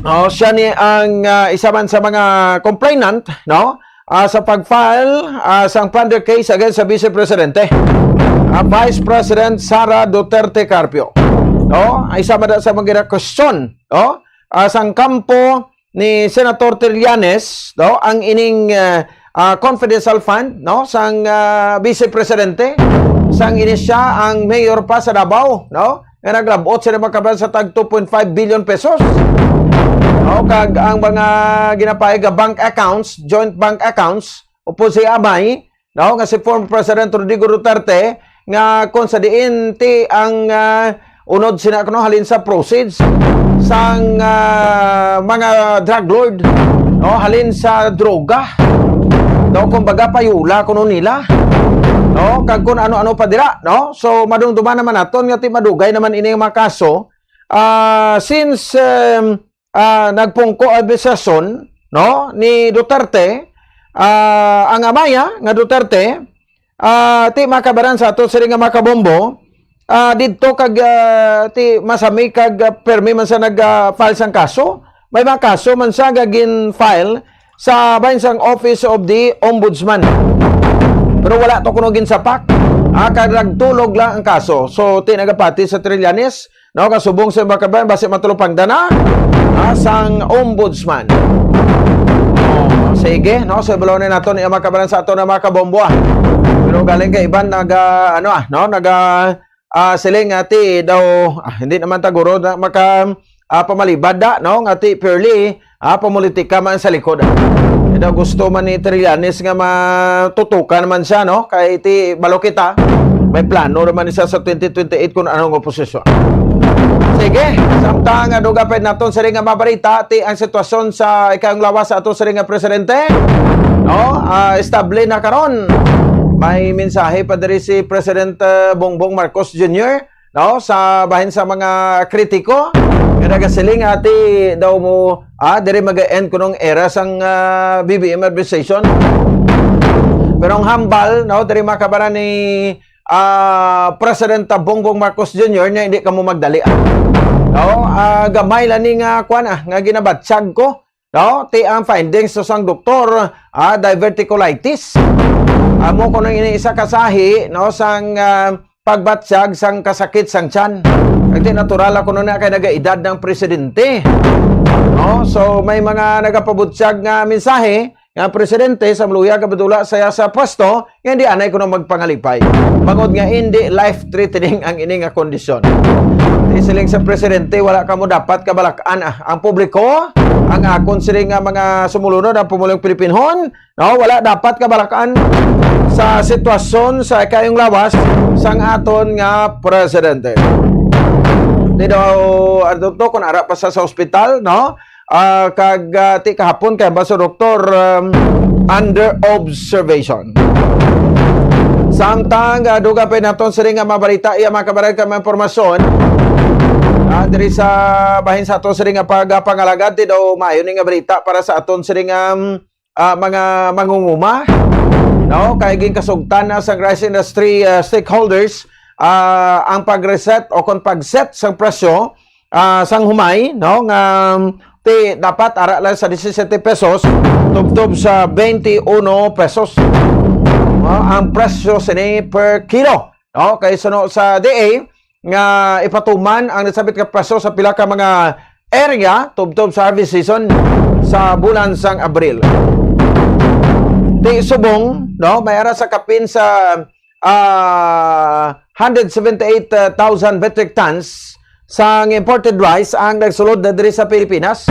Oh, siya ni ang, ah, isa man sa mga complainant, no, ah, sa pag-file, ah, sang plunder case against sa Vice Presidente, ah, Vice President Sara Duterte Carpio. No, isa man sa mga question, no, ah, sang kampo ni Senator Trillanes, no, ang ining, ah, ah, confidential fund, no, sang, ah, Vice Presidente, sang ini siya ang mayor pa sa Davao, no, nga naglabot sila makabalan sa tag two point five billion pesos. No, kag ang mga ginapahayag nga bank accounts, joint bank accounts, upod si amay, no, nga si former President Rodrigo Duterte, nga kung sa diin ti ang, ah, unod sina kuno halin sa proceeds sang, ah, mga drug lord, no, halin sa droga, no, kumbaga payula kuno nila, no, kag kung ano-ano pa dira, no. So madumduman naman naton nga ti madugay naman ini nga mga kaso, ah, since, um, ah, nagpungko administrasyon, no, ni Duterte, ah, ang amaya nga Duterte, ah, ti makabaran sa ato sini nga makabombo, ah, didto kag, ah, ti masami kag, ah, permi man sa nag, ah, file sang kaso. May mga kaso man siya nga gin-file sa bahin sang Office of the Ombudsman. Pero wala to kuno ginsapak. Ah, kag nagtulog lang ang kaso. So, ti nagapati sa Trillanes, no, kasubong sa makabayan, basi matulog pagdana, ah, sang ombudsman. Oh, sige, no, so ibalo na nato ni mga kabaran sa ato na mga kabombo, ah. Pero galing kay iban naga, ano, ah, no, naga, ah, siling ati daw, ah, hindi naman taguro na maka, ah, pamalibad da, no, nga ti purely, ah, pamulitika man sa likod, ah. Kaya daw gusto man ni Trillanes nga matutukan man siya, no, kay ti balo kita, may plano naman siya sa twenty twenty-eight kung anong oposisyon. Sige, samtang, ah, dugapin naton sini nga mabarita, ti ang sitwasyon sa ikayong lawas sa ato sini nga presidente, no, ah, estable na karon. May mensahe pa diri si President, ah, Bongbong Marcos Junior, no, sa bahin sa mga kritiko nga nagasiling ati daw mo, ah, diri mag-end kunong era sang, ah, B B M administration. Pero ang hambal, no, diri makabaran ni, ah, President Bongbong Marcos Junior nga hindi kamo magdali, ah. No, ah, gamay lang ni nga, kuwan, ah, nga ginabatsyag ko. No, ti ang findings sa sang doktor, ah, diverticulitis. Amo ko nang ini isa ka sahi, no, sang, ah, pagbatsyag sang kasakit sang tiyan. Kay ti natural ako na kay nagaedad ng presidente. No? So, may mga nagapabutyag nga mensahe nga presidente sa maluya kabadula saya sa pwesto, nga hindi anay ko na magpangalipay. Bangod nga hindi life-threatening ang ini nga kondisyon. Di siling sa presidente, wala ka mo dapat kabalakan, ah, ang publiko, ang akon siling nga mga sumulunod, ang pumulong Pilipinhon, no, wala dapat kabalakan sa sitwasyon sa kayong lawas sang aton nga presidente. Di daw, ano to, kung ara pa sa, sa ospital, no? Ah, kag, ah, ti kahapon kay ba sa doktor, um, under observation. Samtang, ah, dugang pa naton sini nga mga balita, iya mga kabaran kag mga impormasyon. Ah, diri sa bahin sa aton sini nga pagpangalagad, ti daw maayo ni nga balita para sa aton sini nga, um, ah, mga mangunguma, no? Kay ginkasugtan na sa rice industry, ah, stakeholders, ah, ang pag-reset o kung pag-set sang presyo, ah, sang humay, no? Nga, um, ti dapat ara lang sa disisete pesos, tubtob sa twenty-one pesos. No? Ang presyo sini per kilo, no? Kay suno sa D A, nga ipatuman ang nasabit nga presyo sa pila ka mga area tubtob sa harvest season sa bulan sang Abril. Ti subong, no, may ara sa kapin sa, ah, hundred seventy-eight thousand metric tons sang imported rice ang nagsulod na diri sa Pilipinas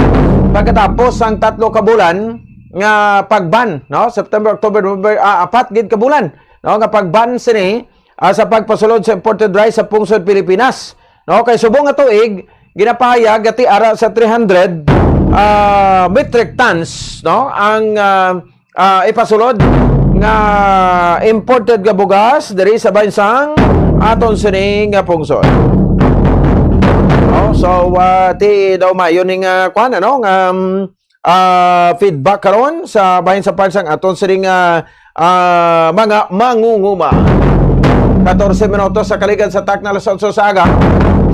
pagkatapos sang tatlo ka bulan nga pagban, no, September, October, November, ah, apat gid ka bulan, no, nga pagban sini, ah, sa pagpasulod sa imported rice sa pungsod Pilipinas. No, kay subong nga tuig, ginapahayag nga ti ara sa three hundred, ah, metric tons, no, ang, ah, ah, ipasulod nga imported nga bugas diri sa bahin sang aton sini nga pungsod. No, so, ah, ti daw maayo ning, ah, kuan, ano, nga, um, ah, feedback karon sa bahin sa part sang aton sining, ah, ah, mga mangunguma. Katorse minutos sa kaligad sa takna alas otso sa aga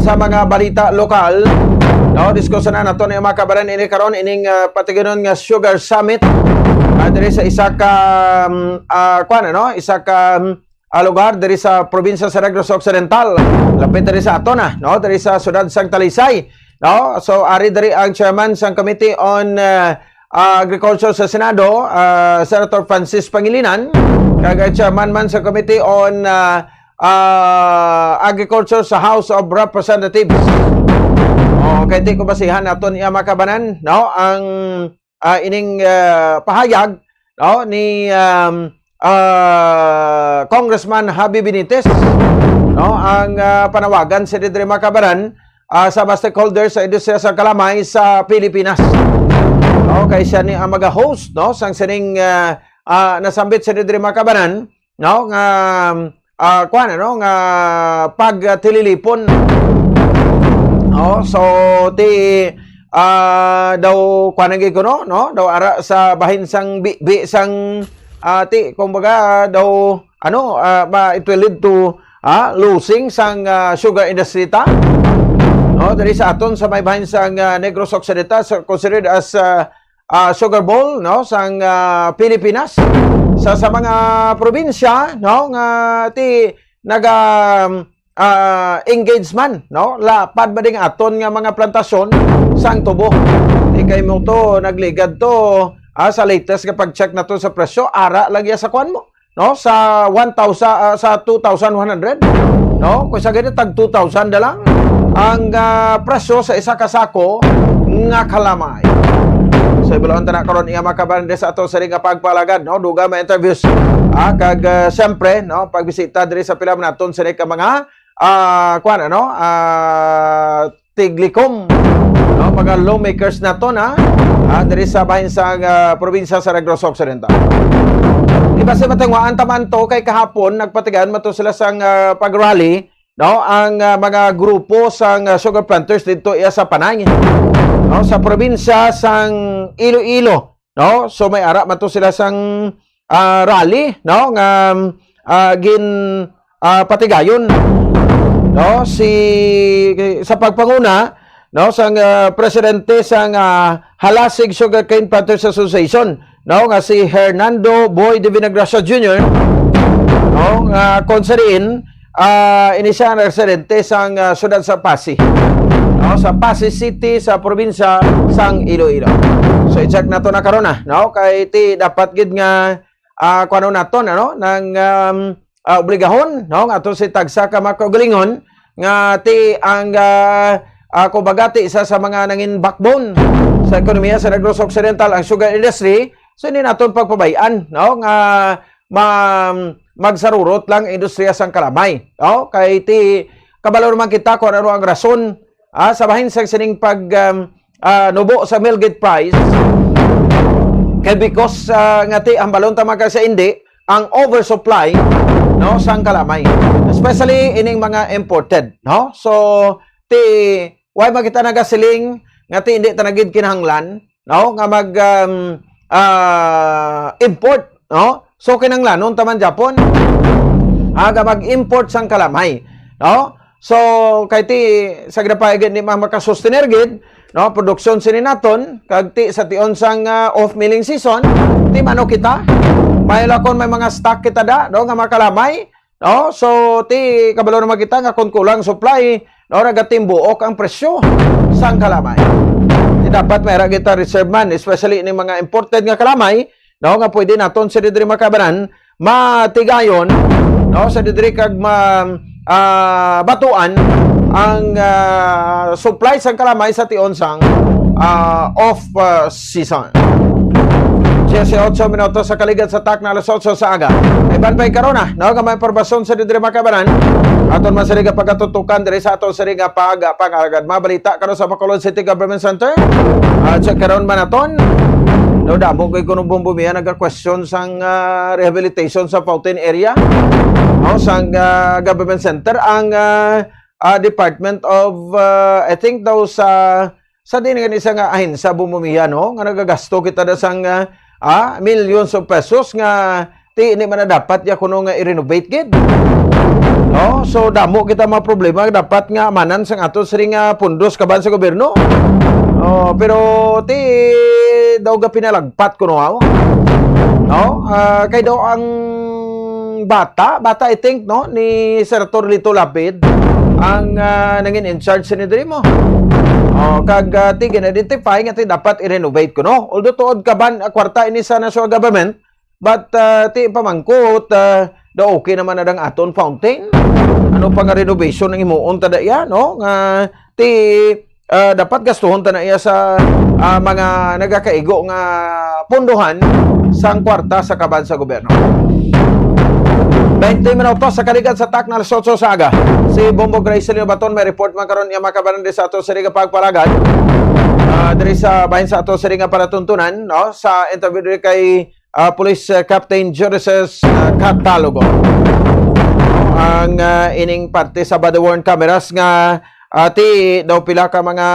sa mga balita lokal. No, diskusyonan nato ni mga kabaran ini karon ining, ah, patigayon nga Sugar Summit, ah, diri sa isa ka, um, ah, kuwan, ano, isa ka, um, ah, lugar diri sa probinsya sa Negros Occidental. Lapit diri sa ato na, no? Diri sa siyudad sang Talisay, no? So, ari diri ang chairman sang Committee on, ah, ah, Agriculture sa Senado, ah, Senator Francis Pangilinan, kag ang chairman man sa Committee on, ah, ah, Agriculture sa House of Representatives. Oh, kay ti ko basihan naton iya makabanan, no? Ang ah, ining, ah, pahayag, no, ni, um, ah, Congressman Javi Benitez, no, ang, ah, panawagan sa diri mga kabaran, ah, sa mga stakeholders sa industriya sa kalamay sa Pilipinas. No, kay siya ni ang maga-host, no, sang sining, ah, ah, nasambit sa diri mga kabaran, no, nga, ah, kuwan, ano, nga pagtililipon. No, so ti, ah, daw kuwan ang gikuno, no, daw ara sa bahin sang bi, bi sang, ah, ti, kumbaga daw, ano, ah, ma, it will lead to, ah, losing sang, ah, sugar industry ta, no, diri sa aton sa may bahin sang, ah, Negros Occidental, sa, considered as, ah, ah, sugar bowl, no, sang, ah, Pilipinas. Sa, sa mga probinsya, no, nga ti naga, ah, engagement, no, lapad ba ding aton nga mga plantasyon sang tubo. Di kay mo to nagligad to, ah, sa latest nga pag-check nato sa presyo, ara lang ya sa kwan mo, no, sa one thousand, ah, sa two thousand one hundred, no? Kung sa ganito, tag two thousand na lang ang, ah, presyo sa isa ka sako nga kalamay. So, ibulon ta na karon iya mga kabaran sa ato sa nga pagpalagad, no? Dugang mga interviews. Ah, kag, ah, siyempre, no, pagbisita diri sa pila man naton sa ka mga, ah, kuwan, ano? Ah, tiglikom, no, mga lawmakers nato na, ah, diri sa bahin sa, ah, probinsya sa Negros Occidental. Di ba si Matingwaan taman to kay kahapon nagpatigayon man to sila sang, ah, pag-rally, no, ang, ah, mga grupo sang, ah, sugar planters dito iya sa Panay, no, sa probinsya sang Iloilo. No? So may ara man to sila sang, ah, rally, no, nga, ah, gin, ah, patigayon, no, si, sa pagpanguna no, sang, ah, presidente sang, ah, Halasig Sugarcane Planters Association, no, nga si Hernando Boy de Vinagracia Junior, no, nga kon sa diin, ah, ini siya ang residente sang, ah, siyudad sa Passi, no, sa Passi City, sa probinsya sang Iloilo. So, i-check nato na karon na, no, kay ti dapat gid nga, ah, kuno naton, ano, nang, um, ah, obligahon, no, nga ato si tagsa ka mga kaugalingon nga ti ang, ah, ah, kumbaga, ti isa sa mga nangin backbone sa ekonomiya sa Negros Occidental ang sugar industry. So, hindi naton pagpabay-an, no, nga ma-, magsarurot lang ang industriya sang kalamay, no? Kay ti kabalo naman kita kung ano ang rason, ah, sa bahin sa sining pag, um, ah, nubo sa mill gate price. Kay because, ah, nga ti hambalon ta man kag sa indi ang oversupply, no, sang kalamay, especially ining mga imported, no? So, ti why man kita nagasiling nga ti hindi ta na gid kinahanglan, no, nga mag, um, ah, import, no? So, kinahanglanon ta man gyapon, ah, nga mag-import sang kalamay, no? So, kay ti sa ginapahigan di man makasustener gid, no, produksyon sini naton, kag ti sa tion sang, ah, off milling season, ti mano kita. May lakon may mga stock kita da, no, nga mga kalamay, no? So, ti kabalo naman kita nga kung kulang supply, no, nagatimbuok ang presyo sang kalamay. Ti dapat may ra kita reserve man, especially ni mga imported nga kalamay, no, nga pwede naton sa diri makabanan, matigayon, no, sa diri kag ma-, ah, batuan ang, ah, supply sang kalamay sa tion sang, ah, off, ah, season. Dieciocho minutos sa kaligad sa takna alas otso sa aga. Iban pa'y karona, no, nga may impormasyon sa diri makabanan. Aton man sila pagkatutukan diri sa aton sila pag-, pag-alagad. Mabalita karon sa Bacolod City Government Center. Ah, check karon man naton. No, damo kay kuno bumbumiya nagka-question sang, ah, rehabilitation sa fountain area. No, sang, ah, government center ang, ah, ah, Department of, ah, I think daw sa, sa din nga isa nga ahensya bumbumiya, no, nga nagagasto kita da sang, ah, ah, millions of pesos nga ti ini man na dapat ya kuno nga i-renovate gid. No? So, damo kita mga problema dapat nga amanan sang ato sini nga pundos kaban sa gobyerno. Oh, pero ti daw ga pinalagpat kuno, aw. No? Ah, kay daw ang bata, bata, I think, no, ni Senator Lito Lapid ang, ah, nangin in charge sini diri mo. Oh, kag, ah, ti gina-identify nga ti dapat i-renovate kuno. Although tuod kaban, ah, kwarta ini sa national government, but, ah, ti pamangkot, ah, daw okay naman na dang aton fountain. Ano pa nga renovation ang himuon ta da iya, no? Nga ti, ah, dapat gastuhon ta na iya sa, ah, mga nagakaigo nga punduhan sang kwarta sa kaban sa gobyerno. Twenty minutos sa kaligad sa takna alas otso sa aga. Si Bombo Grace Leon Baton may report man karon niya makabanan di sa ato sini nga pagpalagad. Ah, diri sa bahin sa ato sini nga palatuntunan, no? Sa interview diri kay ah, Police, ah, Captain Genesis, ah, Catalogo. Ang, ah, ining parte sa body worn cameras nga, ah, ti daw pila ka mga,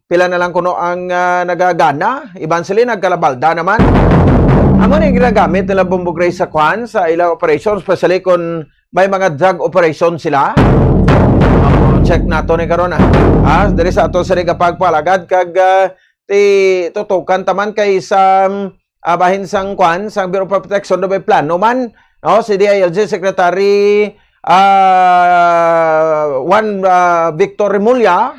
pila na lang kuno ang, ah, nagagana. Iban sila nagkalabalda naman. Amo ni ginagamit nila Bombo Gray sa kwan, sa ila operation, especially kung may mga drug operation sila. Amo, check nato ni karon, ah. Ah, diri sa ato sa pagpalagad kag, ah, ti tutukan taman kay sa, ah, bahin sang kwan, sang Bureau of Protection, daw may plano man, no, si D I L G Secretary, ah, Juan, ah, Victor Remulla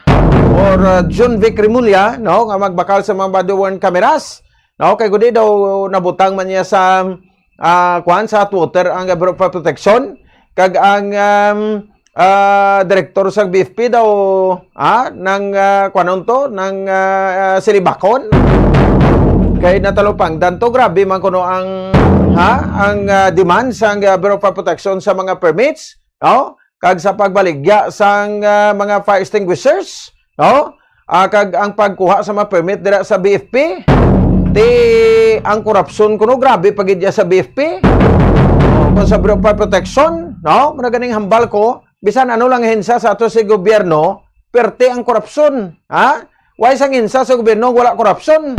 or, ah, Jun Vic Remulla, no, nga magbakal sa mga body worn cameras, no, kay gudi daw nabutang man niya sa, ah, kwan, sa hot water ang Bureau of Protection, kag ang, um, ah, direktor sa B F P daw, ah, nang, ah, kuwanon to, nang, ah, silibakon. Kay natalupangdan to, grabe man kuno ang, ha, ang, ah, demand sang, ah, Bureau of Protection sa mga permits, no? Kag sa pagbaligya sang, ah, mga fire extinguishers, no? Ah, kag ang pagkuha sa mga permit dira sa B F P, ti ang korupsyon kuno grabe pa gid ya sa B F P. Oh, kung sa Bureau of Fire Protection, no? Muna ganing hambal ko, bisan ano lang hensya sa ato sa gobyerno, perte ang korupsyon, ha? Why sang hensya sa gobyerno wala korupsyon?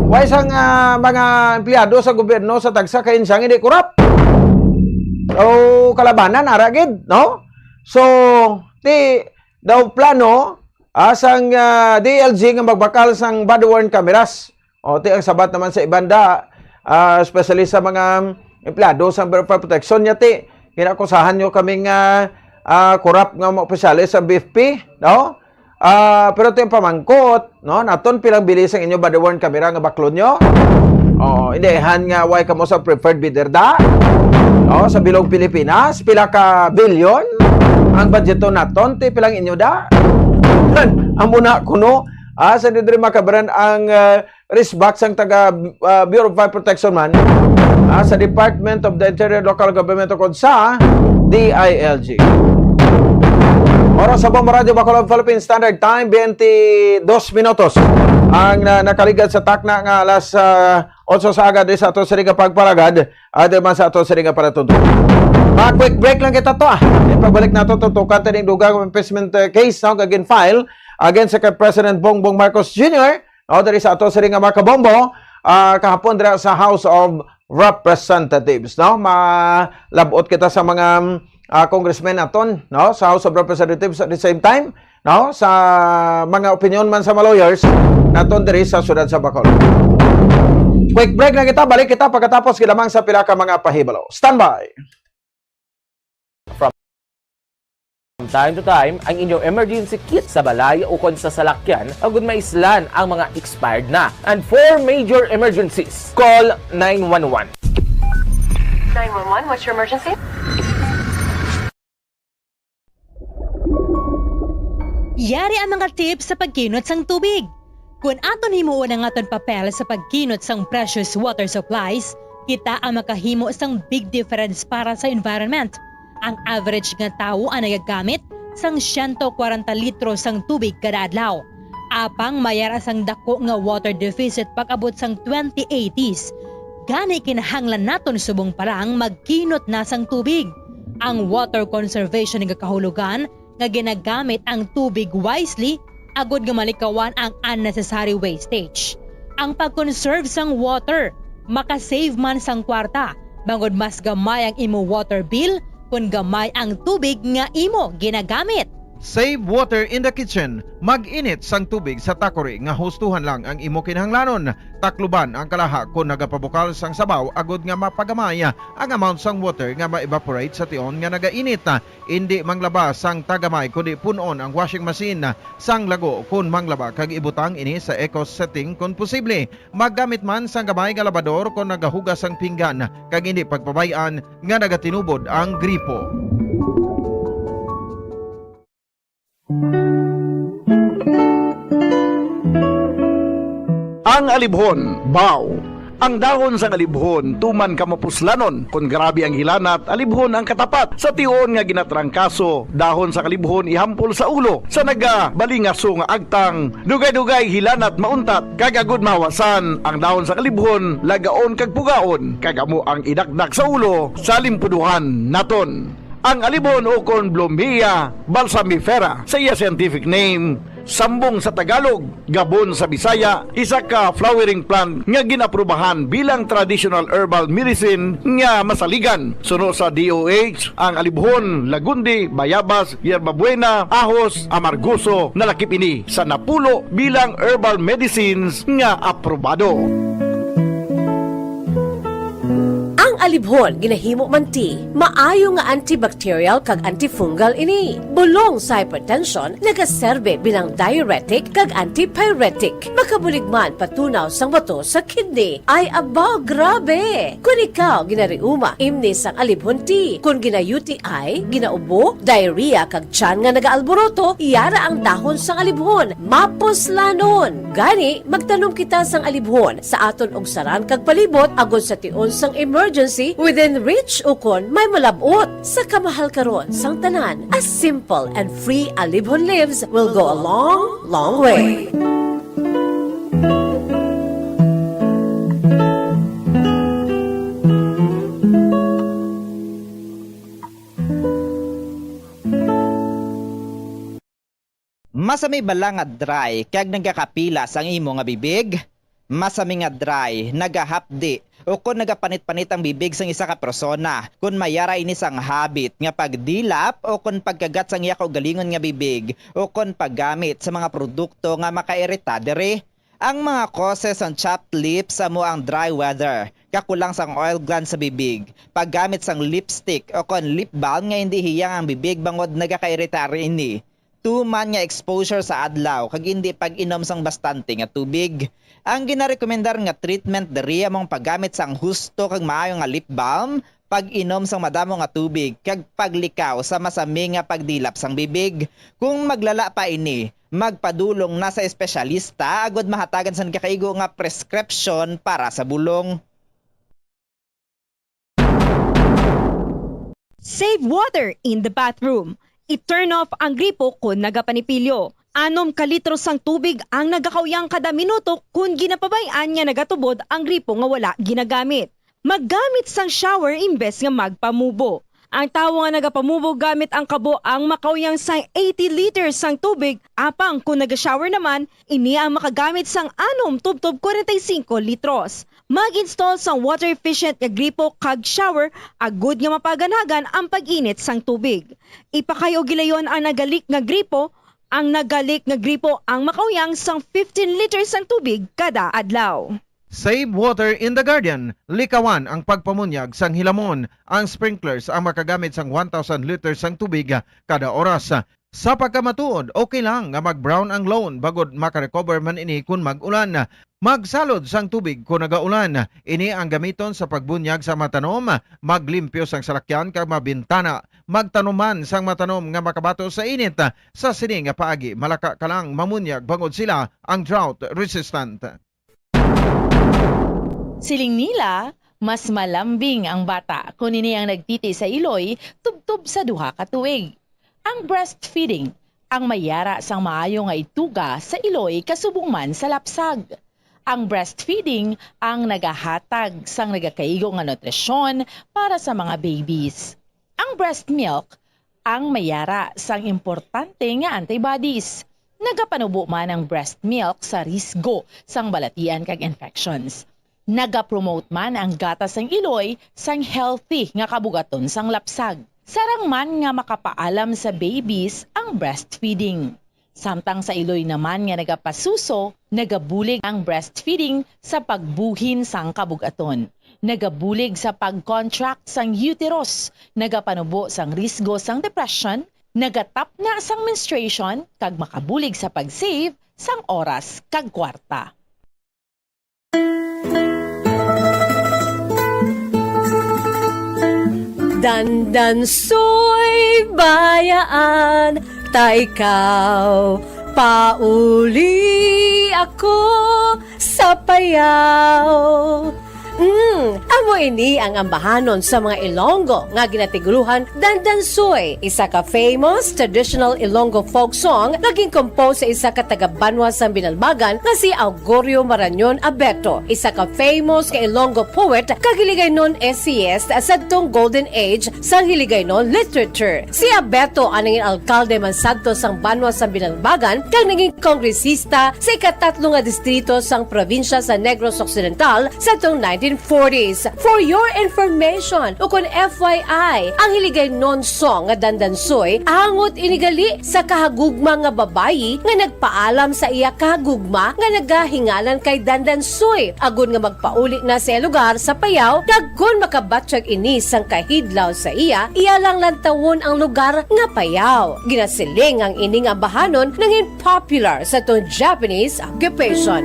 Why sang, ah, mga empleyado sa gobyerno sa tagsa ka hensya hindi korap? O kalabanan ara gid, no? So, ti daw plano Ah, sang, ah, D L G nga magbakal sang body worn cameras. O, ti ang sabat naman sa iban da, ah, especially sa mga empleyado sa Bureau of Fire Protection niya, ti, kinakusahan nyo kami nga, ah, corrupt nga mga opisyales sa B F P, no? Ah, pero ti ang pamangkot, no? Naton pilang bilis ang inyo body worn camera nga baklon nyo? Oo, hindi han nga way kamo sa preferred bidder da? Oh, sa bilog Pilipinas, pila ka bilyon ang budgeton naton, ti pilang inyo da? Amo na kuno, ah, sa didri makabaran ang, ah, resback sang taga, ah, Bureau of Fire Protection man, ah, sa Department of the Interior, Local Government, o sa D I L G. Oras sa Bombo Radyo Bacolod, Philippine Standard Time, twenty-dos minutos ang, ah, nakaligad sa takna nga alas, ah, otso sa aga di sa ato sini nga pagparagad, ah, di man sa ato sini nga palatuntunan. Pa-quick break lang kita to, ah. Ipagbalik nato tutukan tining dugang impeachment, eh, case, no, nga gin-file against sa kay President Bongbong Marcos Junior, no, diri sa ato sini nga mga kabombo, ah, kahapon dira sa House of Representatives, no? Malabot kita sa mga, ah, congressmen naton, no, sa House of Representatives at the same time, no, sa mga opinion man sa mga lawyers naton diri sa siyudad sa Bacolod. Quick break na kita, balik kita pagkatapos gilamang sa pila ka mga pahibalo. Standby! From time to time, ang inyong emergency kit sa balay ukon sa salakyan agud maislan ang mga expired na. And for major emergencies, call nine one one. Nine one one, what's your emergency? Yari ang mga tips sa pagkinot sang tubig. Kon aton himuon ang aton papel sa pagkinot sang precious water supplies, kita ang makahimo sang big difference para sa environment. Ang average nga tawo ang nagagamit sang siyento kwarenta litro sang tubig kada adlaw. Apang may ara sang dako nga water deficit pag-abot sang twenty eighties. Gani kinahanglan naton subong pa lang magkinot na sang tubig. Ang water conservation nagakahulugan nga ginagamit ang tubig wisely agud nga malikawan ang unnecessary wastage. Ang pag-conserve sang water maka-save man sang kwarta, bangod mas gamay ang imo water bill kon gamay ang tubig nga imo ginagamit. Save water in the kitchen. Mag-init sang tubig sa takori nga hustuhan lang ang imo kinahanglanon. Takluban ang kalaha kon nagapabukal sang sabaw agud nga mapagamay ang amount sang water nga ma-evaporate sa tion nga nagainit. Indi manglaba sang tagamay, kundi pun-on ang washing machine sang lago kon manglaba kag ibutang ini sa eco setting kon posible. Maggamit man sang gamay nga labador kon nagahugas sang pinggan, kag indi pagpabay-an nga nagatinubod ang gripo. Ang alibhon, baw. Ang dahon sang alibhon tuman ka mapuslanon. Kon grabe ang hilanat, alibhon ang katapat. Sa tion nga ginatrangkaso, dahon sang alibhon ihampol sa ulo. Sa nagabalingaso nga agtang, dugay-dugay hilanat mauntat, kag agud mahawasan, ang dahon sang alibhon lagaon kag pugaon, kag amo ang idakdak sa ulo sa limpuduhan naton. Ang alibhon ukon Blumea balsamifera sa iya scientific name, sambong sa Tagalog, gabon sa Bisaya, isa ka flowering plant nga gin-aprubahan bilang traditional herbal medicine nga masaligan. Suno sa D O H, ang alibhon, lagundi, bayabas, yerbabuena, ahos, amargoso, nalakip ini sa napulo bilang herbal medicines nga aprobado. Ang alibhon ginahimo man ti maayo nga antibacterial kag antifungal ini. Bulong sa hypertension, nagaserbe bilang diuretic kag antipyretic. Makabulig man patunaw sang bato sa kidney. Ay, aba, grabe! Kon ikaw ginariuma, imni sang alibhon tea. Kon gina-U T I, ginaubo, diarrhea, kag tiyan nga nagaalboroto, yara ang dahon sang alibhon. Mapuslanon! Gani, magtanom kita sang alibhon sa aton ugsaran kag palibot, agod sa tion sang emergency, within reach ukon may malab-ot. Sa kamahal karon sang tanan, a simple and free alibhon leaves will go a long, long way. Masami bala nga dry kag nagakapilas ang imo nga bibig? Masami nga dry, nagahapdi, o kon nagapanit-panit ang bibig sang isa ka persona, kon may ara ini sang habit nga pagdilap o kon pagkagat sang iya kaugalingon nga bibig, o kon paggamit sa mga produkto nga makairita diri. Ang mga causes sang chapped lips amo ang dry weather, kakulang sang oil glands sa bibig, paggamit sang lipstick o kon lip balm nga indi hiyang ang bibig bangod nagakairita ini, tuman nga exposure sa adlaw kag indi pag-inom sang bastante nga tubig. Ang ginarekomendar nga treatment diri amo ang paggamit sang husto kag maayo nga lip balm, pag-inom sang madamo nga tubig, kag paglikaw sa masami nga pagdilap sang bibig. Kung maglala pa ini, magpadulong na sa espesyalista agud mahatagan sang kakaigo nga prescription para sa bulong. Save water in the bathroom. I-turn off ang gripo kon nagapanipilyo. Anom ka litro sang tubig ang nagakauyang kada minuto kon ginapabay-an nga nagatubod ang gripo nga wala ginagamit. Maggamit sang shower imbes nga magpamubo. Ang tawo nga nagapamubo gamit ang kabo ang makauyang sang eighty liters sang tubig, apang kon naga-shower naman, ini ang makagamit sang anom tubtob kwarenta y singko litros. Mag-install sang water-efficient nga gripo kag shower agud nga mapaganhagan ang pag-init sang tubig. Ipakay-o gilayon ang nagalik nga gripo. Ang nagalik nga gripo ang makauyang sang fifteen liters sang tubig kada adlaw. Save water in the garden. Likawan ang pagpamunyag sang hilamon. Ang sprinklers ang makagamit sang one thousand liters sang tubig kada oras. Sa pagkamatuod, okay lang nga mag-brown ang lawn bangod makarecover man ini kon mag-ulan. Magsalod sang tubig kon nagaulan. Ini ang gamiton sa pagbunyag sa mga tanom, maglimpyo sang salakyan kag mga bintana. Magtanom man sang mga tanom nga makabato sa init. Sa sini nga paagi, malaka ka lang mamunyag bangod sila ang drought resistant. Siling nila, mas malambing ang bata kon ini ang nagtiti sa iloy tubtob sa duha ka tuig. Ang breastfeeding ang may yara sang maayo nga ituga sa iloy kasubong man sa lapsag. Ang breastfeeding ang nagahatag sang nagakaigo nga nutrisyon para sa mga babies. Ang breast milk ang may yara sang importante nga antibodies. Nagapanubo man ang breast milk sa risgo sang balatian kag infections. Nagapromote man ang gatas sang iloy sang healthy nga kabugaton sang lapsag. Sarang man nga makapaalam sa babies ang breastfeeding. Samtang sa iloy naman nga nagapasuso, nagabulig ang breastfeeding sa pagbuhin sang kabug-aton. Nagabulig sa pag-contract sang uterus, nagapanubo sang risgo sang depression, nagatapna sang menstruation, kag makabulig sa pag-save sang oras kag kwarta. Dandansoy bayaan ta ikaw, pauli ako sa payaw. Mm, amo ini ang ambahanon sa mga Ilonggo nga ginatiguluhan Dandansoy, isa ka famous traditional Ilonggo folk song nga gin-compose sa isa ka taga-banwa sang Binalbagan nga si Augurio Marañon Abeto, isa ka famous nga Ilonggo poet kag Hiligaynon essayist sadtong golden age sang Hiligaynon literature. Si Abeto ang nangin alkalde man sadto sang banwa sang Binalbagan kag nangin kongresista sa ikatatlo nga distrito sang probinsya sa Negros Occidental sadtong nineteen forties. For your information, ukon F Y I, ang Hiligaynon song nga Dandansoy angot ini gali sa kahagugma nga babayi nga nagpaalam sa iya kahagugma nga nagahinganan kay Dandansoy agod nga magpauli na sa iya lugar sa Payao, kag kon makabatyag ini sang kahidlaw sa iya, iya lang lantawon ang lugar nga Payao. Ginasiling ang ining ambahanon nangin popular sadtong Japanese occupation.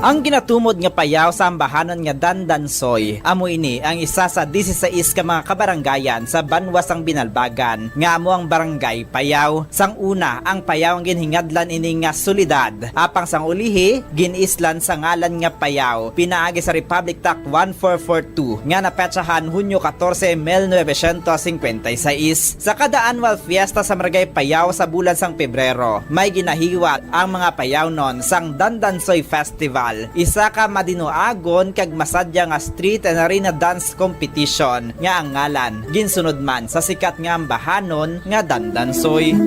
Ang ginatumod nga Payao sa ambahanon nga Dandansoy, amo ini ang isa sa disisais ka mga kabarangayan sa banwa sang Binalbagan, nga amo ang Barangay Payao. Sang una, ang Payao ang ginhingadlan ini nga syudad, apang sang ulihi, gin-islan sa ngalan nga Payao, pinaagi sa Republic Act one four four two nga napetsahan Hunyo katorse, mil novecientos singkwenta y seis. Sa kada annual fiesta sa Barangay Payao sa bulan sang Pebrero, may ginahiwat ang mga Payaonon sang Dandansoy Festival, isa ka madinuagon kag masadya nga street and arena dance competition nga ang ngalan ginsunod man sa sikat nga ambahanon nga Dandansoy.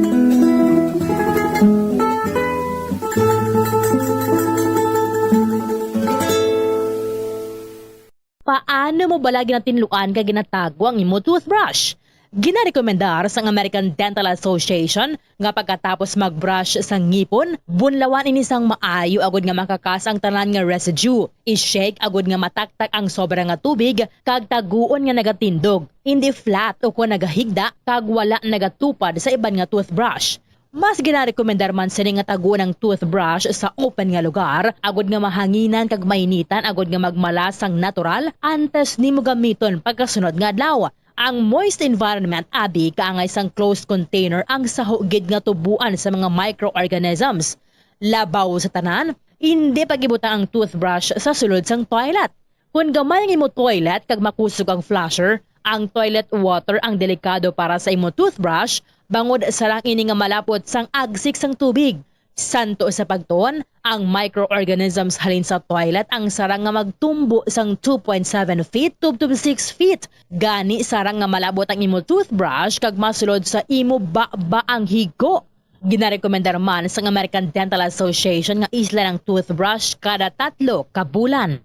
Ano mo bala ginatinluan kag ginatago ang imo toothbrush? Ginarekomendar sang American Dental Association nga pagkatapos mag-brush sa ngipon, bunlawan ini sang maayo agud nga makakas ang tanan nga residue. I-shake agud nga mataktak ang sobra nga tubig kag taguon nga nagatindog, hindi flat o kon nagahigda kag wala nagatupad sa iban nga toothbrush. Mas ginarekomendar man sini nga taguon ang toothbrush sa open nga lugar, agud nga mahanginan kag mainitan agud nga magmala sang natural antes nimo gamiton pagkasunod nga adlaw. Ang moist environment abi kaangay sang closed container ang saho gid nga tubuan sa mga microorganisms. Labaw sa tanan, indi pag-ibutang ang toothbrush sa sulod sang toilet. Kon gamay ang imo toilet kag makusog ang flusher, ang toilet water ang delikado para sa imo toothbrush, bangod sarang ini nga malapot sang agsik sang tubig. Santo sa pagtuon, ang microorganisms halin sa toilet ang sarang nga magtumbo sang two point seven feet tubtob six feet. Gani, sarang nga malabot ang imo toothbrush kag masulod sa imo baba ang higo. Ginarekomendar man sang American Dental Association nga islan ang toothbrush kada tatlo ka bulan.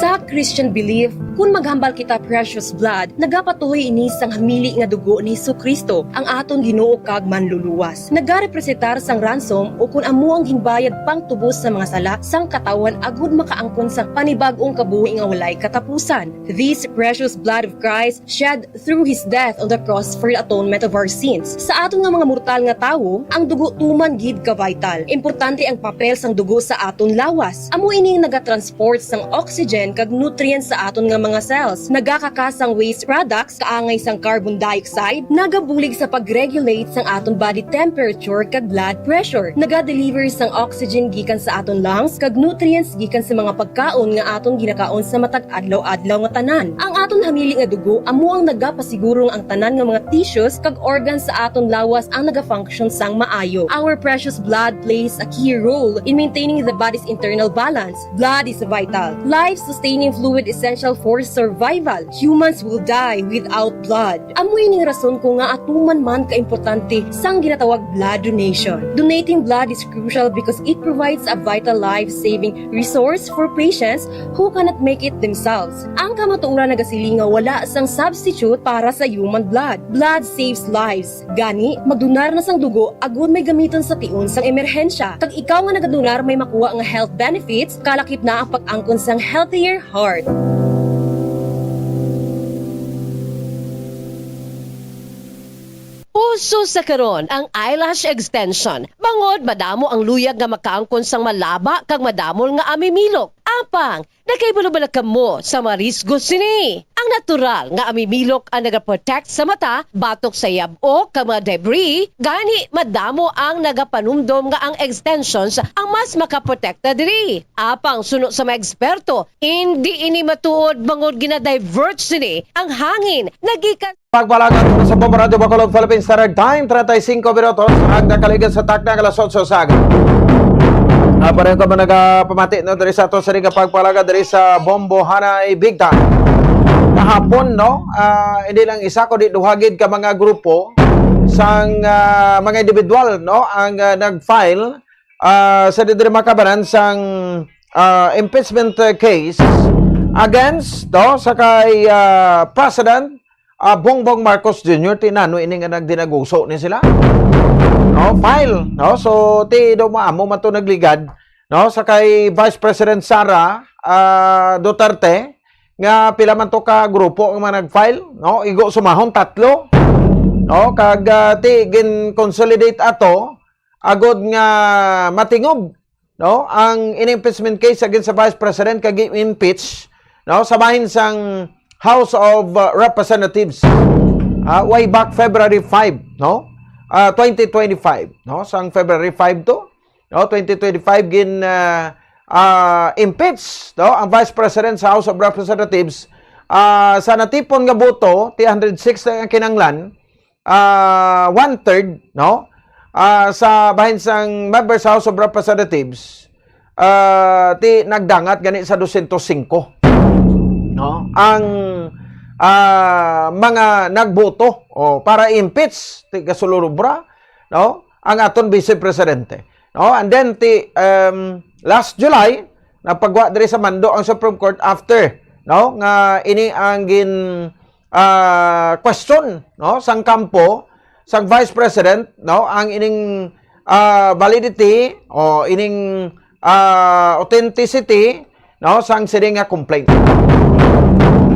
Sa Christian belief, kun maghambal kita precious blood, nagapatuhoy ini sang hamili nga dugo ni Jesu-Cristo, ang aton Ginoo kag Manluluwas. Nagarepresentar sang ransom, o kun amo ang ginbayad pangtubos sa mga sala sang katawhan agud makaangkon sang panibag-ong kabuhi nga walay katapusan. This precious blood of Christ shed through his death on the cross for the atonement of our sins. Sa aton nga mga mortal nga tawo, ang dugo tuman gid ka vital. Importante ang papel sang dugo sa aton lawas. Amo ini ang nagatransport sang oxygen kag nutrients sa aton nga mga cells. Nagakakas sang waste products kaangay sang carbon dioxide, nagabulig sa pag-regulate sang aton body temperature kag blood pressure. Nagadeliver sang oxygen gikan sa aton lungs kag nutrients gikan sa mga pagkaon nga aton ginakaon sa matag adlaw-adlaw nga tanan. Ang aton hamili nga dugo amo ang nagapasiguro nga ang tanan nga mga tissues kag organs sa aton lawas ang nagafunction sang maayo. Our precious blood plays a key role in maintaining the body's internal balance. Blood is vital, life-sustaining fluid essential for survival. Humans will die without blood. Amo ining rason ko nga atuman man kaimportante sang ginatawag blood donation. Donating blood is crucial because it provides a vital life-saving resource for patients who cannot make it themselves. Ang kamatuoran nagasiling nga wala sang substitute para sa human blood. Blood saves lives. Gani, magdonar na sang dugo agud may gamiton sa tion sang emerhensya. Kag ikaw nga nagadonar may makuha nga health benefits, kalakip na ang pag-angkon sang healthier heart. Uso sa karon ang eyelash extension, bangod madamo ang luyag nga makaangkon sang malaba kag madamol nga amimilok. Apang, nakahibalo bala kamo sa marisgo sini? Ang natural nga amimilok ang nagaprotect sa mata batok sa yab-o kag mga debris, gani madamo ang nagapanumdom nga ang extensions ang mas makaprotekta diri. Apang suno sa mga eksperto, indi ini matuod bangod gina-divert sini ang hangin nagikan Pagpalagan sa Bombo Radyo Bacolod, Philippine Standard Time, treinta y cinco minutos ang nakaligas sa takna nga alas otso sa aga. Ah, pareho ka ba nagapamati, no, diri sa ato sa ring pagpalagan diri sa Bombo Hanay Big Time? Kahapon, no, ah, hindi lang isa kundi duha gid ka mga grupo sang, ah, mga individual, no, ang, ah, nag-file, ah, sa diri makabanan sang, ah, impeachment, ah, case against, no, sa kay, ah, President, ah, Bongbong Marcos Junior. Ti nano ini nga nagdinaguso ni sila, no, file, no? So ti do maamo man to nagligad, no, sa kay Vice President Sara, ah, Duterte, nga pila man to ka grupo ang mga nag-file, no? Igo sumahon tatlo, no? Kag, ah, ti gin-consolidate ato agud nga matingob, no, ang in-impeachment case against sa Vice President kag impeach, no, sa bahin sang House of, uh, Representatives, ah, way back February five, no, ah, twenty twenty-five, no, sang February five to, no, twenty twenty-five gin, ah, ah, impeach, no, ang Vice President sa House of Representatives, ah, sa natipon nga boto, three hundred six ang kinanglan, ah, one-third, no? Ah, sa bahin sang members sa House of Representatives, ah, ti nagdangat gani sa dosyentos singko, no? Ang, ah, mga nagboto, o, para impeach, ti gasulurubra, no? Ang aton Vice Presidente, no? And then ti, um, last July, Napagwa diri sa mando ang Supreme Court after, no, nga ini ang gin, ah, question, no, sang kampo sang Vice President, no, ang ining, ah, validity o ining, ah, authenticity, no, sang sini nga complaint.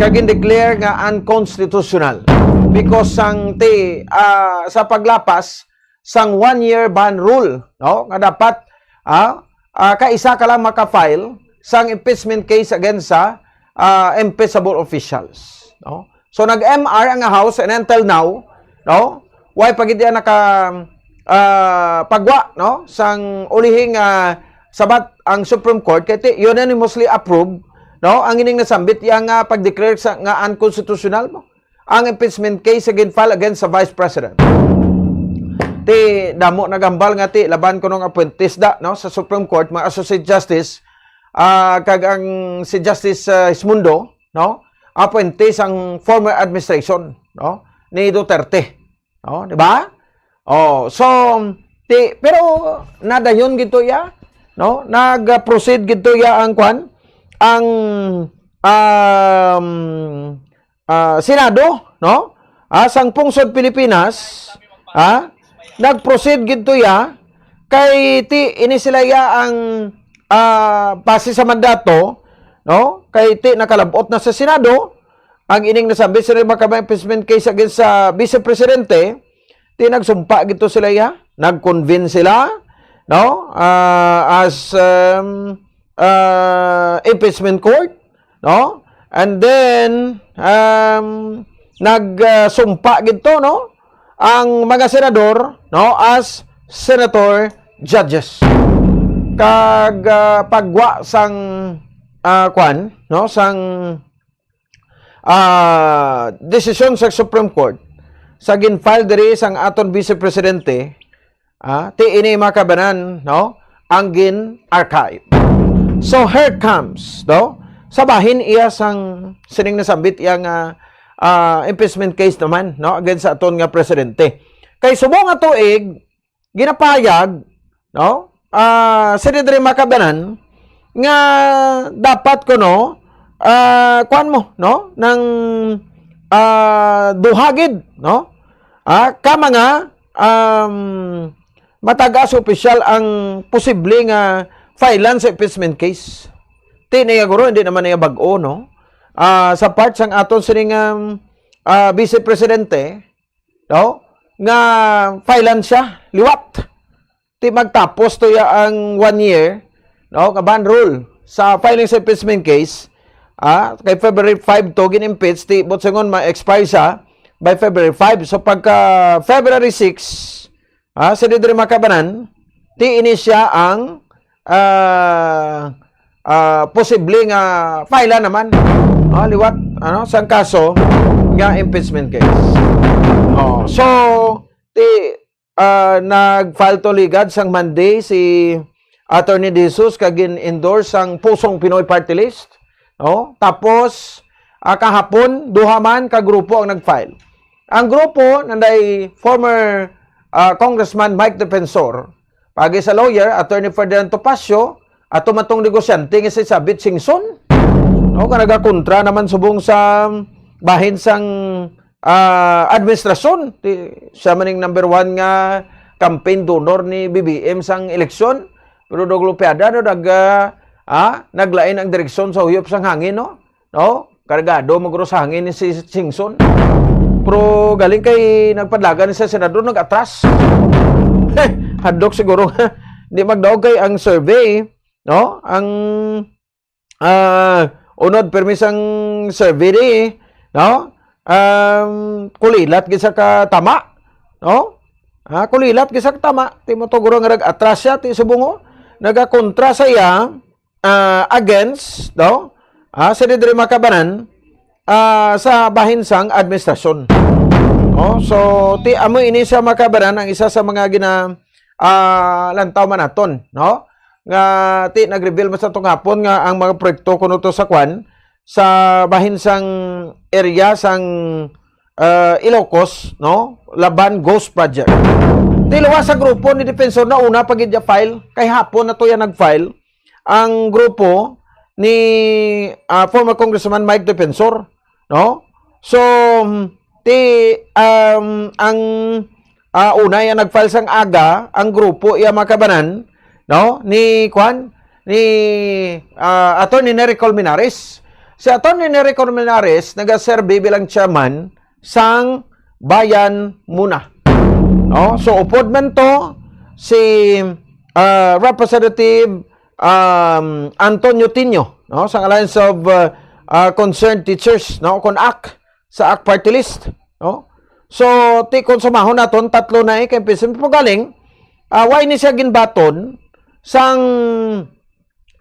Kag gin-declare nga unconstitutional because sang ti, ah, sa paglapas sang one-year ban rule, no, nga dapat, ah, ah, kaisa ka lang maka-file sang impeachment case against sa, ah, impeachable officials, no? So nag-M R ang House, and until now, no, why pa gid iya naka, ah, pagwa, no, sang ulihing, ah, sabat ang Supreme Court kay ti unanimously approve, no, ang ining nasambit iya nga pag-declare sa nga unconstitutional mo ang impeachment case nga gin-file against sa Vice President. Ti damo naghambal nga ti laban kuno nga appointees da, no, sa Supreme Court, mga Associate Justice, ah, kag ang si Justice, ah, Ismundo, no, appointee sang former administration, no, ni Duterte, no, di ba? Oh, so ti pero nadayon gid to iya, no? Nag-proceed gid to iya ang kwan, ang, um, ah, Senado, no? Ah, sang pungsod Pilipinas, ah, nag-proceed gid to iya kay ti ini sila iya ang, ah, base sa mandato, no? Kay ti nakalab-ot na sa Senado ang ining nasambit sa Remarkable Impeachment Case against sa Vice Presidente, ti nagsumpa gid to sila iya, nag-convene sila, no? Ah, as, um, ah, impeachment court, no? And then, um, nag, ah, sumpa gid to, no? Ang mga senador, no, as senator judges. Kag, ah, pagwa sang, ah, kwan, no, sang, ah, desisyon sa Supreme Court sa gin-file diri sang aton Vice Presidente, ah, ti ini makabanan, no, ang gin-archive. So here comes, no, sa bahin iya sang sining nasambit iya nga, ah, impeachment case naman, no, against sa aton nga presidente. Kay subong nga tuig, ginapayag, no, ah, si Didri Makabanan nga dapat kuno, ah, kuan mo, no, nang, ah, duha gid, no, ah, ka mga, um, matag-as opisyal ang posible nga filean sa impeachment case. Ti niya guro, hindi naman niya bag-o, no? Ah, sa part sang aton sining, um, ah, Vice Presidente, no, nga filean siya liwat. Ti magtapos to ya ang one year, no, nga ban rule sa filing sa impeachment case, ah, kay February five to gin-impeach, ti buot silingon ma-expire siya by February five. So pagka February six, ah, si Didri Makabanan, ti ini siya ang, ah, ah, posible nga filean naman, ah, liwat, ano, sang kaso nga impeachment case. Oh, so ti, ah, nag-file to ligad sang Monday si Attorney De Jesus kag gin-endorse sang Pusong Pinoy Party List, no? Tapos, ah, kahapon duha man ka grupo ang nag-file. Ang grupo nanday former, ah, Congressman Mike Defensor, pagi sa lawyer, Attorney Ferdinand Topacio, ato man tong negosyante nga si Sabit Singson, no, nga nagakontra naman subong sa bahin sang, ah, administrasyon. Ti-, siya man ning number one nga campaign donor ni B B M sang eleksyon. Pero dog lupiada, no, nag, ah, ah, naglain ang direksyon sa huyop sang hangin, no? No? Kargado maguro sa hangin ni si Singson. Pero galing kay nagpadlagan ni sa senador, nag-atras. Hadlok siguro. Di magdaog kay ang survey, no? Ang, ah, unod permi sang survey ni, no? Um, kulilat gid sa katama, no? Ah, kulilat gid sa katama. Ti mo to guro nga nag-atras siya, ti subong, oh. Nagakontra sa iya, ah, against, no? Ah, sa Didri Makabanan, ah, sa bahin sang administrasyon. No? So, ti amo ini sa Makabanan ang isa sa mga gina, ah, lantaw man naton, no? Nga ti nag-reveal man sa tong hapon nga ang mga proyekto kuno to sa kwan, sa bahin sang area sang, ah, Ilocos, no? Laban Ghost Project. Ti luwas sa grupo ni Defensor na una pa gid ya file, kay hapon na to ya nag-file ang grupo ni, ah, former Congressman Mike Defensor, no? So, ti, um, ang, ah, una, ang nag-file sang aga, ang grupo, iya, mga kabanan, no? Ni, kwan? Ni, ah, Attorney Nery Colmenares. Si Attorney Nery Colmenares nagaserbi bilang chairman sang Bayan Muna. No? So, upod man to si, ah, Representative, um, Antonio Tinio, no? Sang Alliance of, ah, ah, Concerned Teachers, no? Kon ak, sa ak party list, no? So, ti kon sumahon naton, tatlo na eh, kay impeachment po galing, ah, why ni siya ginbaton sang,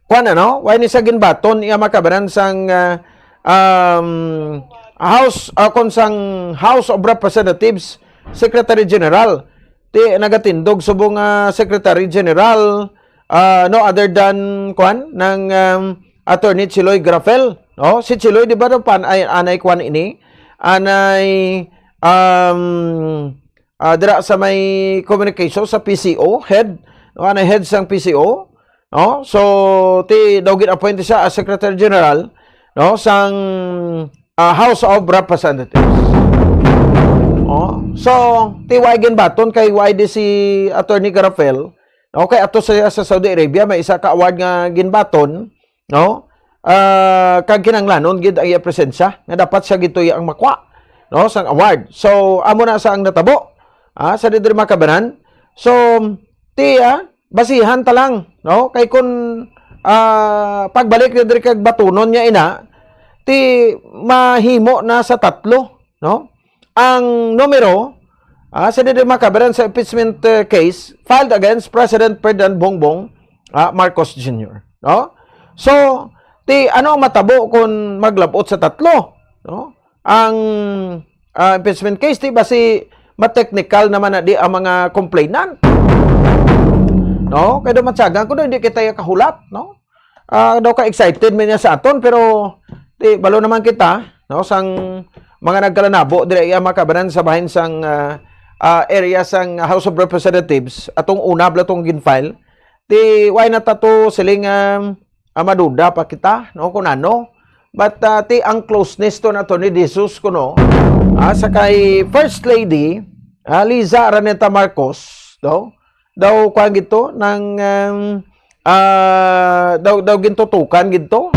kuwan, ano? Why ni siya ginbaton, iya, mga kabanan, sang, ah, um, House, ah, kon sang House of Representatives Secretary General? Ti nagatindog subong nga Secretary General, ah, no other than, kuwan, nang, um, Attorney Chiloy Garafel, no? Si Chiloy, di ba, daw pan-, ay, anay, kuwan, ini? Anay, um, ah, dira sa may communication sa P C O, head, no? Anay head sang P C O, no? So, ti daw gin-appoint siya as Secretary General, no, sang, ah, House of Representatives. Oh, so, ti why ginbaton kay why di si Attorney Garafel, no? Kay ato sa, sa Saudi Arabia, may isa ka award nga ginbaton, no? Ah, kag kinahanglanon gid ang iya presensya nga dapat siya gid tuyo ang makwa, no, sang award. So, amo na sa ang natabo, ah, sa diri, mga kabanan. So, ti, ah, basihan ta lang, no? Kay kun, ah, pagbalik na diri kag batunon niya ina, ti mahimo na sa tatlo, no? Ang numero, ah, sa diri, mga kabanan, sa impeachment, eh, case filed against President Ferdinand Bongbong, ah, Marcos Junior, no? So, ti ano ang matabo kung maglabot sa tatlo, no? Ang, ah, impeachment case, ti basi ma-technical naman na di ang mga complainant, no? Kaya daw matyagan ko daw, hindi kita kahulat, no? Ah, daw ka excited man niya sa aton, pero di, balo naman kita, no, sang mga nagkalanabo diri, iya, mga kabanan, sa bahin sang, ah, ah, area sang House of Representatives, atong una bala tong gin-file. Di, why na tato siling, ah, ah, maduda pa kita, no, kung ano. But, ah, ti ang closeness to na to ni Jesus kuno, ah, sa kay First Lady, ah, Liza Araneta Marcos, no? Daw, kuwan gid to, nang, um, ah, daw, daw gintutukan gid to.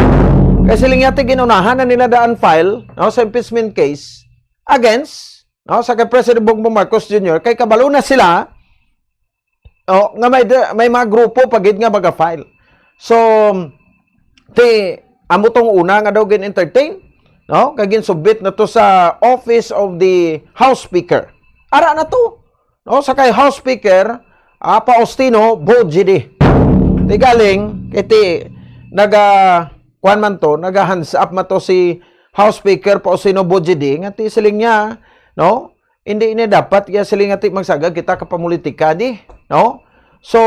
Kay siling niya, ti ginunahan na nila daan file, no, sa impeachment case against, no, sa kay President Bongbong Marcos Junior, kay kabalo na sila, oh, nga may, may mga grupo pa gid nga maga-file. So, ti, amo tong una nga daw gin-entertain, no? Kag gin-submit na to sa Office of the House Speaker. Ara na to, no? Sa kay House Speaker, ah, Faustino Bojidi. Ti galing, kay ti, naga, kuwan man to, naga-hands up man to si House Speaker Faustino Bojidi, nga ti siling niya, no? Hindi ini dapat kaya siling nga ti magsagad kita ka pamulitika di, no? So,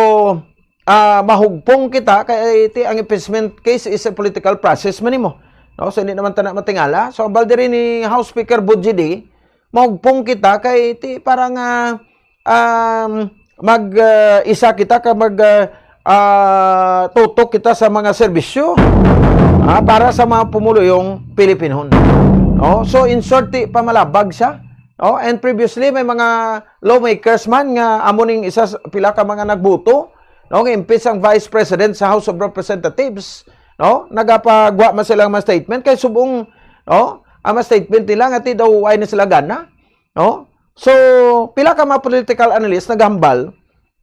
ah, mahugpong kita kay ti ang impeachment case is a political process man nimo, no? So, hindi naman ta na matingala. So, ang balde rin ni House Speaker Bujidi, mahugpong kita kay ti para nga, um, mag, ah, isa kita ka mag, ah, ah, tutok kita sa mga serbisyo, ah, para sa mga pumuluyong Pilipinon. No? So, in short, ti pamalabag siya. No? And previously, may mga lawmakers man nga amo ning isa sa pila ka mga nagbuto, no, nga impeach ang Vice President sa House of Representatives, no? Nagapagwa man sila nga mga statement kay subong, no, ang mga statement nila nga ti daw ay na sila gana, no? So, pila ka mga political analyst naghambal,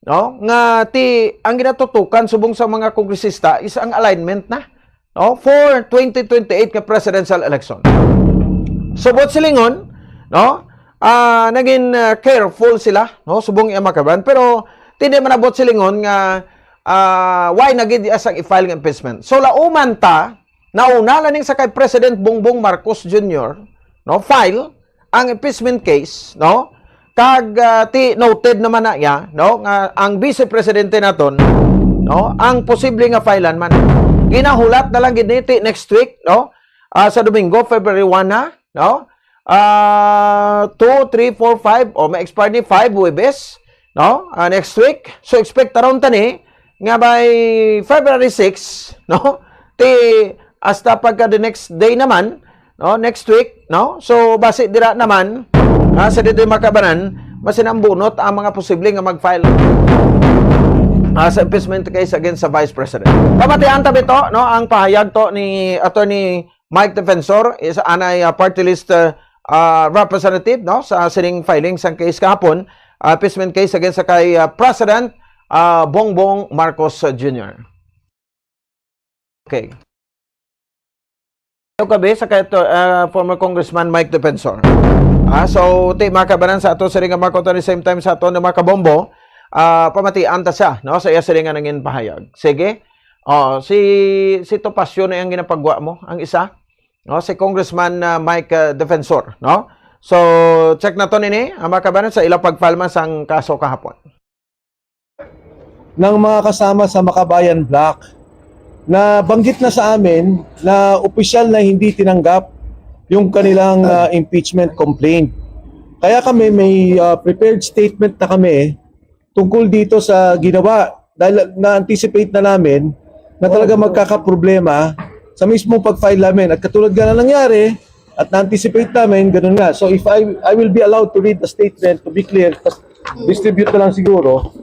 no, nga ti ang ginatutukan subong sa mga kongresista is ang alignment na, no, for twenty twenty-eight nga presidential election. Subot silingon, no, ah, naging, ah, careful sila, no, subong iya makaban, pero ti di man abot silingon nga, ah, why na gid iya sang i-file nga impeachment. So, lauman ta, nauna laning sa kay President Bongbong Marcos Junior, no, file ang impeachment case, no? Kag, ah, ti noted naman na iya, no, nga ang Vice Presidente naton, no, ang posible nga filean man. Ginahulat na lang gid ni ti next week, no? Ah, sa Domingo, February one na, no? Ah, two, three, four, five, o may expire ni five, Huwebes, no? Ah, next week. So, expect around tani nga by February six, no? Ti hasta pagka the next day naman, no, next week, no? So, basi dira naman, ah, sa dito makabanan, masinambunot ang mga posible nga mag-file, ah, sa impeachment case against sa Vice President. Pamatian ta bito, no, ang pahayag to ni Attorney Mike Defensor, is anay, ah, party list, ah, ah, representative, no, sa sining filing sang case kahapon, ah, impeachment case against sa kay, ah, President, ah, Bongbong Marcos, ah, Junior. Okay. Ano ka, be, sa kay, ah, former Congressman Mike Defensor? Ah, so, ti, mga kabanan, sa ato sini nga Marco Tony, same time sa ato nga mga kabombo, ah, pamatian ta siya, no, sa iya sini nga nangin pahayag. Sige. Oh, si, si Topacio na ang ginapagwa mo, ang isa, no, si Congressman, ah, Mike, ah, Defensor, no? So, check naton ini, ah, mga kabanan, sa ila pag-file man sang kaso kahapon. Ng mga kasama sa Makabayan Bloc na banggit na sa amin na opisyal na hindi tinanggap yung kanilang, ah, impeachment complaint. Kaya kami may, ah, prepared statement na kami tungkol dito sa ginawa dahil na-anticipate na namin na talaga magkakaproblema sa mismong pag-file namin. At katulad nga na nangyari, at na-anticipate namin, ganun nga. So if I, I will be allowed to read the statement, to be clear, tas distribute na lang siguro.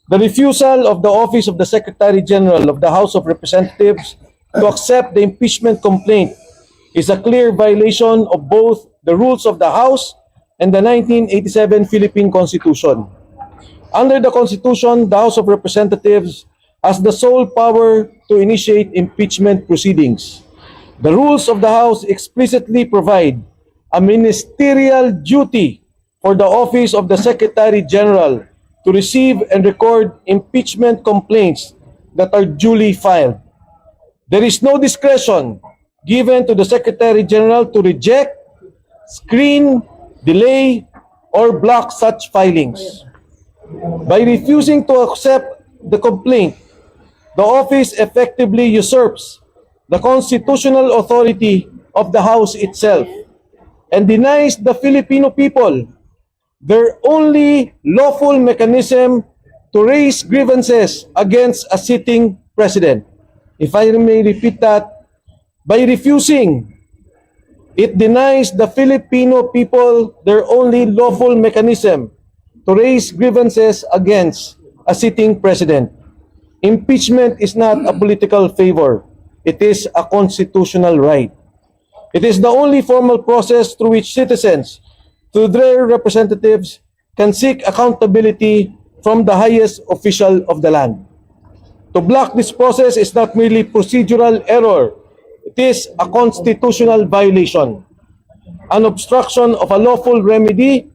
The refusal of the Office of the Secretary General of the House of Representatives to accept the impeachment complaint is a clear violation of both the rules of the House and the nineteen eighty-seven Philippine Constitution. Under the Constitution, the House of Representatives has the sole power to initiate impeachment proceedings. The rules of the House explicitly provide a ministerial duty for the Office of the Secretary General to receive and record impeachment complaints that are duly filed. There is no discretion given to the Secretary General to reject, screen, delay, or block such filings. By refusing to accept the complaint, the office effectively usurps the constitutional authority of the House itself and denies the Filipino people their only lawful mechanism to raise grievances against a sitting president. If I may repeat that, by refusing, it denies the Filipino people their only lawful mechanism to raise grievances against a sitting president. Impeachment is not a political favor. It is a constitutional right. It is the only formal process through which citizens, through their representatives, can seek accountability from the highest official of the land. To block this process is not merely procedural error, it is a constitutional violation, an obstruction of a lawful remedy,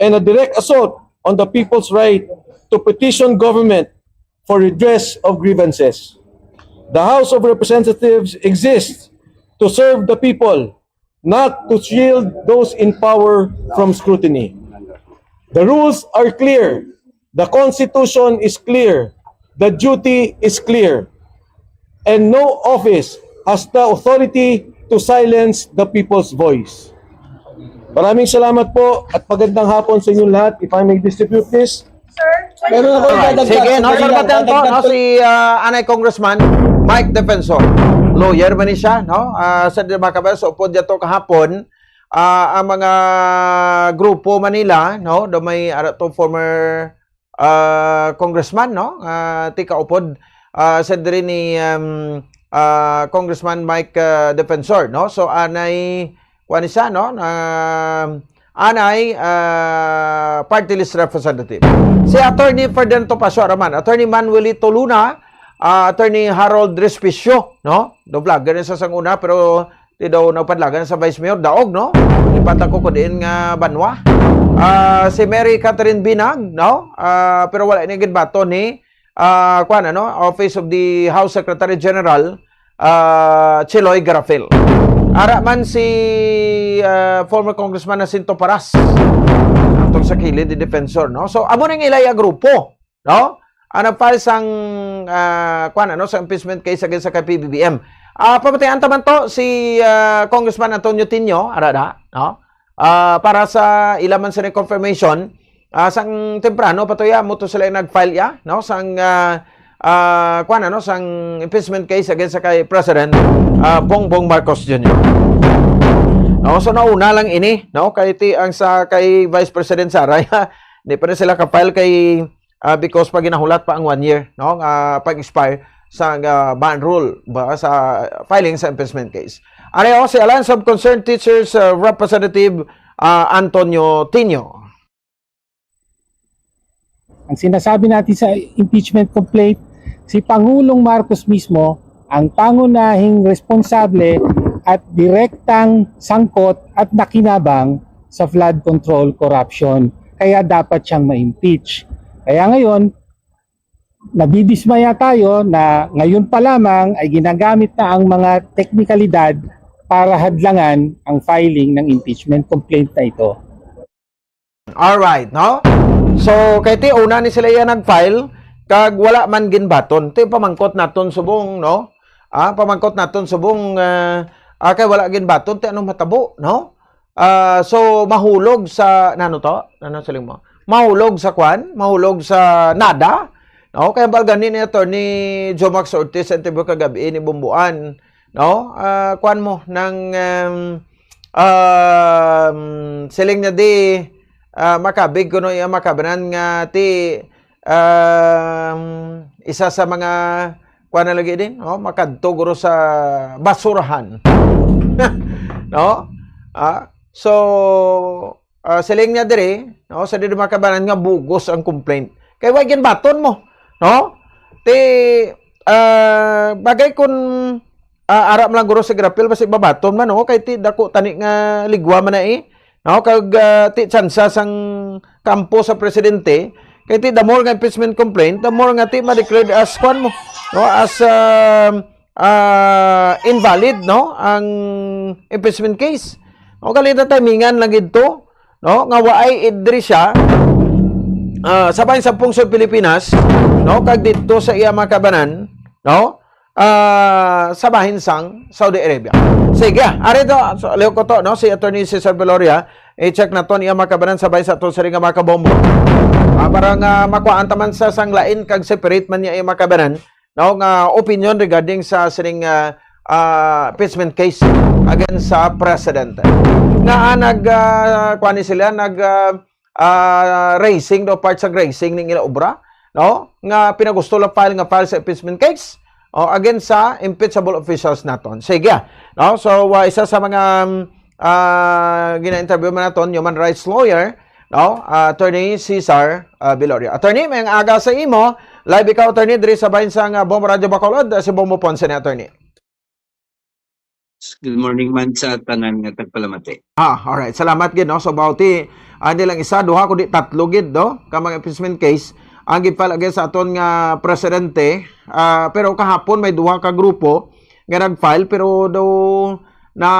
and a direct assault on the people's right to petition government for redress of grievances. The House of Representatives exists to serve the people, not to shield those in power from scrutiny. The rules are clear. The Constitution is clear. The duty is clear. And no office has the authority to silence the people's voice. Maraming salamat po at magandang hapon sa inyong lahat. If I may distribute this. Sir, pwede Meron ako Alright. idadagdag Sige, sa no, kanila. sarbaton to, no, Dadagdag si ah, Anay Congressman Mike Defensor. Lawyer man ni siya, no? Ah, sa di makabal sa upod niya to kahapon, ah, ang mga grupo Manila, no? Do may ara to former ah, congressman, no? Ah, ti kaupod ah, sa diri ni um, ah, Congressman Mike ah, Defensor, no? So anay kuan ni siya, no? Na anay ah, party list representative. Si Attorney Ferdinand Topacio Araman, Attorney Manuelito Luna, ah, Attorney Harold Respicio, no? Do vlogger ni sa sang una, pero di daw nagpadlagan sa Vice Mayor, daog, no? Ipatag ko kung diin nga banwa. Ah, si Mary Catherine Binag, no? Ah, pero wala ni ginbaton ni ah, kuan, ano, Office of the House Secretary General, ah, Chiloy Garafil. Ara man si ah, former Congressman Jacinto Paras. Atong sa kilid ni Defensor, no? So, amo ning ilaya grupo, no? Ang nag-file sang ah, kuan, ano, sa impeachment case against sa kay P B B M. Ah, pamatian ta man to si ah, Congressman Antonio Tinio, ara da, no? Ah, para sa ila man sa confirmation, ah, sang temprano pa to ya, mo to sila nag-file ya, no? Sang ah, ah, kuwan, ano, sang impeachment case against sa kay President, ah, Bongbong Marcos Junior. No, so nauna lang ini, no, kay ti ang sa kay Vice President Sara, di pa na sila ka-file kay, ah, because pa ginahulat pa ang one year, no, nga pag-expire sa, ah, ban rule ba sa filing sa impeachment case. Ari, oh, si Alliance of Concerned Teachers, ah, Representative, ah, Antonio Tinio. Ang sinasabi natin sa impeachment complaint, si Pangulong Marcos mismo ang pangunahing responsable at direktang sangkot at nakinabang sa flood control corruption. Kaya dapat siyang ma-impeach. Kaya ngayon, nadidismaya tayo na ngayon pa lamang ay ginagamit na ang mga teknikalidad para hadlangan ang filing ng impeachment complaint na ito. Alright, no? So, kay ti una ni sila iya nag-file, kag wala man ginbaton. Ti pamangkot naton subong, no? Ah, pamangkot naton subong, ah, ah, kay wala ginbaton, ti anong matabo, no? Ah, so, mahulog sa, nano to? Nano siling mo? Mahulog sa kwan? Mahulog sa nada? No? Kaya hambal gani ni Attorney Jomax Ortiz sa interview kagabi ni Bumbuan, no? Ah, kwan mo, nang, um, um, siling niya di, ah, makabig kuno iya makabanan nga ti, um, isa sa mga, kwan na lagi din, no? Makadto guro sa basurahan. No? Ah, so, ah, siling niya diri, no, sa di makabanan nga bugos ang complaint. Kay wa ginbaton mo, no? Ti, ah, bagay kun, ah, ara man lang guro si Grapil, basi babaton man, no? Kay ti dako tani nga ligwa man na eh. No? Kag, ah, ti tsansa sang kampo sa presidente, kay ti the more nga impeachment complaint, the more nga ti ma-declared as kwan mo, no? As, ah, ah, invalid, no? Ang impeachment case. No? Kali na timingan lang gid to, no? Nga waay idri siya, ah, sa bahin sa pungsod Pilipinas, no? Kag dito sa iya mga kabanan, no? Ah, sa bahin sang Saudi Arabia. Sige, ah, ari to, so, liho ko to, no? Si Attorney Cesar Veloria, i-check naton iya mga kabanan sa bahin sa aton siring nga mga kabombo. Ah, para nga makuhaan ta man sa sang lain kag separate man niya iya mga kabanan, no, nga opinion regarding sa siring, ah, ah, impeachment case against sa president. Nga, ah, nag, ah, kuwan ni sila, nag, ah, ah, raising daw, part sa raising ning ila obra, no? Nga pinagusto lang file nga file sa impeachment case, o, against sa impeachable officials naton. Sige, no? So, ah, isa sa mga, um, ah, gina-interview man naton, human rights lawyer, no? Ah, Attorney Cesar, ah, Viloria. Attorney, may aga sa imo. Live ikaw, Attorney, diri sa bahin sang, ah, Bombo Radio Bacolod, ah, si Bombo Ponce ni, Attorney. Good morning man sa tanan nga tagpalamati. Ah, alright. Salamat gid, no? So, bauti, ah, nilang isa, duha, kundi tatlo gid, no? Ka mga impeachment case ang gi-file against sa aton nga presidente. Ah, pero kahapon may duha ka grupo nga nag-file, pero daw na,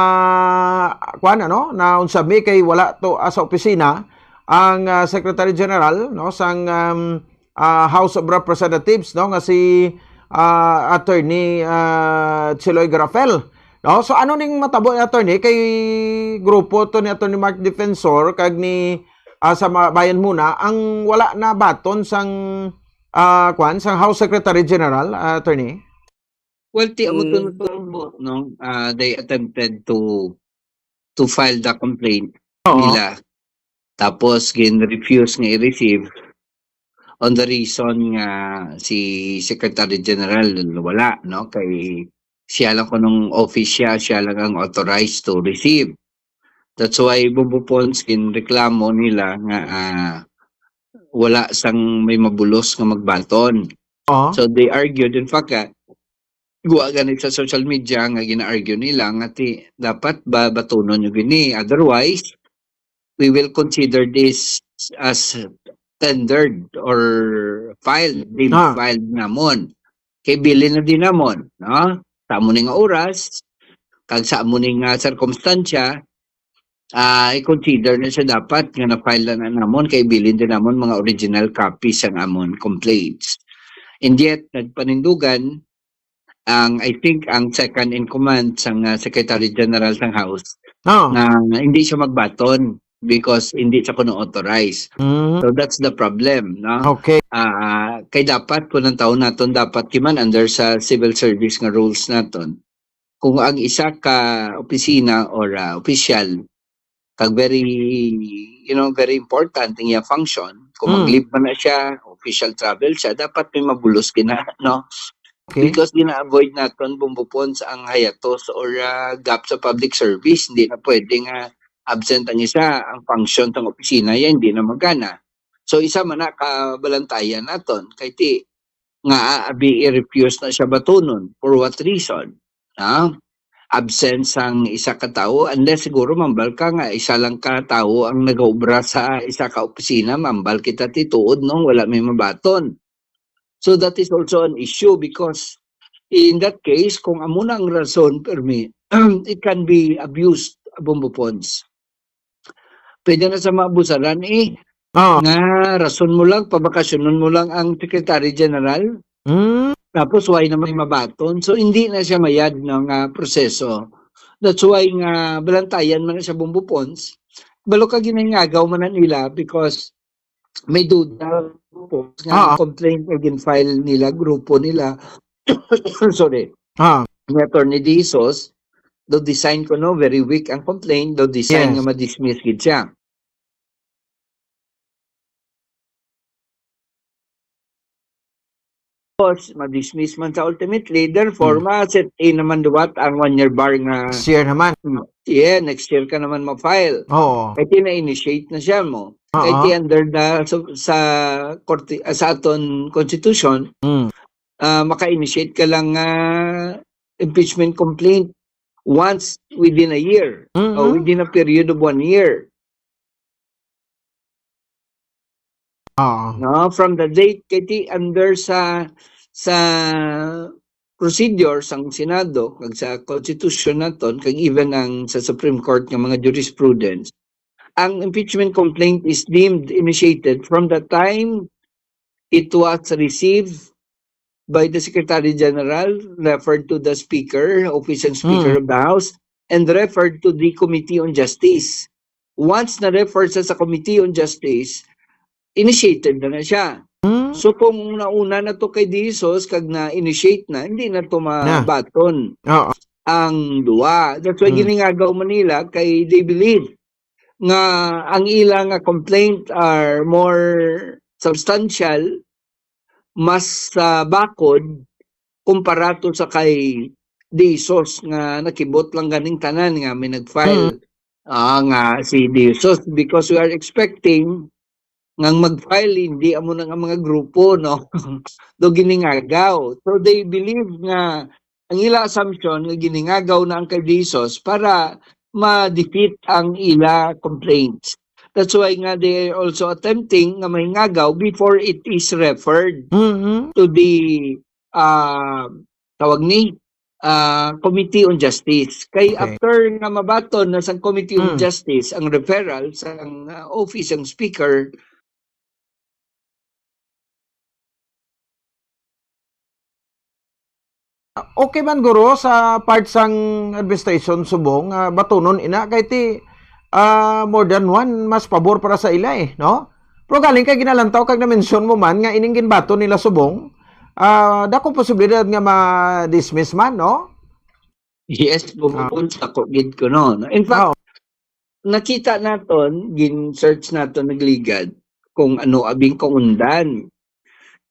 kuwan, ano, na unsa mi kay wala to, ah, sa opisina ang, ah, Secretary General, no, sang, um, ah, House of Representatives, no, nga si, ah, Attorney, ah, Chiloy Garafel. No? So, ano ning matabo ni Attorney? Kay grupo to ni Attorney Mark Defensor kag ni, ah, sa ma-, Bayan Muna ang wala na baton sang, ah, kwan, sang House Secretary General, ah, Attorney? Well, ti amo to, mm, no? Ah, they attempted to to file the complaint, oo, nila. Tapos gin-refuse nga i-receive on the reason nga si Secretary General wala, no? Kay siya lang kunong office siya, siya lang ang authorized to receive. That's why Bombo Ponce ginreklamo nila nga, ah, wala sang may mabulos nga magbaton. Oo. So they argued, in fact, ah, guwa gani sa social media nga gina-argue nila nga ti dapat ba batunon nyo gini, otherwise we will consider this as tendered or filed, deemed, ah, filed namon. Kay bilin na din namon, no? Sa amo ni nga oras, kag sa amo ni nga sirkumstansya, ah, i-consider na siya dapat nga na-file na namon kay bilin din namon mga original copies ang amon complaints. And yet, nagpanindugan ang, I think, ang second in command sang, ah, Secretary General sang House, oh, na hindi siya magbaton. because hindi siya kuno authorized. Mm. So that's the problem, no? Okay. Ah, kay dapat kung ang tawo naton dapat kiman under sa civil service nga rules naton. Kung ang isa ka opisina or ah, opisyal kag very, you know, very important ang iya function, kung Mm. mag-leave man na siya, official travel siya, dapat may mabulos gina, no? Okay. Because gina-avoid naton, Bombo Pons, ang hiatus or ah, gap sa public service. Hindi na pwede nga absent ang isa, ang function sang opisina yan hindi na magana. So isa man na kabalantayan naton kay ti nga abi i-refuse na siya batunon. For what reason? Ha? Absent sang isa ka tawo, unless siguro mambal ka nga isa lang ka tawo ang nagaobra sa isa ka opisina, mambal kita ti tuod, no, wala may mabaton. So that is also an issue because in that case, kung amo na ang rason, permi, it can be abused, Bombo Pons. Pwede na sa maabusaran eh, Oh. Nga rason mo lang, pabakasyonon mo lang ang Secretary General. Mm. Tapos why naman mabaton? So hindi na siya mayad no, nga proseso. That's why nga balantayan man na siya, Bombo Pons. Balo ka ginangagaw man na nila because may duda, Bombo Pons, nga Ah. Complaint nga gin-file nila, grupo nila. Sorry. Ah. Ni Attorney De Jesus, do design ko no, very weak ang complaint, do design Yes. Nga ma-dismiss gid siya. Tapos, ma-dismiss man sa ultimately, therefore, Hmm. ma-set in naman duwat ang one-year bar nga, Next year naman. Yeah, next year ka naman ma-file. Oo. Kay na-initiate na siya mo. Kay Oo. ti under the, sa, sa, korte, ah, sa aton constitution, Mm. ah, maka-initiate ka lang nga impeachment complaint once within a year Mm-mm. or within a period of one year. Oo. No, from the date kay ti under sa sa procedure sang Senado kag sa Constitution naton kag even ang sa Supreme Court nga mga jurisprudence, ang impeachment complaint is deemed initiated from the time it was received by the Secretary General, referred to the Speaker, Office ng Speaker Mm. of the House, and referred to the Committee on Justice. Once na-refer sa, sa Committee on Justice, initiated na na siya. Mm. So kung nauna na to kay De Jesus kag na-initiate na, hindi na to Na. mabaton Oo. Ang duwa. That's why Mm. giningagaw man nila kay they believe nga ang ila nga complaint are more substantial, mas ah, bakod kumpara to sa kay De Jesus nga nakibot lang ganing tanan nga may nag-file. Mm. Ah, nga si De Jesus because we are expecting nga mag-file hindi amo na nga mga grupo, no? Do giningagaw. So they believe nga ang ila assumption nga giningagaw na ang kay De Jesus para ma-defeat ang ila complaints. That's why nga they are also attempting nga mahingagaw before it is referred Mm-hmm. to the ah, tawag ni ah, Committee on Justice. Kay Okay. After nga mabaton na sang Committee on Mm. Justice ang referral sang ah, office sang speaker, Okay man guro sa part sang administration subong nga batunon ina kay ti ah, more than one mas pabor para sa ila eh, no? Pero galing kay ginalantaw kag na-mention mo man nga ining ginbaton nila subong, ah, dako posibilidad nga ma-dismiss man, no? Yes, Ah. bukod sa COVID ko no. In fact, Ah, nakita naton, gin-search naton nagligad kung ano abing kaundan.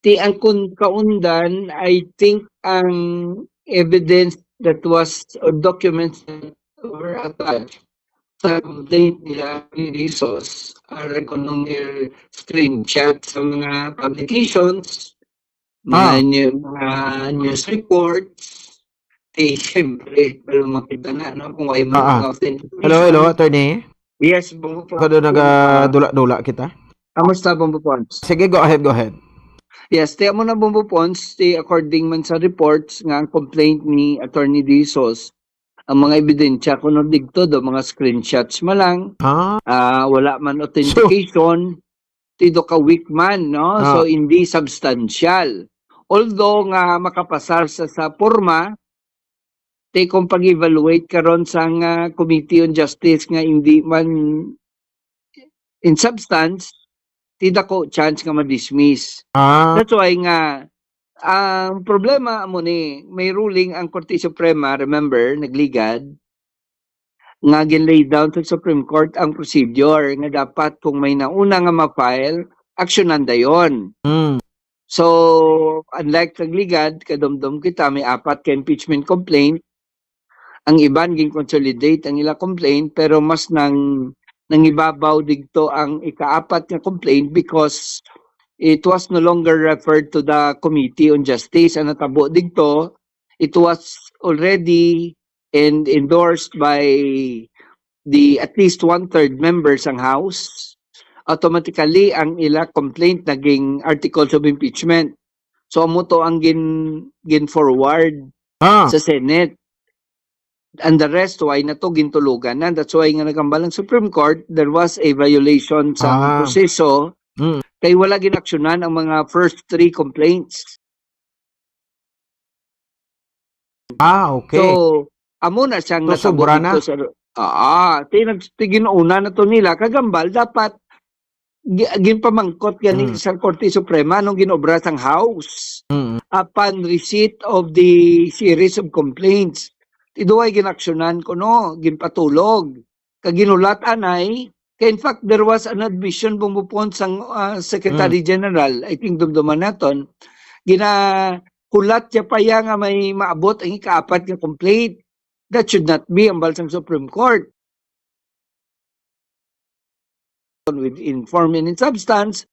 Ti ang kun kaundan, I think ang evidence that was or documents that were attached sa complaint nila ni Rizos are kuno mere screenshot sa mga publications, mga Ah. new, mga news reports. Ti siyempre, pero makita na no kung ay Ah, ah. mga authentication. Hello, hello, attorney. Yes, Bombo Pons. Kado nagadula-dula kita. Kamusta, Bombo Pons? Sige, go ahead, go ahead. Yes, ti amo na, Bombo Pons, ti according man sa reports nga ang complaint ni Attorney Dizos, ang mga ebidensya kuno digto do mga screenshots man lang, Ah, ah, wala man authentication, ti do ka weak man, no? Ah. So hindi substantial. Although nga makapasar sa, sa porma, ti kung pag-evaluate karon sang ah, Committee on Justice nga hindi man in substance, ti dako chance nga ma-dismiss. Ah. That's why nga, ang problema amo ni, may ruling ang Korte Suprema, remember, nagligad, nga gin-lay down sa Supreme Court ang procedure nga dapat kung may nauna nga ma-file, aksyonan dayon. Mm. So, unlike kagligad, kadumdom kita, may apat ka impeachment complaint. Ang iban gin-consolidate ang ila complaint, pero mas nang nangibabaw digto ang ikaapat nga complaint because it was no longer referred to the Committee on Justice. Ang natabo digto, it was already and endorsed by the at least one-third members ang House. Automatically, ang ila complaint naging articles of impeachment. So, amo to ang gin, gin-forward Ah. sa Senate. And the rest, why na to, gintulugan na. That's why nga nagambal ang Supreme Court, there was a violation sa Ah. proseso. Mm. Kay wala ginaksyonan ang mga first three complaints. Ah, okay. So, amo na siyang So, natabo sobra na? dito sa, ah, ti-, nag-, ti-, ginauna na to nila. Kagambal, dapat gi-, ginpamangkot gani Mm. sa Korte Suprema nung ginobra sang House Mm. upon receipt of the series of complaints. Ti duway ginaksyonan kuno, ginpatulog. Kag ginulat anay, kay in fact, there was an admission bumupon sang, ah, Secretary Mm. General, I think dumduman naton, ginahulat siya pa iya nga may maabot ang ikaapat nga complaint. That should not be ang balsang Supreme Court. With inform and in substance,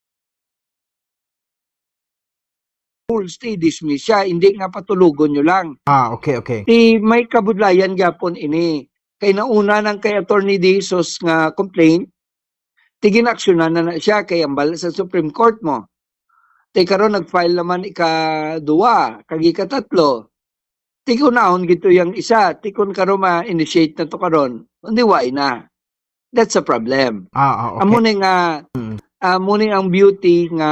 rules, ti dismiss siya, hindi nga patulogon nyo lang. Ah, okay, okay. Ti may kabudlayan gyapon ini. Kay nauna nang kay Attorney De Jesus nga complaint, ti ginaksyonan na na siya kay ang bala sa Supreme Court mo. Ti karon nag-file naman ikaduwa, kag ikatatlo. Ti unahon gito yang isa, ti kun karon ma-initiate na to karon, hindi, why na? That's a problem. Ah, ah, okay. Amo ni nga, Mm. amo ni ang beauty nga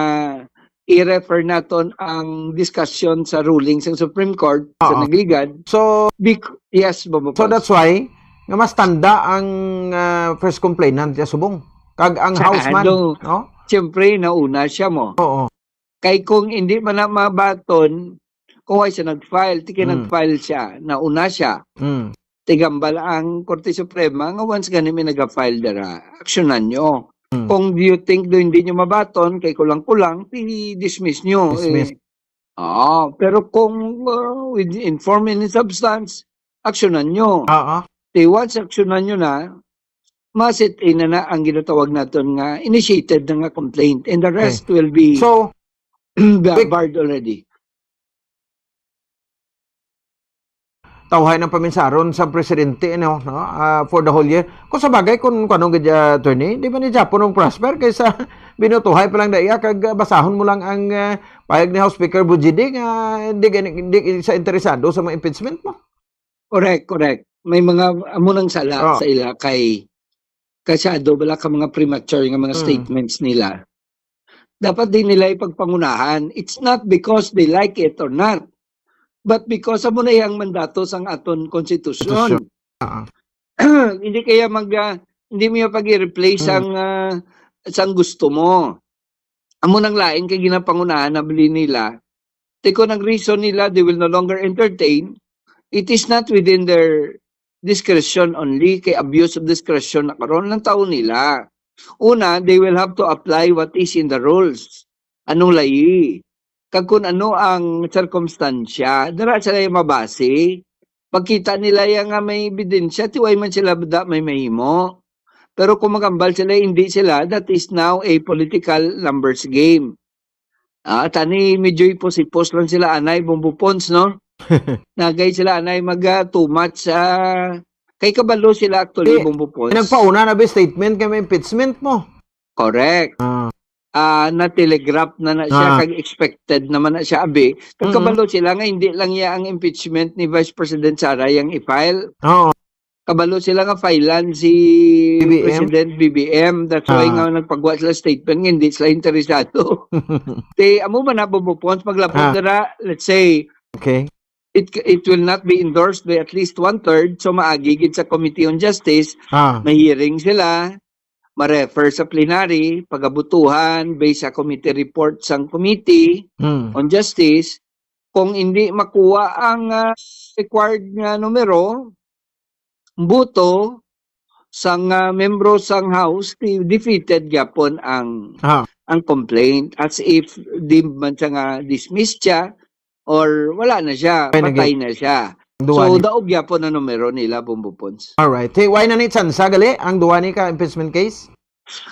i-refer naton ang discussion sa ruling sa Supreme Court sa Oo. nagligad. So, Bec-, yes, Bobo so Pons. That's why nga mas tanda ang, ah, first complainant ya subong. Kag ang House man, Do, no? siyempre, nauna siya mo. Oo. Kay kung hindi man na mabaton, kung why siya nag-file, tiki Mm. nag-file siya, nauna siya. Mm. Tigambal ang Korte Suprema nga once gani may nag-file dira, aksyonan nyo. Mm. Kung do you think do hindi nyo mabaton, kay kulang-kulang, i-dismiss nyo. Dismiss. Eh, oo, pero kung, uh, with inform and in substance, aksyonan nyo. Oo. Di once aksyonan nyo na, masit-in na na ang ginatawag naton nga initiated na nga complaint. And the Okay. rest will be So, ba- quick- barred already. Tawhay ng paminsaron sa presidente, no, no, ah, for the whole year. Kung sa bagay, kung, kung anong gid, ah, attorney, di ba ni Japon ang prosper kaysa binutuhay pa lang na iya, kag, ah, basahon mo lang ang, ah, payag ni House Speaker Bujidi nga hindi, gani- hindi sa interesado sa mga impeachment mo? Correct, correct. May mga amo nang sala Oh. sa ila kay kasyado bala ka mga premature nga mga Mm. statements nila. Dapat din nila ipagpangunahan. It's not because they like it or not, but because amo na iyang mandato sang aton konstitusyon. Konstitusyon. Ah. Hindi kaya mag, ah, hindi mo yung pag-replace Mm. ang, ah, sang gusto mo. Amo nang lain kay ginapangunahan na bali nila. Ti kung ang reason nila, they will no longer entertain, it is not within their discretion only, kay abuse of discretion na karon lang taon nila. Una, they will have to apply what is in the rules. Anong layi? Kag kung ano ang sirkumstansya, dira sila yung mabase. Pagkita nila yan nga may ebidensya, tiway man sila da may mahimo. Pero kung magambal sila, hindi sila, that is now a political numbers game. Ah, tani medyo ipos-ipos lang sila, anay, Bombo Pons, no? Nagay sila, anay, mag, ah, too much, ah, kay kabalo sila actually, Eh, Bombo Pons. Nagpauna na ba statement kay may impeachment mo? Correct. Ah. Ah, na-telegraph na na siya, Ah. kag expected naman na siya, abi. Kag Mm-mm. kabalo sila nga hindi lang iya ang impeachment ni Vice President Sara yang i-file. Oo. Kabalo sila nga filean si B B M? President B B M. That's why Ah. nga nagpagwa sila statement nga hindi sila interesado. Ti, amo ba na, Bombo Pons, maglapot Ah. dira, let's say, Okay. it it will not be endorsed by at least one-third, so maagi gid sa Committee on Justice, Ah. may hearing sila, ma-refer sa plenary, pagabutuhan based sa committee report sang Committee Hmm. on Justice. Kung hindi makuha ang, ah, required nga numero, boto sang, ah, membro sang House, di-, defeated gyapon ang, Ah. ang complaint, as if di man siya nga dismissed siya or wala na siya, Okay, patay nag- na siya. Duwa So, ni- daog gyapon ang numero nila, Bombo Pons. Alright. Hey, why na ni tsansa gali ang duwa ni ka impeachment case?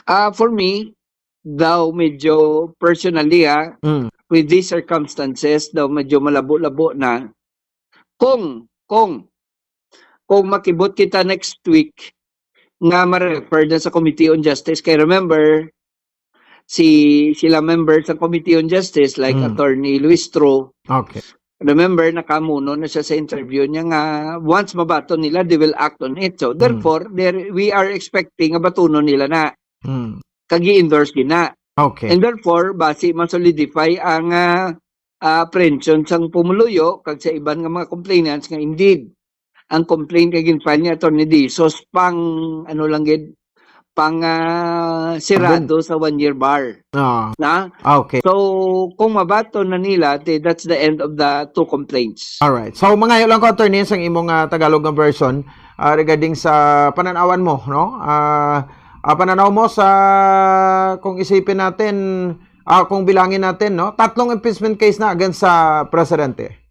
Ah, for me, daw medyo personally, ah, Mm. with these circumstances, daw medyo malabo-labo na. Kung, kung, kung makibot kita next week nga ma-refer na sa Committee on Justice, kay remember, si, sila member sa Committee on Justice, like Mm. Attorney Luistro, Okay. remember, nakamuno na siya sa interview niya nga once mabaton nila, they will act on it. So, Mm. therefore, there, we are expecting nga batunon nila na. Mm. Kag i-endorse gina. Okay. And therefore, basi ma-solidify ang, ah, ah, apprehension sang pumuluyo kag sa iban nga mga complainants nga indeed ang complaint kay gin-file ni Attorney De Jesus pang, ano lang gid, pang, ah, sirado Pang- sa one year bar. Ah. Na? Ah, okay. So, kung mabaton na nila, te, that's the end of the two complaints. Alright. So, mangayo lang ko, attorney, sang imong, ah, Tagalog nga version, ah, regarding sa pananawan mo, no? Ah, ah, pananaw mo sa, kung isipin natin, ah, kung bilangin natin, no? Tatlong impeachment case na against sa presidente.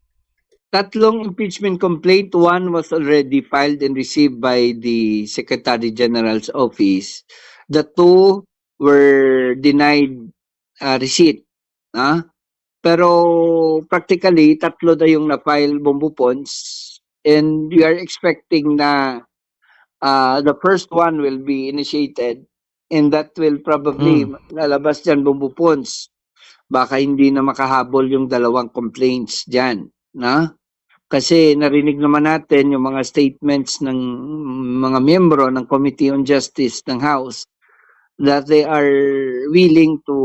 Tatlong impeachment complaint. One was already filed and received by the Secretary General's office. The two were denied, uh, receipt. Ha? Pero practically, tatlo na yung na-file, Bombo Pons. And we are expecting na, uh, the first one will be initiated, and that will probably Hmm. lalabas dyan, Bombo Pons. Baka hindi na makahabol yung dalawang complaints dyan, na? Kasi narinig naman natin yung mga statements ng mga miyembro ng Committee on Justice ng House that they are willing to,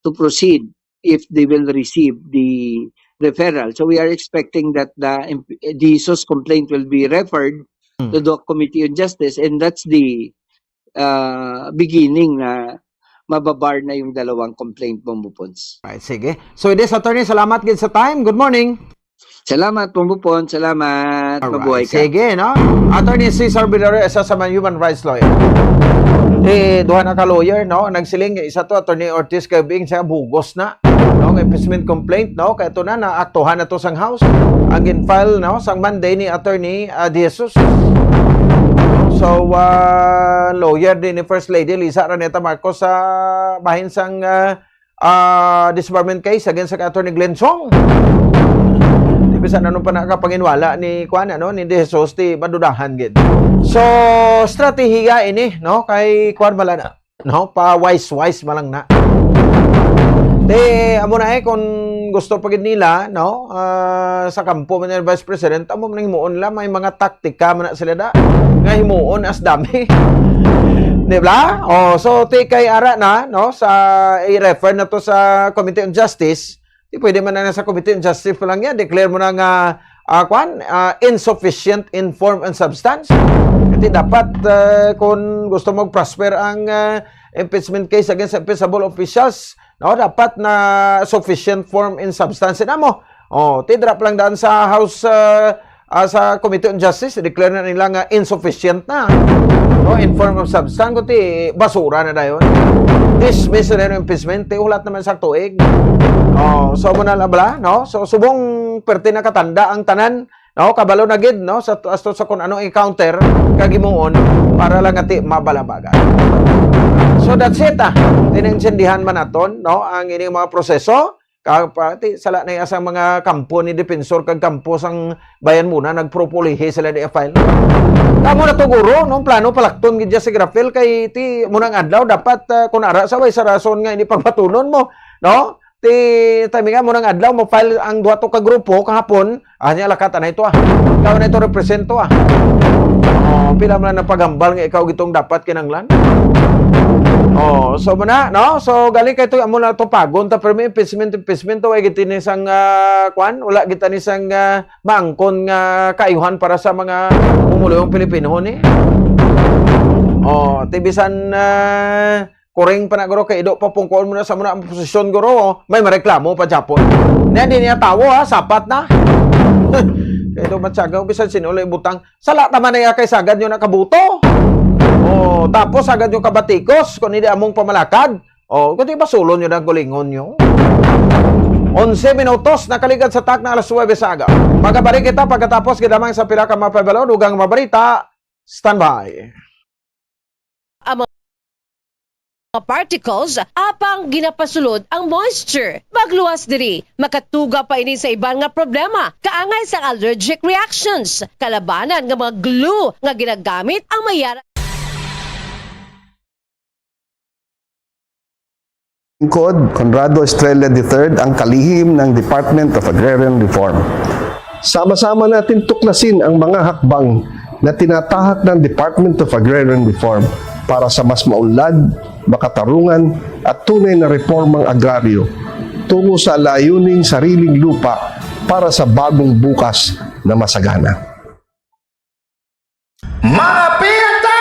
to proceed if they will receive the referral. So we are expecting that the imp-, De Jesus complaint will be referred Hmm. to the Committee on Justice, and that's the, uh, beginning na mababar na yung dalawang complaint, Bombo Pons. Right, sige. So, this, attorney, salamat gid sa time. Good morning. Salamat, Bombo Pons. Salamat. Alright. Mabuhay ka. Sige, no? Attorney Cesar Villarreal, isa sa mga human rights lawyer. Eh, duha na ka lawyer, no? Nagsiling, isa to, Attorney Ortiz, kay bing siya, bugos na. No, nga impeachment complaint, no? Kay ito na, naaktuhan na to sang House. Ang gin-file, no, sang Monday ni Attorney, ah, De Jesus. So, ah, lawyer din ni First Lady Liza Araneta Marcos sa bahin sang, ah, ah, disbarment case against sa Attorney Glenn Song. Di bisan ano pa nakapanginwala ni, kuan, ano, ni De Jesus, ti madudahan gid. So, strategiya ini, no? Kay kuan, mala na. No, pa wise-wise man lang na. Te, amo na eh, kung gusto pa gid nila, no, ah, sa kampo man ni Vice President, amo man himuon nila, may mga taktika man na sila da, nga himuon as dami. Di ba? Oh, so, te, kay ara na, no, sa, i-refer na to sa Committee on Justice, di pwede man na sa Committee on Justice pa lang yan, declare mo na nga, ah, kwan, ah, insufficient in form and substance. Kasi dapat, ah, kung gusto mag-prosper ang, ah, impeachment case against impeachable officials, no, dapat na sufficient form and substance na mo. Oh, tidra pa lang daan sa House, ah, ah, sa Committee on Justice, declare na nila nga insufficient na. No, in form of substance, kundi basura na dayon. Dismiss na yung impeachment, ti hulat naman sa tuig. Oh, so mo na lang bala, no? So, subong perte na katanda ang tanan, no? Kabalo na gid, no? Sa, asto sa kung anong encounter, kagimuon, para lang ati mabalabagan. So, that's it, ah. Tinintindihan man naton, no? Ang ining mga proseso, ka-, pa-, ti, sala na iya sang mga kampo ni Defensor kag kampo sang Bayan Muna, nagpropolihe sila di file. Kamo na to, guro, no? Plano palakton gid dya si Grafil kay ti, munang adlaw, dapat, ah, kung ara sa way sa rason nga ini pagbatunon mo, no? Ti, timing nga, munang adlaw, mo-file ang duha to ka grupo kahapon, ah, niya lakat, anay to, ah. Ikaw na ito represento, ah. Oh, pila man ang napagambal nga ikaw gitong dapat kinanglan? Oh, so mo na, no? So, galing kay to, amo na to, pagon ta, pero may impeachment, impeachment to, ay gitini sang, ah, kwan, wala gitani sang, ah, maangkon nga kaayuhan para sa mga pumuluyong Pilipino ni. Oh, ti bisan, ah, kuring pa na, guro, kay ido pa pungkuon mo na sa muna ang posisyon, guro, oh. May mareklamo pa, Japon. Niya, di niya tawo, ha, sapat na. Kay do matsagaw, bisan sino lang ibutang. Sala naman na iya kay sagad nyo nakabuto. Oh, tapos sagad nyo kabatikos, kung hindi among pamalakad. Oh, kundi basulon nyo na gulingon nyo. Onse minutos, nakaligad sa tak na alas nuwebe sa aga. Magabalik kita pagkatapos gidamang sa pila ka mapabalo, dugang mabalita. Standby. Ang mga particles, apang ginapasulod ang moisture. Pagluwas diri, makatuga pa ini sa iban nga problema, kaangay sang allergic reactions, kalabanan nga mga glue nga ginagamit ang mayara. Lingkod, Conrado Estrella the third, ang kalihim ng Department of Agrarian Reform. Sama-sama natin tuklasin ang mga hakbang na tinatahak ng Department of Agrarian Reform para sa mas maunlad, makatarungan at tunay na reformang agraryo tungo sa layuning sariling lupa para sa bagong bukas na masagana. Mga piyatan!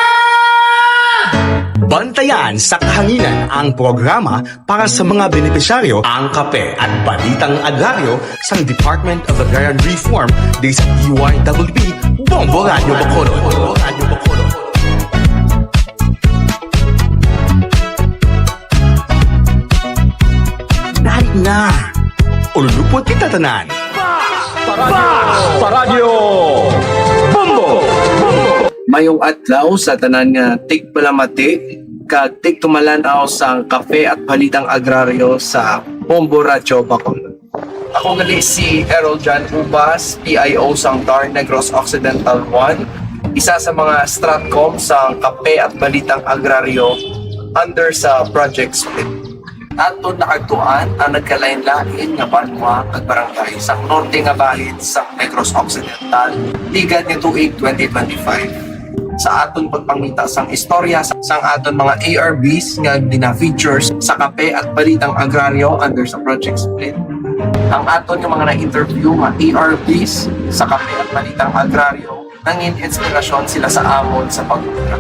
Bantayan sa kahanginan ang programa para sa mga benepisyaryo, ang kape at balitang agraryo sa Department of Agrarian Reform, D S W B, Bombo Radyo Bacolod. Bombo Radyo Bacolod. Dali na! Ululupot kita tanan! Paradyo! Bombo! Bombo! Mayong adlaw sa tanan nga tigpalamati kag tigtumalan-aw sang Kape at Balitang Agraryo sa Bombo Radyo Bacolod. Ako gali si Errol John Ubas, P I O sang DAR Negros Occidental one, isa sa mga stratcom sang Kape at Balitang Agraryo under sa Project Split. Aton naadtuan ang nagkalain-lain nga banwa kag barangay sang norte nga bahin sang Negros Occidental, ligad nga tuig twenty twenty-five. Sa aton pagpangita sang istorya sa- sang aton mga A R Bs nga gina-features sa Kape at Balitang Agraryo under sa Project Split, ang aton nga mga na-interview nga A R Bs sa Kape at Balitang Agraryo nangin inspirasyon sila sa amon sa pag-obra.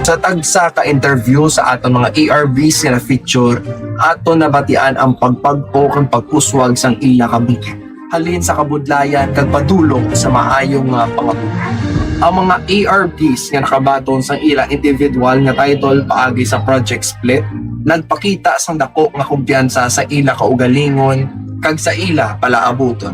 Sa tagsa ka interview sa aton mga A R Bs nga na-feature, aton nabatian ang pagpagpo kag pag-uswag sang ila kabuhi halin sa kabudlayan kag padulong sa maayo nga pangabuhi. Ang mga A R Bs nga nakabaton sang ila individual nga title paagi sa Project Split nagpakita sang dako nga kumpiyansa sa ila kaugalingon kag sa ila palaabuton.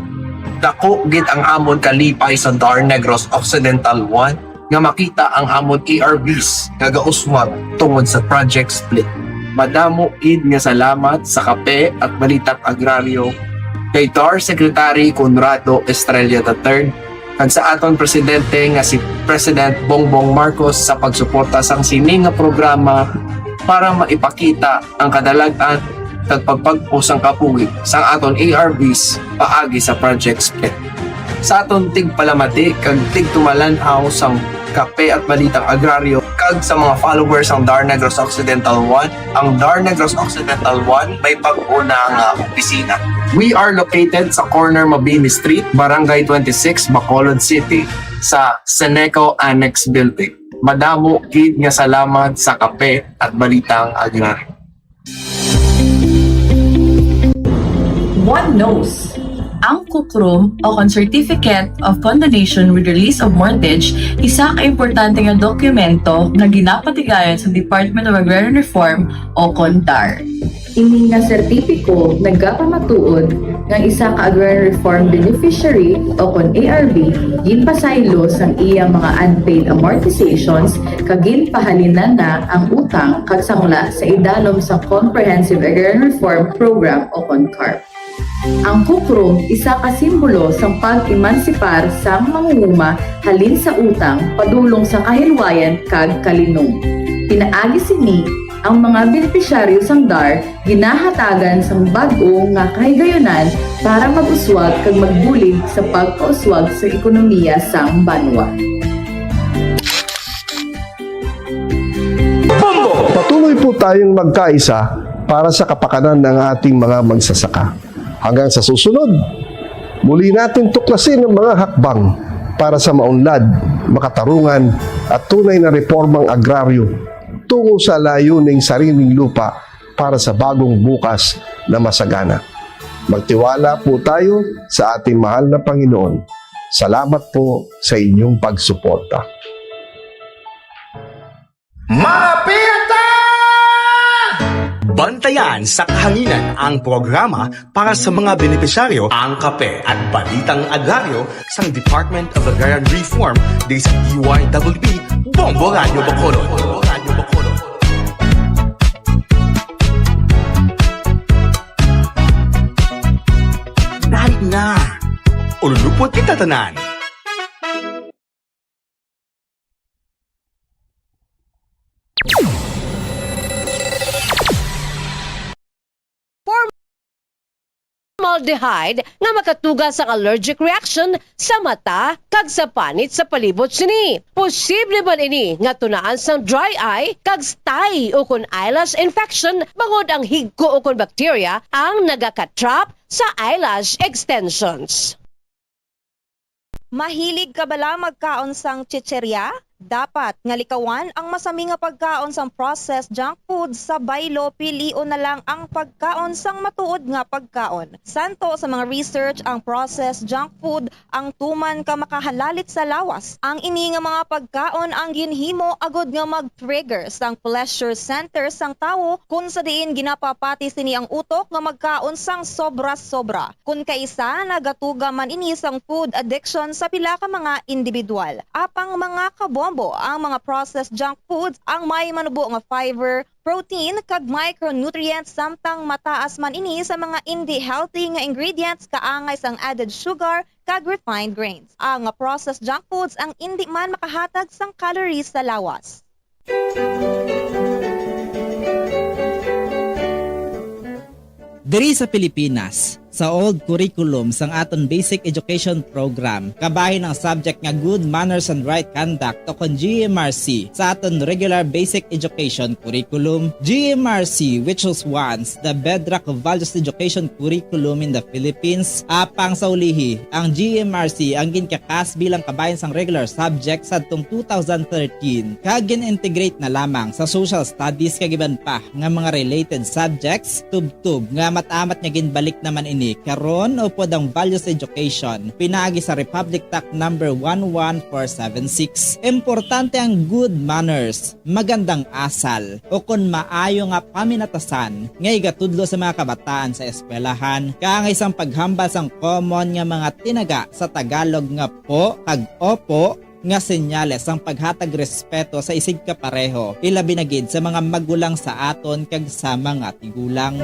Dako gid ang amon kalipay sa DAR Negros Occidental one nga makita ang amon A R Bs nga gauswag tungod sa Project Split. Madamo gid nga salamat sa Kape at Balitang Agraryo kay DAR Secretary Conrado Estrella the third kag sa aton presidente nga si President Bongbong Marcos sa pagsuporta sang sini nga programa para maipakita ang kadalag-an kag pagpagpo sang kabuhi sang aton A R Bs paagi sa Project Split. Sa aton tigpalamati kag tigtumalan-aw sang Kape at Balitang Agraryo kag sa mga followers sang DAR Negros Occidental one, ang DAR Negros Occidental one may bag-o na nga opisina. We are located sa corner Mabini Street, Barangay twenty-six, Bacolod City, sa Seneco Annex Building. Madamo gid nga salamat sa Kape at Balitang Agraryo. One knows, ang kukrom o kon Certificate of Condonation with Release of Mortgage isa ka importante nga dokumento nga ginapatigayon sa Department of Agrarian Reform o kon DAR. Ini nga sertipiko nagapamatuod nga isa ka Agrarian Reform Beneficiary o kon A R B ginpasaylo sang iya mga unpaid amortizations kag ginpahalinan na ang utang kag sangla sa idalom sa Comprehensive Agrarian Reform Program o kon CARP. Ang kukrom isa ka simbolo sang pag-emansipar sang mangunguma halin sa utang padulong sa kahilwayan kag kalinom. Pinaagi sini, ang mga benepisyaryo sang DAR ginahatagan sang bag-o nga kahigayunan para mag-uswag kag magbulig sa pagkauswag sa ekonomiya sang banwa. Patuloy po tayong magkaisa para sa kapakanan ng ating mga magsasaka. Hanggang sa susunod, muli natin tuklasin ang mga hakbang Para sa maunlad, makatarungan, at tunay na reformang agraryo tungo sa layuning sariling lupa para sa bagong bukas na masagana. Magtiwala po tayo sa ating mahal na Panginoon. Salamat po sa inyong pagsuporta. Mga pirata! Bantayan sa kahanginan ang programa para sa mga benepisyaryo, ang kape at balitang agraryo sang Department of Agrarian Reform, D Z D Y W B, Bombo Radyo Bacolod. Dali na! Ululupot kita tanan! Formaldehyde nga makatuga sang allergic reaction sa mata kag sa panit sa palibot sini. Posible man ini nga tunaan sang dry eye kag stye ukon eyelash infection bangod ang higko ukon bakterya ang nagaka-trap sa eyelash extensions. Mahilig ka bala magkaon sang chichirya? Dapat nga likawan ang masami nga pagkaon sang processed junk food sa baylo, pilion na lang ang pagkaon sang matuod nga pagkaon. Santo sa mga research, ang processed junk food ang tuman ka makahalalit sa lawas. Ang ini nga mga pagkaon ang ginhimo agud nga mag-trigger sang pleasure center sang tawo, kun sa diin ginapapati sini ang utok nga magkaon sang sobra-sobra. Kun kaisa, nagatuga man ini sang food addiction sa pila ka mga individual. Apang, mga kabombo, ang mga processed junk foods ang may manubo nga fiber, protein, kag micronutrients, samtang mataas man ini sa mga indi healthy nga ingredients kaangay sang added sugar kag refined grains. Ang processed junk foods ang indi man makahatag sang calories sa lawas. Diri sa Pilipinas, sa old curriculum sang aton basic education program, kabahin ang subject nga Good Manners and Right Conduct o kon G M R C sa aton regular basic education curriculum. G M R C, which was once the bedrock of values education curriculum in the Philippines, apang sa ulihi, ang G M R C ang ginkakas bilang kabahin sang regular subject sadtong two thousand thirteen, kag gin-integrate na lamang sa social studies kag iban pa nga mga related subjects, tubtob nga amat-amat nga ginbalik naman ini karon upod ang values education pinaagi sa Republic Act number one one four seven six. Importante ang good manners, magandang asal, o kon maayo nga paminatasan nga igatudlo sa mga kabataan sa eskwelahan, kaangay sang paghambal sang common nga mga tinaga sa Tagalog nga po kag opo, nga senyales sang paghatag respeto sa isigkapareho, ilabi na gid sa mga magulang sa aton kag sa mga tigulang.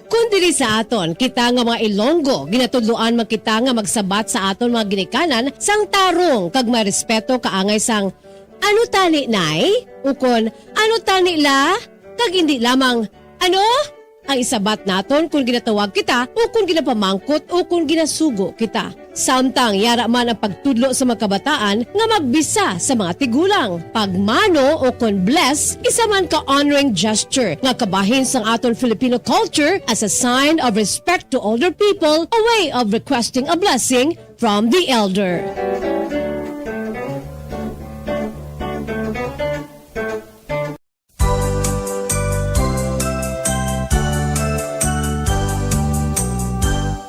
Kon diri sa aton, kita nga mga Ilonggo, ginatudloan man kita nga magsabat sa aton mga ginikanan sang tarong kag may respeto kaangay sang, "Ano tani, Nay?" ukon, "Ano tani, La?" kag indi lamang, "Ano?" ang isabat naton kon ginatawag kita o kon ginapamangkot o kon ginasugo kita. Samtang yara man ang pagtudlo sa mga kabataan nga magbisa sa mga tigulang. Pagmano o kon bless, isa man ka honoring gesture nga kabahin sang aton Filipino culture as a sign of respect to older people, a way of requesting a blessing from the elder.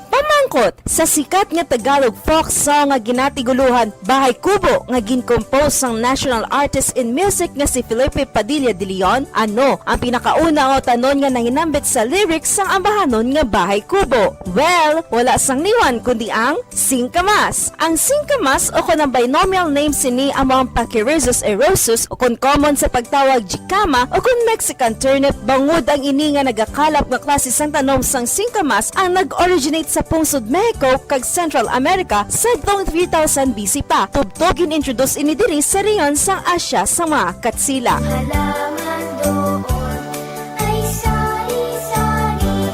Pamangkot, sa sikat nga Tagalog folk song nga ginatiguluhan Bahay Kubo nga gin-compose sang national artist in music nga si Felipe Padilla de Leon, ano ang pinakauna nga utanon nga nahinambit sa lyrics sang ambahanon nga Bahay Kubo? Well, wala sang liwan kundi ang singkamas. Ang singkamas o kon ang binomial name sini amo ang Pachyrhizis eriosus o kon common sa pagtawag jicama o kon Mexican turnip, bangod ang ini nga nagakalap nga klase sang tanom sang singkamas ang nag-originate sa pungsod Mexico kag Central America sadtong three thousand B C pa. Tubtob gin-introduce ini diri sa rehiyon sang Asia sa mga Katsila. Halaman doon ay sari-sari,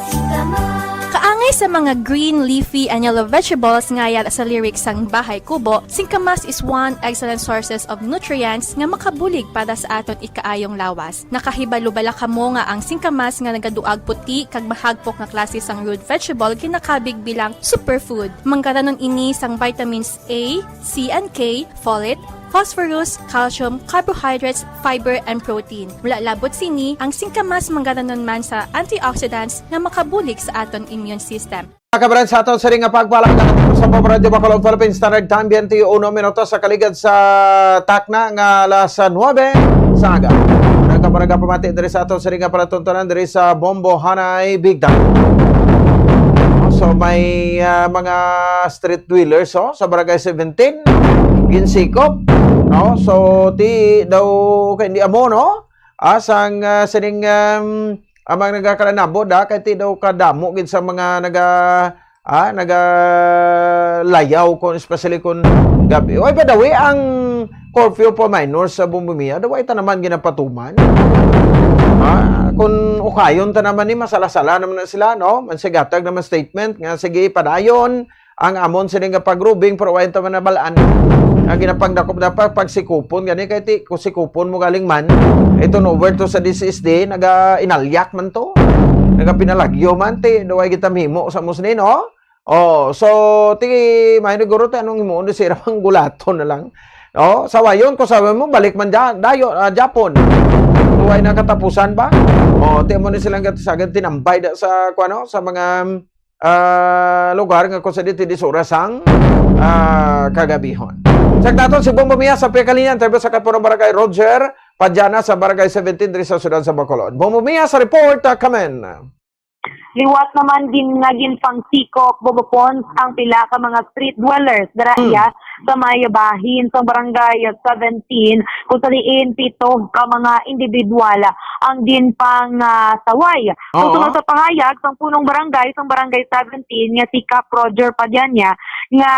singkamas. Kaangay Sa mga green, leafy, and yellow vegetables nga yara sa lyrics sang Bahay Kubo, singkamas is one excellent sources of nutrients nga makabulig para sa aton ikaayong lawas. Nakahibalo bala kamo nga ang singkamas nga nagaduag puti kag mahagpok nga klase sang root vegetable ginakabig bilang superfood? Manggaranon ini sang vitamins A, C, and K, folate, phosphorus, calcium, carbohydrates, fiber, and protein. Wala labot sini, ang singkamas manggaranon man sa antioxidants nga makabulig sa aton immune system. Mga kabaran, sa aton sini nga pagpalagak sa Pop Radio Bacolod, Philippine Standard Time, twenty-one minutos sa kaligad sa takna nga alas nuebe sa aga. Nagkabarag pamati diri sa aton sini nga palatuntunan diri sa Bombo Hanay Bigda. So may ah, mga street dwellers, oh, sa Barangay seventeen, ginsikop, no? So ti daw kay hindi amo, no? Asang ah, sining um, amang nagakalanabo da kay ti daw kadamo gid sa mga naga ah, nagalayaw, kung especially kung gabi. Oy, by the way, ang curfew for minors sa Bumbumia, daw ay ta naman ginapatuman. Ah, kung ukayon ta naman ni, masala-sala naman na sila, no? Mansigatag naman statement nga sige padayon ang amon sini nga pagrubing, pero wayan ta man nabalaan nga ginapangdakop na pa pagsikupon gani kay ti kung sikupon mo galing man ito no over to sa D S S D, naga inalyak man to, naga pinalagyo man ti daw ay kita mahimo sa musni, no? Oh, so ti may naguro ti anong himuon di sira pang gulaton na lang. Oh, sawayon ko sabi mo balik man dyan, dayo ah, Japon. Tuway na katapusan ba? Oh, ti mo ni silang gat- sagad tinambay da sa kuano sa mga ah, lugar nga kung sa dito di sa oras ang ah, kagabihon. Sa naton si Bombo Mia sa Pekalinan, tabi sa Kapuno Barangay Roger, Padiana sa Barangay seventeen diri sa siyudad sa Bacolod. Bombo Mia sa report, ah, kamen. Liwat naman din nga ginpangsikop, Bombo Pons, ang pila ka mga street dwellers dira Hmm. iya sa may bahin sa Barangay seventeen, kung sa diin pito ka mga individual ang ginpang ah, saway. Oo. Susunod sa pahayag sang punong barangay sang Barangay seventeen nga si Cap Roger Padiana nga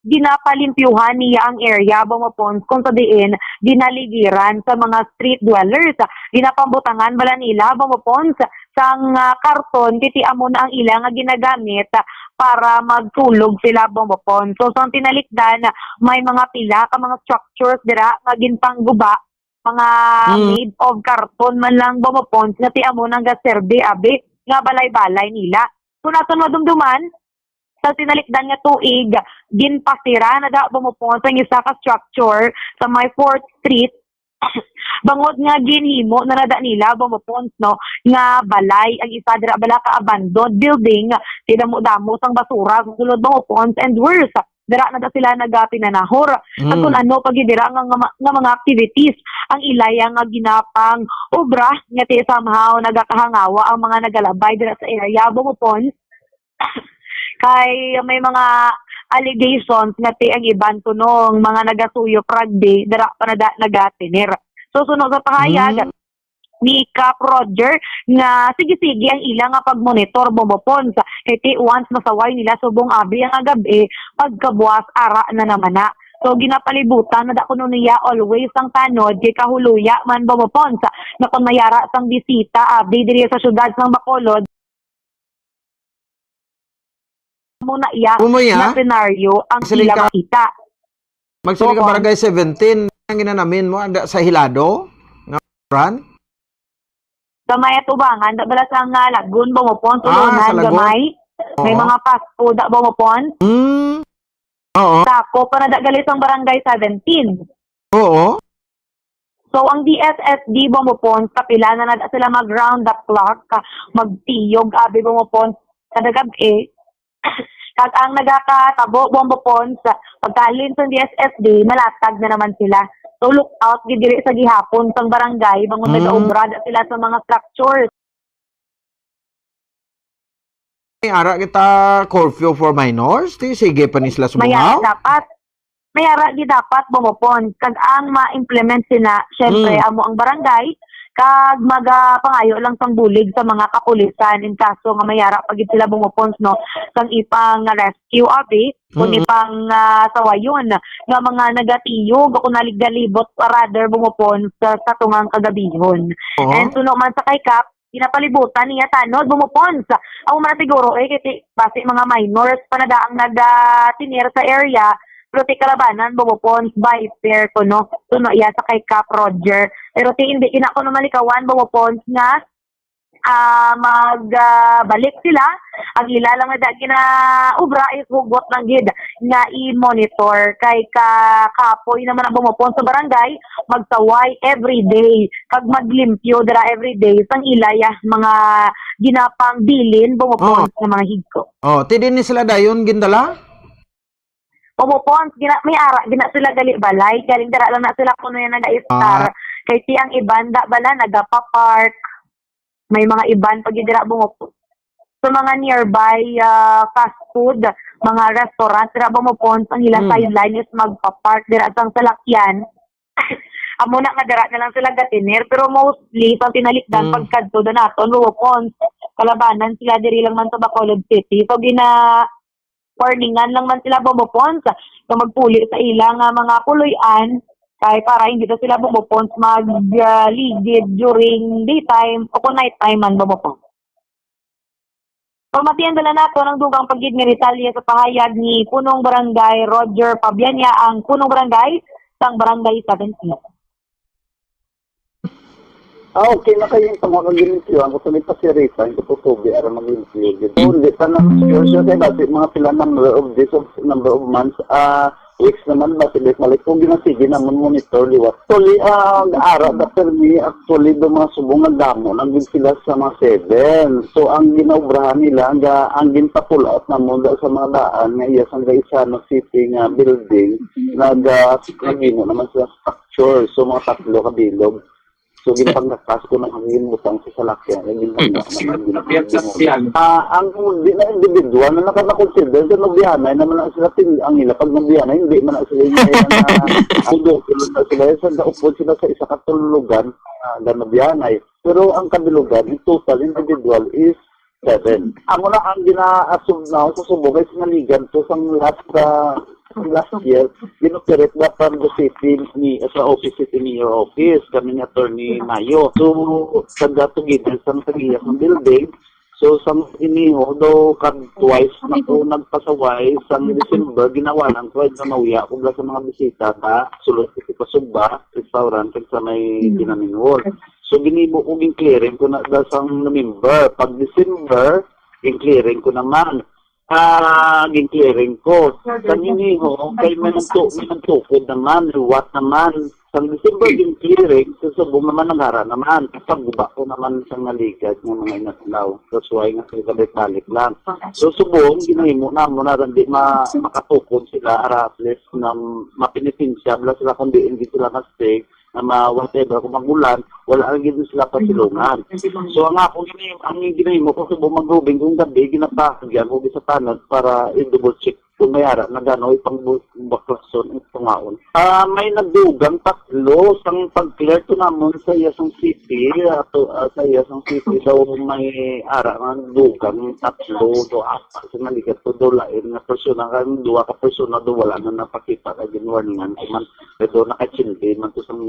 ginapalimpyuhan niya ang area, Bombo Pons, kung sa diin ginaligiran sa mga street dwellers. Ginapambutangan bala nila, Bombo Pons, sang ah, karton, kay ti amo na ang ila nga ginagamit para magtulog sila, Bombo Pons. So, sang tinalikdan, may mga pila ka mga structures dira nga ginpangguba, mga Mm. made of karton man lang, Bombo Pons, nga ti amo nang gaserbi, abi, nga balay-balay nila. Kung aton madumduman, sa tinalikdan nga tuig, ginpasira na da, Bombo Pons, ang isa ka structure sa may Fourth Street, bangod nga ginhimo na nada nila, Bombo Pons, no, nga balay ang isa dira bala ka abandoned building, ti damo-damo sang basura sa sulod, Bombo Pons, and worse, dira na da sila nagapinanahor. At Mm. kung ano pa gid dira nga, nga, ma- nga mga activities ang ilaya nga ginapang obra nga ti somehow nagakahangawa ang mga nagalabay dira sa area, Bombo Pons. Kay may mga allegations nga ti ang iban kunong mga nagasuyop rugby, dira pa na da nagatener. So, suno sa pahayag Mm. ni Cap Roger nga sige-sige ang ila nga pagmonitor, Bombo Pons. Kay ti once masaway nila subong abi ang gab-i, pagkabuas ara na naman na. So, ginapalibutan na da kuno niya always ang tanod kay kahuluya man, Bombo Pons, na kung mayara sang bisita abi diri sa siyudad sang Bacolod, mo na iya Umuya? na senaryo ang Sila ila ka- makita. Magsiling ka Oo. Barangay seventeen, ang ginanamin mo, anda sa Hilado? Nga, Fran? Sa may atubangan, da bala sa nga Lagun, Bombo Pons, Ah, Ulunan, sa Lagun. Gamay. May Oo. mga fast food, da, Bombo Pons. Hmm. Oo. Sako, pa na da gali sang Barangay seventeen. Oo. So, ang D S S D, Bombo Pons, kapila na nada sila mag-round the clock, ka- magtiyog, abi, Bombo Pons, kada gab-i. Kag ang nagakatabo, Bombo Pons, pagkalin sa D S S D, malatag na naman sila. So, look out, gid diri sa gihapon, sang barangay, bangon Hmm. nagaobra da sila sa mga structures. May ara kita curfew for minors? Ti, sige pa ni sila May ara sumungaw? dapat. May ara di dapat, Bombo Pons. Kag ang ma-implement sina, syempre, Mm. amo ang barangay, kag magapangayo lang sang bulig sa mga kapulisan in kaso nga may ara pa gid sila, Bombo Pons, no, sang ipang rescue, abi, kung Mm. ipang, ah, sawayon nga mga nagatiyog o kung naligdalibot, rather, Bombo Pons, sa, sa tungang kagabihon. Oo. And suno man sa kay Kap, ginapalibutan niya tanod, Bobo Pons. Amo man siguro, eh, kay ti-, basi mga minors pa na daang nagatinir sa area, pero ti kalabanan, Bobo Pons, by pair ko, no? Suno iya sa kay Cap Roger. Pero ti hindi ina ko na malikawan, Bobo Pons, nga, ah, mag, ah, balik sila. Ang ila lang na da-, ginaubra is hugot lang gid nga i-monitor. Kay ka-, kapoy naman ang Bobo Pons sa barangay, magsaway every day, kag maglimpyo dira every day sang ilay, ah, mga ginapangbilin, Bobo Pons, nga mga higko. Oh, ti dinhi sila dayon gindala? Bobo Pons, gina-, may ara gina sila gali balay, galing dira lang na sila kuno yan nag-istar. Ah. Kay ti ang iban da bala nagapa-park. May mga iban pa gid dira, Bobo Pons. Sa mga nearby, ah, fast food, mga restaurant, dira, Bobo Pons, ang ilang Hmm. sideline is magpa-park dira sang salakyan. Amo na nga dira na lang sila gatinir, pero mostly sa tinalikdan Hmm. pagkadto da naton, Bobo Pons, kalabanan sila diri lang man sa Bacolod City. So, gina-, warningan lang man sila, Bobo Pons, nga magpuli sa ila nga mga puloy-an, kay para hindi na sila, Bobo Pons, mag, ah, ligid during daytime o kung night time man, Bobo Pons. Pamatian dala nato ang dugang pa gid nga detalye sa pahayag ni Punong Barangay Roger Pabiania, ang Punong Barangay sang Barangay Seventeen. Ah, okay, nakayin pa mo kag ginimpyo. Ang gusto ni pasirita, ang kututubi, aron mag-limpyo. Dito, hindi pa na sure, sure kay basi mga pila number of days, of number of months, ah, weeks naman ba, sige, balik ko, ginasige namon monitor liwat. Actually, ang ara da permi, actually, do mga subong nga damo, nagin sila sa mga seven. So, ang ginaobrahan nila, ang, ga- ang ginpa-pull out namon da sa mga daan nga iya sang Gaisano City nga building, nag, ah, nagino naman sila structure. So, mga tatlo ka bilog. So, ginpanggatas ko na ang ginbutang sa salakyan. Ang ginbutang naman, ginbutang. Ah, ang di na individual na nakaka-consider sa nobihanay naman ang sila pin-, ang ila pag nobihanay, hindi man ang sila yung kaya na ang doktor na sila, sa daupod sila sa isa ka tulugan, ah, na nobihanay. Pero ang kabilugan, in total, individual is seven. Amo na ang gina-assume na sa subong kay sinaligan to sang last, ah, last year, ginoperate na from the city ni, sa office, city mayor office, kami ni Attorney Mayo. So, sa gatuginan sang tagiya sang building, so, sang iniho, do, kag twice na ko nagpasaway, sang December, ginawanan ko, ay, nauya ko bala sa mga bisita, ta, sulod ko sa Pasugba, restaurant, kag sa may Dinamin Hall. So, ginimo ko, gin-clearing ko na da sang November. Pag December, gin-clearing ko naman. Ah, gin-clearing ko. Sa iniho, kay may nagtu-, may nagtukod naman, liwat naman. Sa December, gin-clearing, sa subong naman, nagara naman. Pagguba ko naman sa naligad ng mga inatlaw. That's why nga, kay balik-balik lang. So, subong, ginahimo na mo na, hindi ma-, makatukod sila, ara, at least, na mapinitensya, bala sila, kung diin, di sila ma-stay. Na ma-, whatever, kung mag-ulan, wala lang gid sila pasilungan. So, ang akong gini-, ang ginahimo ko, subong magrubing kung gabi, ginapahagyan ko sa tanod para i-double check kung may ara na gano ipang bu-, baklason, ipangaon. Ah, may nagdugang tatlo sang pag-clear to namon sa iya sang city, ato, ah, sa iya sang city daw may ara nga dugang tatlo, do apat sa naligat ko, do lain nga persona, kang duha ka persona do wala na napakita kay ginwarningan ko man. Pero nakachindi man to sang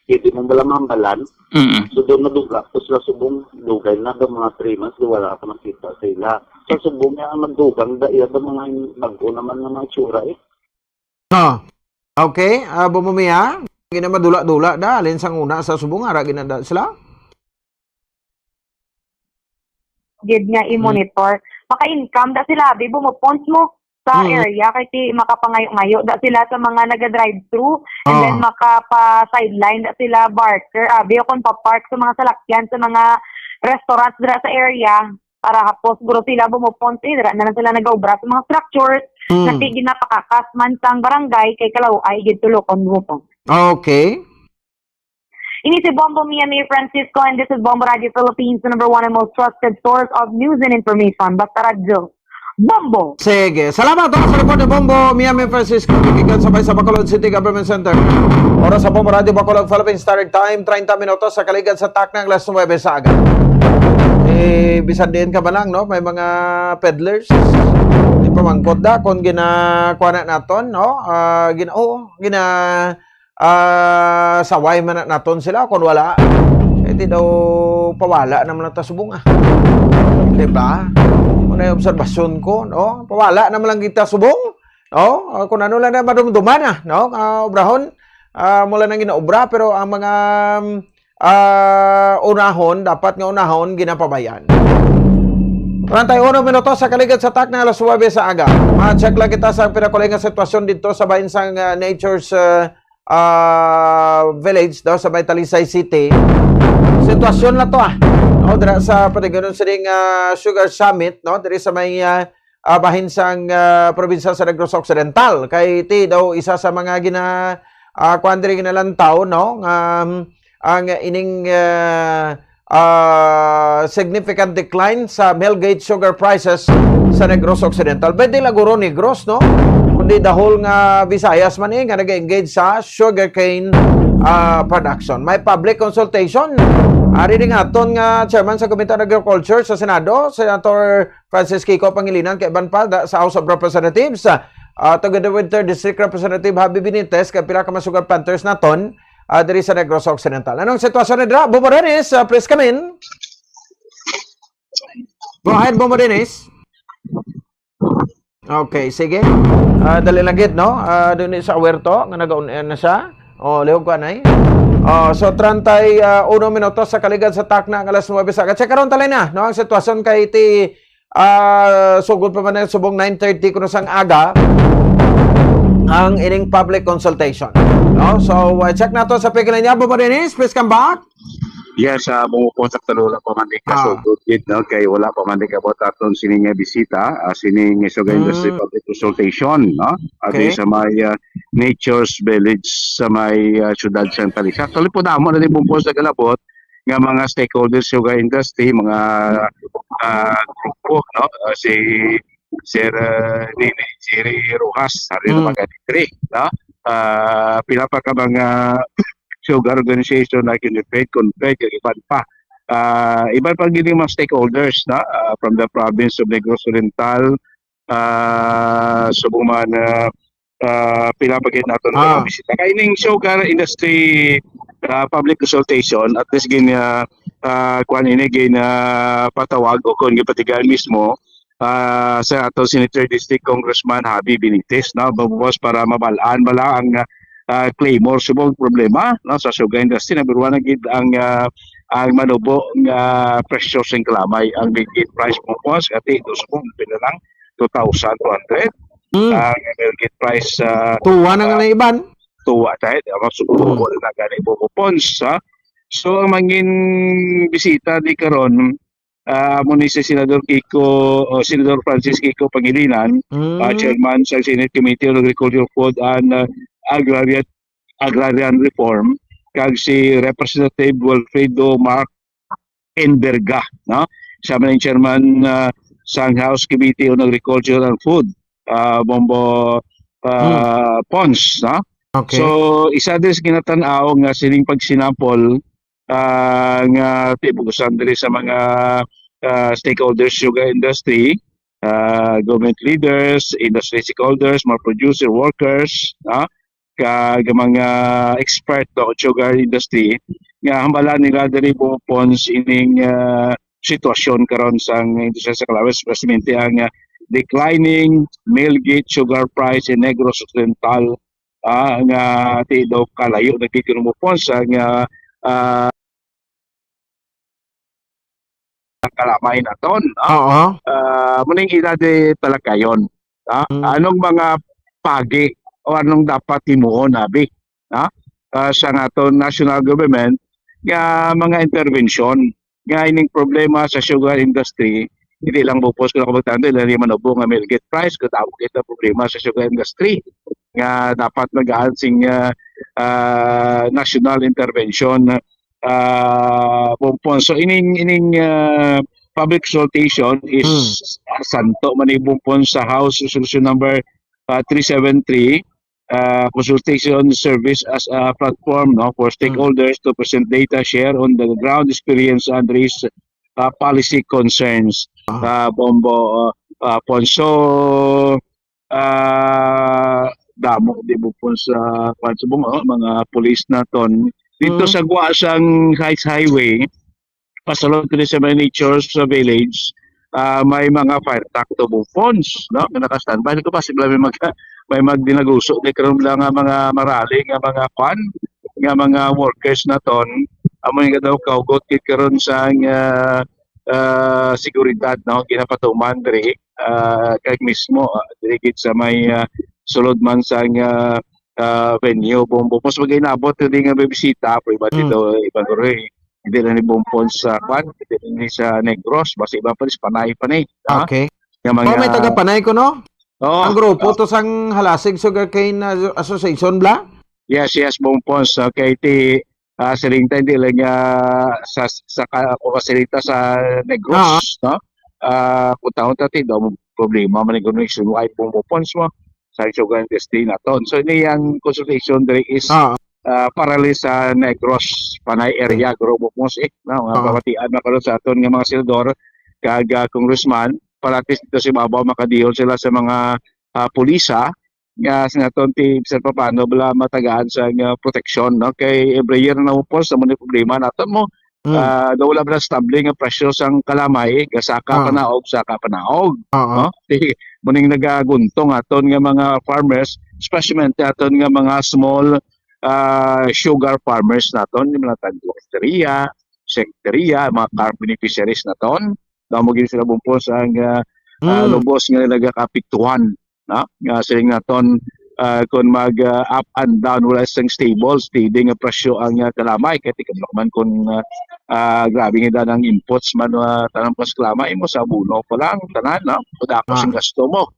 hindi mo bala mahambalan. Mm. So, doon nadula to sila subong, dugay na, daw mga three months, di wala ka nakita sa ila. Sa subong niya, ang nagdugang, da, iya, daw mga bag-o naman nga mga itsura, eh. Ah. Okay, ah, Bobo Mia, gina madula-dula da, alin sang una sa subong, ara ginada sila? Gid nga Mm. i-monitor. Maka-income da sila, abi, Bobo Pons mo sa Mm. area, kay ti makapangayo-ngayo da sila sa mga naga-drive-thru, and Ah. then makapa-sideline da sila, barker, abi, o kung pa-park sa mga salakyan sa mga restaurants dira sa area, para hapos, siguro sila, Bobo Pons, eh, dira na lang sila nag-aobra sa mga structures, Mm. nga ti ginapakakas man sang barangay, kay kalaw-ay gid tulokon, Bobo Pons. Okay. Ini si Bombo Mia May Francisco, and this is Bombo Radio Philippines, the number one and most trusted source of news and information. Basta Radyo, Bombo! Sige. Salamat, oh, sa report ni Bombo Mia May Francisco, gikan sa, sa Bacolod City Government Center. Oras sa Bombo Radio Bacolod, Philippine Standard Time, treinta minutos sa kaligad sa taknang alas nuwebe sa aga. Eh, bisan diin ka man lang, no? May mga peddlers. Di pa mangkot da kung gina-, kuha na naton, no? Ah, gina-, oo, gina-, ah, saway man na naton sila kung wala. Hindi daw pawala naman lang ta subong, ah. Di ba? Muna yung obserbasyon ko, no? Pawala naman lang kita subong, no? Ah, kung ano lang na madumduman, ah, no? Ah, obrahon, ah, mula nang ginaobra, pero ang mga, um, ah, unahon, dapat nga unahon, ginapabayan. Treinta y uno minutos sa kaligad sa takna, alas nuebe sa aga. Ma-check lang kita sa pinakulay nga sitwasyon dito sa bahin sang, ah, Nature's, ah, ah, Village daw sa may Talisay City. Sitwasyon na to, ah. No, dira sa patigulon sining, ah, Sugar Summit, no, diri sa may, ah, ah, bahin sang, ah, probinsya sa Negros Occidental. Kay ti daw isa sa mga gina-, ah, kuwan diri ginalantaw, no, nga, um, ang ining, ah, ah, significant decline sa millgate sugar prices sa Negros Occidental. Pwede lang guro Negros, no? Kundi the whole nga Visayas man eh, nga nag-engage sa sugarcane, ah, production. May public consultation. Ari ning aton nga chairman sa Committee on Agriculture sa Senado, Senator Francis Kiko Pangilinan, kay Banpalda sa House of Representatives, ah, together with third District Representative Javi Benitez, kay pila ka mga sugar planters naton, ah, diri sa Negros Occidental. Anong sitwasyon nila? Bubo Dennis, ah, please come in. Go ahead, Bubo Dennis. Okay, sige. Ah, dali lang gid, no? Ah, dun sa Huerto, nga nag-on air na siya. Oh, lihog ko, anay. Oh, so, treinta y uno minutos sa kaligad sa takna nga alas nuebe sa aga. Check karon, talay na, no? Ang sitwasyon kay ti, ah, sugod pa man ang subong nine thirty kuno sang aga, ang ining public consultation. No? So, uh, check nato sa pigilan niya. Bubo Dennis, please come back. Yes, ah, mo po sa talula pa man di Ah. kasugod gid, no? Kay wala pa man di kabot aton sini nga bisita, ah, sini nga Sugar Industry Mm. Public Consultation, no? Agi Okay. sa may, ah, Nature's Village sa may, ah, siyudad sa Talisay. Actually po, damo na din po sa galabot nga mga stakeholders, sugar industry, mga, ah, grupo, no? Ah, si Sir, ah, Nini Jerry Rojas, hari Mm. ng mga diri, no? Ah, pila pa ka mga sugar organization like Unifed, Confed, kag iban pa. Ah, iban pa gid yung mga stakeholders, no? Ah, from the province of Negros Oriental, ah, subong man, ah, ah, pila pa gid naton Ah. mga bisita. Kay ning sugar industry, ah, public consultation, at least gin, ah, ah, kuwan ini gin, ah, patawag o kung gipatigan mismo, ah, sa ato Senator District Congressman Javi Benitez, no? Bubos para mabalaan bala ang, ah, claim or subong problema, no, sa sugar industry. Number one, ang gid ang, ah, ang manubo nga presyo sing kalamay, ang milk price mo po, sa ati, dos kung pila lang, two thousand two hundred. Mm. Ang milk price, ah, Tuwa na nga ah, na iban. Tuwa tayo, di ba? So, Mm. wala na gani, Bubo Pons, ha? So, ang mangin bisita di karon, ah, amo ni si Senador Kiko, o Senador Francis Kiko Pangilinan, Mm. ah, chairman sa Senate Committee on Agriculture, Food and, ah, Agrarian, Agrarian Reform, kag si Representative Wilfredo Mark Enverga, no? Siya man ang chairman, ah, sang House Committee on Agriculture and Food, ah, Bombo, ah, Hmm. Pons, no? Okay. So, isa din sa ginatan-aw nga sining pagsinapol, ah, nga tibugusan diri sa mga, ah, stakeholders, sugar industry, ah, government leaders, industry stakeholders, mga producer, workers, ah, kag mga expert sa sugar industry, nga hambala nila diri, Bubo Pons, ining, ah, sitwasyon karon sang industriya sa kalamay, espesipalmente ang, ah, declining milk sugar price in Negros Occidental, ah, nga ti daw kalayo na gid kuno, Bubo Pons, ang, ah, ah, kalamay naton, ah. Oo. Ah, muna yung ila di talakayon, ah. Mm. Anong mga pagi o anong dapat himuon, abi, ah, ah, sa aton national government nga mga intervention nga ining problema sa sugar industry, hindi lang, Bubo Pons, kung ako magtanda, lang yung manubo nga milk price, kung tawag kita problema sa sugar industry nga dapat magaan sing, ah, ah, national intervention, ah, Bubo Pons. So, ining, ining, ah, public consultation is Hmm. santo man ni, Bubo Pons, sa House Resolution number, ah, three seven three, ah, consultation service as a platform, no, for Hmm. stakeholders to present data, share on the ground experience and raise, ah, policy concerns. Ah. Ah, Bombo, ah, ah, Pons. So, ah, damo, di, Bubo Pons, sa kwan subong, oh, mga pulis naton, Dito Mm. sa gwa sang Heights Highway, pasulod ko sa may nature sa village, ah, may mga fire truck to Bumpon's, no? Nga naka-standby. Ko pa, sila may mag-, may magdinaguso di karon lang nga mga marali, nga mga kwan, nga mga workers naton. Amo nga daw kaugot gid karon sa, ah, ah, seguridad, no? Ginapatuman diri, ah, kag mismo, ah, diri gid sa may, ah, sulod man sa, ah, ah, venue, Bumbo. Mas magainabot diri nga may bisita, pero iba Mm. dito, iba guro, eh. Hindi lang ni Bumpon sa kwan, hindi lang ni sa Negros, basta iba pa ni sa Panay pa ni, ha? Okay. Nga mga Oh, may taga Panay ko, no? Oo. Ang grupo to sang Halasig Sugarcane Asso-, Association, bla? Yes, yes, Bumpon. So, kay ti, ah, siling ta, hindi lang, ah, sa, sa ka-, kung siling ta sa Negros, Oo. no? Ah, kung taon ta, ti, daw problema man ni kuno yung sunuay Bumpon mo. Sa Sugar Industry naton. So, ini ang consultation diri is, Oo. ah, paralel sa Negros, Panay area, Grupo Mos, eh, no? Nga Oo. pamatian na karon sa aton nga mga senador, kag, ah, congressman, para at least dito sa ibabaw, makadihon sila sa mga, ah, pulisa, nga sa naton ti, bisan pa paano, bala matagaan sa nga proteksyon, no? Kay every year na po, sa mga problema naton mo, Mm. ah, daw wala ba na stable nga presyo sang kalamay, gasaka Ah. panaog, saka panaog, Oo. no? Muning nagaguntong aton nga mga farmers, especially aton nga mga small, ah, sugar farmers naton, yung mga tag-, hektarya, sektarya, mga carp beneficiaries naton. Daw mo gid sila Bumpon sa nga, ah, Mm. lubos nga nagakapiktuhan, no? Nga siling naton, ah, kung mag, ah, up and down, wala sing stable, steady nga presyo ang, ah, kalamay. Kaya tika man kung, ah, ah, grabe nga daan ang inputs man, ah, tanang pas kalamay mo sa abono pa lang, tanan, no? Kung dako Ah. sing gasto mo.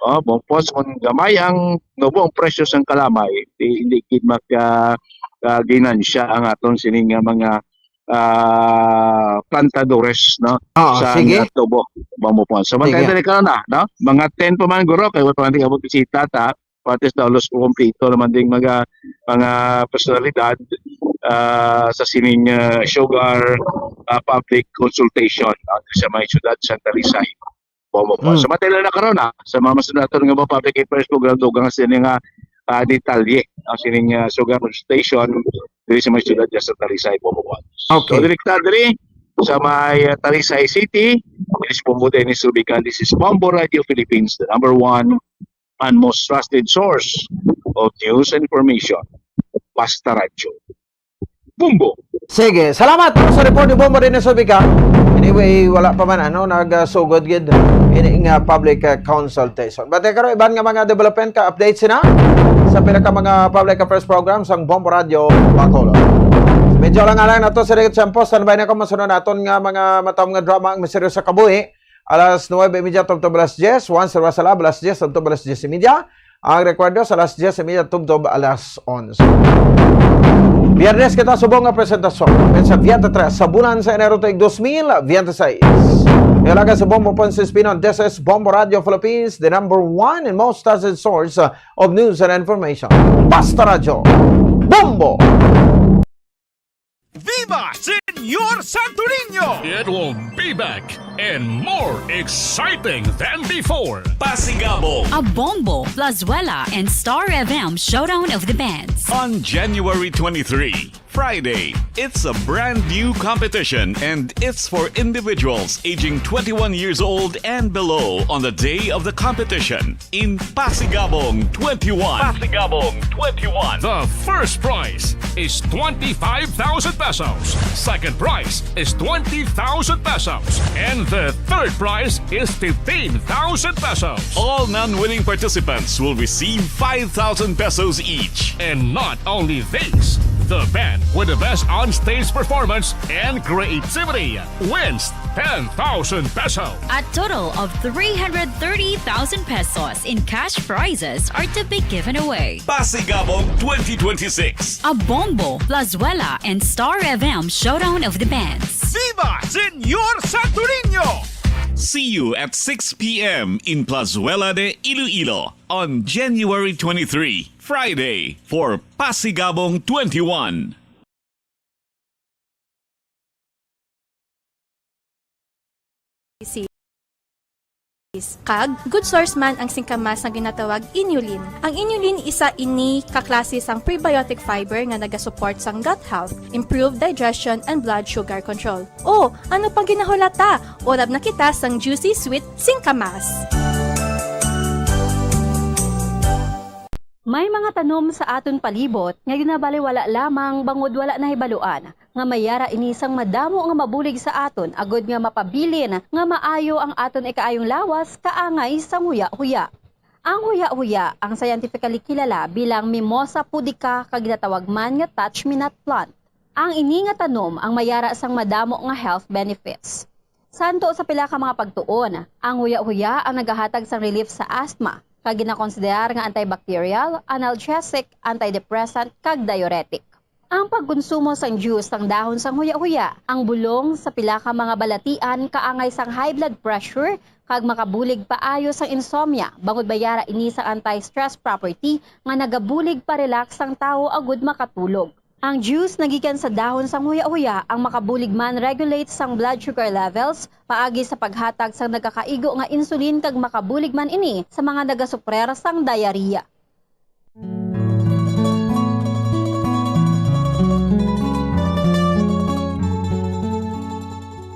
Oh, Bumpon, kung gamay ang nubo ang presyo sang kalamay, di, hindi gid maka, ah, ginansya ang aton sining nga mga, ah, plantadores, no? Oo, Sa sige. nga tubo, Bumpon. So, Sige. Matay na karon na, no? Mga ten pa man, guro, kay wala pa man di abot bisita ta. Pati sa halos kompleto naman ding mga, mga personalidad, ah, sa sining, ah, sugar, ah, public consultation, no? Sa may siyudad sa Talisay. Bobo po. Mm. So, matay na karon, ah, sa mga masunod naton nga mga public affairs program, dugang sini nga, ah, detalye, ang sining, ah, sugar consultation diri sa may siyudad sa Talisay, Bobo po. Okay. So, direkta diri sa may, ah, Talisay City, this is Bombo Dennis Rubican. This is Bombo Radio Philippines, the number one and most trusted source of news and information. Basta Radyo. Bombo. Sige, salamat sa report ni Bombo Dennis Rubican. Anyway, wala pa man, ano, nagsugod gid ini nga public, uh, consultation. But, eh, karon, iban nga mga development ka updates na sa pila ka mga public affairs programs sang Bombo Radio Bacolod. Medyo lang alang nato sa Dikit Siyempo. Standby na ko, masunod naton nga mga matam nga drama, Ang Misteryo sa Kabuhi. Alas nuebe y media tubtob alas diyes, Once Rosalab, alas diyes tubtob alas diyes y media. Ang recuerdo sa alas diyes y media tubtob alas onse. Biyernes kita subong nga presentasyon. Petsa twenty-three sa bulan sa Enero tuig dos mil veintiséis. Ilaga sa Bombo Ponce Espino, this is Bombo Radio Philippines, the number one and most trusted source, uh, of news and information. Basta Radyo, Bombo! Viva Señor Santo Niño! It will be back and more exciting than before. Pasigabong. A Bombo, Plazuela, and Star F M Showdown of the Bands. On January twenty-three, Friday, it's a brand new competition and it's for individuals aging twenty-one years old and below on the day of the competition. In Pasigabong twenty-one. Pasigabong twenty-one. The first prize is twenty-five thousand pesos. Second prize is twenty thousand pesos. And the third prize is fifteen thousand pesos. All non-winning participants will receive five thousand pesos each. And not only this, the band with the best on-stage performance and creativity wins ten thousand pesos. A total of three hundred thirty thousand pesos in cash prizes are to be given away. Pasigabong twenty twenty-six. A Bombo, Plazuela, and Star F M Showdown of the Bands. Viva Señor Santo Niño! See you at six p m in Plazuela de Iloilo on January twenty-three, Friday, for Pasigabong twenty-one. Kag good source man ang singkamas nga ginatawag inulin. Ang inulin isa ini ka klase sang prebiotic fiber nga nagasupport sang gut health, improve digestion, and blood sugar control. O, ano pang ginahulata? Urab na kita sang juicy sweet singkamas. May mga tanom sa aton palibot nga ginabaliwala lamang bangod wala nahibaluan nga may yara ini sang madamo nga mabulig sa aton, agud nga mapabilin nga maayo ang aton ikaayong lawas kaangay sang huya-huya. Ang huya-huya ang scientifically kilala bilang Mimosa pudica kag ginatawag man nga touch-me-not plant. Ang ini nga tanom ang may yara sang madamo nga health benefits. Santo sa pila ka mga pagtuon, ang huya-huya ang nagahatag sang relief sa asthma, kag ginakonsiderar nga antibacterial, analgesic, antidepressant, kag diuretic. Ang pagkonsumo sang juice sang dahon sang huya-huya, ang bulong sa pila ka mga balatian kaangay sang high blood pressure kag makabulig paayo sang insomnia, bangod may yara ini sang anti-stress property nga nagabulig pa-relax sang tawo agud makatulog. Ang juice nga gikan sa dahon sang huya-huya ang makabulig man regulate sang blood sugar levels paagi sa paghatag sang nagakaigo nga insulin, kag makabulig man ini sa mga nagasuprer sang diarrhea.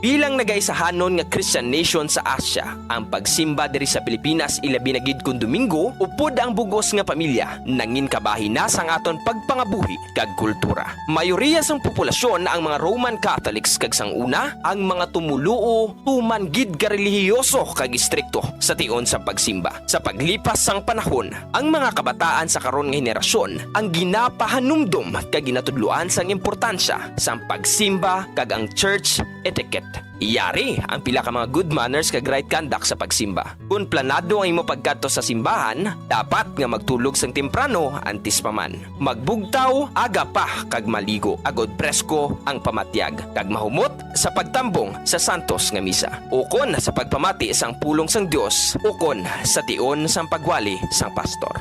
Bilang nagaisahanon nga Christian nation sa Asia, ang pagsimba diri sa Pilipinas, ilabi na gid kon Domingo, upod ang bug-os nga pamilya, nangin kabahin na sang aton pagpangabuhi kag kultura. Mayoriya sang populasyon ang mga Roman Catholics, kag sang una, ang mga tumoluo tuman gid ka relihiyoso kag istrikto sa tion sang pagsimba. Sa paglipas sang panahon, ang mga kabataan sa karon nga henerasyon ang ginapahanumdom kag ginatudloan sang importansya sang pagsimba kag ang church etiquette. Yari ang pila ka mga good manners kag right conduct sa pagsimba. Kon planado ang imo pagkadto sa simbahan, dapat nga magtulog sang temprano antes pa man. Magbugtaw aga pa kag maligo, agod presko ang pamatyag, kag mahumot sa pagtambong sa santos nga misa, ukon sa pagpamati sang pulong sang Dios, ukon sa tion sang pagwali sang pastor.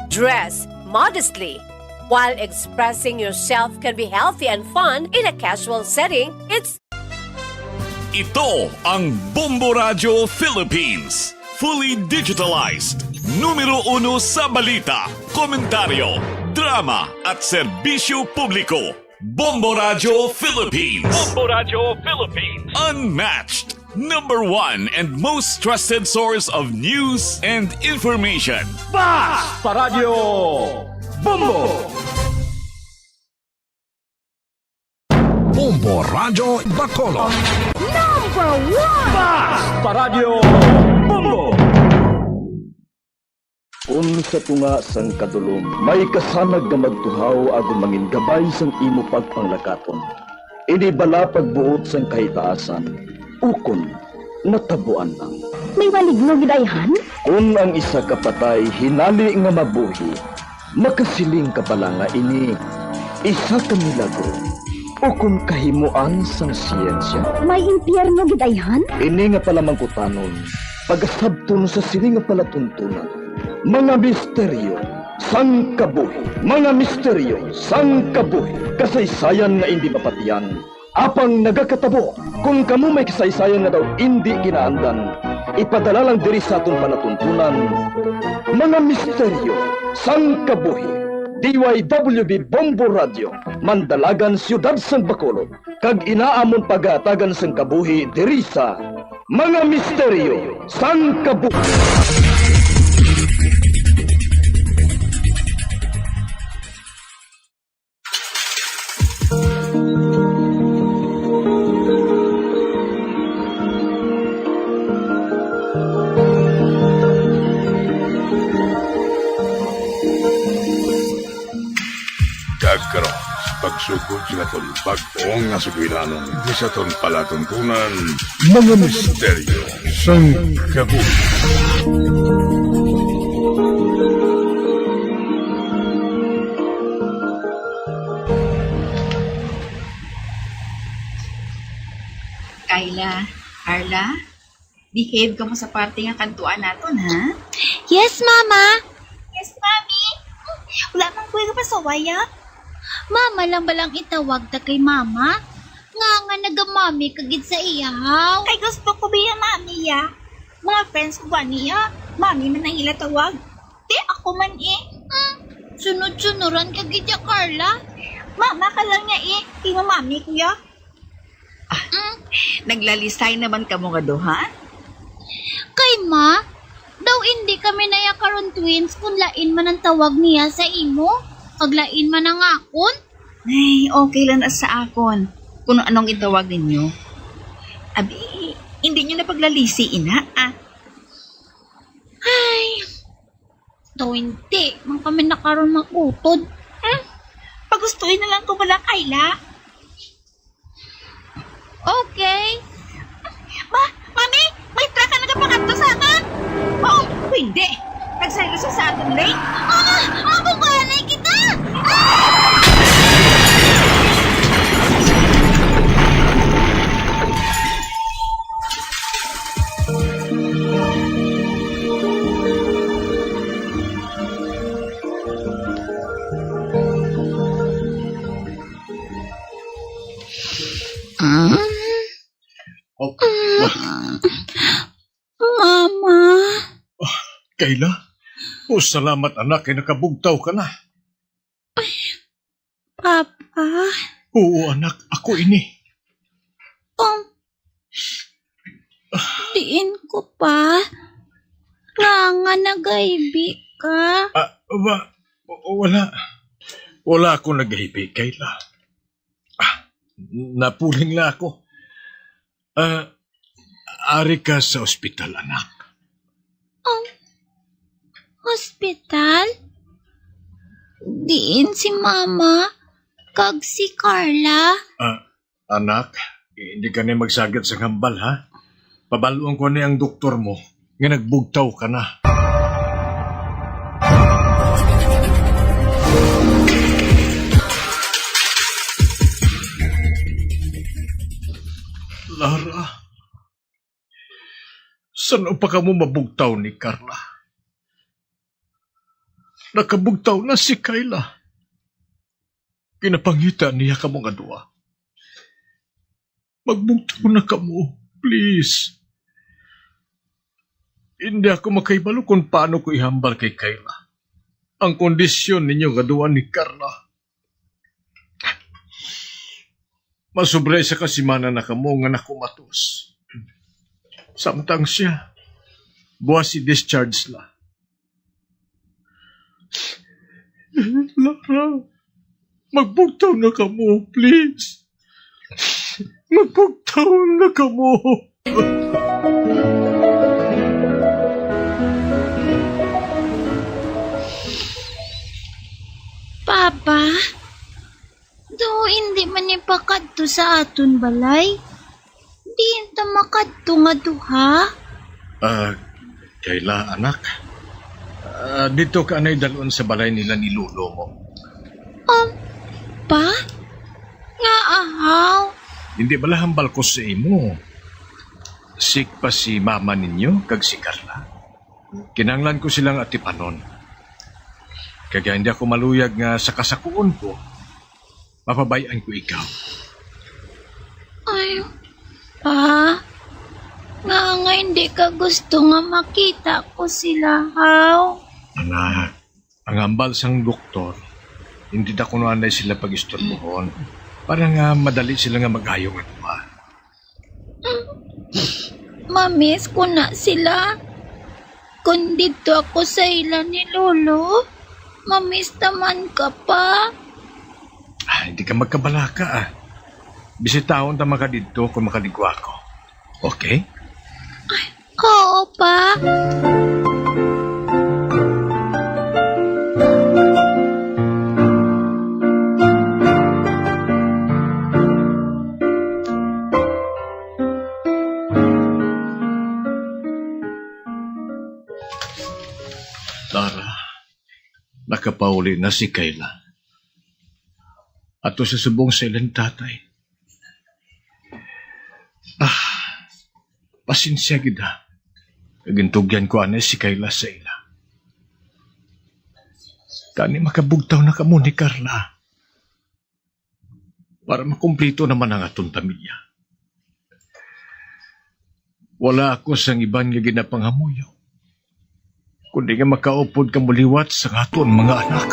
Dress modestly. While expressing yourself can be healthy and fun in a casual setting, it's Ito ang Bombo Radyo Philippines. Fully digitalized. Numero uno sa balita, komentaryo, drama, at serbisyo publiko. Bombo Radyo Philippines. Bombo Radyo Philippines. Unmatched. Number one and most trusted source of news and information. Basta Radyo Bombo! Bombo Radyo Bacolod. Number one! Basta Radyo Bombo! Kun sa tunga sang kadulom may kasanag nga magtuhaw agud mangin gabay sang imo pagpanglakaton, ini bala pagbuot sang kahitaasan, ukon natabuan lang. May maligno gid ayhan? Kun ang isa ka patay hinali nga mabuhi, makasiling ka bala nga ini isa ka milagro ukon kahimuan sang siyensya? May impyerno gid ayhan? Ini nga palamangkutanon, pagasabton sa sini nga palatuntunan, mga misteryo sang kabuhi, mga misteryo sang kabuhi, kasaysayan nga indi mapatian, apang nagakatabo. Kon kamo may kasaysayan nga daw indi kinaandan, ipadala lang diri sa aton palatuntunan, mga misteryo sang kabuhi. D Y W B Bombo Radio, Mandalagan, Siyudad sang Bacolod, kag ina amon pagahatagan sang kabuhi diri sa Mga Misteryo sang Kabuhi. Kag karon, sa pagsugod sa aton bag-o nga sugilanon, diri sa aton palatuntunan, mga misteryo sang kabuhi. Kayla, Carla, behave kamo sa parte nga kantuan naton, ha? Yes, Mama. Yes, Mami. Hmm, wala man ko yung pasaway, ah. Mama lang balang itawag ta kay Mama? Nga nga nagamami ka gid sa iya, haw? Kay gusto ko biya mami ya. Mga friends ko ba niya? Mami man ang ila tawag. Di ako man eh. Hmm, sunod-sunuran ka gid ya, Carla. Mama ka lang niya eh. Di mo mami ko ya. Ah, naglalisay naman kamo nga duha? Kay ma, daw indi kami naya karon twins kung lain man ang tawag niya sa imo, kag lain man ang akon. Ay, okay lang na sa akon kung anong itawag ninyo. Abi, hindi nyo na paglalisi, ina, ah. Ay, daw hindi man kami na karon mag-utod. Hmm? Pagustuhin na lang ko bala, Kayla. Okay. Ma, mami, may truck ang nagapangadto sa aton. Oh, hindi. Nagsaylo siya sa aton lane. Ah, mabubuhanay kita! Ah! Ah. Oh, wa- Mama. Kayla? Oh, salamat, anak, kay nakabugtaw ka na. Papa. Oo, anak, ako ini. Um, diin ko pa. Nga nga nagaibi ka. Ah, wa-, wala. Wala ako nagaibi, Kayla. Ah, napuling la ako. Ah, ari ka sa ospital, anak. Ang ospital? Diin si Mama kag si Carla? Ah, anak, hindi ka na magsagit sa hambal, ha? Pabaluan ko ni ang doktor mo nga nagbugtaw ka na. Lara, san-o pa kamo mabugtaw ni Carla? Nakabugtaw na si Kayla. Ginapangita niya kamo nga duha. Magbugtaw na kamo, please. Hindi ako makahibalo kung paano ko ihambal kay Kayla ang kondisyon ninyo nga duha ni Carla. Masubra isa ka semana na kamo nga nakumatos. Samtang siya, buwas i-discharge la. Lara, magbugtaw na kamo, please. Magbugtaw na kamo. Papa, daw hindi man ni pakadto sa aton balay. Diin ta makadto nga duha? Ah, Kayla, anak. Ah, dito ka anay dalon sa balay nila ni lolo mo. Um, pa? Nga ahaw? Hindi bala hambal ko sa imo? Sick pa si mama ninyo kag si Carla. Kinahanglan ko silang atipanon. Kag hindi ako maluyag nga sa kasakuon ko, mapabay-an ko ikaw. Ay, pa, nga nga hindi ka gusto nga makita ko sila, haw? Anak, ang hambal sang doktor, hindi na kuno anay sila pag-istorbohon para nga madali sila nga mag-ayo nga duha. Mamiss ko na sila. Kon didto ako sa ila ni Lolo, mamiss ta man ka pa. Ah, hindi ka magkabalaka, ah. Bisitahon ta man ka didto kung makaligwa ako. Okay? Ay, oo, pa. Tara, nakapauli na si Kayla. Ato sa subong sa ilang tatay. Ah, pasensya gid, ha. Gintugyan ko anay si Kayla sa ila. Gani makabugtaw na kamo ni Carla. para makumpleto naman ang aton pamilya. Wala ako sang iban nga ginapangamuyo, kundi nga makaupod kamo liwat sang aton mga anak.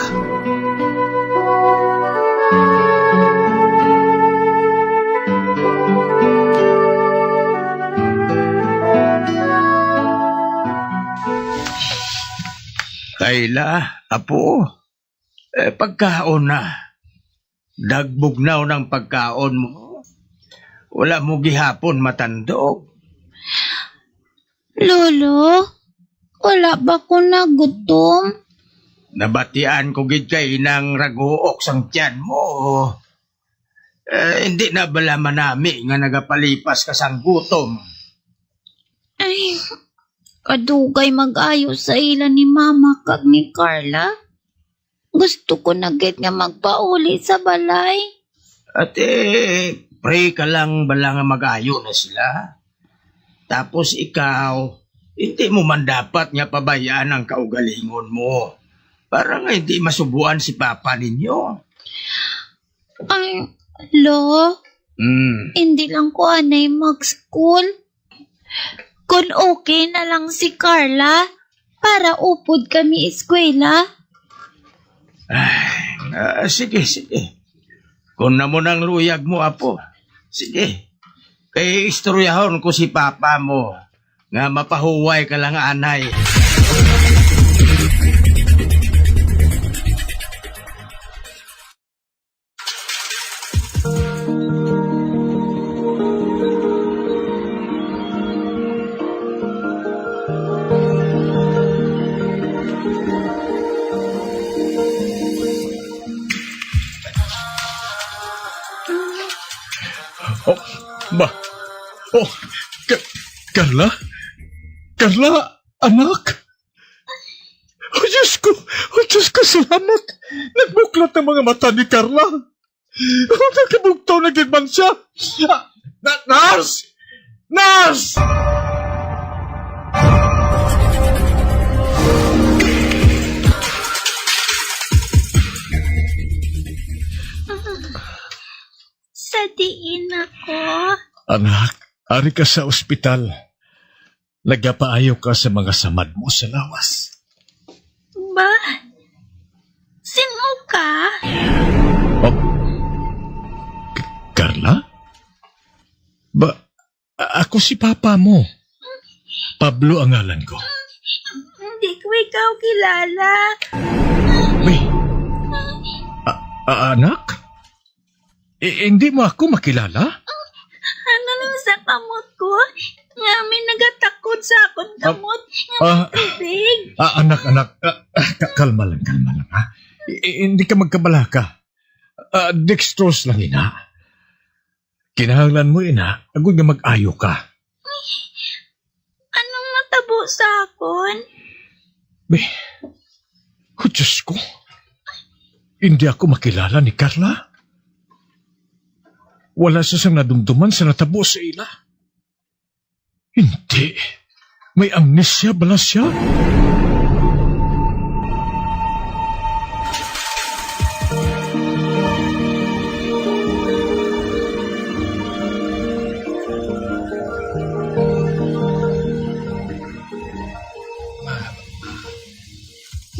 Kayla, apo, eh, pagkaon na. Dagbugnaw ng pagkaon mo. Wala mo gihapon matandog. Lolo, wala ba ko nagutom? Nabatian ko gid kay nang raguok sang tiyan mo. Eh, hindi na bala manami nga nagapalipas ka sang gutom? Ay, kadugay mag-ayo sa ila ni Mama kag ni Carla. Gusto ko na gid nga magpauli sa balay. Ate, pray ka lang bala nga mag-ayo na sila. Tapos ikaw, hindi mo man dapat nga pabayaan ang kaugalingon mo para nga hindi masubuan si Papa ninyo. Ay, Lo, Mm. hindi lang ko anay mag-school. Kung okay na lang si Carla, para upod kami eskwela. Ay, ah, sige, sige. Kung namo nang luyag mo, apo, sige. Kay istoryahon ko si papa mo nga mapahuway ka lang anay. Oh, ba? Oh, Ka-, Carla? Carla, anak? Oh, Diyos ko! Oh, Diyos ko, salamat! Nagbuklat ang mga mata ni Carla. Oh, nakabugtaw na gid man siya. Ah, na-, nurse! Nurse! Sa diin ako? Anak, ari ka sa ospital. Nagapaayo ka sa mga samad mo sa lawas. Ba? Sino ka? Oh. K-, Carla? Ba, a-, ako si papa mo. Pablo ang ngalan ko. Hindi ko ikaw kilala. May, a-, a-, anak? I-, hindi mo ako makilala? Ano lang sa kamot ko? Nga may nagatakod sa akon kamot nga may ah, tubig. Ah, anak, anak, ah, ah, ka-, kalma lang, kalma lang, ha? I-, i-, hindi ka magkabalaka. Ah, dextrose lang, ina. Kinahanglan mo, ina, agud nga mag-ayo ka. Anong natabo sa akon? Be, oh, Diyos ko. Hindi ako makilala ni Carla. Wala siya sang nadumduman sa natabo sa ila. Hindi. May amnesia bala siya?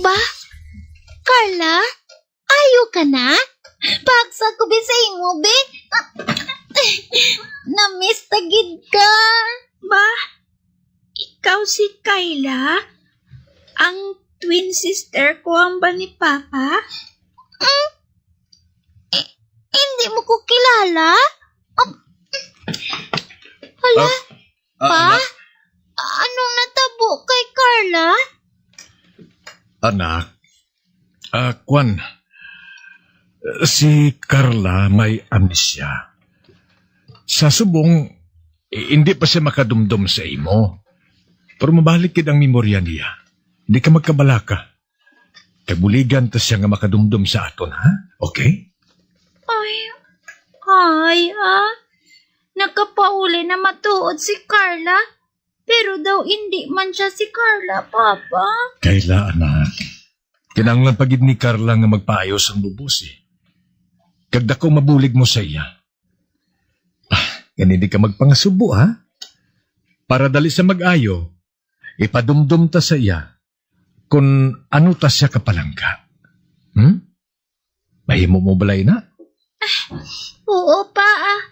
Ba? Carla? Ayo ka na? Paksa ko bi sa imo, bi. Na-miss ta gid ka. Ba? Ikaw si Kayla? Ang twin sister ko ang ba ni Papa? Mm. Eh, hindi mo ko kilala? Oh. Hala, Ah, ah, Pa? anak. Anong natabo kay Carla? Anak, ah, kwan, si Carla may amnesia. Sa subong, i-, hindi pa siya makadumdom sa imo. Pero mabalik gid ang memorya niya. Di ka magkabalaka. Kag buligan ta siya nga makadumdom sa aton, ha? Okay? Ay, ay, ah. Nakapauli na matuod si Carla, pero daw indi man siya si Carla, Papa. Kayla, anak. Kinahanglan pa gid ni Carla nga magpaayo sang lubos, eh. Kag daku mabulig mo sa iya. Ah, gani di ka magpangasubo, ha? Para dali sa mag-ayo, ipadumdom ta sa iya kon ano ta siya kapalangga. Hmm? Mahimo mo balay na? Oo, pa, ah.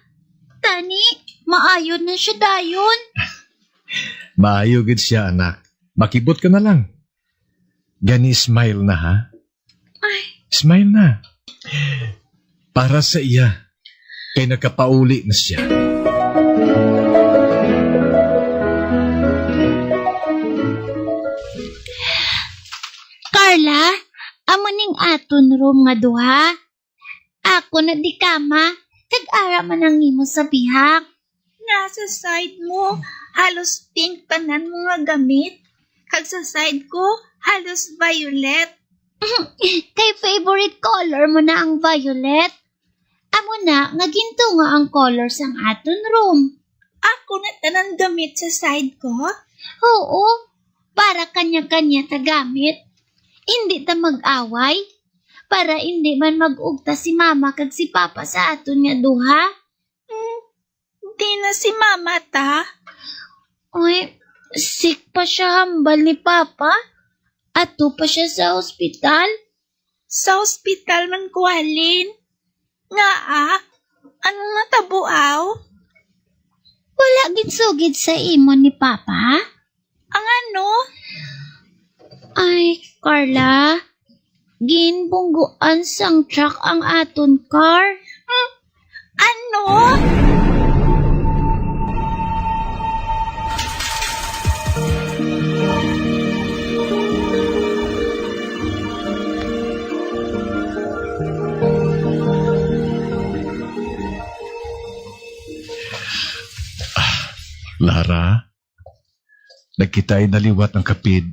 Tani, maayo na siya dayon. Maayo gid siya, anak. Makibot ka na lang. Gani, smile na, ha? Ay. Smile na. Para sa iya, kay nakapauli na siya. Carla, amo ning aton room nga duha. Ako na di kama, kag ara man ang imo sa bihak. Nasa side mo, halos pink tanan mga gamit. Kag sa side ko, halos violet. Kay favorite color mo na ang violet. Amo na nga gintunga ang color sang aton room. Ako na tanan gamit sa side ko? Oo, para kanya-kanya ta gamit. Hindi ta mag-away, para hindi man mag-ugta si mama kag si papa sa aton nga duha. Hmm, di na si mama ta? Uy, sick pa siya hambal ni papa. Ato pa siya sa ospital. Sa ospital man ko halin. Ngaa? Anong natabo, aw? Wala ginsugid sa imo ni Papa? Ang ano? Ay, Carla, ginbungguan sang truck ang aton car. Hmm? Ano? Lara, nagkitaay na liwat ang kapid.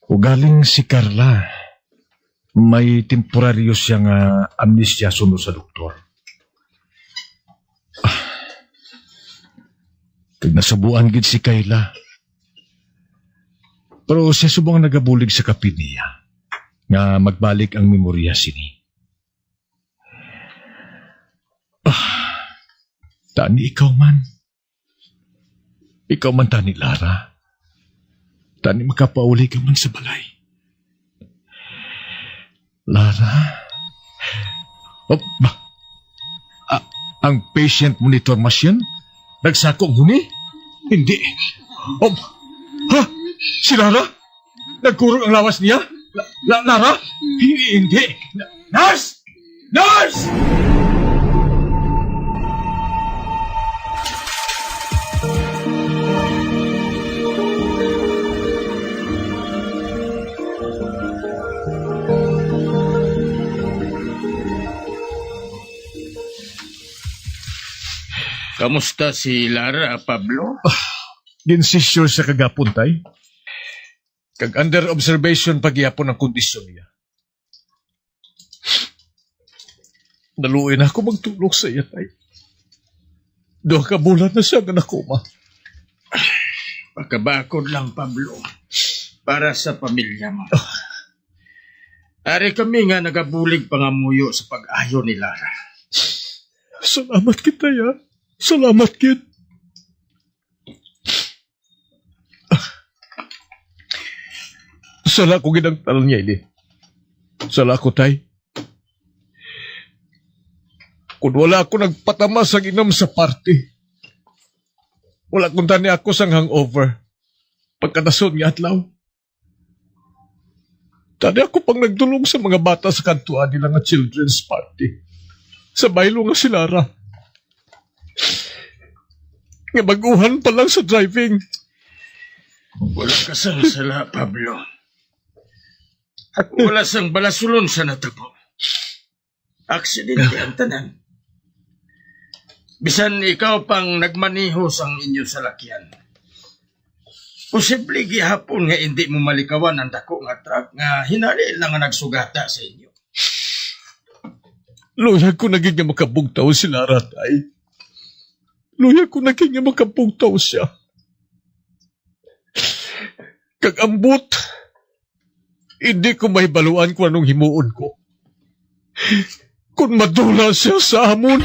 Ugaling si Carla, may temporaryo siya nga amnesia suno sa doktor. Ah, kag nasubuan gid si Kayla. Pero siya subong ang nagabulig sa kapid niya nga magbalik ang memorya sini. Ah, tani ikaw man. Ikaw man tani, Lara. Tani makapauli ka man sa balay. Lara? Oh, ba? Ah, ang patient monitor machine? Nagsako guni? Hindi. Oh, ha? Si Lara? Nagkurog ang lawas niya? La, la, Lara? Hi-, hindi. Nurse! Nurse! Kamusta si Lara, Pablo? Ah, ginsisyor sa kagapon, tay. Kag under observation pa gihapon ang kondisyon niya. Naluoy na ako magtulog sa iya, tay. Duha ka bulan na siya nga nakoma. Pakabakod lang, Pablo, para sa pamilya mo. Ari kami nga nagabulig pangamuyo sa pag-ayo ni Lara. Salamat kita, ya. Salamat, kid. Sala ko gid ang tanan niya ini. Sala ko, tay. Kung wala ako nagpatama sang inom sa party, wala kung tani ako sang hangover pagkadason nga adlaw. Tani ako pang nagdulong sa mga bata sa kantuan nila nga children's party sa baylo nga si Lara. Nga baguhan pa lang sa driving. Wala ka sang sala, Pablo. Wala sang balasulon sa natabo. Aksidente ang tanan. Bisan ikaw pang nagmaneho sang inyo salakyan, posible gihapon nga indi mo malikawan ang dako nga truck nga hinali lang nga nagsugata sa inyo. Luyag ko na gid nga makabugtaw si Lara, tay. Luyag ko na gid nga makabugtaw siya. Kag ambot, hindi ko mahibaluan kung anong himuon ko. Kung madula siya sa amon.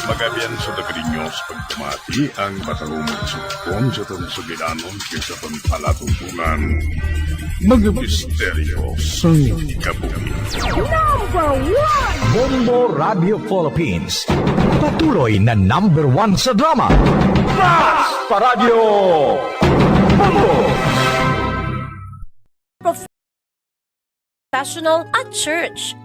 Magabian sa Dagari News, pagpamati ang matarong nga sumpon sa aton sugilanon kag sa aton palatuntunan. Mga misteryo sang kabuhi. Number one! Bombo Radio Philippines. Patuloy na number one sa drama. Mas pa Radyo Bombo! Professional at church.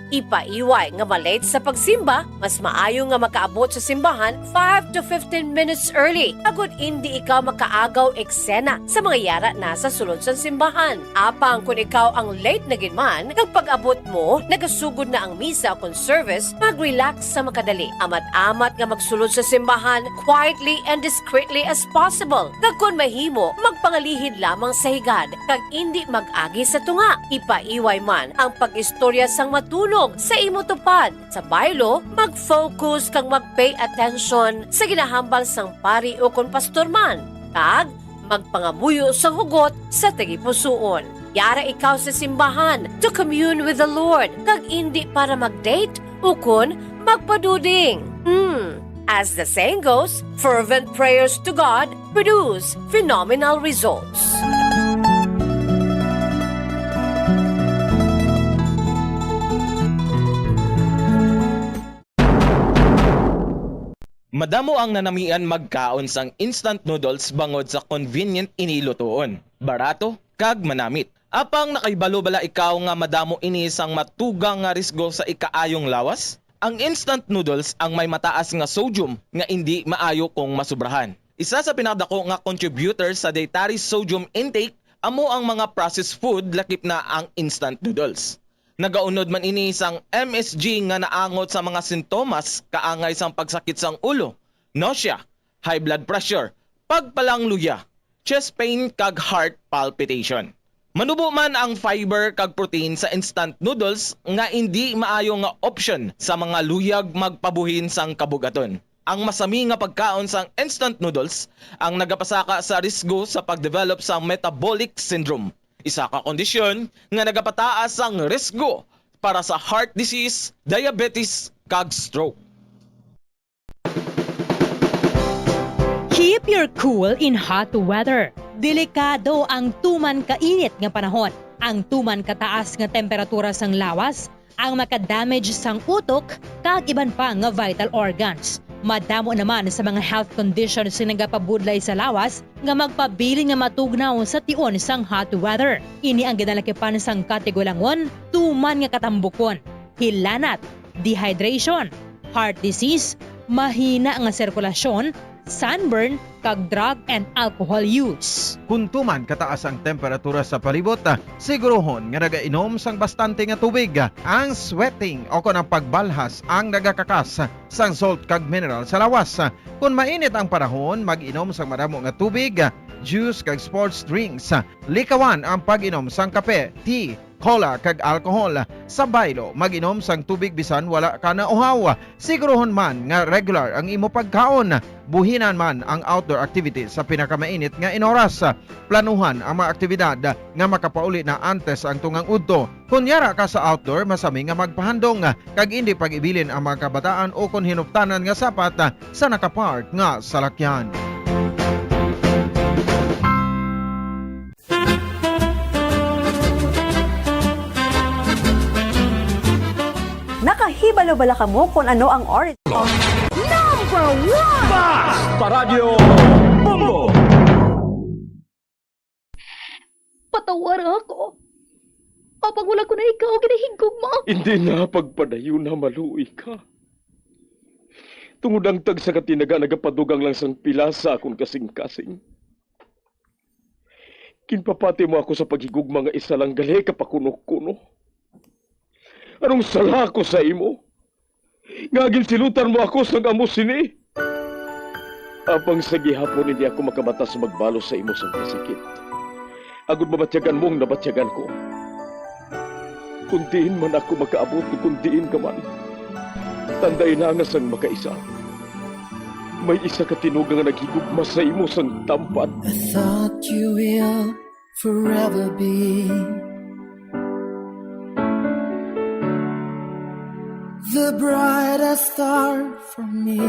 Ipaiway nga ma-late sa pagsimba, mas maayo nga makaabot sa simbahan five to fifteen minutes early, agod indi ikaw makaagaw eksena sa mga yara na sa sulod sang simbahan. Apang kon ikaw ang late na gid man, kag pag-abot mo, nagasugod na ang misa ukon service, mag-relax sa makadali. Amat-amat nga magsulod sa simbahan quietly and discreetly as possible. Kag kon mahimo, magpangalihid lamang sa higad, kag indi mag-agi sa tunga. Ipaiway man ang pag-istorya sang matunog sa imo tupad. Sa baylo, mag-focus kag mag-pay attention sa ginahambal sang pari ukon pastor man, kag magpangamuyo sang hugot sa tagipusoon. Yara ikaw sa simbahan to commune with the Lord, kag indi para mag-date ukon magpaduding. Hmm. As the saying goes, fervent prayers to God produce phenomenal results. Madamo ang nanamian magkaon sang instant noodles bangod sa convenient ini lutoon, barato, kag manamit. Apang nakahibalo bala ikaw nga madamo ini sang matugang nga risgo sa ikaayong lawas? Ang instant noodles ang may mataas nga sodium nga indi maayo kung masubrahan. Isa sa pinakadako nga contributor sa dietary sodium intake amo ang mga processed food, lakip na ang instant noodles. Nagaunod man ini sang M S G nga naangot sa mga sintomas kaangay sang pagsakit sang ulo, nausea, high blood pressure, pagpalangluya, chest pain, kag heart palpitation. Manubo man ang fiber kag protein sa instant noodles nga indi maayo nga option sa mga luyag magpabuhin sang kabug-aton. Ang masami nga pagkaon sang instant noodles ang nagapasaka sa risgo sa pag-develop sang metabolic syndrome, isa ka kondisyon nga nagapataas sang risgo para sa heart disease, diabetes, kag stroke. Keep your cool in hot weather. Delikado ang tuman kainit nga panahon. Ang tuman kataas nga temperatura sang lawas ang makadamage sang utok kag iban pa nga vital organs. Madamo naman sa mga health conditions nga nagapabudlay sa lawas nga magpabilin nga matugnaw sa tion sang hot weather. Ini ang ginalakipan sang katigulangon, tuman nga katambukon, hilanat, dehydration, heart disease, mahina nga sirkulasyon, sunburn, kag drug and alcohol use. Kon tuman kataas ang temperatura sa palibot, siguruhon nga nagainom sang bastante nga tubig. Ang sweating o kon ang pagbalhas ang nagakakas sang salt kag mineral sa lawas. Kon mainit ang panahon, mag-inom sang madamo nga tubig, juice kag sports drinks. Likawan ang pag-inom sang kape, tea, cola, kag alcohol. Sa baylo, mag-inom sang tubig bisan wala ka nauhaw. Siguruhon man nga regular ang imo pagkaon. Buhinan man ang outdoor activities sa pinakamainit nga inoras. Planuhan ang mga aktibidad nga makapauli na antes ang tungang udto. Kon yara ka sa outdoor, masami nga magpahandong kag indi pag-ibilin ang mga kabataan ukon hinuptanan nga sapat sa nakapark nga salakyan. Nakahibalo bala kamo kon ano ang origin? Number one! Mas pa Radyo Bombo! Patawara ako. Apang wala ko na ikaw ginahigugma. Hindi na pagpadayon na maluoy ka. Tungod ang tagsa ka tinaga nagapadugang lang sang pila sa akon kasing-kasing. Ginpapati mo ako sa paghigugma nga isa lang gali ka pakuno-kuno. Anong sala ko sa imo? Nga ginsilutan mo ako sang amo sini? Apang sa gihapon hindi ako makabatas magbalos sa imo sang kasakit. agod mabatyagan mo ang nabatyagan ko. Kon diin man ako makaabot, kon diin ka man, tandai na nga sang makaisa, may isa ka tinuga nga naghigugma sa imo sang tampad. I thought you will forever be the brightest star for me.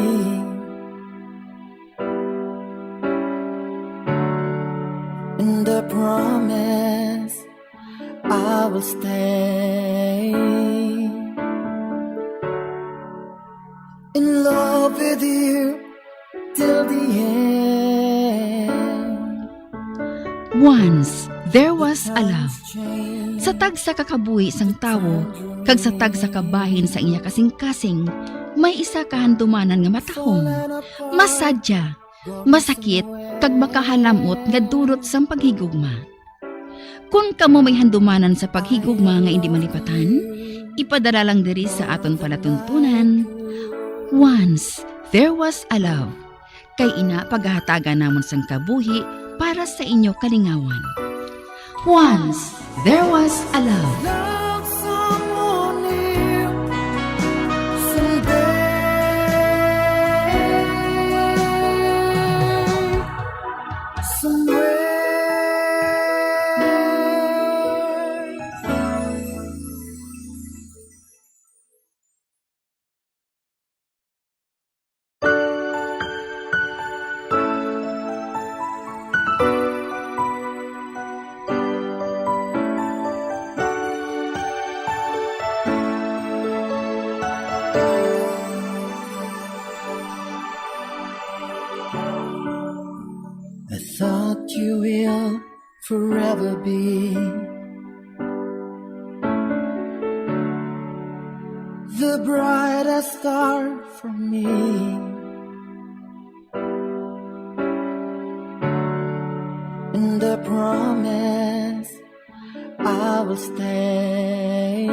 And I promise I will stay in love with you till the end. Once there was a love. Sa tagsa ka kabuhi sang tawo kag sa tagsa ka bahin sang iya kasingkasing, may isa ka handumanan nga matahom, masadya, masakit, kag makahalam-ot nga dulot sang paghigugma. Kon kamo may handumanan sa paghigugma nga indi malipatan, ipadala lang diri sa aton palatuntunan. Once there was a love. Kay ina, pagahatagan namon sang kabuhi para sa inyo kalingawan. Once there was a love. Love someone new someday, somewhere. I thought you will forever be the brightest star for me. And I promise I will stay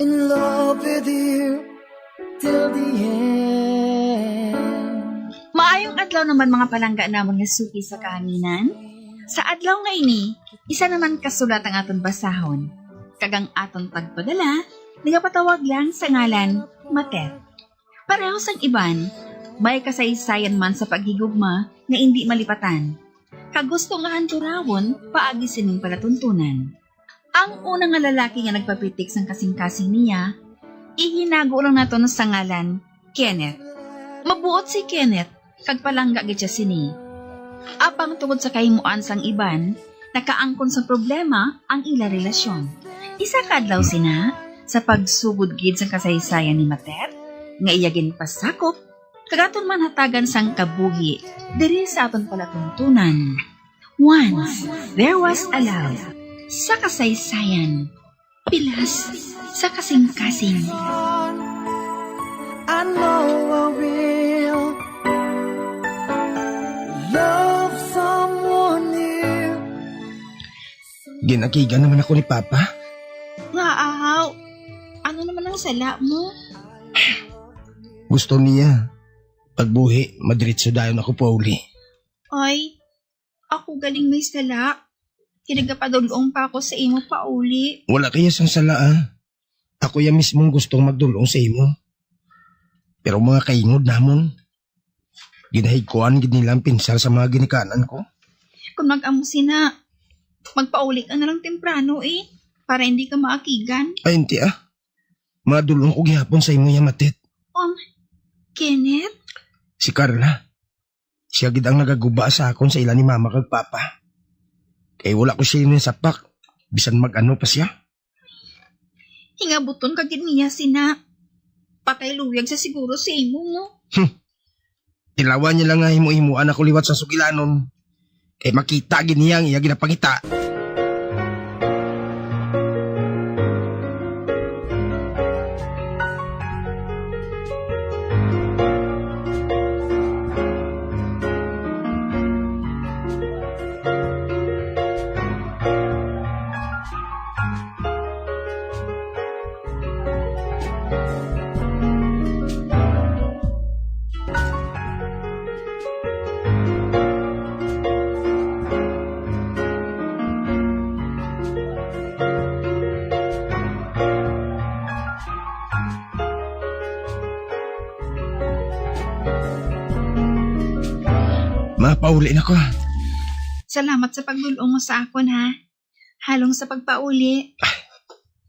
in love with you till the end. Maayong adlaw naman, mga palangga namon nga suki sa kahanginan. Sa adlaw nga ini, isa naman ka sulat ang aton basahon, kag ang aton pagpadala nagapatawag lang sa ngalan Matet. Pareho sang iban, may kasaysayan man sa paghigugma nga indi malipatan, kag gusto nga hanturawon paagi sining palatuntunan. Ang una nga lalaki nga nagpapitik sang kasingkasing niya, ihinago lang naton sa ngalan Kenneth. Mabuot si Kenneth, kag palangga gid sia sini. Apang tungod sa kahimuan sang iban, nakaangkon sang problema ang ila relasyon. Isa ka adlaw sina, sa pagsugod gid sang kasaysayan ni Matet, nga iya ginpasakop, kag aton man hatagan sang kabuhi diri sa aton palatuntunan. Once there was a love. Sa kasaysayan, pilas sa kasingkasing. I know I will love someone new. Ginakigan naman ako ni Papa. Nga, ahaw? Ano naman ang sala mo? Gusto niya, pagbuhi, madiretso dayon ako pauli. Ay, ako galing may sala. Kinagapadulong pa ako sa imo pauli. Wala kaya sang sala, ah. Ako ya mismong gustong magdulong sa imo. Pero mga kaingod namon, ginahigkuan gid nila ang pinsar sa mga ginikanan ko. Kung mag-amo sina, magpauli ka na lang temprano eh, para hindi ka maakigan. Ay, hindi ah. Madulong ko gihapon sa imo ya, Matet. Um, Kenneth? Si Carla. Siya gid ang nagaguba sa akon sa ila ni Mama kag Papa. Kay wala ko siya sapak, bisan mag-ano pa siya. Hingabuton ka gid niya sina. Patay luyag sa siguro sa imo, no? Hmm. Tilawan niya lang nga himo-himuan ako liwat sa sugilanon. Kay makita gid niya ang iya ginapangita. Mapauli na ko. Salamat sa pagdul-ong mo sa akon, ha? Halong sa pagpauli.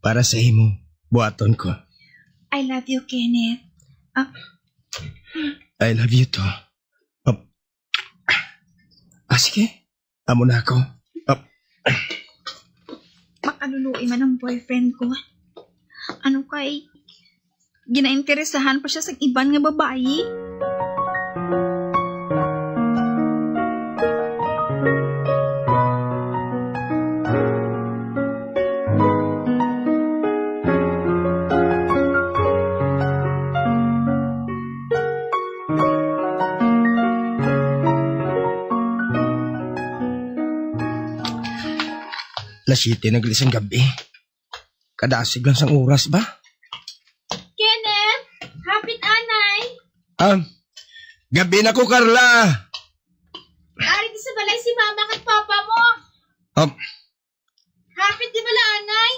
Para sa imo, buhaton ko. I love you, Kenneth. Ah. I love you too. Ah, ah, sige. Amo na ako. Ah. Makaluluoy man ang boyfriend ko. Ano kay, ginainteresahan pa siya sa iban nga babayi? Las siyete na gali sang gab-i. Kadasig lang sang oras ba? Kenneth, hapit anay. Ah, gab-i na ko, Carla. Ari di sa balay si mama kag papa mo. Ah, Hapit di bala anay?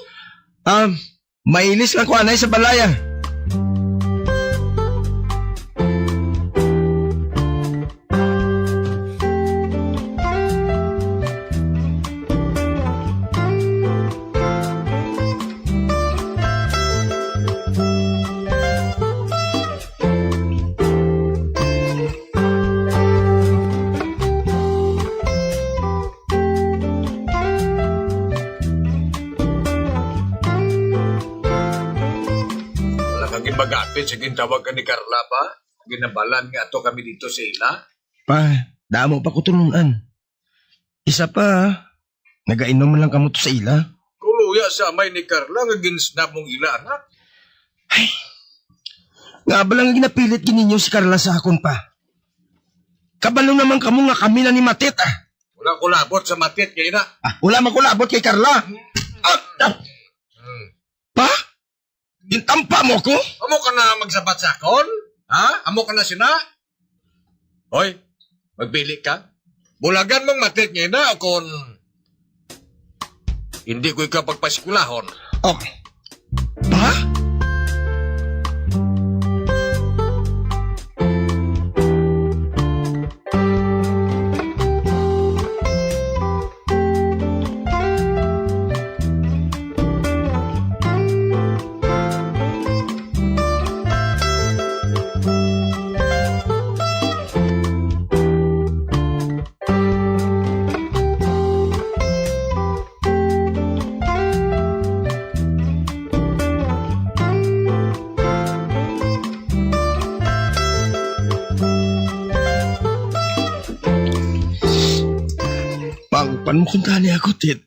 Ah, mailis lang ko anay sa balay, ah. Wala ka ginbagapit sa gintawag ka ni Carla pa? Ginabalan nga ato kami dito sa ila? Pa, damo pa ko tunun-an. Isa pa, nagainom man lang kamo to sa ila. Kuluya sa amay ni Carla nga ginsnab mong ila, anak. Ay, nga ba lang ginapilit gid ninyo si Carla sa akon pa? Kabalo naman kamo nga kami na ni Matit, ah. Wala ko labot sa Matit kay ina. Ah, wala man ko labot kay Carla. Ah, ah. Hmm. Pa? Gintampa mo ko? Amo ka na magsabat sa akon? Ha? Amo ka na sina? Hoy, magpili ka. Bulagan mong Matit nga ina o kon hindi ko ikaw pagpasikulahon. Okay. Pa? Pangupan mo kuntani ako, Tit.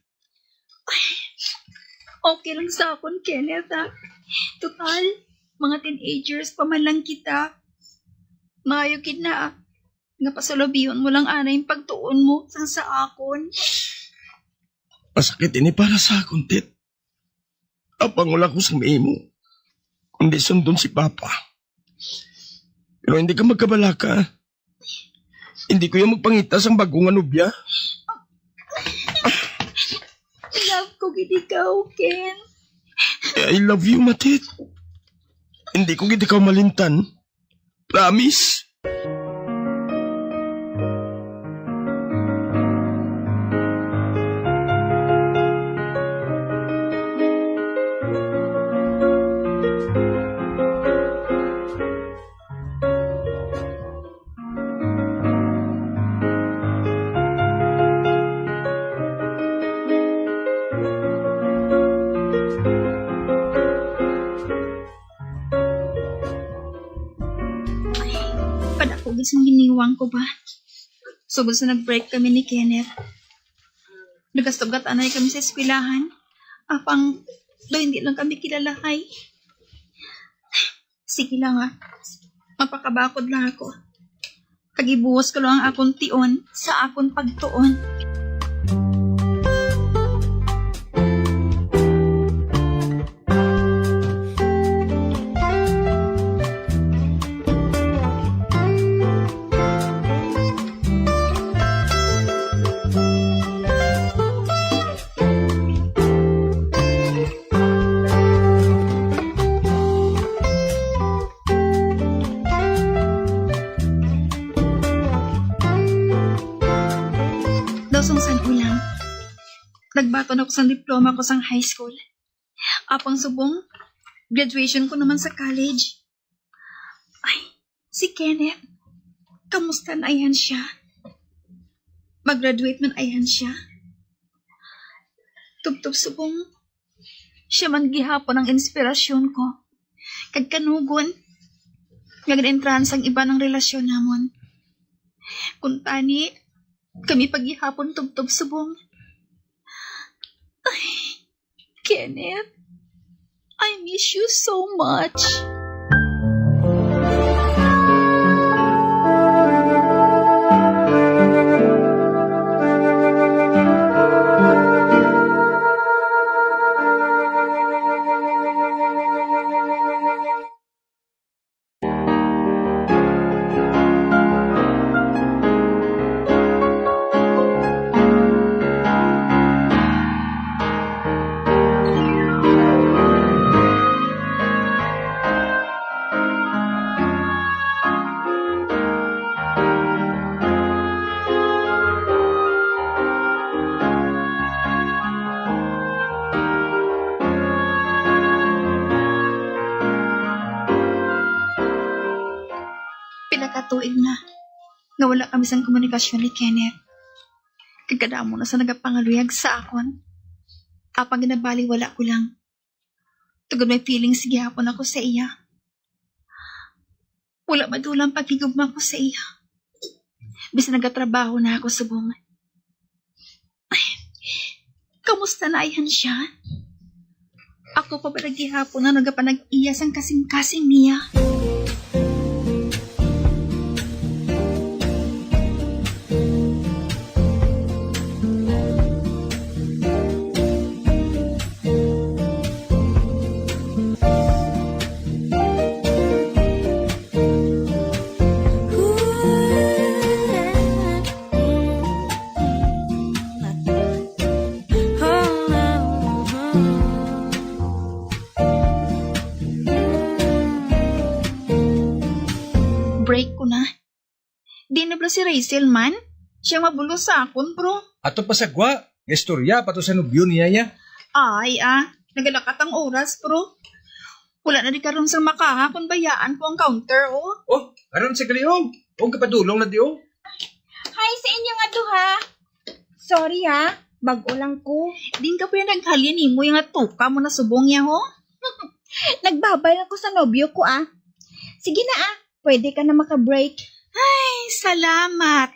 Okay lang sa akon, Kenneth, ha? Total, mga teenagers pa man lang kita. Maayo gid na, ah, nga pasulabihon mo lang anay ang pagtuon mo sang sa akon. Masakit ini para sa akon, Tit. Apang wala ko sa imo, kundi sundon si Papa. Pero hindi ka magkabalaka. Hindi ko yung magpangita sang bago nga nobya. Love ko gid ikaw, Ken. I love you, Matit. Hindi ko gid ikaw malimtan. Promise. Padako gid sang giniwang ko ba. Sugod sa nag-break kami ni Kenneth, nagasugat anay kami sa eskwelahan. Apang daw hindi lang kami kilalahay. Sige lang, ah. Mapakabakod lang ako. Kag ibuhos ko lang ang akon tion sa akon pagtuon. Nagbaton ako sang diploma ko sang high school. Apang subong, graduation ko naman sa college. Ay, si Kenneth, kamusta na ayhan siya? Mag-graduate man ayhan siya? Tubtob subong, siya man gihapon ang inspirasyon ko. Kag kanugon, nga gin-entrahan sang iban ang relasyon namon. Kuntani, kami pa gihapon tubtob subong. Ay, Kenneth, I miss you so much. Pila ka tuig na nga wala kami sang komunikasyon ni Kenneth. Kag kadamo na sa nagapangaluyag sa akon. Apang ginabaliwala ko lang. Tungod may feelings gihapon ako sa iya. Wala madula ang paghigugma ko sa iya. Bisan nagatrabaho na ako subong. Ay, kamusta na ayhan siya? Ako pa ba gihapon ang nagapanag-iya sang kasing-kasing niya? Break ko na. Di na bala si Rachel man? Siya mabulos sa akon, bro. Ato pa sa gwa, nga istorya pa to sa nobyo niya niya. Ay, ah, nagalakat ang oras, bro. Wala na di karon sang makaha kung bayaan ko ang counter, oh. Oh, karon sa gali, oh. Oh, kapadulong na di, oh. Hi sa inyo nga duha. Sorry, ha. Bag-o lang ko. Din ka pa yung naghalin nimo yung atuka mo na subong niya, ho? Nagbabay lang ko sa nobyo ko, ah. Sige na, ah. Pwede ka na maka-break. Ay, salamat.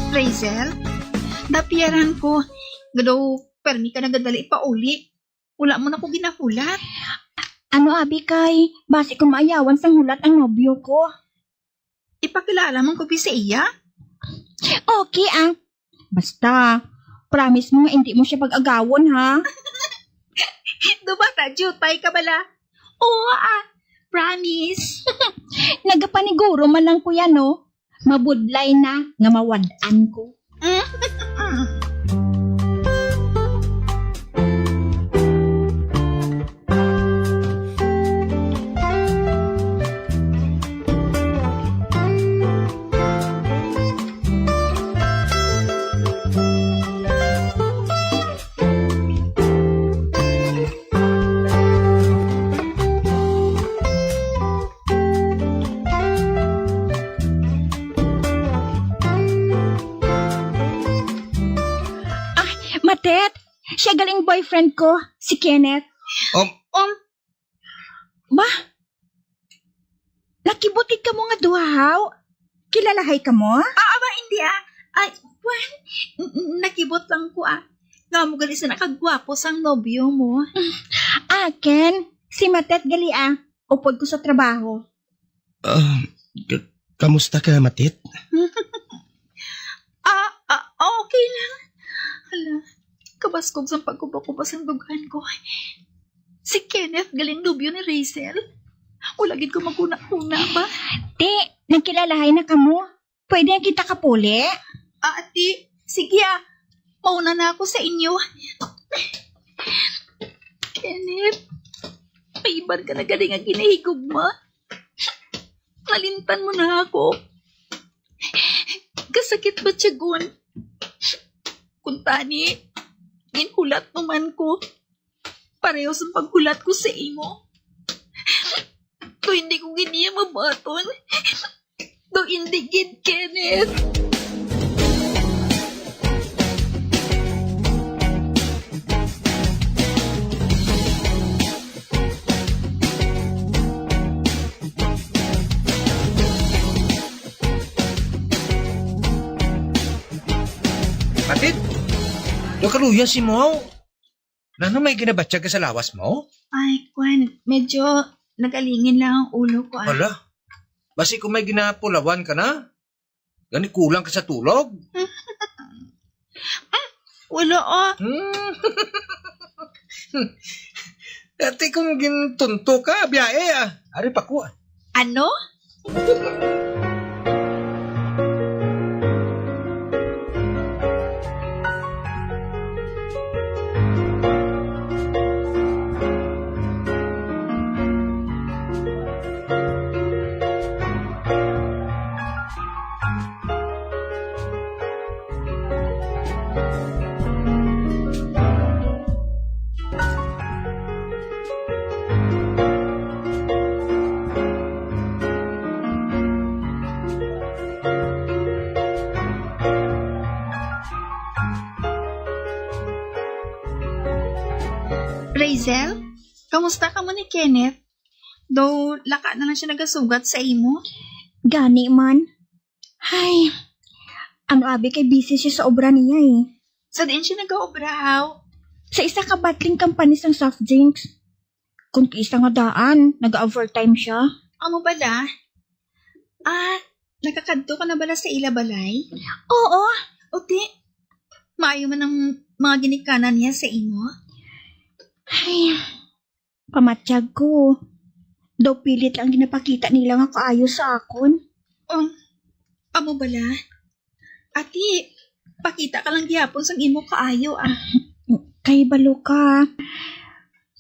Rachel, napiyaran ko nga daw permi ka nagadali pauli. Wala mo na ko ginahulat. Ano, abi, kay basi ko maayawan sang hulat ang nobyo ko. Ipakilala man ko bi sa iya? Okay, ah. Basta, promise mo nga hindi mo siya pag-agawon, ha? Duba ta, jutay ka bala. Oo, ah. Promise. Nagapaniguro man lang ko yan, no? Mabudlay na nga mawad-an ko. Ah, Matet, siya galing boyfriend ko, si Kenneth. Um, Um, ba? Nakibot gid kamo nga duha, haw? Kilalahay kamo? Ah, aba, hindi, ah. Ay, kwan, n- n- nakibot lang ko, ah. Nga mo gali sa nakagwapo sang nobyo mo. Ah, Ken, si Matet gali, ah. Upod ko sa trabaho. Ah, k-, kamusta ka, Matit? Ah, ah, okay lang. Hala, kabaskog sang pagkuba-kuba sang dugan ko. Si Kenneth galing nobyo ni Rachel. Wala gid ko magkuna-kuna ba? Ti, nagkilalahay na kamo? Pwede na kita kapuli? Ah, ti, sige ah. Mauna na ako sa inyo. Kenneth, may iban ka na gali nga ginahigugma. Nalimtan mo na ako. Kasakit ba tiyagon? Kuntani, ginhulat mo man ko. Pareho sa paghulat ko sa imo. Do hindi ko gid iya mabaton. Do hindi gid, Kenneth. Matit, do kaluya si mo. Nano may ginabatyag ka sa lawas mo? Ay, kwan, medyo nagalingin lang ang ulo ko, ah. Hala, basi kung may ginapulawan ka na? Gani kulang ka sa tulog? Ah, wala, ah. Hmm. Dati kung gintunto ka, biyae, ah. Ari pa ko, ah. Ano? Raizel, kamusta ka mo ni Kenneth? Daw, laka na lang siya nagasugat sa imo? Gani man. Hay, ano abi kay busy siya sa obra niya eh. Sa diin siya nagaobra, haw? Sa isa ka bottling company sang soft drinks. Kung isa nga daan, nag-overtime siya. Amo bala? Ah, nakakadto ka na bala sa ila balay? Oo. O ti, maayo man ang mga ginikanan niya sa imo? Ay, pamatyag ko. Daw pilit lang ginapakita nila nga kaayo sa akon. Um, amo bala? Ati, pakita ka lang gihapon sang imo kaayo, ah. Kay balo ka.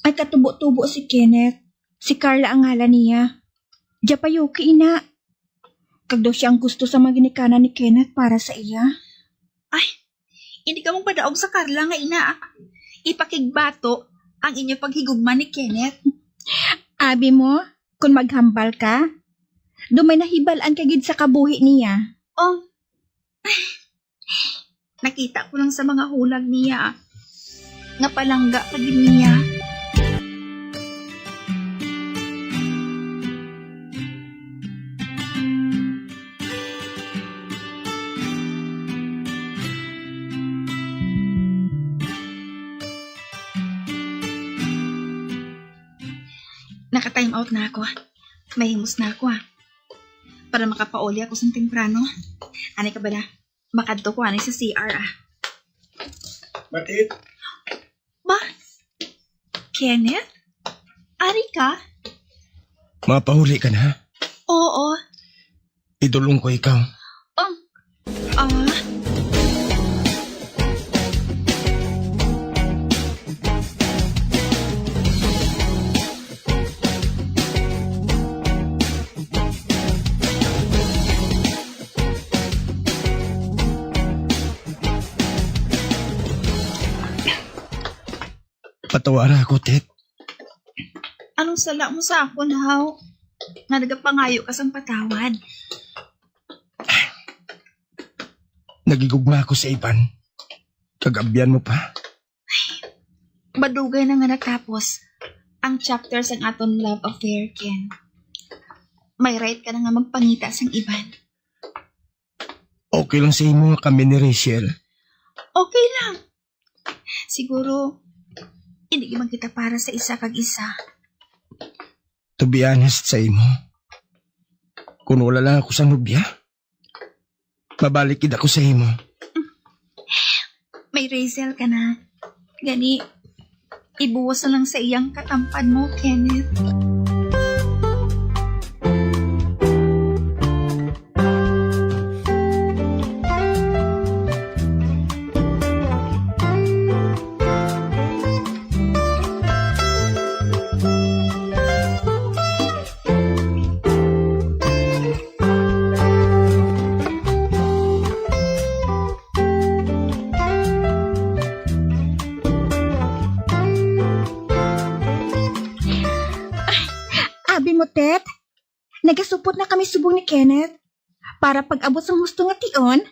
Ay katubo-tubo si Kenneth. Si Carla ang ngalan niya. Diya pa yuki ina. Kag daw siya ang gusto sa mga ginikanan ni Kenneth para sa iya. Ay, hindi ka mong padaog sa Carla nga ina, ah. Ipakigbato ang inyo paghigugma ni Kenneth. Abi mo, kung maghambal ka, do may nahibal-an ka gid sa kabuhi niya. Oh, nakita ko lang sa mga hulag niya nga palangga ka gid niya. Naka-time out na ako. Mahimos na ako, ah. Para makapauli ako sa temprano. Ani ka bala? Makadto ko ani sa C R, ah. Matit? Ma? Kenneth? Ari ka? Mapauli ka na? Oo. Idulong ko ikaw. Um, ah. Patawara ako, Tet. Anong sala mo sa akon, haw? Nga nagapangayo ka sang patawad? Nagigugma ako sa iban. Kag abyan mo pa. Madugay na nga natapos ang chapter sang aton love affair, Ken. May right ka na nga magpangita sang iban. Okay lang sa imo nga kami ni Rachel? Okay lang. Siguro, hindi man kita para sa isa kag isa. To be honest sa imo, kung wala lang ako sa nobya, mabalik gid ako sa imo. May Rachel ka na. Gani, ibuwas na lang sa iyang katampad mo, Kenneth. Abi mo, Tet? Nagasupot na kami subong ni Kenneth. Para pag-abot sang husto nga tion,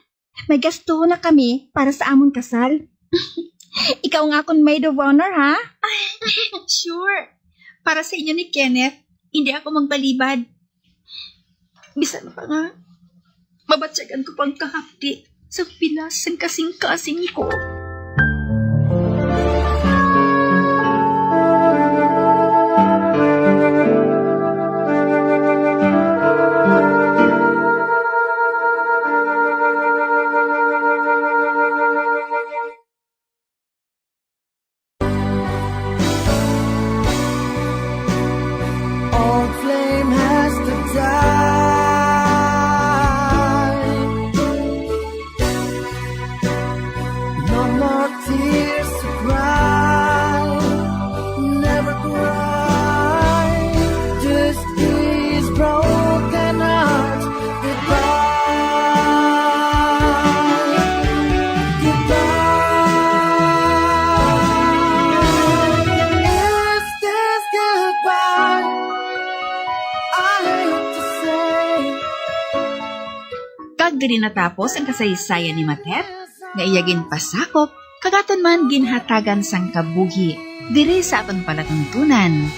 may gasto na kami para sa amon kasal. Ikaw ang akon maid of honor, ha? Sure. Para sa inyo ni Kenneth, hindi ako magbalibad. Bisan pa nga, mabatyagan ko pang kahapdi sa pilas sang kasing-kasing ko. Old flame has to die. No more tears to cry. Never cry. Just these broken hearts. Goodbye. Goodbye. Is this goodbye? I hate to say. Kag diri natapos ang kasaysayan ni Matet, nga iya ginpasakop, kag aton man ginhatagan sang kabuhi diri sa aton palatuntunan.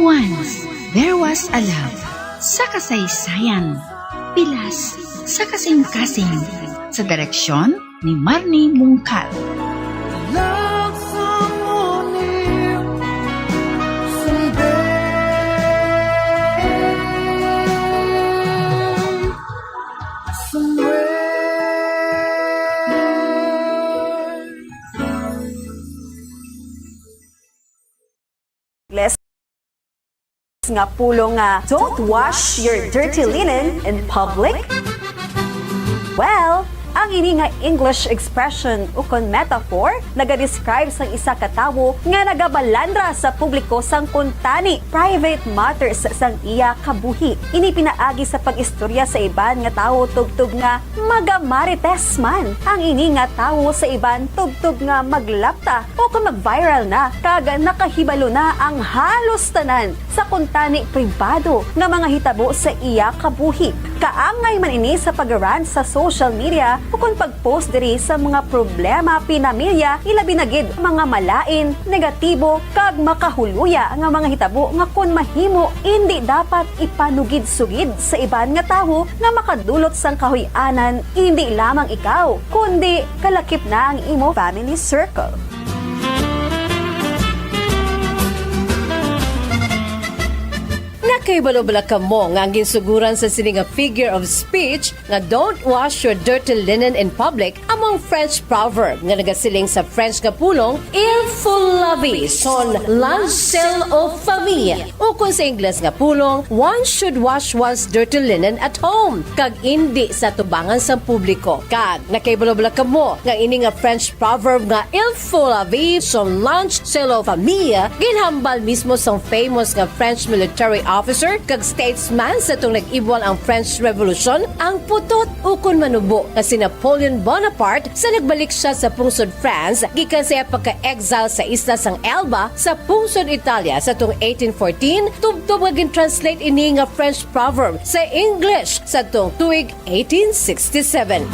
Once There Was a Love, sa kasaysayan, pilas sa kasing-kasing, sa direksyon ni Marnie Mungkal. Love someone new someday. Somewhere. Ingles nga pulong nga, "Don't wash your dirty linen in public." Well, ang ini nga English expression ukon metaphor nagadescribe sang isa ka tawo nga nagabalandra sa publiko sang kuntani private matters sang iya kabuhi. Ini pinaagi sa pag-istorya sa iban nga tawo tubtob nga magamarites man ang ini nga tawo sa iban tubtob nga maglapta o kon mag-viral na kag nakahibalo na ang halos tanan sa kuntani pribado nga mga hitabo sa iya kabuhi. Kaangay man ini sa pag-rant sa social media ukon pag-post diri sa mga problema pinamilya, ilabi na gid mga malain, negatibo, kag makahuluya nga mga hitabo nga kon mahimo, indi dapat ipanugid-sugid sa iban nga tawo nga makadulot sang kahuy-anan, indi lamang ikaw, kundi kalakip na ang imo family circle. Nakahibalo bala kamo nga ang ginsugoran sa sini nga figure of speech nga "Don't wash your dirty linen in public" amo ang French proverb nga nagasiling sa French nga pulong, "Il faut laver son linge sale aux femmes," ukon sa Ingles nga pulong, "One should wash one's dirty linen at home," kag indi sa tubangan sang publiko. Kag nakahibalo bala kamo nga ini nga French proverb nga "Il faut laver son linge sale aux femmes" ginhambal mismo sang famous nga French military officer kag statesman sa atong nag-ibwal ang French Revolution, ang putot ukon manubo nga si Napoleon Bonaparte, sa nagbalik sia sa pungsod France gikan sa iya pagka-exile sa isla sang Elba sa pungsod Italia sa tuong eighteen fourteen, tubtob nga gin-translate ini nga French proverb sa English sa tuong tuig eighteen sixty-seven.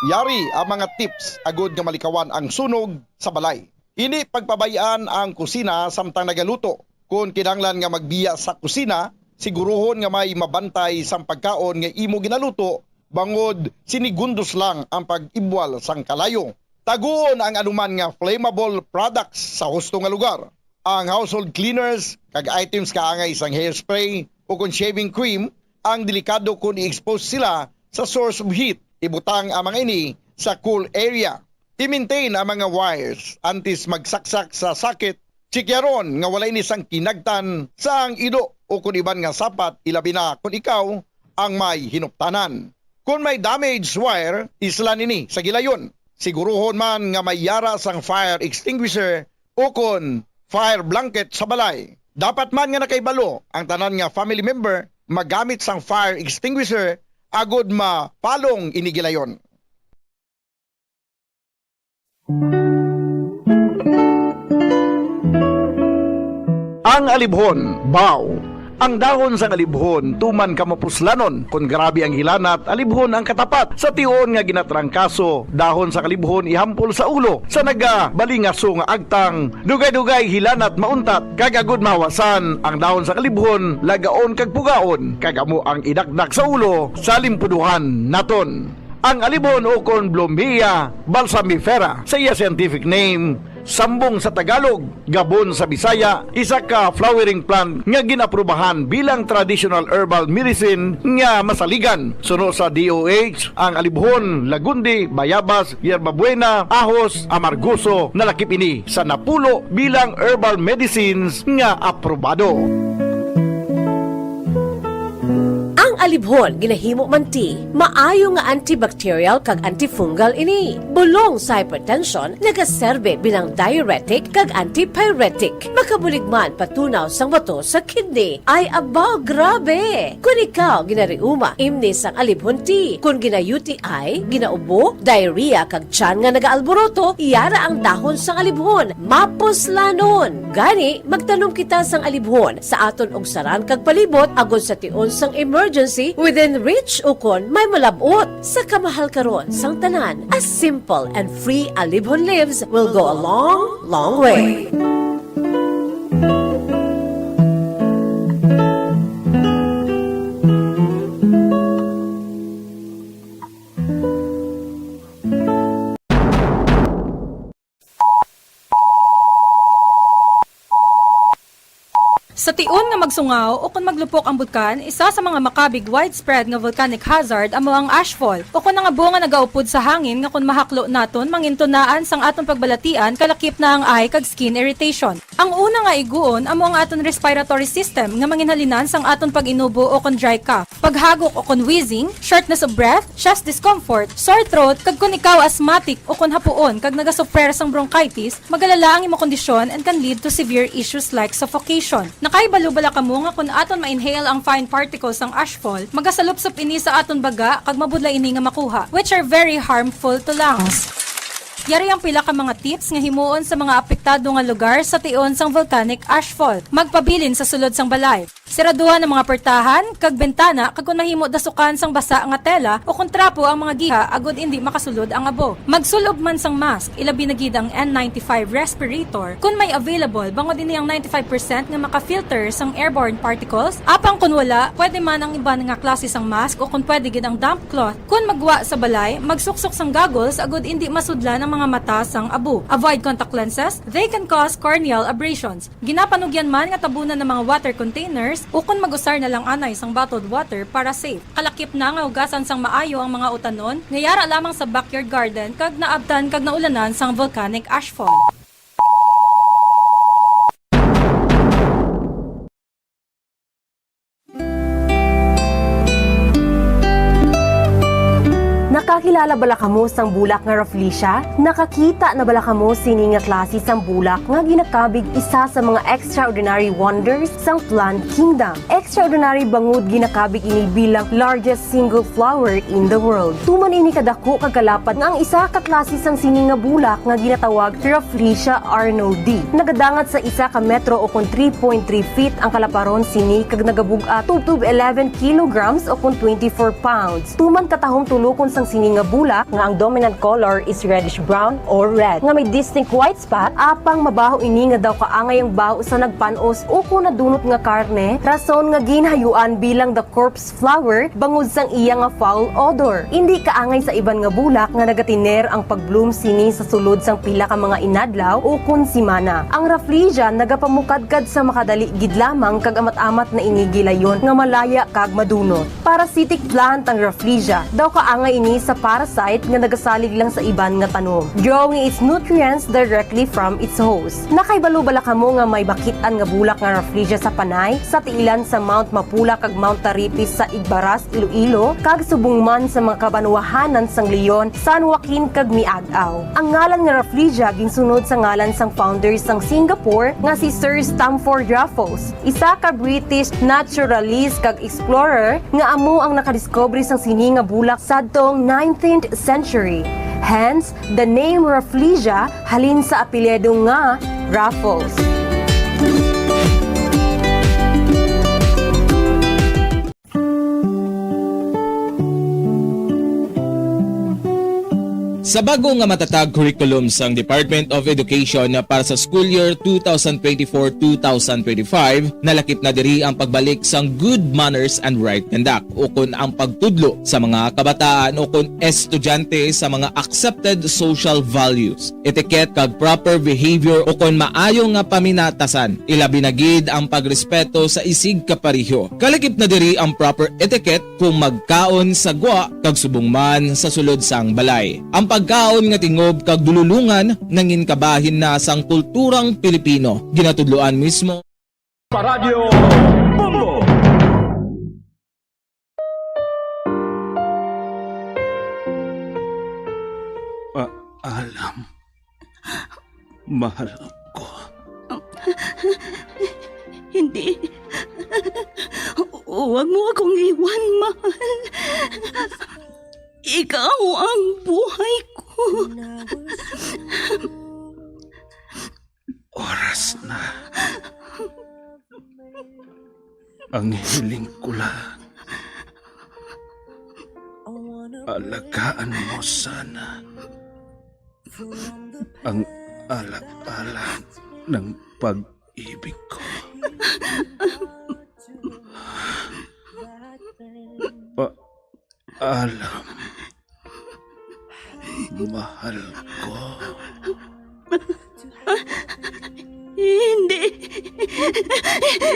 Yari ang mga tips agud nga malikawan ang sunog sa balay. Hindi pagpabay-an ang kusina samtang nagaluto. Kon kinahanglan nga magbiya sa kusina, siguruhon nga may mabantay sang pagkaon nga imo ginaluto, bangod sinigundos lang ang pag-ibwal sang kalayo. Taguon ang anuman nga flammable products sa husto nga lugar. Ang household cleaners kag items kaangay sang hairspray o kon shaving cream ang delikado kon i-expose sila sa source of heat. Ibutang ang mga ini sa cool area. I-maintain ang mga wires antes magsaksak sa socket. Chikyaron nga wala ini sang kinagtan sang ido o kon iban nga sapat, ilabi na kon ikaw ang may hinuptanan. Kon may damaged wire, islan ini sa gilayon. Siguruhon man nga may yara sang fire extinguisher o kon fire blanket sa balay. Dapat man nga nakahibalo ang tanan nga family member magamit sang fire extinguisher agud mapalong ini gilayon. Ang alibhon, baw. Ang dahon sang alibhon tuman ka mapuslanon. Kon grabe ang hilanat, alibhon ang katapat. Sa tion nga ginatrangkaso, dahon sang alibhon ihampol sa ulo. Sa nagabalingaso nga agtang, dugay-dugay hilanat mauntat. Kag agud mahawasan, ang dahon sang alibhon lagaon kag pugaon, kag amo ang idakdak sa ulo sa limpuduhan naton. Ang alibhon ukon Blumea balsamifera sa iya scientific name, sambong sa Tagalog, gabon sa Bisaya, isa ka flowering plant nga gin-aprubahan bilang traditional herbal medicine nga masaligan. Suno sa D O H, ang alibhon, lagundi, bayabas, yerbabuena, ahos, amargoso, nalakip ini sa napulo bilang herbal medicines nga aprobado. Ang alibhon ginahimo man ti maayo nga antibacterial kag antifungal ini. Bulong sa hypertension, nagaserbe bilang diuretic kag antipyretic. Makabulig man patunaw sang bato sa kidney. Ay, aba, grabe! Kon ikaw ginariuma, imni sang alibhon tea. Kon gina-U T I, ginaubo, diarrhea, kag tiyan nga nagaalboroto, yara ang dahon sang alibhon. Mapuslanon! Gani, magtanom kita sang alibhon sa aton ugsaran kag palibot, agod sa tion sang emergency, within reach ukon may malab-ot. Sa kamahal karon sang tanan, a simple and free alibhon leaves will go a long, long way. Sa tion nga magsungaw o kon maglupok ang bulkan, isa sa mga makabig widespread nga volcanic hazard amo ang ashfall, o kon ang abo nga nagaupod sa hangin nga kon mahaklo naton, mangin tunaan sang aton pagbalatian, kalakip na ang eye kag skin irritation. Ang una nga iguon amo ang aton respiratory system nga manginhalinan sang aton pag-inubo o kon dry cough, paghagok o kon wheezing, shortness of breath, chest discomfort, sore throat, kag kon ikaw asthmatic o kon hapuon kag nagasuffer sang bronchitis, magalala ang imo kondisyon and can lead to severe issues like suffocation. Nakahibalo bala kamo nga kon aton ma-inhale ang fine particles sang ashfall, magasalupsop ini sa aton baga kag mabudlay ini nga makuha, which are very harmful to lungs. Yari ang pila ka mga tips nga himuon sa mga apektado nga lugar sa tion sang volcanic ashfall. Magpabilin sa sulod sang balay. Siraduhan ang mga portahan kag bintana, kag kon mahimo, dasukan sang basa nga tela o kon trapo ang mga giha agod indi makasulod ang abo. Magsul-ob man sang mask, ilabi na gid ang N ninety-five respirator, kon may available, bangod ini ang ninety-five percent nga maka-filter sang airborne particles. Apang kon wala, pwede man ang iban nga klase sang mask o kon pwede gid ang damp cloth. Kon maggwa sa balay, magsuksok sang goggles agod indi masudlan ang mga mata sang abo. Avoid contact lenses, they can cause corneal abrasions. Ginapanugyan man nga tabunan ang mga water containers ukon mag-usar na lang anay sang bottled water para safe. Kalakip na nga hugasan sang maayo ang mga utanon nga yara lamang sa backyard garden kag naabtan kag naulanan sang volcanic ashfall. Nakakilala bala kamo sang bulak nga Rafflesia? Nakakita na bala kamo sini nga klase sang bulak nga ginakabig isa sa mga extraordinary wonders sang plant kingdom? Extraordinary bangod ginakabig ini bilang largest single flower in the world. Tuman ini kadako kag kalapad nga ang isa ka klase sang sini nga bulak nga ginatawag Rafflesia arnoldii nagadangat sa isa ka metro o kon three point three feet ang kalaparon sini kag nagabug-at tubtob eleven kilograms o kon twenty-four pounds. Tuman katahom tulokon sang sini nga bulak nga ang dominant color is reddish brown or red, nga may distinct white spot, apang mabaho ini nga daw kaangay ang baho sa nagpan-os ukon nadunot nga karne, rason nga ginhayuan bilang the corpse flower bangod sang iya nga foul odor. Indi kaangay sa iban nga bulak nga nagatiner ang pag-bloom sini sa sulod sang pila ka mga inadlaw ukon simana. Ang rafflesia nagapamukadkad sa makadali gid lamang kag amat-amat na ini gilayon nga malaya kag madunot. Parasitic plant ang rafflesia. Daw kaangay ini sa parasite nga nagasalig lang sa iban nga tanom, drawing its nutrients directly from its host. Nakahibalo bala kamo nga may makit-an nga bulak nga rafflesia sa Panay, sa tiilan sa Mount Mapula kag Mount Taripis sa Igbaras, Iloilo, kag subong man sa mga kabanwahanan sang Leon, San Joaquin, kag Miag-ao? Ang ngalan nga rafflesia ginsunod sa ngalan sang founder sang Singapore nga si Sir Stamford Raffles, isa ka British naturalist kag explorer nga amo ang nakadiskubre sang sini nga bulak sadtong nineteenth century. Hence, the name Rafflesia halin sa apelyido nga Raffles. Sa bago nga matatag curriculum sang Department of Education para sa school year two thousand twenty-four two thousand twenty-five, nalakip na diri ang pagbalik sang good manners and right conduct, ukon ang pagtudlo sa mga kabataan, ukon estudyante, sa mga accepted social values, etiquette, kag proper behavior, ukon maayo nga paminatasan, ilabi na gid ang pagrespeto sa isig kapareho. Kalakip na diri ang proper etiquette kung magkaon sa gwa kag subong man sa sulod sang balay. Ang pagkaon nga tingob kag dululungan nangin kabahin na sang kulturang Pilipino. Ginatudloan mismo. Paradyo Bombo! Paalam, mahal ko. Hindi. Huwag mo akong iwan, mahal. Ikaw ang buhay ko. Oras na. Ang hiling ko lang, alagaan mo sana ang ala-ala ng pag-ibig ko. Pa- Alam, mahal ko. Hindi.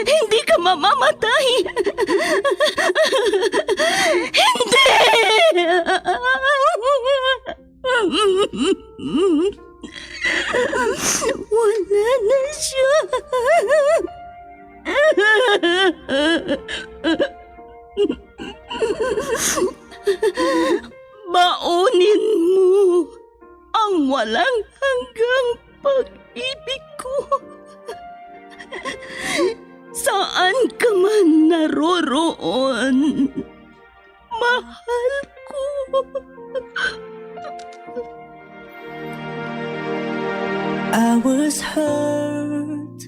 Hindi ka mamamatay. Hindi! Wala na siya. Baunin mo ang walang hanggang pag-ibig ko. Saan ka man naroroon, mahal ko. I was hurt.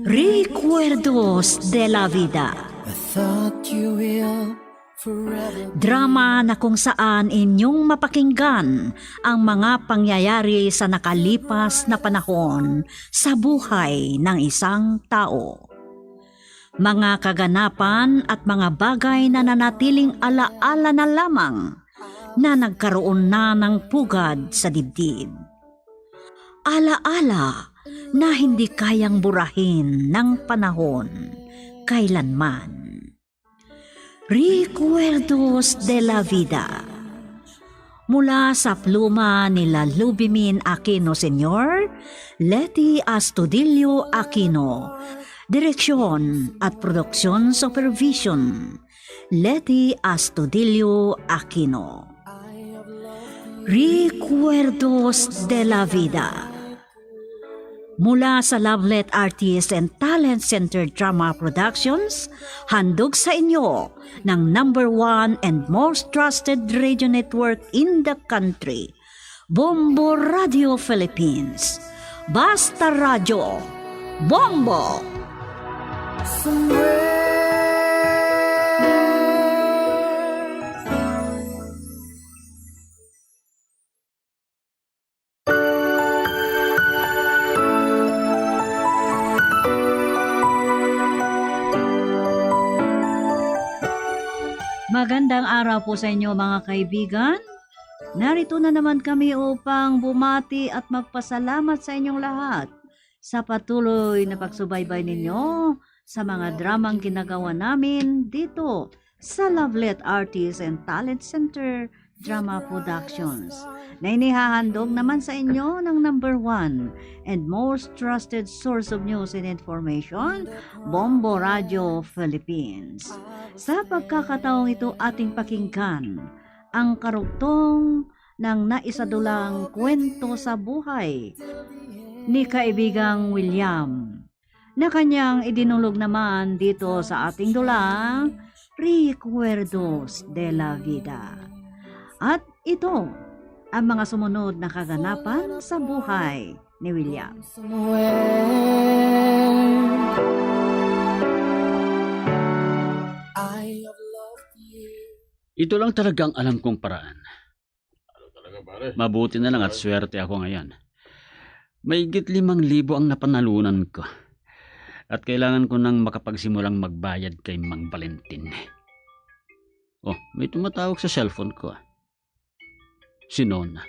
Recuerdos de la Vida. I thought you will forever. Drama na kung saan inyong mapakinggan ang mga pangyayari sa nakalipas na panahon sa buhay ng isang tao. Mga kaganapan at mga bagay na nanatiling alaala na lamang na nagkaroon na ng pugad sa dibdib. Alaala na hindi kayang burahin ng panahon kailanman. Recuerdos de la Vida. Mula sa pluma ni Lalubimin Aquino Senior, Leti Astudillo Aquino. Direksyon at production supervision, Leti Astudillo Aquino. Recuerdos de la Vida. Mula sa Lovelet Artist and Talent Centered Drama Productions, handog sa inyo ng number one and most trusted radio network in the country, Bombo Radio Philippines. Basta Radyo, Bombo! Somewhere Magandang araw po sa inyo, mga kaibigan. Narito na naman kami upang bumati at magpasalamat sa inyong lahat sa patuloy na pagsubaybay ninyo sa mga dramang ginagawa namin dito sa Lovelet Artists and Talent Center Drama Productions, na inihahandog naman sa inyo ng number one and most trusted source of news and information, Bombo Radio Philippines. Sa pagkakataong ito, ating pakinggan ang karugtong ng naisadulang kwento sa buhay ni Kaibigang William, na kanyang idinulog naman dito sa ating dula, Recuerdos de la Vida. At ito ang mga sumunod na kaganapan sa buhay ni William. Ito lang talaga ang alam kong paraan. Ano talaga, pare? Mabuti na lang at swerte ako ngayon. Mahigit limang libo ang napanalunan ko. At kailangan ko nang makapagsimulang magbayad kay Mang Valentin. Oh, may tumatawag sa cellphone ko. Si Nona.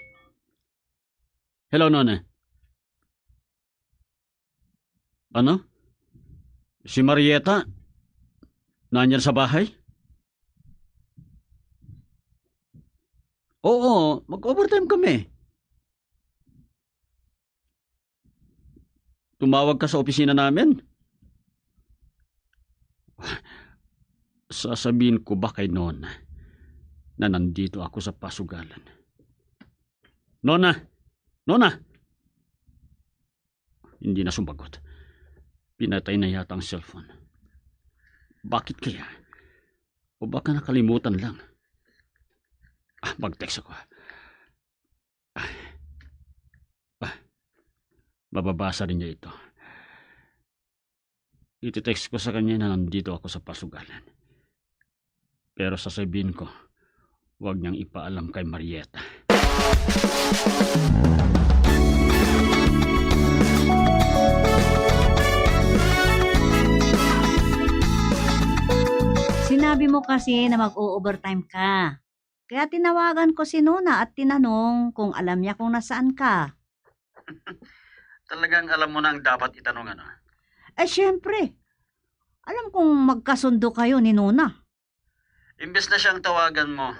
Hello, Nona. Ano? Si Marieta? Nandyan sa bahay? Oo, mag-overtime kami. Tumawag ka sa opisina namin? Sasabihin ko ba kay Nona na nandito ako sa pasugalan? Nona! Nona! Hindi na sumagot. Pinatay na yata ang cellphone. Bakit kaya? O baka nakalimutan lang? Ah, mag-text ako. Ah, ah, mababasa rin niya ito. Iti-text ko sa kanya na nandito ako sa pasugalan. Pero sasabihin ko, huwag niyang ipaalam kay Marieta. Sinabi mo kasi na mag-o-overtime ka. Kaya tinawagan ko si Nona at tinanong kung alam niya kung nasaan ka. Talagang alam mo na ang dapat itanong, ano? Eh, syempre. Alam kong magkasundo kayo ni Nona. Imbes na siyang tawagan mo,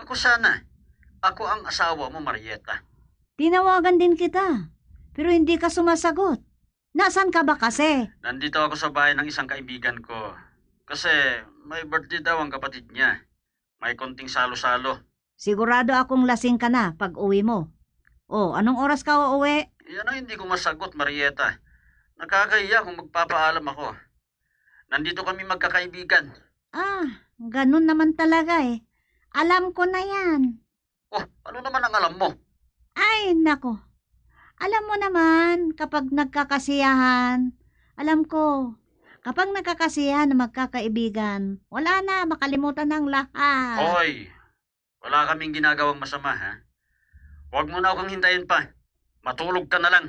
ako sana. Ako ang asawa mo, Marieta. Tinawagan din kita, pero hindi ka sumasagot. Nasaan ka ba kasi? Nandito ako sa bahay ng isang kaibigan ko. Kasi may birthday daw ang kapatid niya. May konting salo-salo. Sigurado akong lasing ka na pag uwi mo. Oh, anong oras ka uuwi? Yan ang hindi ko masagot, Marieta. Nakakahiya kung magpapaalam ako. Nandito kami magkakaibigan. Ah, ganun naman talaga eh. Alam ko na yan. Oh, ano naman ang alam mo? Ay, nako. Alam mo naman, kapag nagkakasiyahan, alam ko, kapag nagkakasiyahan na magkakaibigan, wala na, makalimutan na ang lahat. Hoy, wala kaming ginagawang masama, ha? Huwag mo na akong hintayin pa. Matulog ka na lang.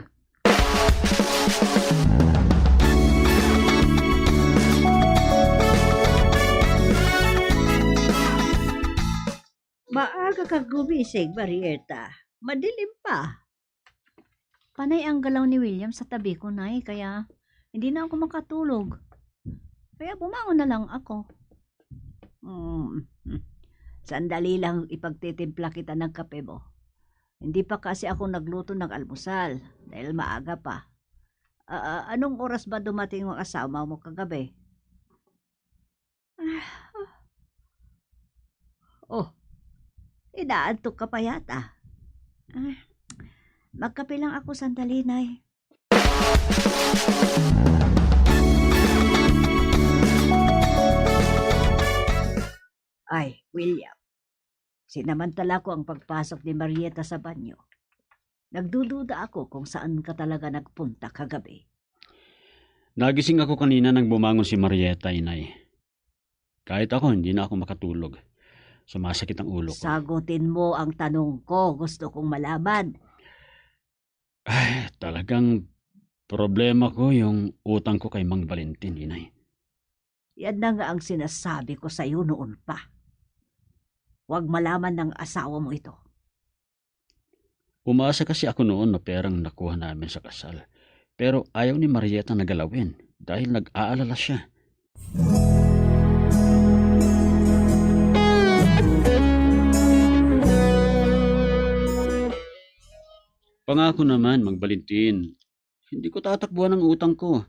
Maaga ka gumising, Marieta. Madilim pa. Panay ang galaw ni William sa tabi ko, Nay, kaya hindi na ako makatulog. Kaya bumangon na lang ako. Mm. Sandali lang, ipagtitimpla kita ng kape mo. Hindi pa kasi ako nagluto ng almusal dahil maaga pa. Ah, ah, anong oras ba dumating ang asawa mo kagabi? Ah. Oh, inaantok ka pa yata. Ah, magkape lang ako sandali, Nay. Ay, William, sinamantala ko ang pagpasok ni Marieta sa banyo. Nagdududa ako kung saan ka talaga nagpunta kagabi. Nagising ako kanina nang bumangon si Marieta, Inay. Kahit ako, hindi na ako makatulog. Sumasakit ang ulo ko. Sagutin mo ang tanong ko. Gusto kong malaman. Ay, talagang problema ko yung utang ko kay Mang Valentin, Inay. Yan na nga ang sinasabi ko sa'yo noon pa. Huwag malaman ng asawa mo ito. Umaasa kasi ako noon na perang nakuha namin sa kasal. Pero ayaw ni Marieta na galawin dahil nag-aalala siya. Pangako naman, Mang Valentin, hindi ko tatakbuhan ang utang ko.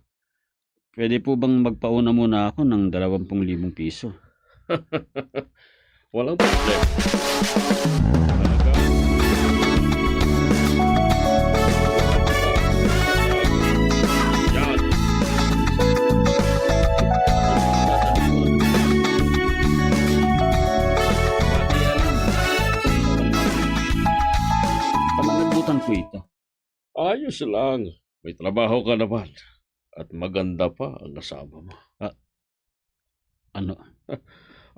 Pwede po bang magpauna muna ako ng dalawampung libong piso? Walang problema. Yan. Pananagutan ko ito. Ayos lang. May trabaho ka naman. At maganda pa ang asawa mo. Ah, ano?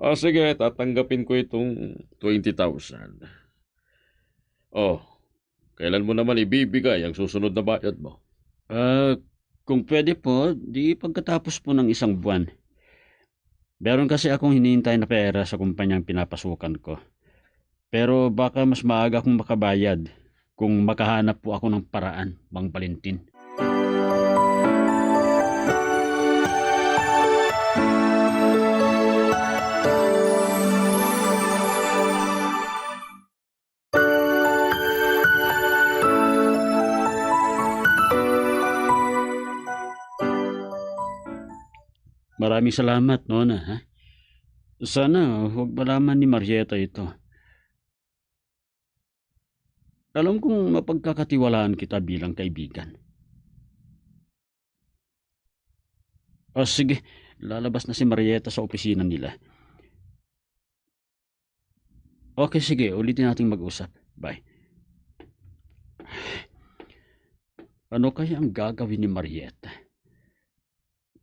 Ah, sige, tatanggapin ko itong twenty thousand. Oh, kailan mo naman ibibigay ang susunod na bayad mo? Ah, kung pwede po, di pagkatapos po ng isang buwan. Meron kasi akong hinihintay na pera sa kumpanyang pinapasukan ko. Pero baka mas maaga akong makabayad kung makahanap po ako ng paraan, Mang Valentin. Maraming salamat, Nona, ha? Sana huwag malaman ni Marieta ito. Alam kong mapagkakatiwalaan kita bilang kaibigan. O, sige, lalabas na si Marieta sa opisina nila. Okay, sige, ulitin nating mag-usap. Bye. Ano kaya ang gagawin ni Marieta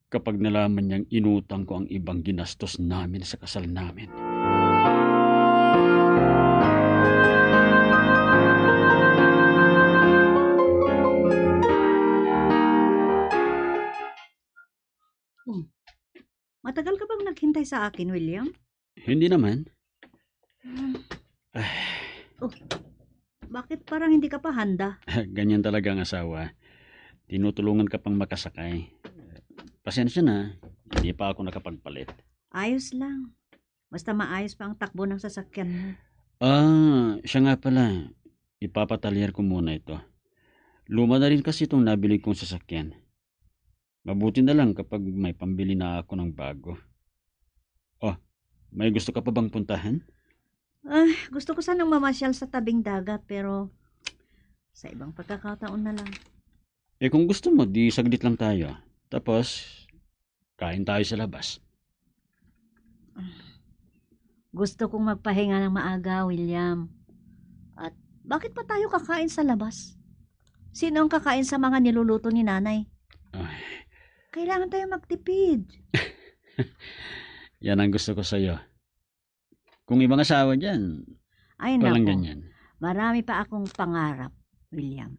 kapag nalaman niyang inutang ko ang ibang ginastos namin sa kasal namin? Hmm. Matagal ka bang naghintay sa akin, William? Hindi naman. Hmm. Ay. Oh, bakit parang hindi ka pa handa? Ganyan talaga ang asawa. Tinutulungan ka pang makasakay. Pasensya na, hindi pa ako nakapagpalit. Ayos lang. Basta maayos pa ang takbo ng sasakyan mo. Ah, siya nga pala. Ipapatalyer ko muna ito. Luma na rin kasi itong nabili kong sasakyan. Mabuti na lang kapag may pambili na ako ng bago. Oh, may gusto ka pa bang puntahan? Ah, gusto ko sanang mamasyal sa tabing dagat, pero sa ibang pagkakataon na lang. Eh, kung gusto mo, di saglit lang tayo. Tapos, kain tayo sa labas. Gusto kong magpahinga ng maaga, William. At bakit pa tayo kakain sa labas? Sino ang kakain sa mga niluluto ni Nanay? Ay. Kailangan tayo magtipid. Yan ang gusto ko sa'yo. Kung ibang asawa dyan, Ay, walang nako. Ganyan. Marami pa akong pangarap, William.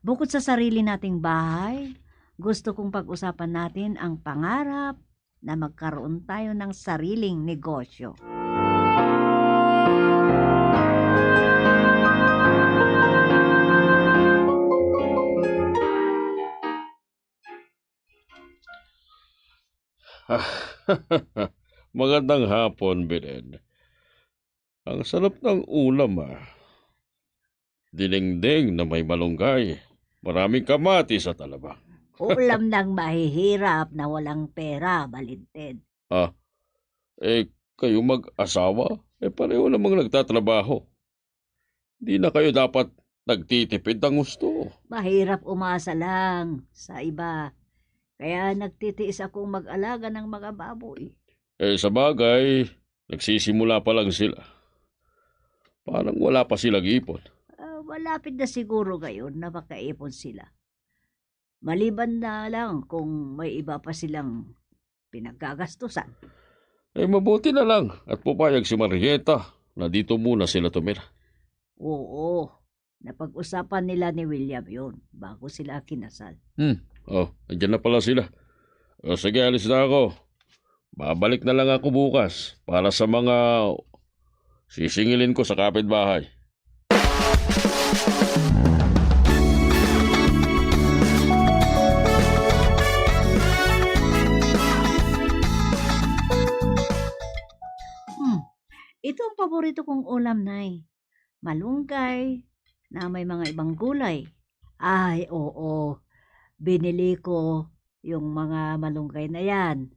Bukod sa sarili nating bahay, gusto kong pag-usapan natin ang pangarap na magkaroon tayo ng sariling negosyo. Magandang hapon, Belen. Ang sarap ng ulam, ah. Dinengdeng na may malunggay. Maraming kamatis at alabang. Ulam ng mahihirap na walang pera, Valentin. Ah, eh, kayo mag-asawa? Eh, pareho namang nagtatrabaho. Di na kayo dapat nagtitipid ng husto. Mahirap umasa lang sa iba. Kaya nagtitiis akong mag-alaga ng mga baboy. Eh, sa bagay, nagsisimula pa lang sila. Parang wala pa silang ipon. Ah, malapit na siguro ngayon na makaipon sila. Maliban na lang kung may iba pa silang pinaggagastusan. Eh, mabuti na lang at pupayag si Marieta na dito muna sila tumira. Oo, napag-usapan nila ni William yun bago sila kinasal. Hmm. Oh, andyan na pala sila. O, sige, alis na ako. Babalik na lang ako bukas para sa mga Sisingilin ko sa kapitbahay. Hmm. Ito ang paborito kong ulam, Nay. Malunggay na may mga ibang gulay. Ay, oo. Binili ko yung mga malunggay na yan.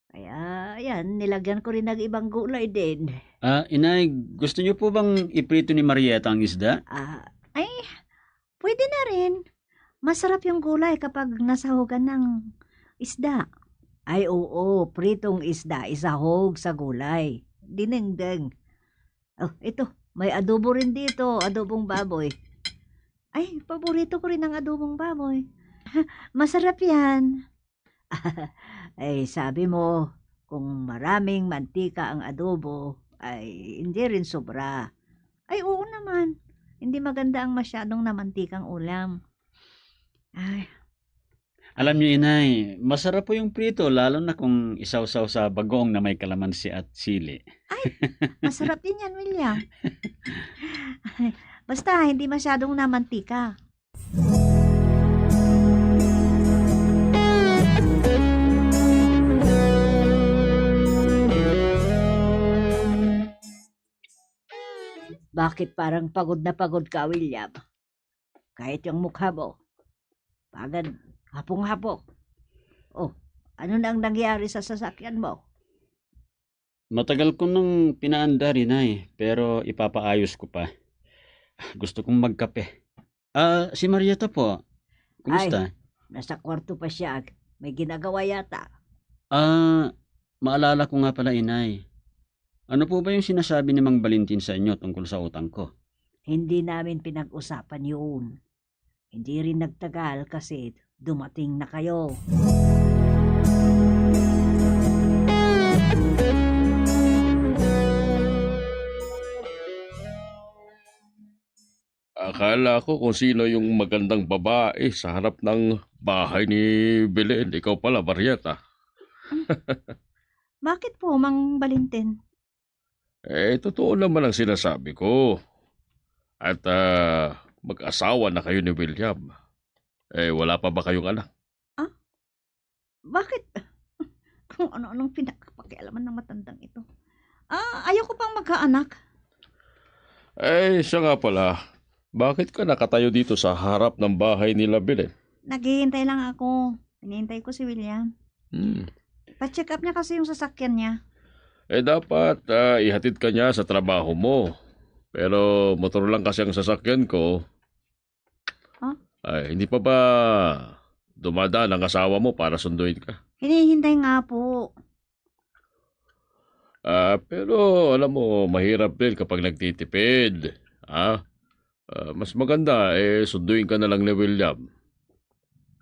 Kaya, ayan, nilagyan ko rin ng ibang gulay din. Ah, Inay, gusto niyo po bang iprito ni Marieta ang isda? Ah, ay, pwede na rin. Masarap yung gulay kapag nasahugan ng isda. Ay, oo, pritong isda, isahog sa gulay. Dinengdeng. Oh, ito, may adobo rin dito, adobong baboy. Ay, paborito ko rin ang adobong baboy. Masarap yan. Ay, sabi mo, kung maraming mantika ang adobo, ay hindi rin sobra. Ay, oo naman. Hindi maganda ang masyadong namantikang ulam. Ay. Alam niyo, Inay, masarap po yung prito, lalo na kung isawsaw sa bagoong na may kalamansi at sili. Ay, masarap din yan, William. Basta, hindi masyadong namantika. Bakit parang pagod na pagod ka, William? Kahit yung mukha mo, pagad hapong-hapok. Oh, ano na ang nangyari sa sasakyan mo? Matagal ko nang pinaandar, Inay, pero ipapaayos ko pa. Gusto kong magkape. Ah, si Marieta po, kumusta? Ay, nasa kwarto pa siya. May ginagawa yata. Ah, maalala ko nga pala, Inay. Ano po ba yung sinasabi ni Mang Valentin sa inyo tungkol sa utang ko? Hindi namin pinag-usapan yun. Hindi rin nagtagal kasi dumating na kayo. Akala ko kung sino yung magandang babae sa harap ng bahay ni Belen. Ikaw pala, Marieta. Bakit po, Mang Valentin? Eh, totoo naman ang sinasabi ko. At, ah, mag-asawa na kayo ni William. Eh, wala pa ba kayong anak? Ah? Bakit? Kung ano-anong pinagpakialaman ng matandang ito. Ah, ayoko pang magkaanak. Eh, siya nga pala. Bakit ka nakatayo dito sa harap ng bahay nila Belen? Naghihintay lang ako. Hinihintay ko si William. Hmm. Pa-check up niya kasi yung sasakyan niya. Eh, dapat, ah, ihatid ka niya sa trabaho mo. Pero motor lang kasi ang sasakyan ko. Huh? Ay, hindi pa ba dumadaan ang asawa mo para sunduin ka? Hinihintay nga po. Ah, pero alam mo, mahirap din kapag nagtitipid. Ah, ah, mas maganda, eh, sunduin ka na lang ni William.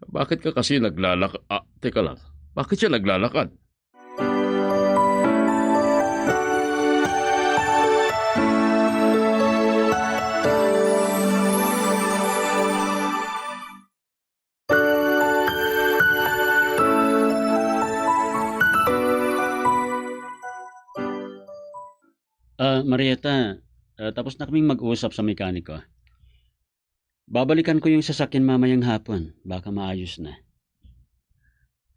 Bakit ka kasi naglalak-, ah, teka lang. Bakit siya naglalakad? Ah, Marieta, ah, tapos na kaming mag-usap sa mekaniko. Babalikan ko yung sasakyan mamayang hapon. Baka maayos na.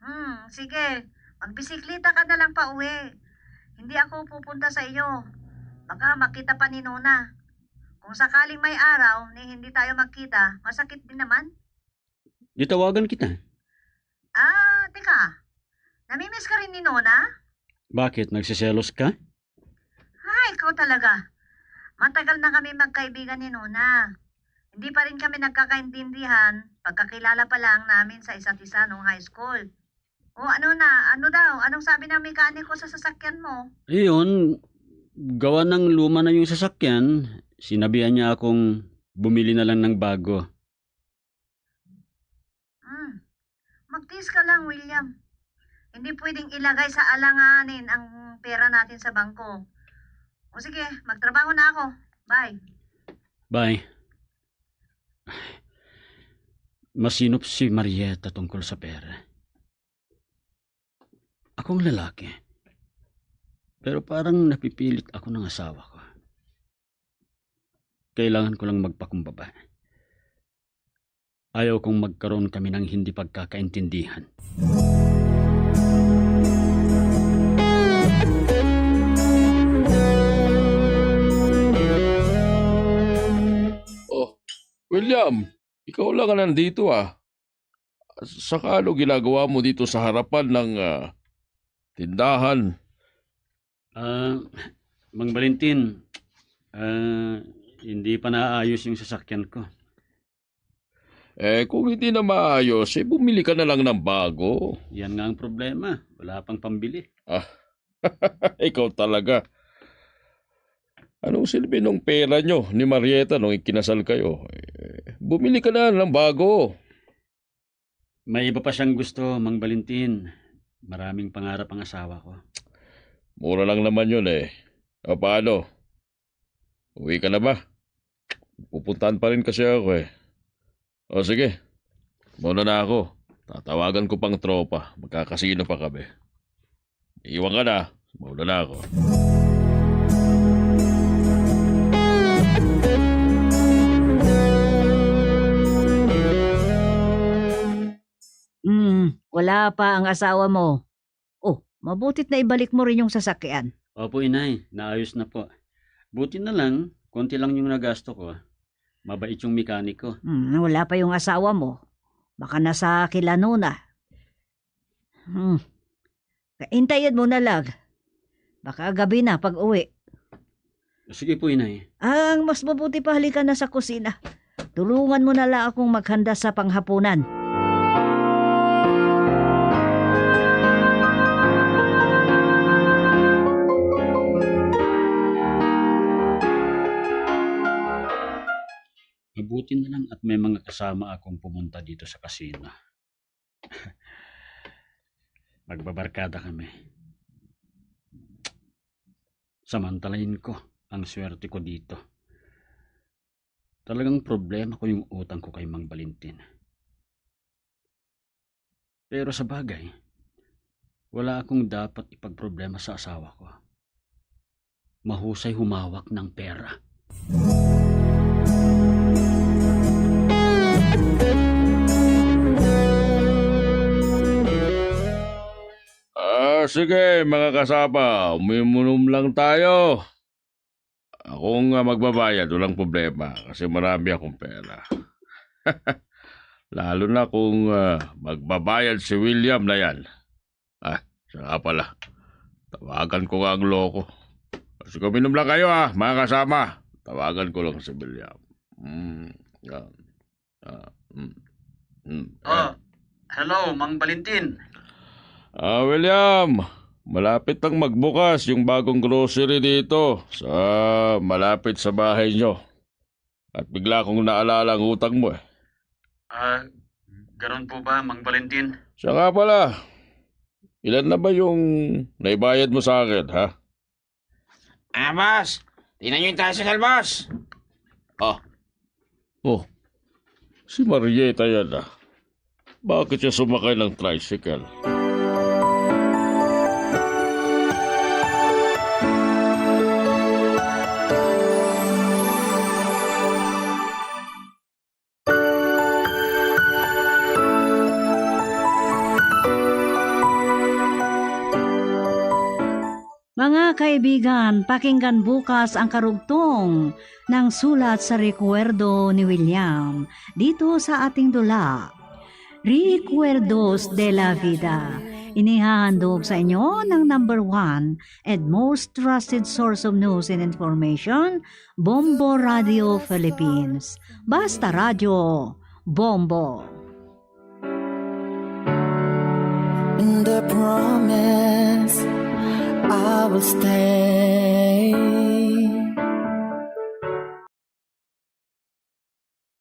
Hmm, sige. Magbisikleta ka na lang pa uwi. Hindi ako pupunta sa iyo. Baka makita pa ni Nona. Kung sakaling may araw ni hindi tayo magkita, masakit din naman. Di tawagan kita. Ah, teka. Namimiss ka rin ni Nona? Bakit? Nagsiselos ka? Ay, ikaw talaga. Matagal na kami magkaibigan ni Nona. Hindi pa rin kami nagkakaintindihan, pagkakilala pa lang namin sa isa't isa nung high school. O ano na, ano daw? Anong sabi ng mekaniko sa sasakyan mo? Iyon, gawa ng luma na yung sasakyan, sinabihan niya akong bumili na lang ng bago. Hmm. Magtiis ka lang, William. Hindi pwedeng ilagay sa alanganin ang pera natin sa bangko. O sige, magtrabaho na ako. Bye. Bye. Masinop si Marieta tungkol sa pera. Akong lalaki. Pero parang napipilit ako ng asawa ko. Kailangan ko lang magpakumbaba. Ayaw kong magkaroon kami ng hindi pagkakaintindihan. Oh, William, ikaw lang ang nandito, ah. Saka ano ginagawa mo dito sa harapan ng, ah, tindahan? Ah, Mang Valentin, ah, hindi pa naayos yung sasakyan ko. Eh, kung hindi na maayos, eh, bumili ka na lang ng bago. Yan nga ang problema. Wala pang pambili. Ah, ikaw talaga. Anong silbi nung pera nyo ni Marieta nung ikinasal kayo? Eh, bumili ka na ng bago. May iba pa siyang gusto, Mang Valentin. Maraming pangarap ang asawa ko. Mura lang naman yun eh. O paano? Uwi ka na ba? Pupuntahan pa rin kasi ako eh. O sige, muna na ako. Tatawagan ko pang tropa. Magkakasino pa kami. Iwan ka na. Muna na ako. Hmm, wala pa ang asawa mo. Oh, mabutit na ibalik mo rin yung sasakyan. Opo, inay. Naayos na po. Buti na lang, konti lang yung nagasto ko. Mabait yung mekaniko. Hmm, wala pa yung asawa mo. Baka nasa kilano na. Hmm. Kaintayin mo na lang. Baka gabi na pag uwi. Sige po, inay. Ang mas mabuti pa, halika na sa kusina. Tulungan mo na lang akong maghanda sa panghapunan. Mabuti na lang at may mga kasama akong pumunta dito sa kasina. Magbabarkada kami. Samantalahin ko ang swerte ko dito. Talagang problema ko yung utang ko kay Mang Valentin. Pero sa bagay, wala akong dapat ipagproblema sa asawa ko. Mahusay humawak ng pera. Ah, sige, mga kasama, uminom lang tayo. Akong ah, magbabayad, walang problema kasi marami akong pera. Lalo na kung ah, magbabayad si William na yan. Ah, siya nga pala. Tawagan ko nga ang loko. Kasi uminom lang kayo ah, mga kasama. Tawagan ko lang si William. Mm, ah, ah, mm, mm, Oh, ah. Hello, Mang Valentin. Ah, William, malapit nang magbukas yung bagong grocery dito sa malapit sa bahay nyo. At bigla kong naalala ang utang mo eh. Ah, ganun po ba, Mang Valentin? Siya nga pala, ilan na ba yung naibayad mo sa akin, ha? Ah, boss! Tingnan nyo yung tricycle, boss! Ah. Oh, si Marieta yan ah. Bakit siya sumakay ng tricycle? Mga kaibigan, pakinggan bukas ang karugtong ng sulat sa Recuerdo ni William dito sa ating dula. Recuerdos de la Vida. Inihahandog sa inyo ng number one and most trusted source of news and information, Bombo Radio Philippines. Basta Radio, Bombo. And I promise I will stay.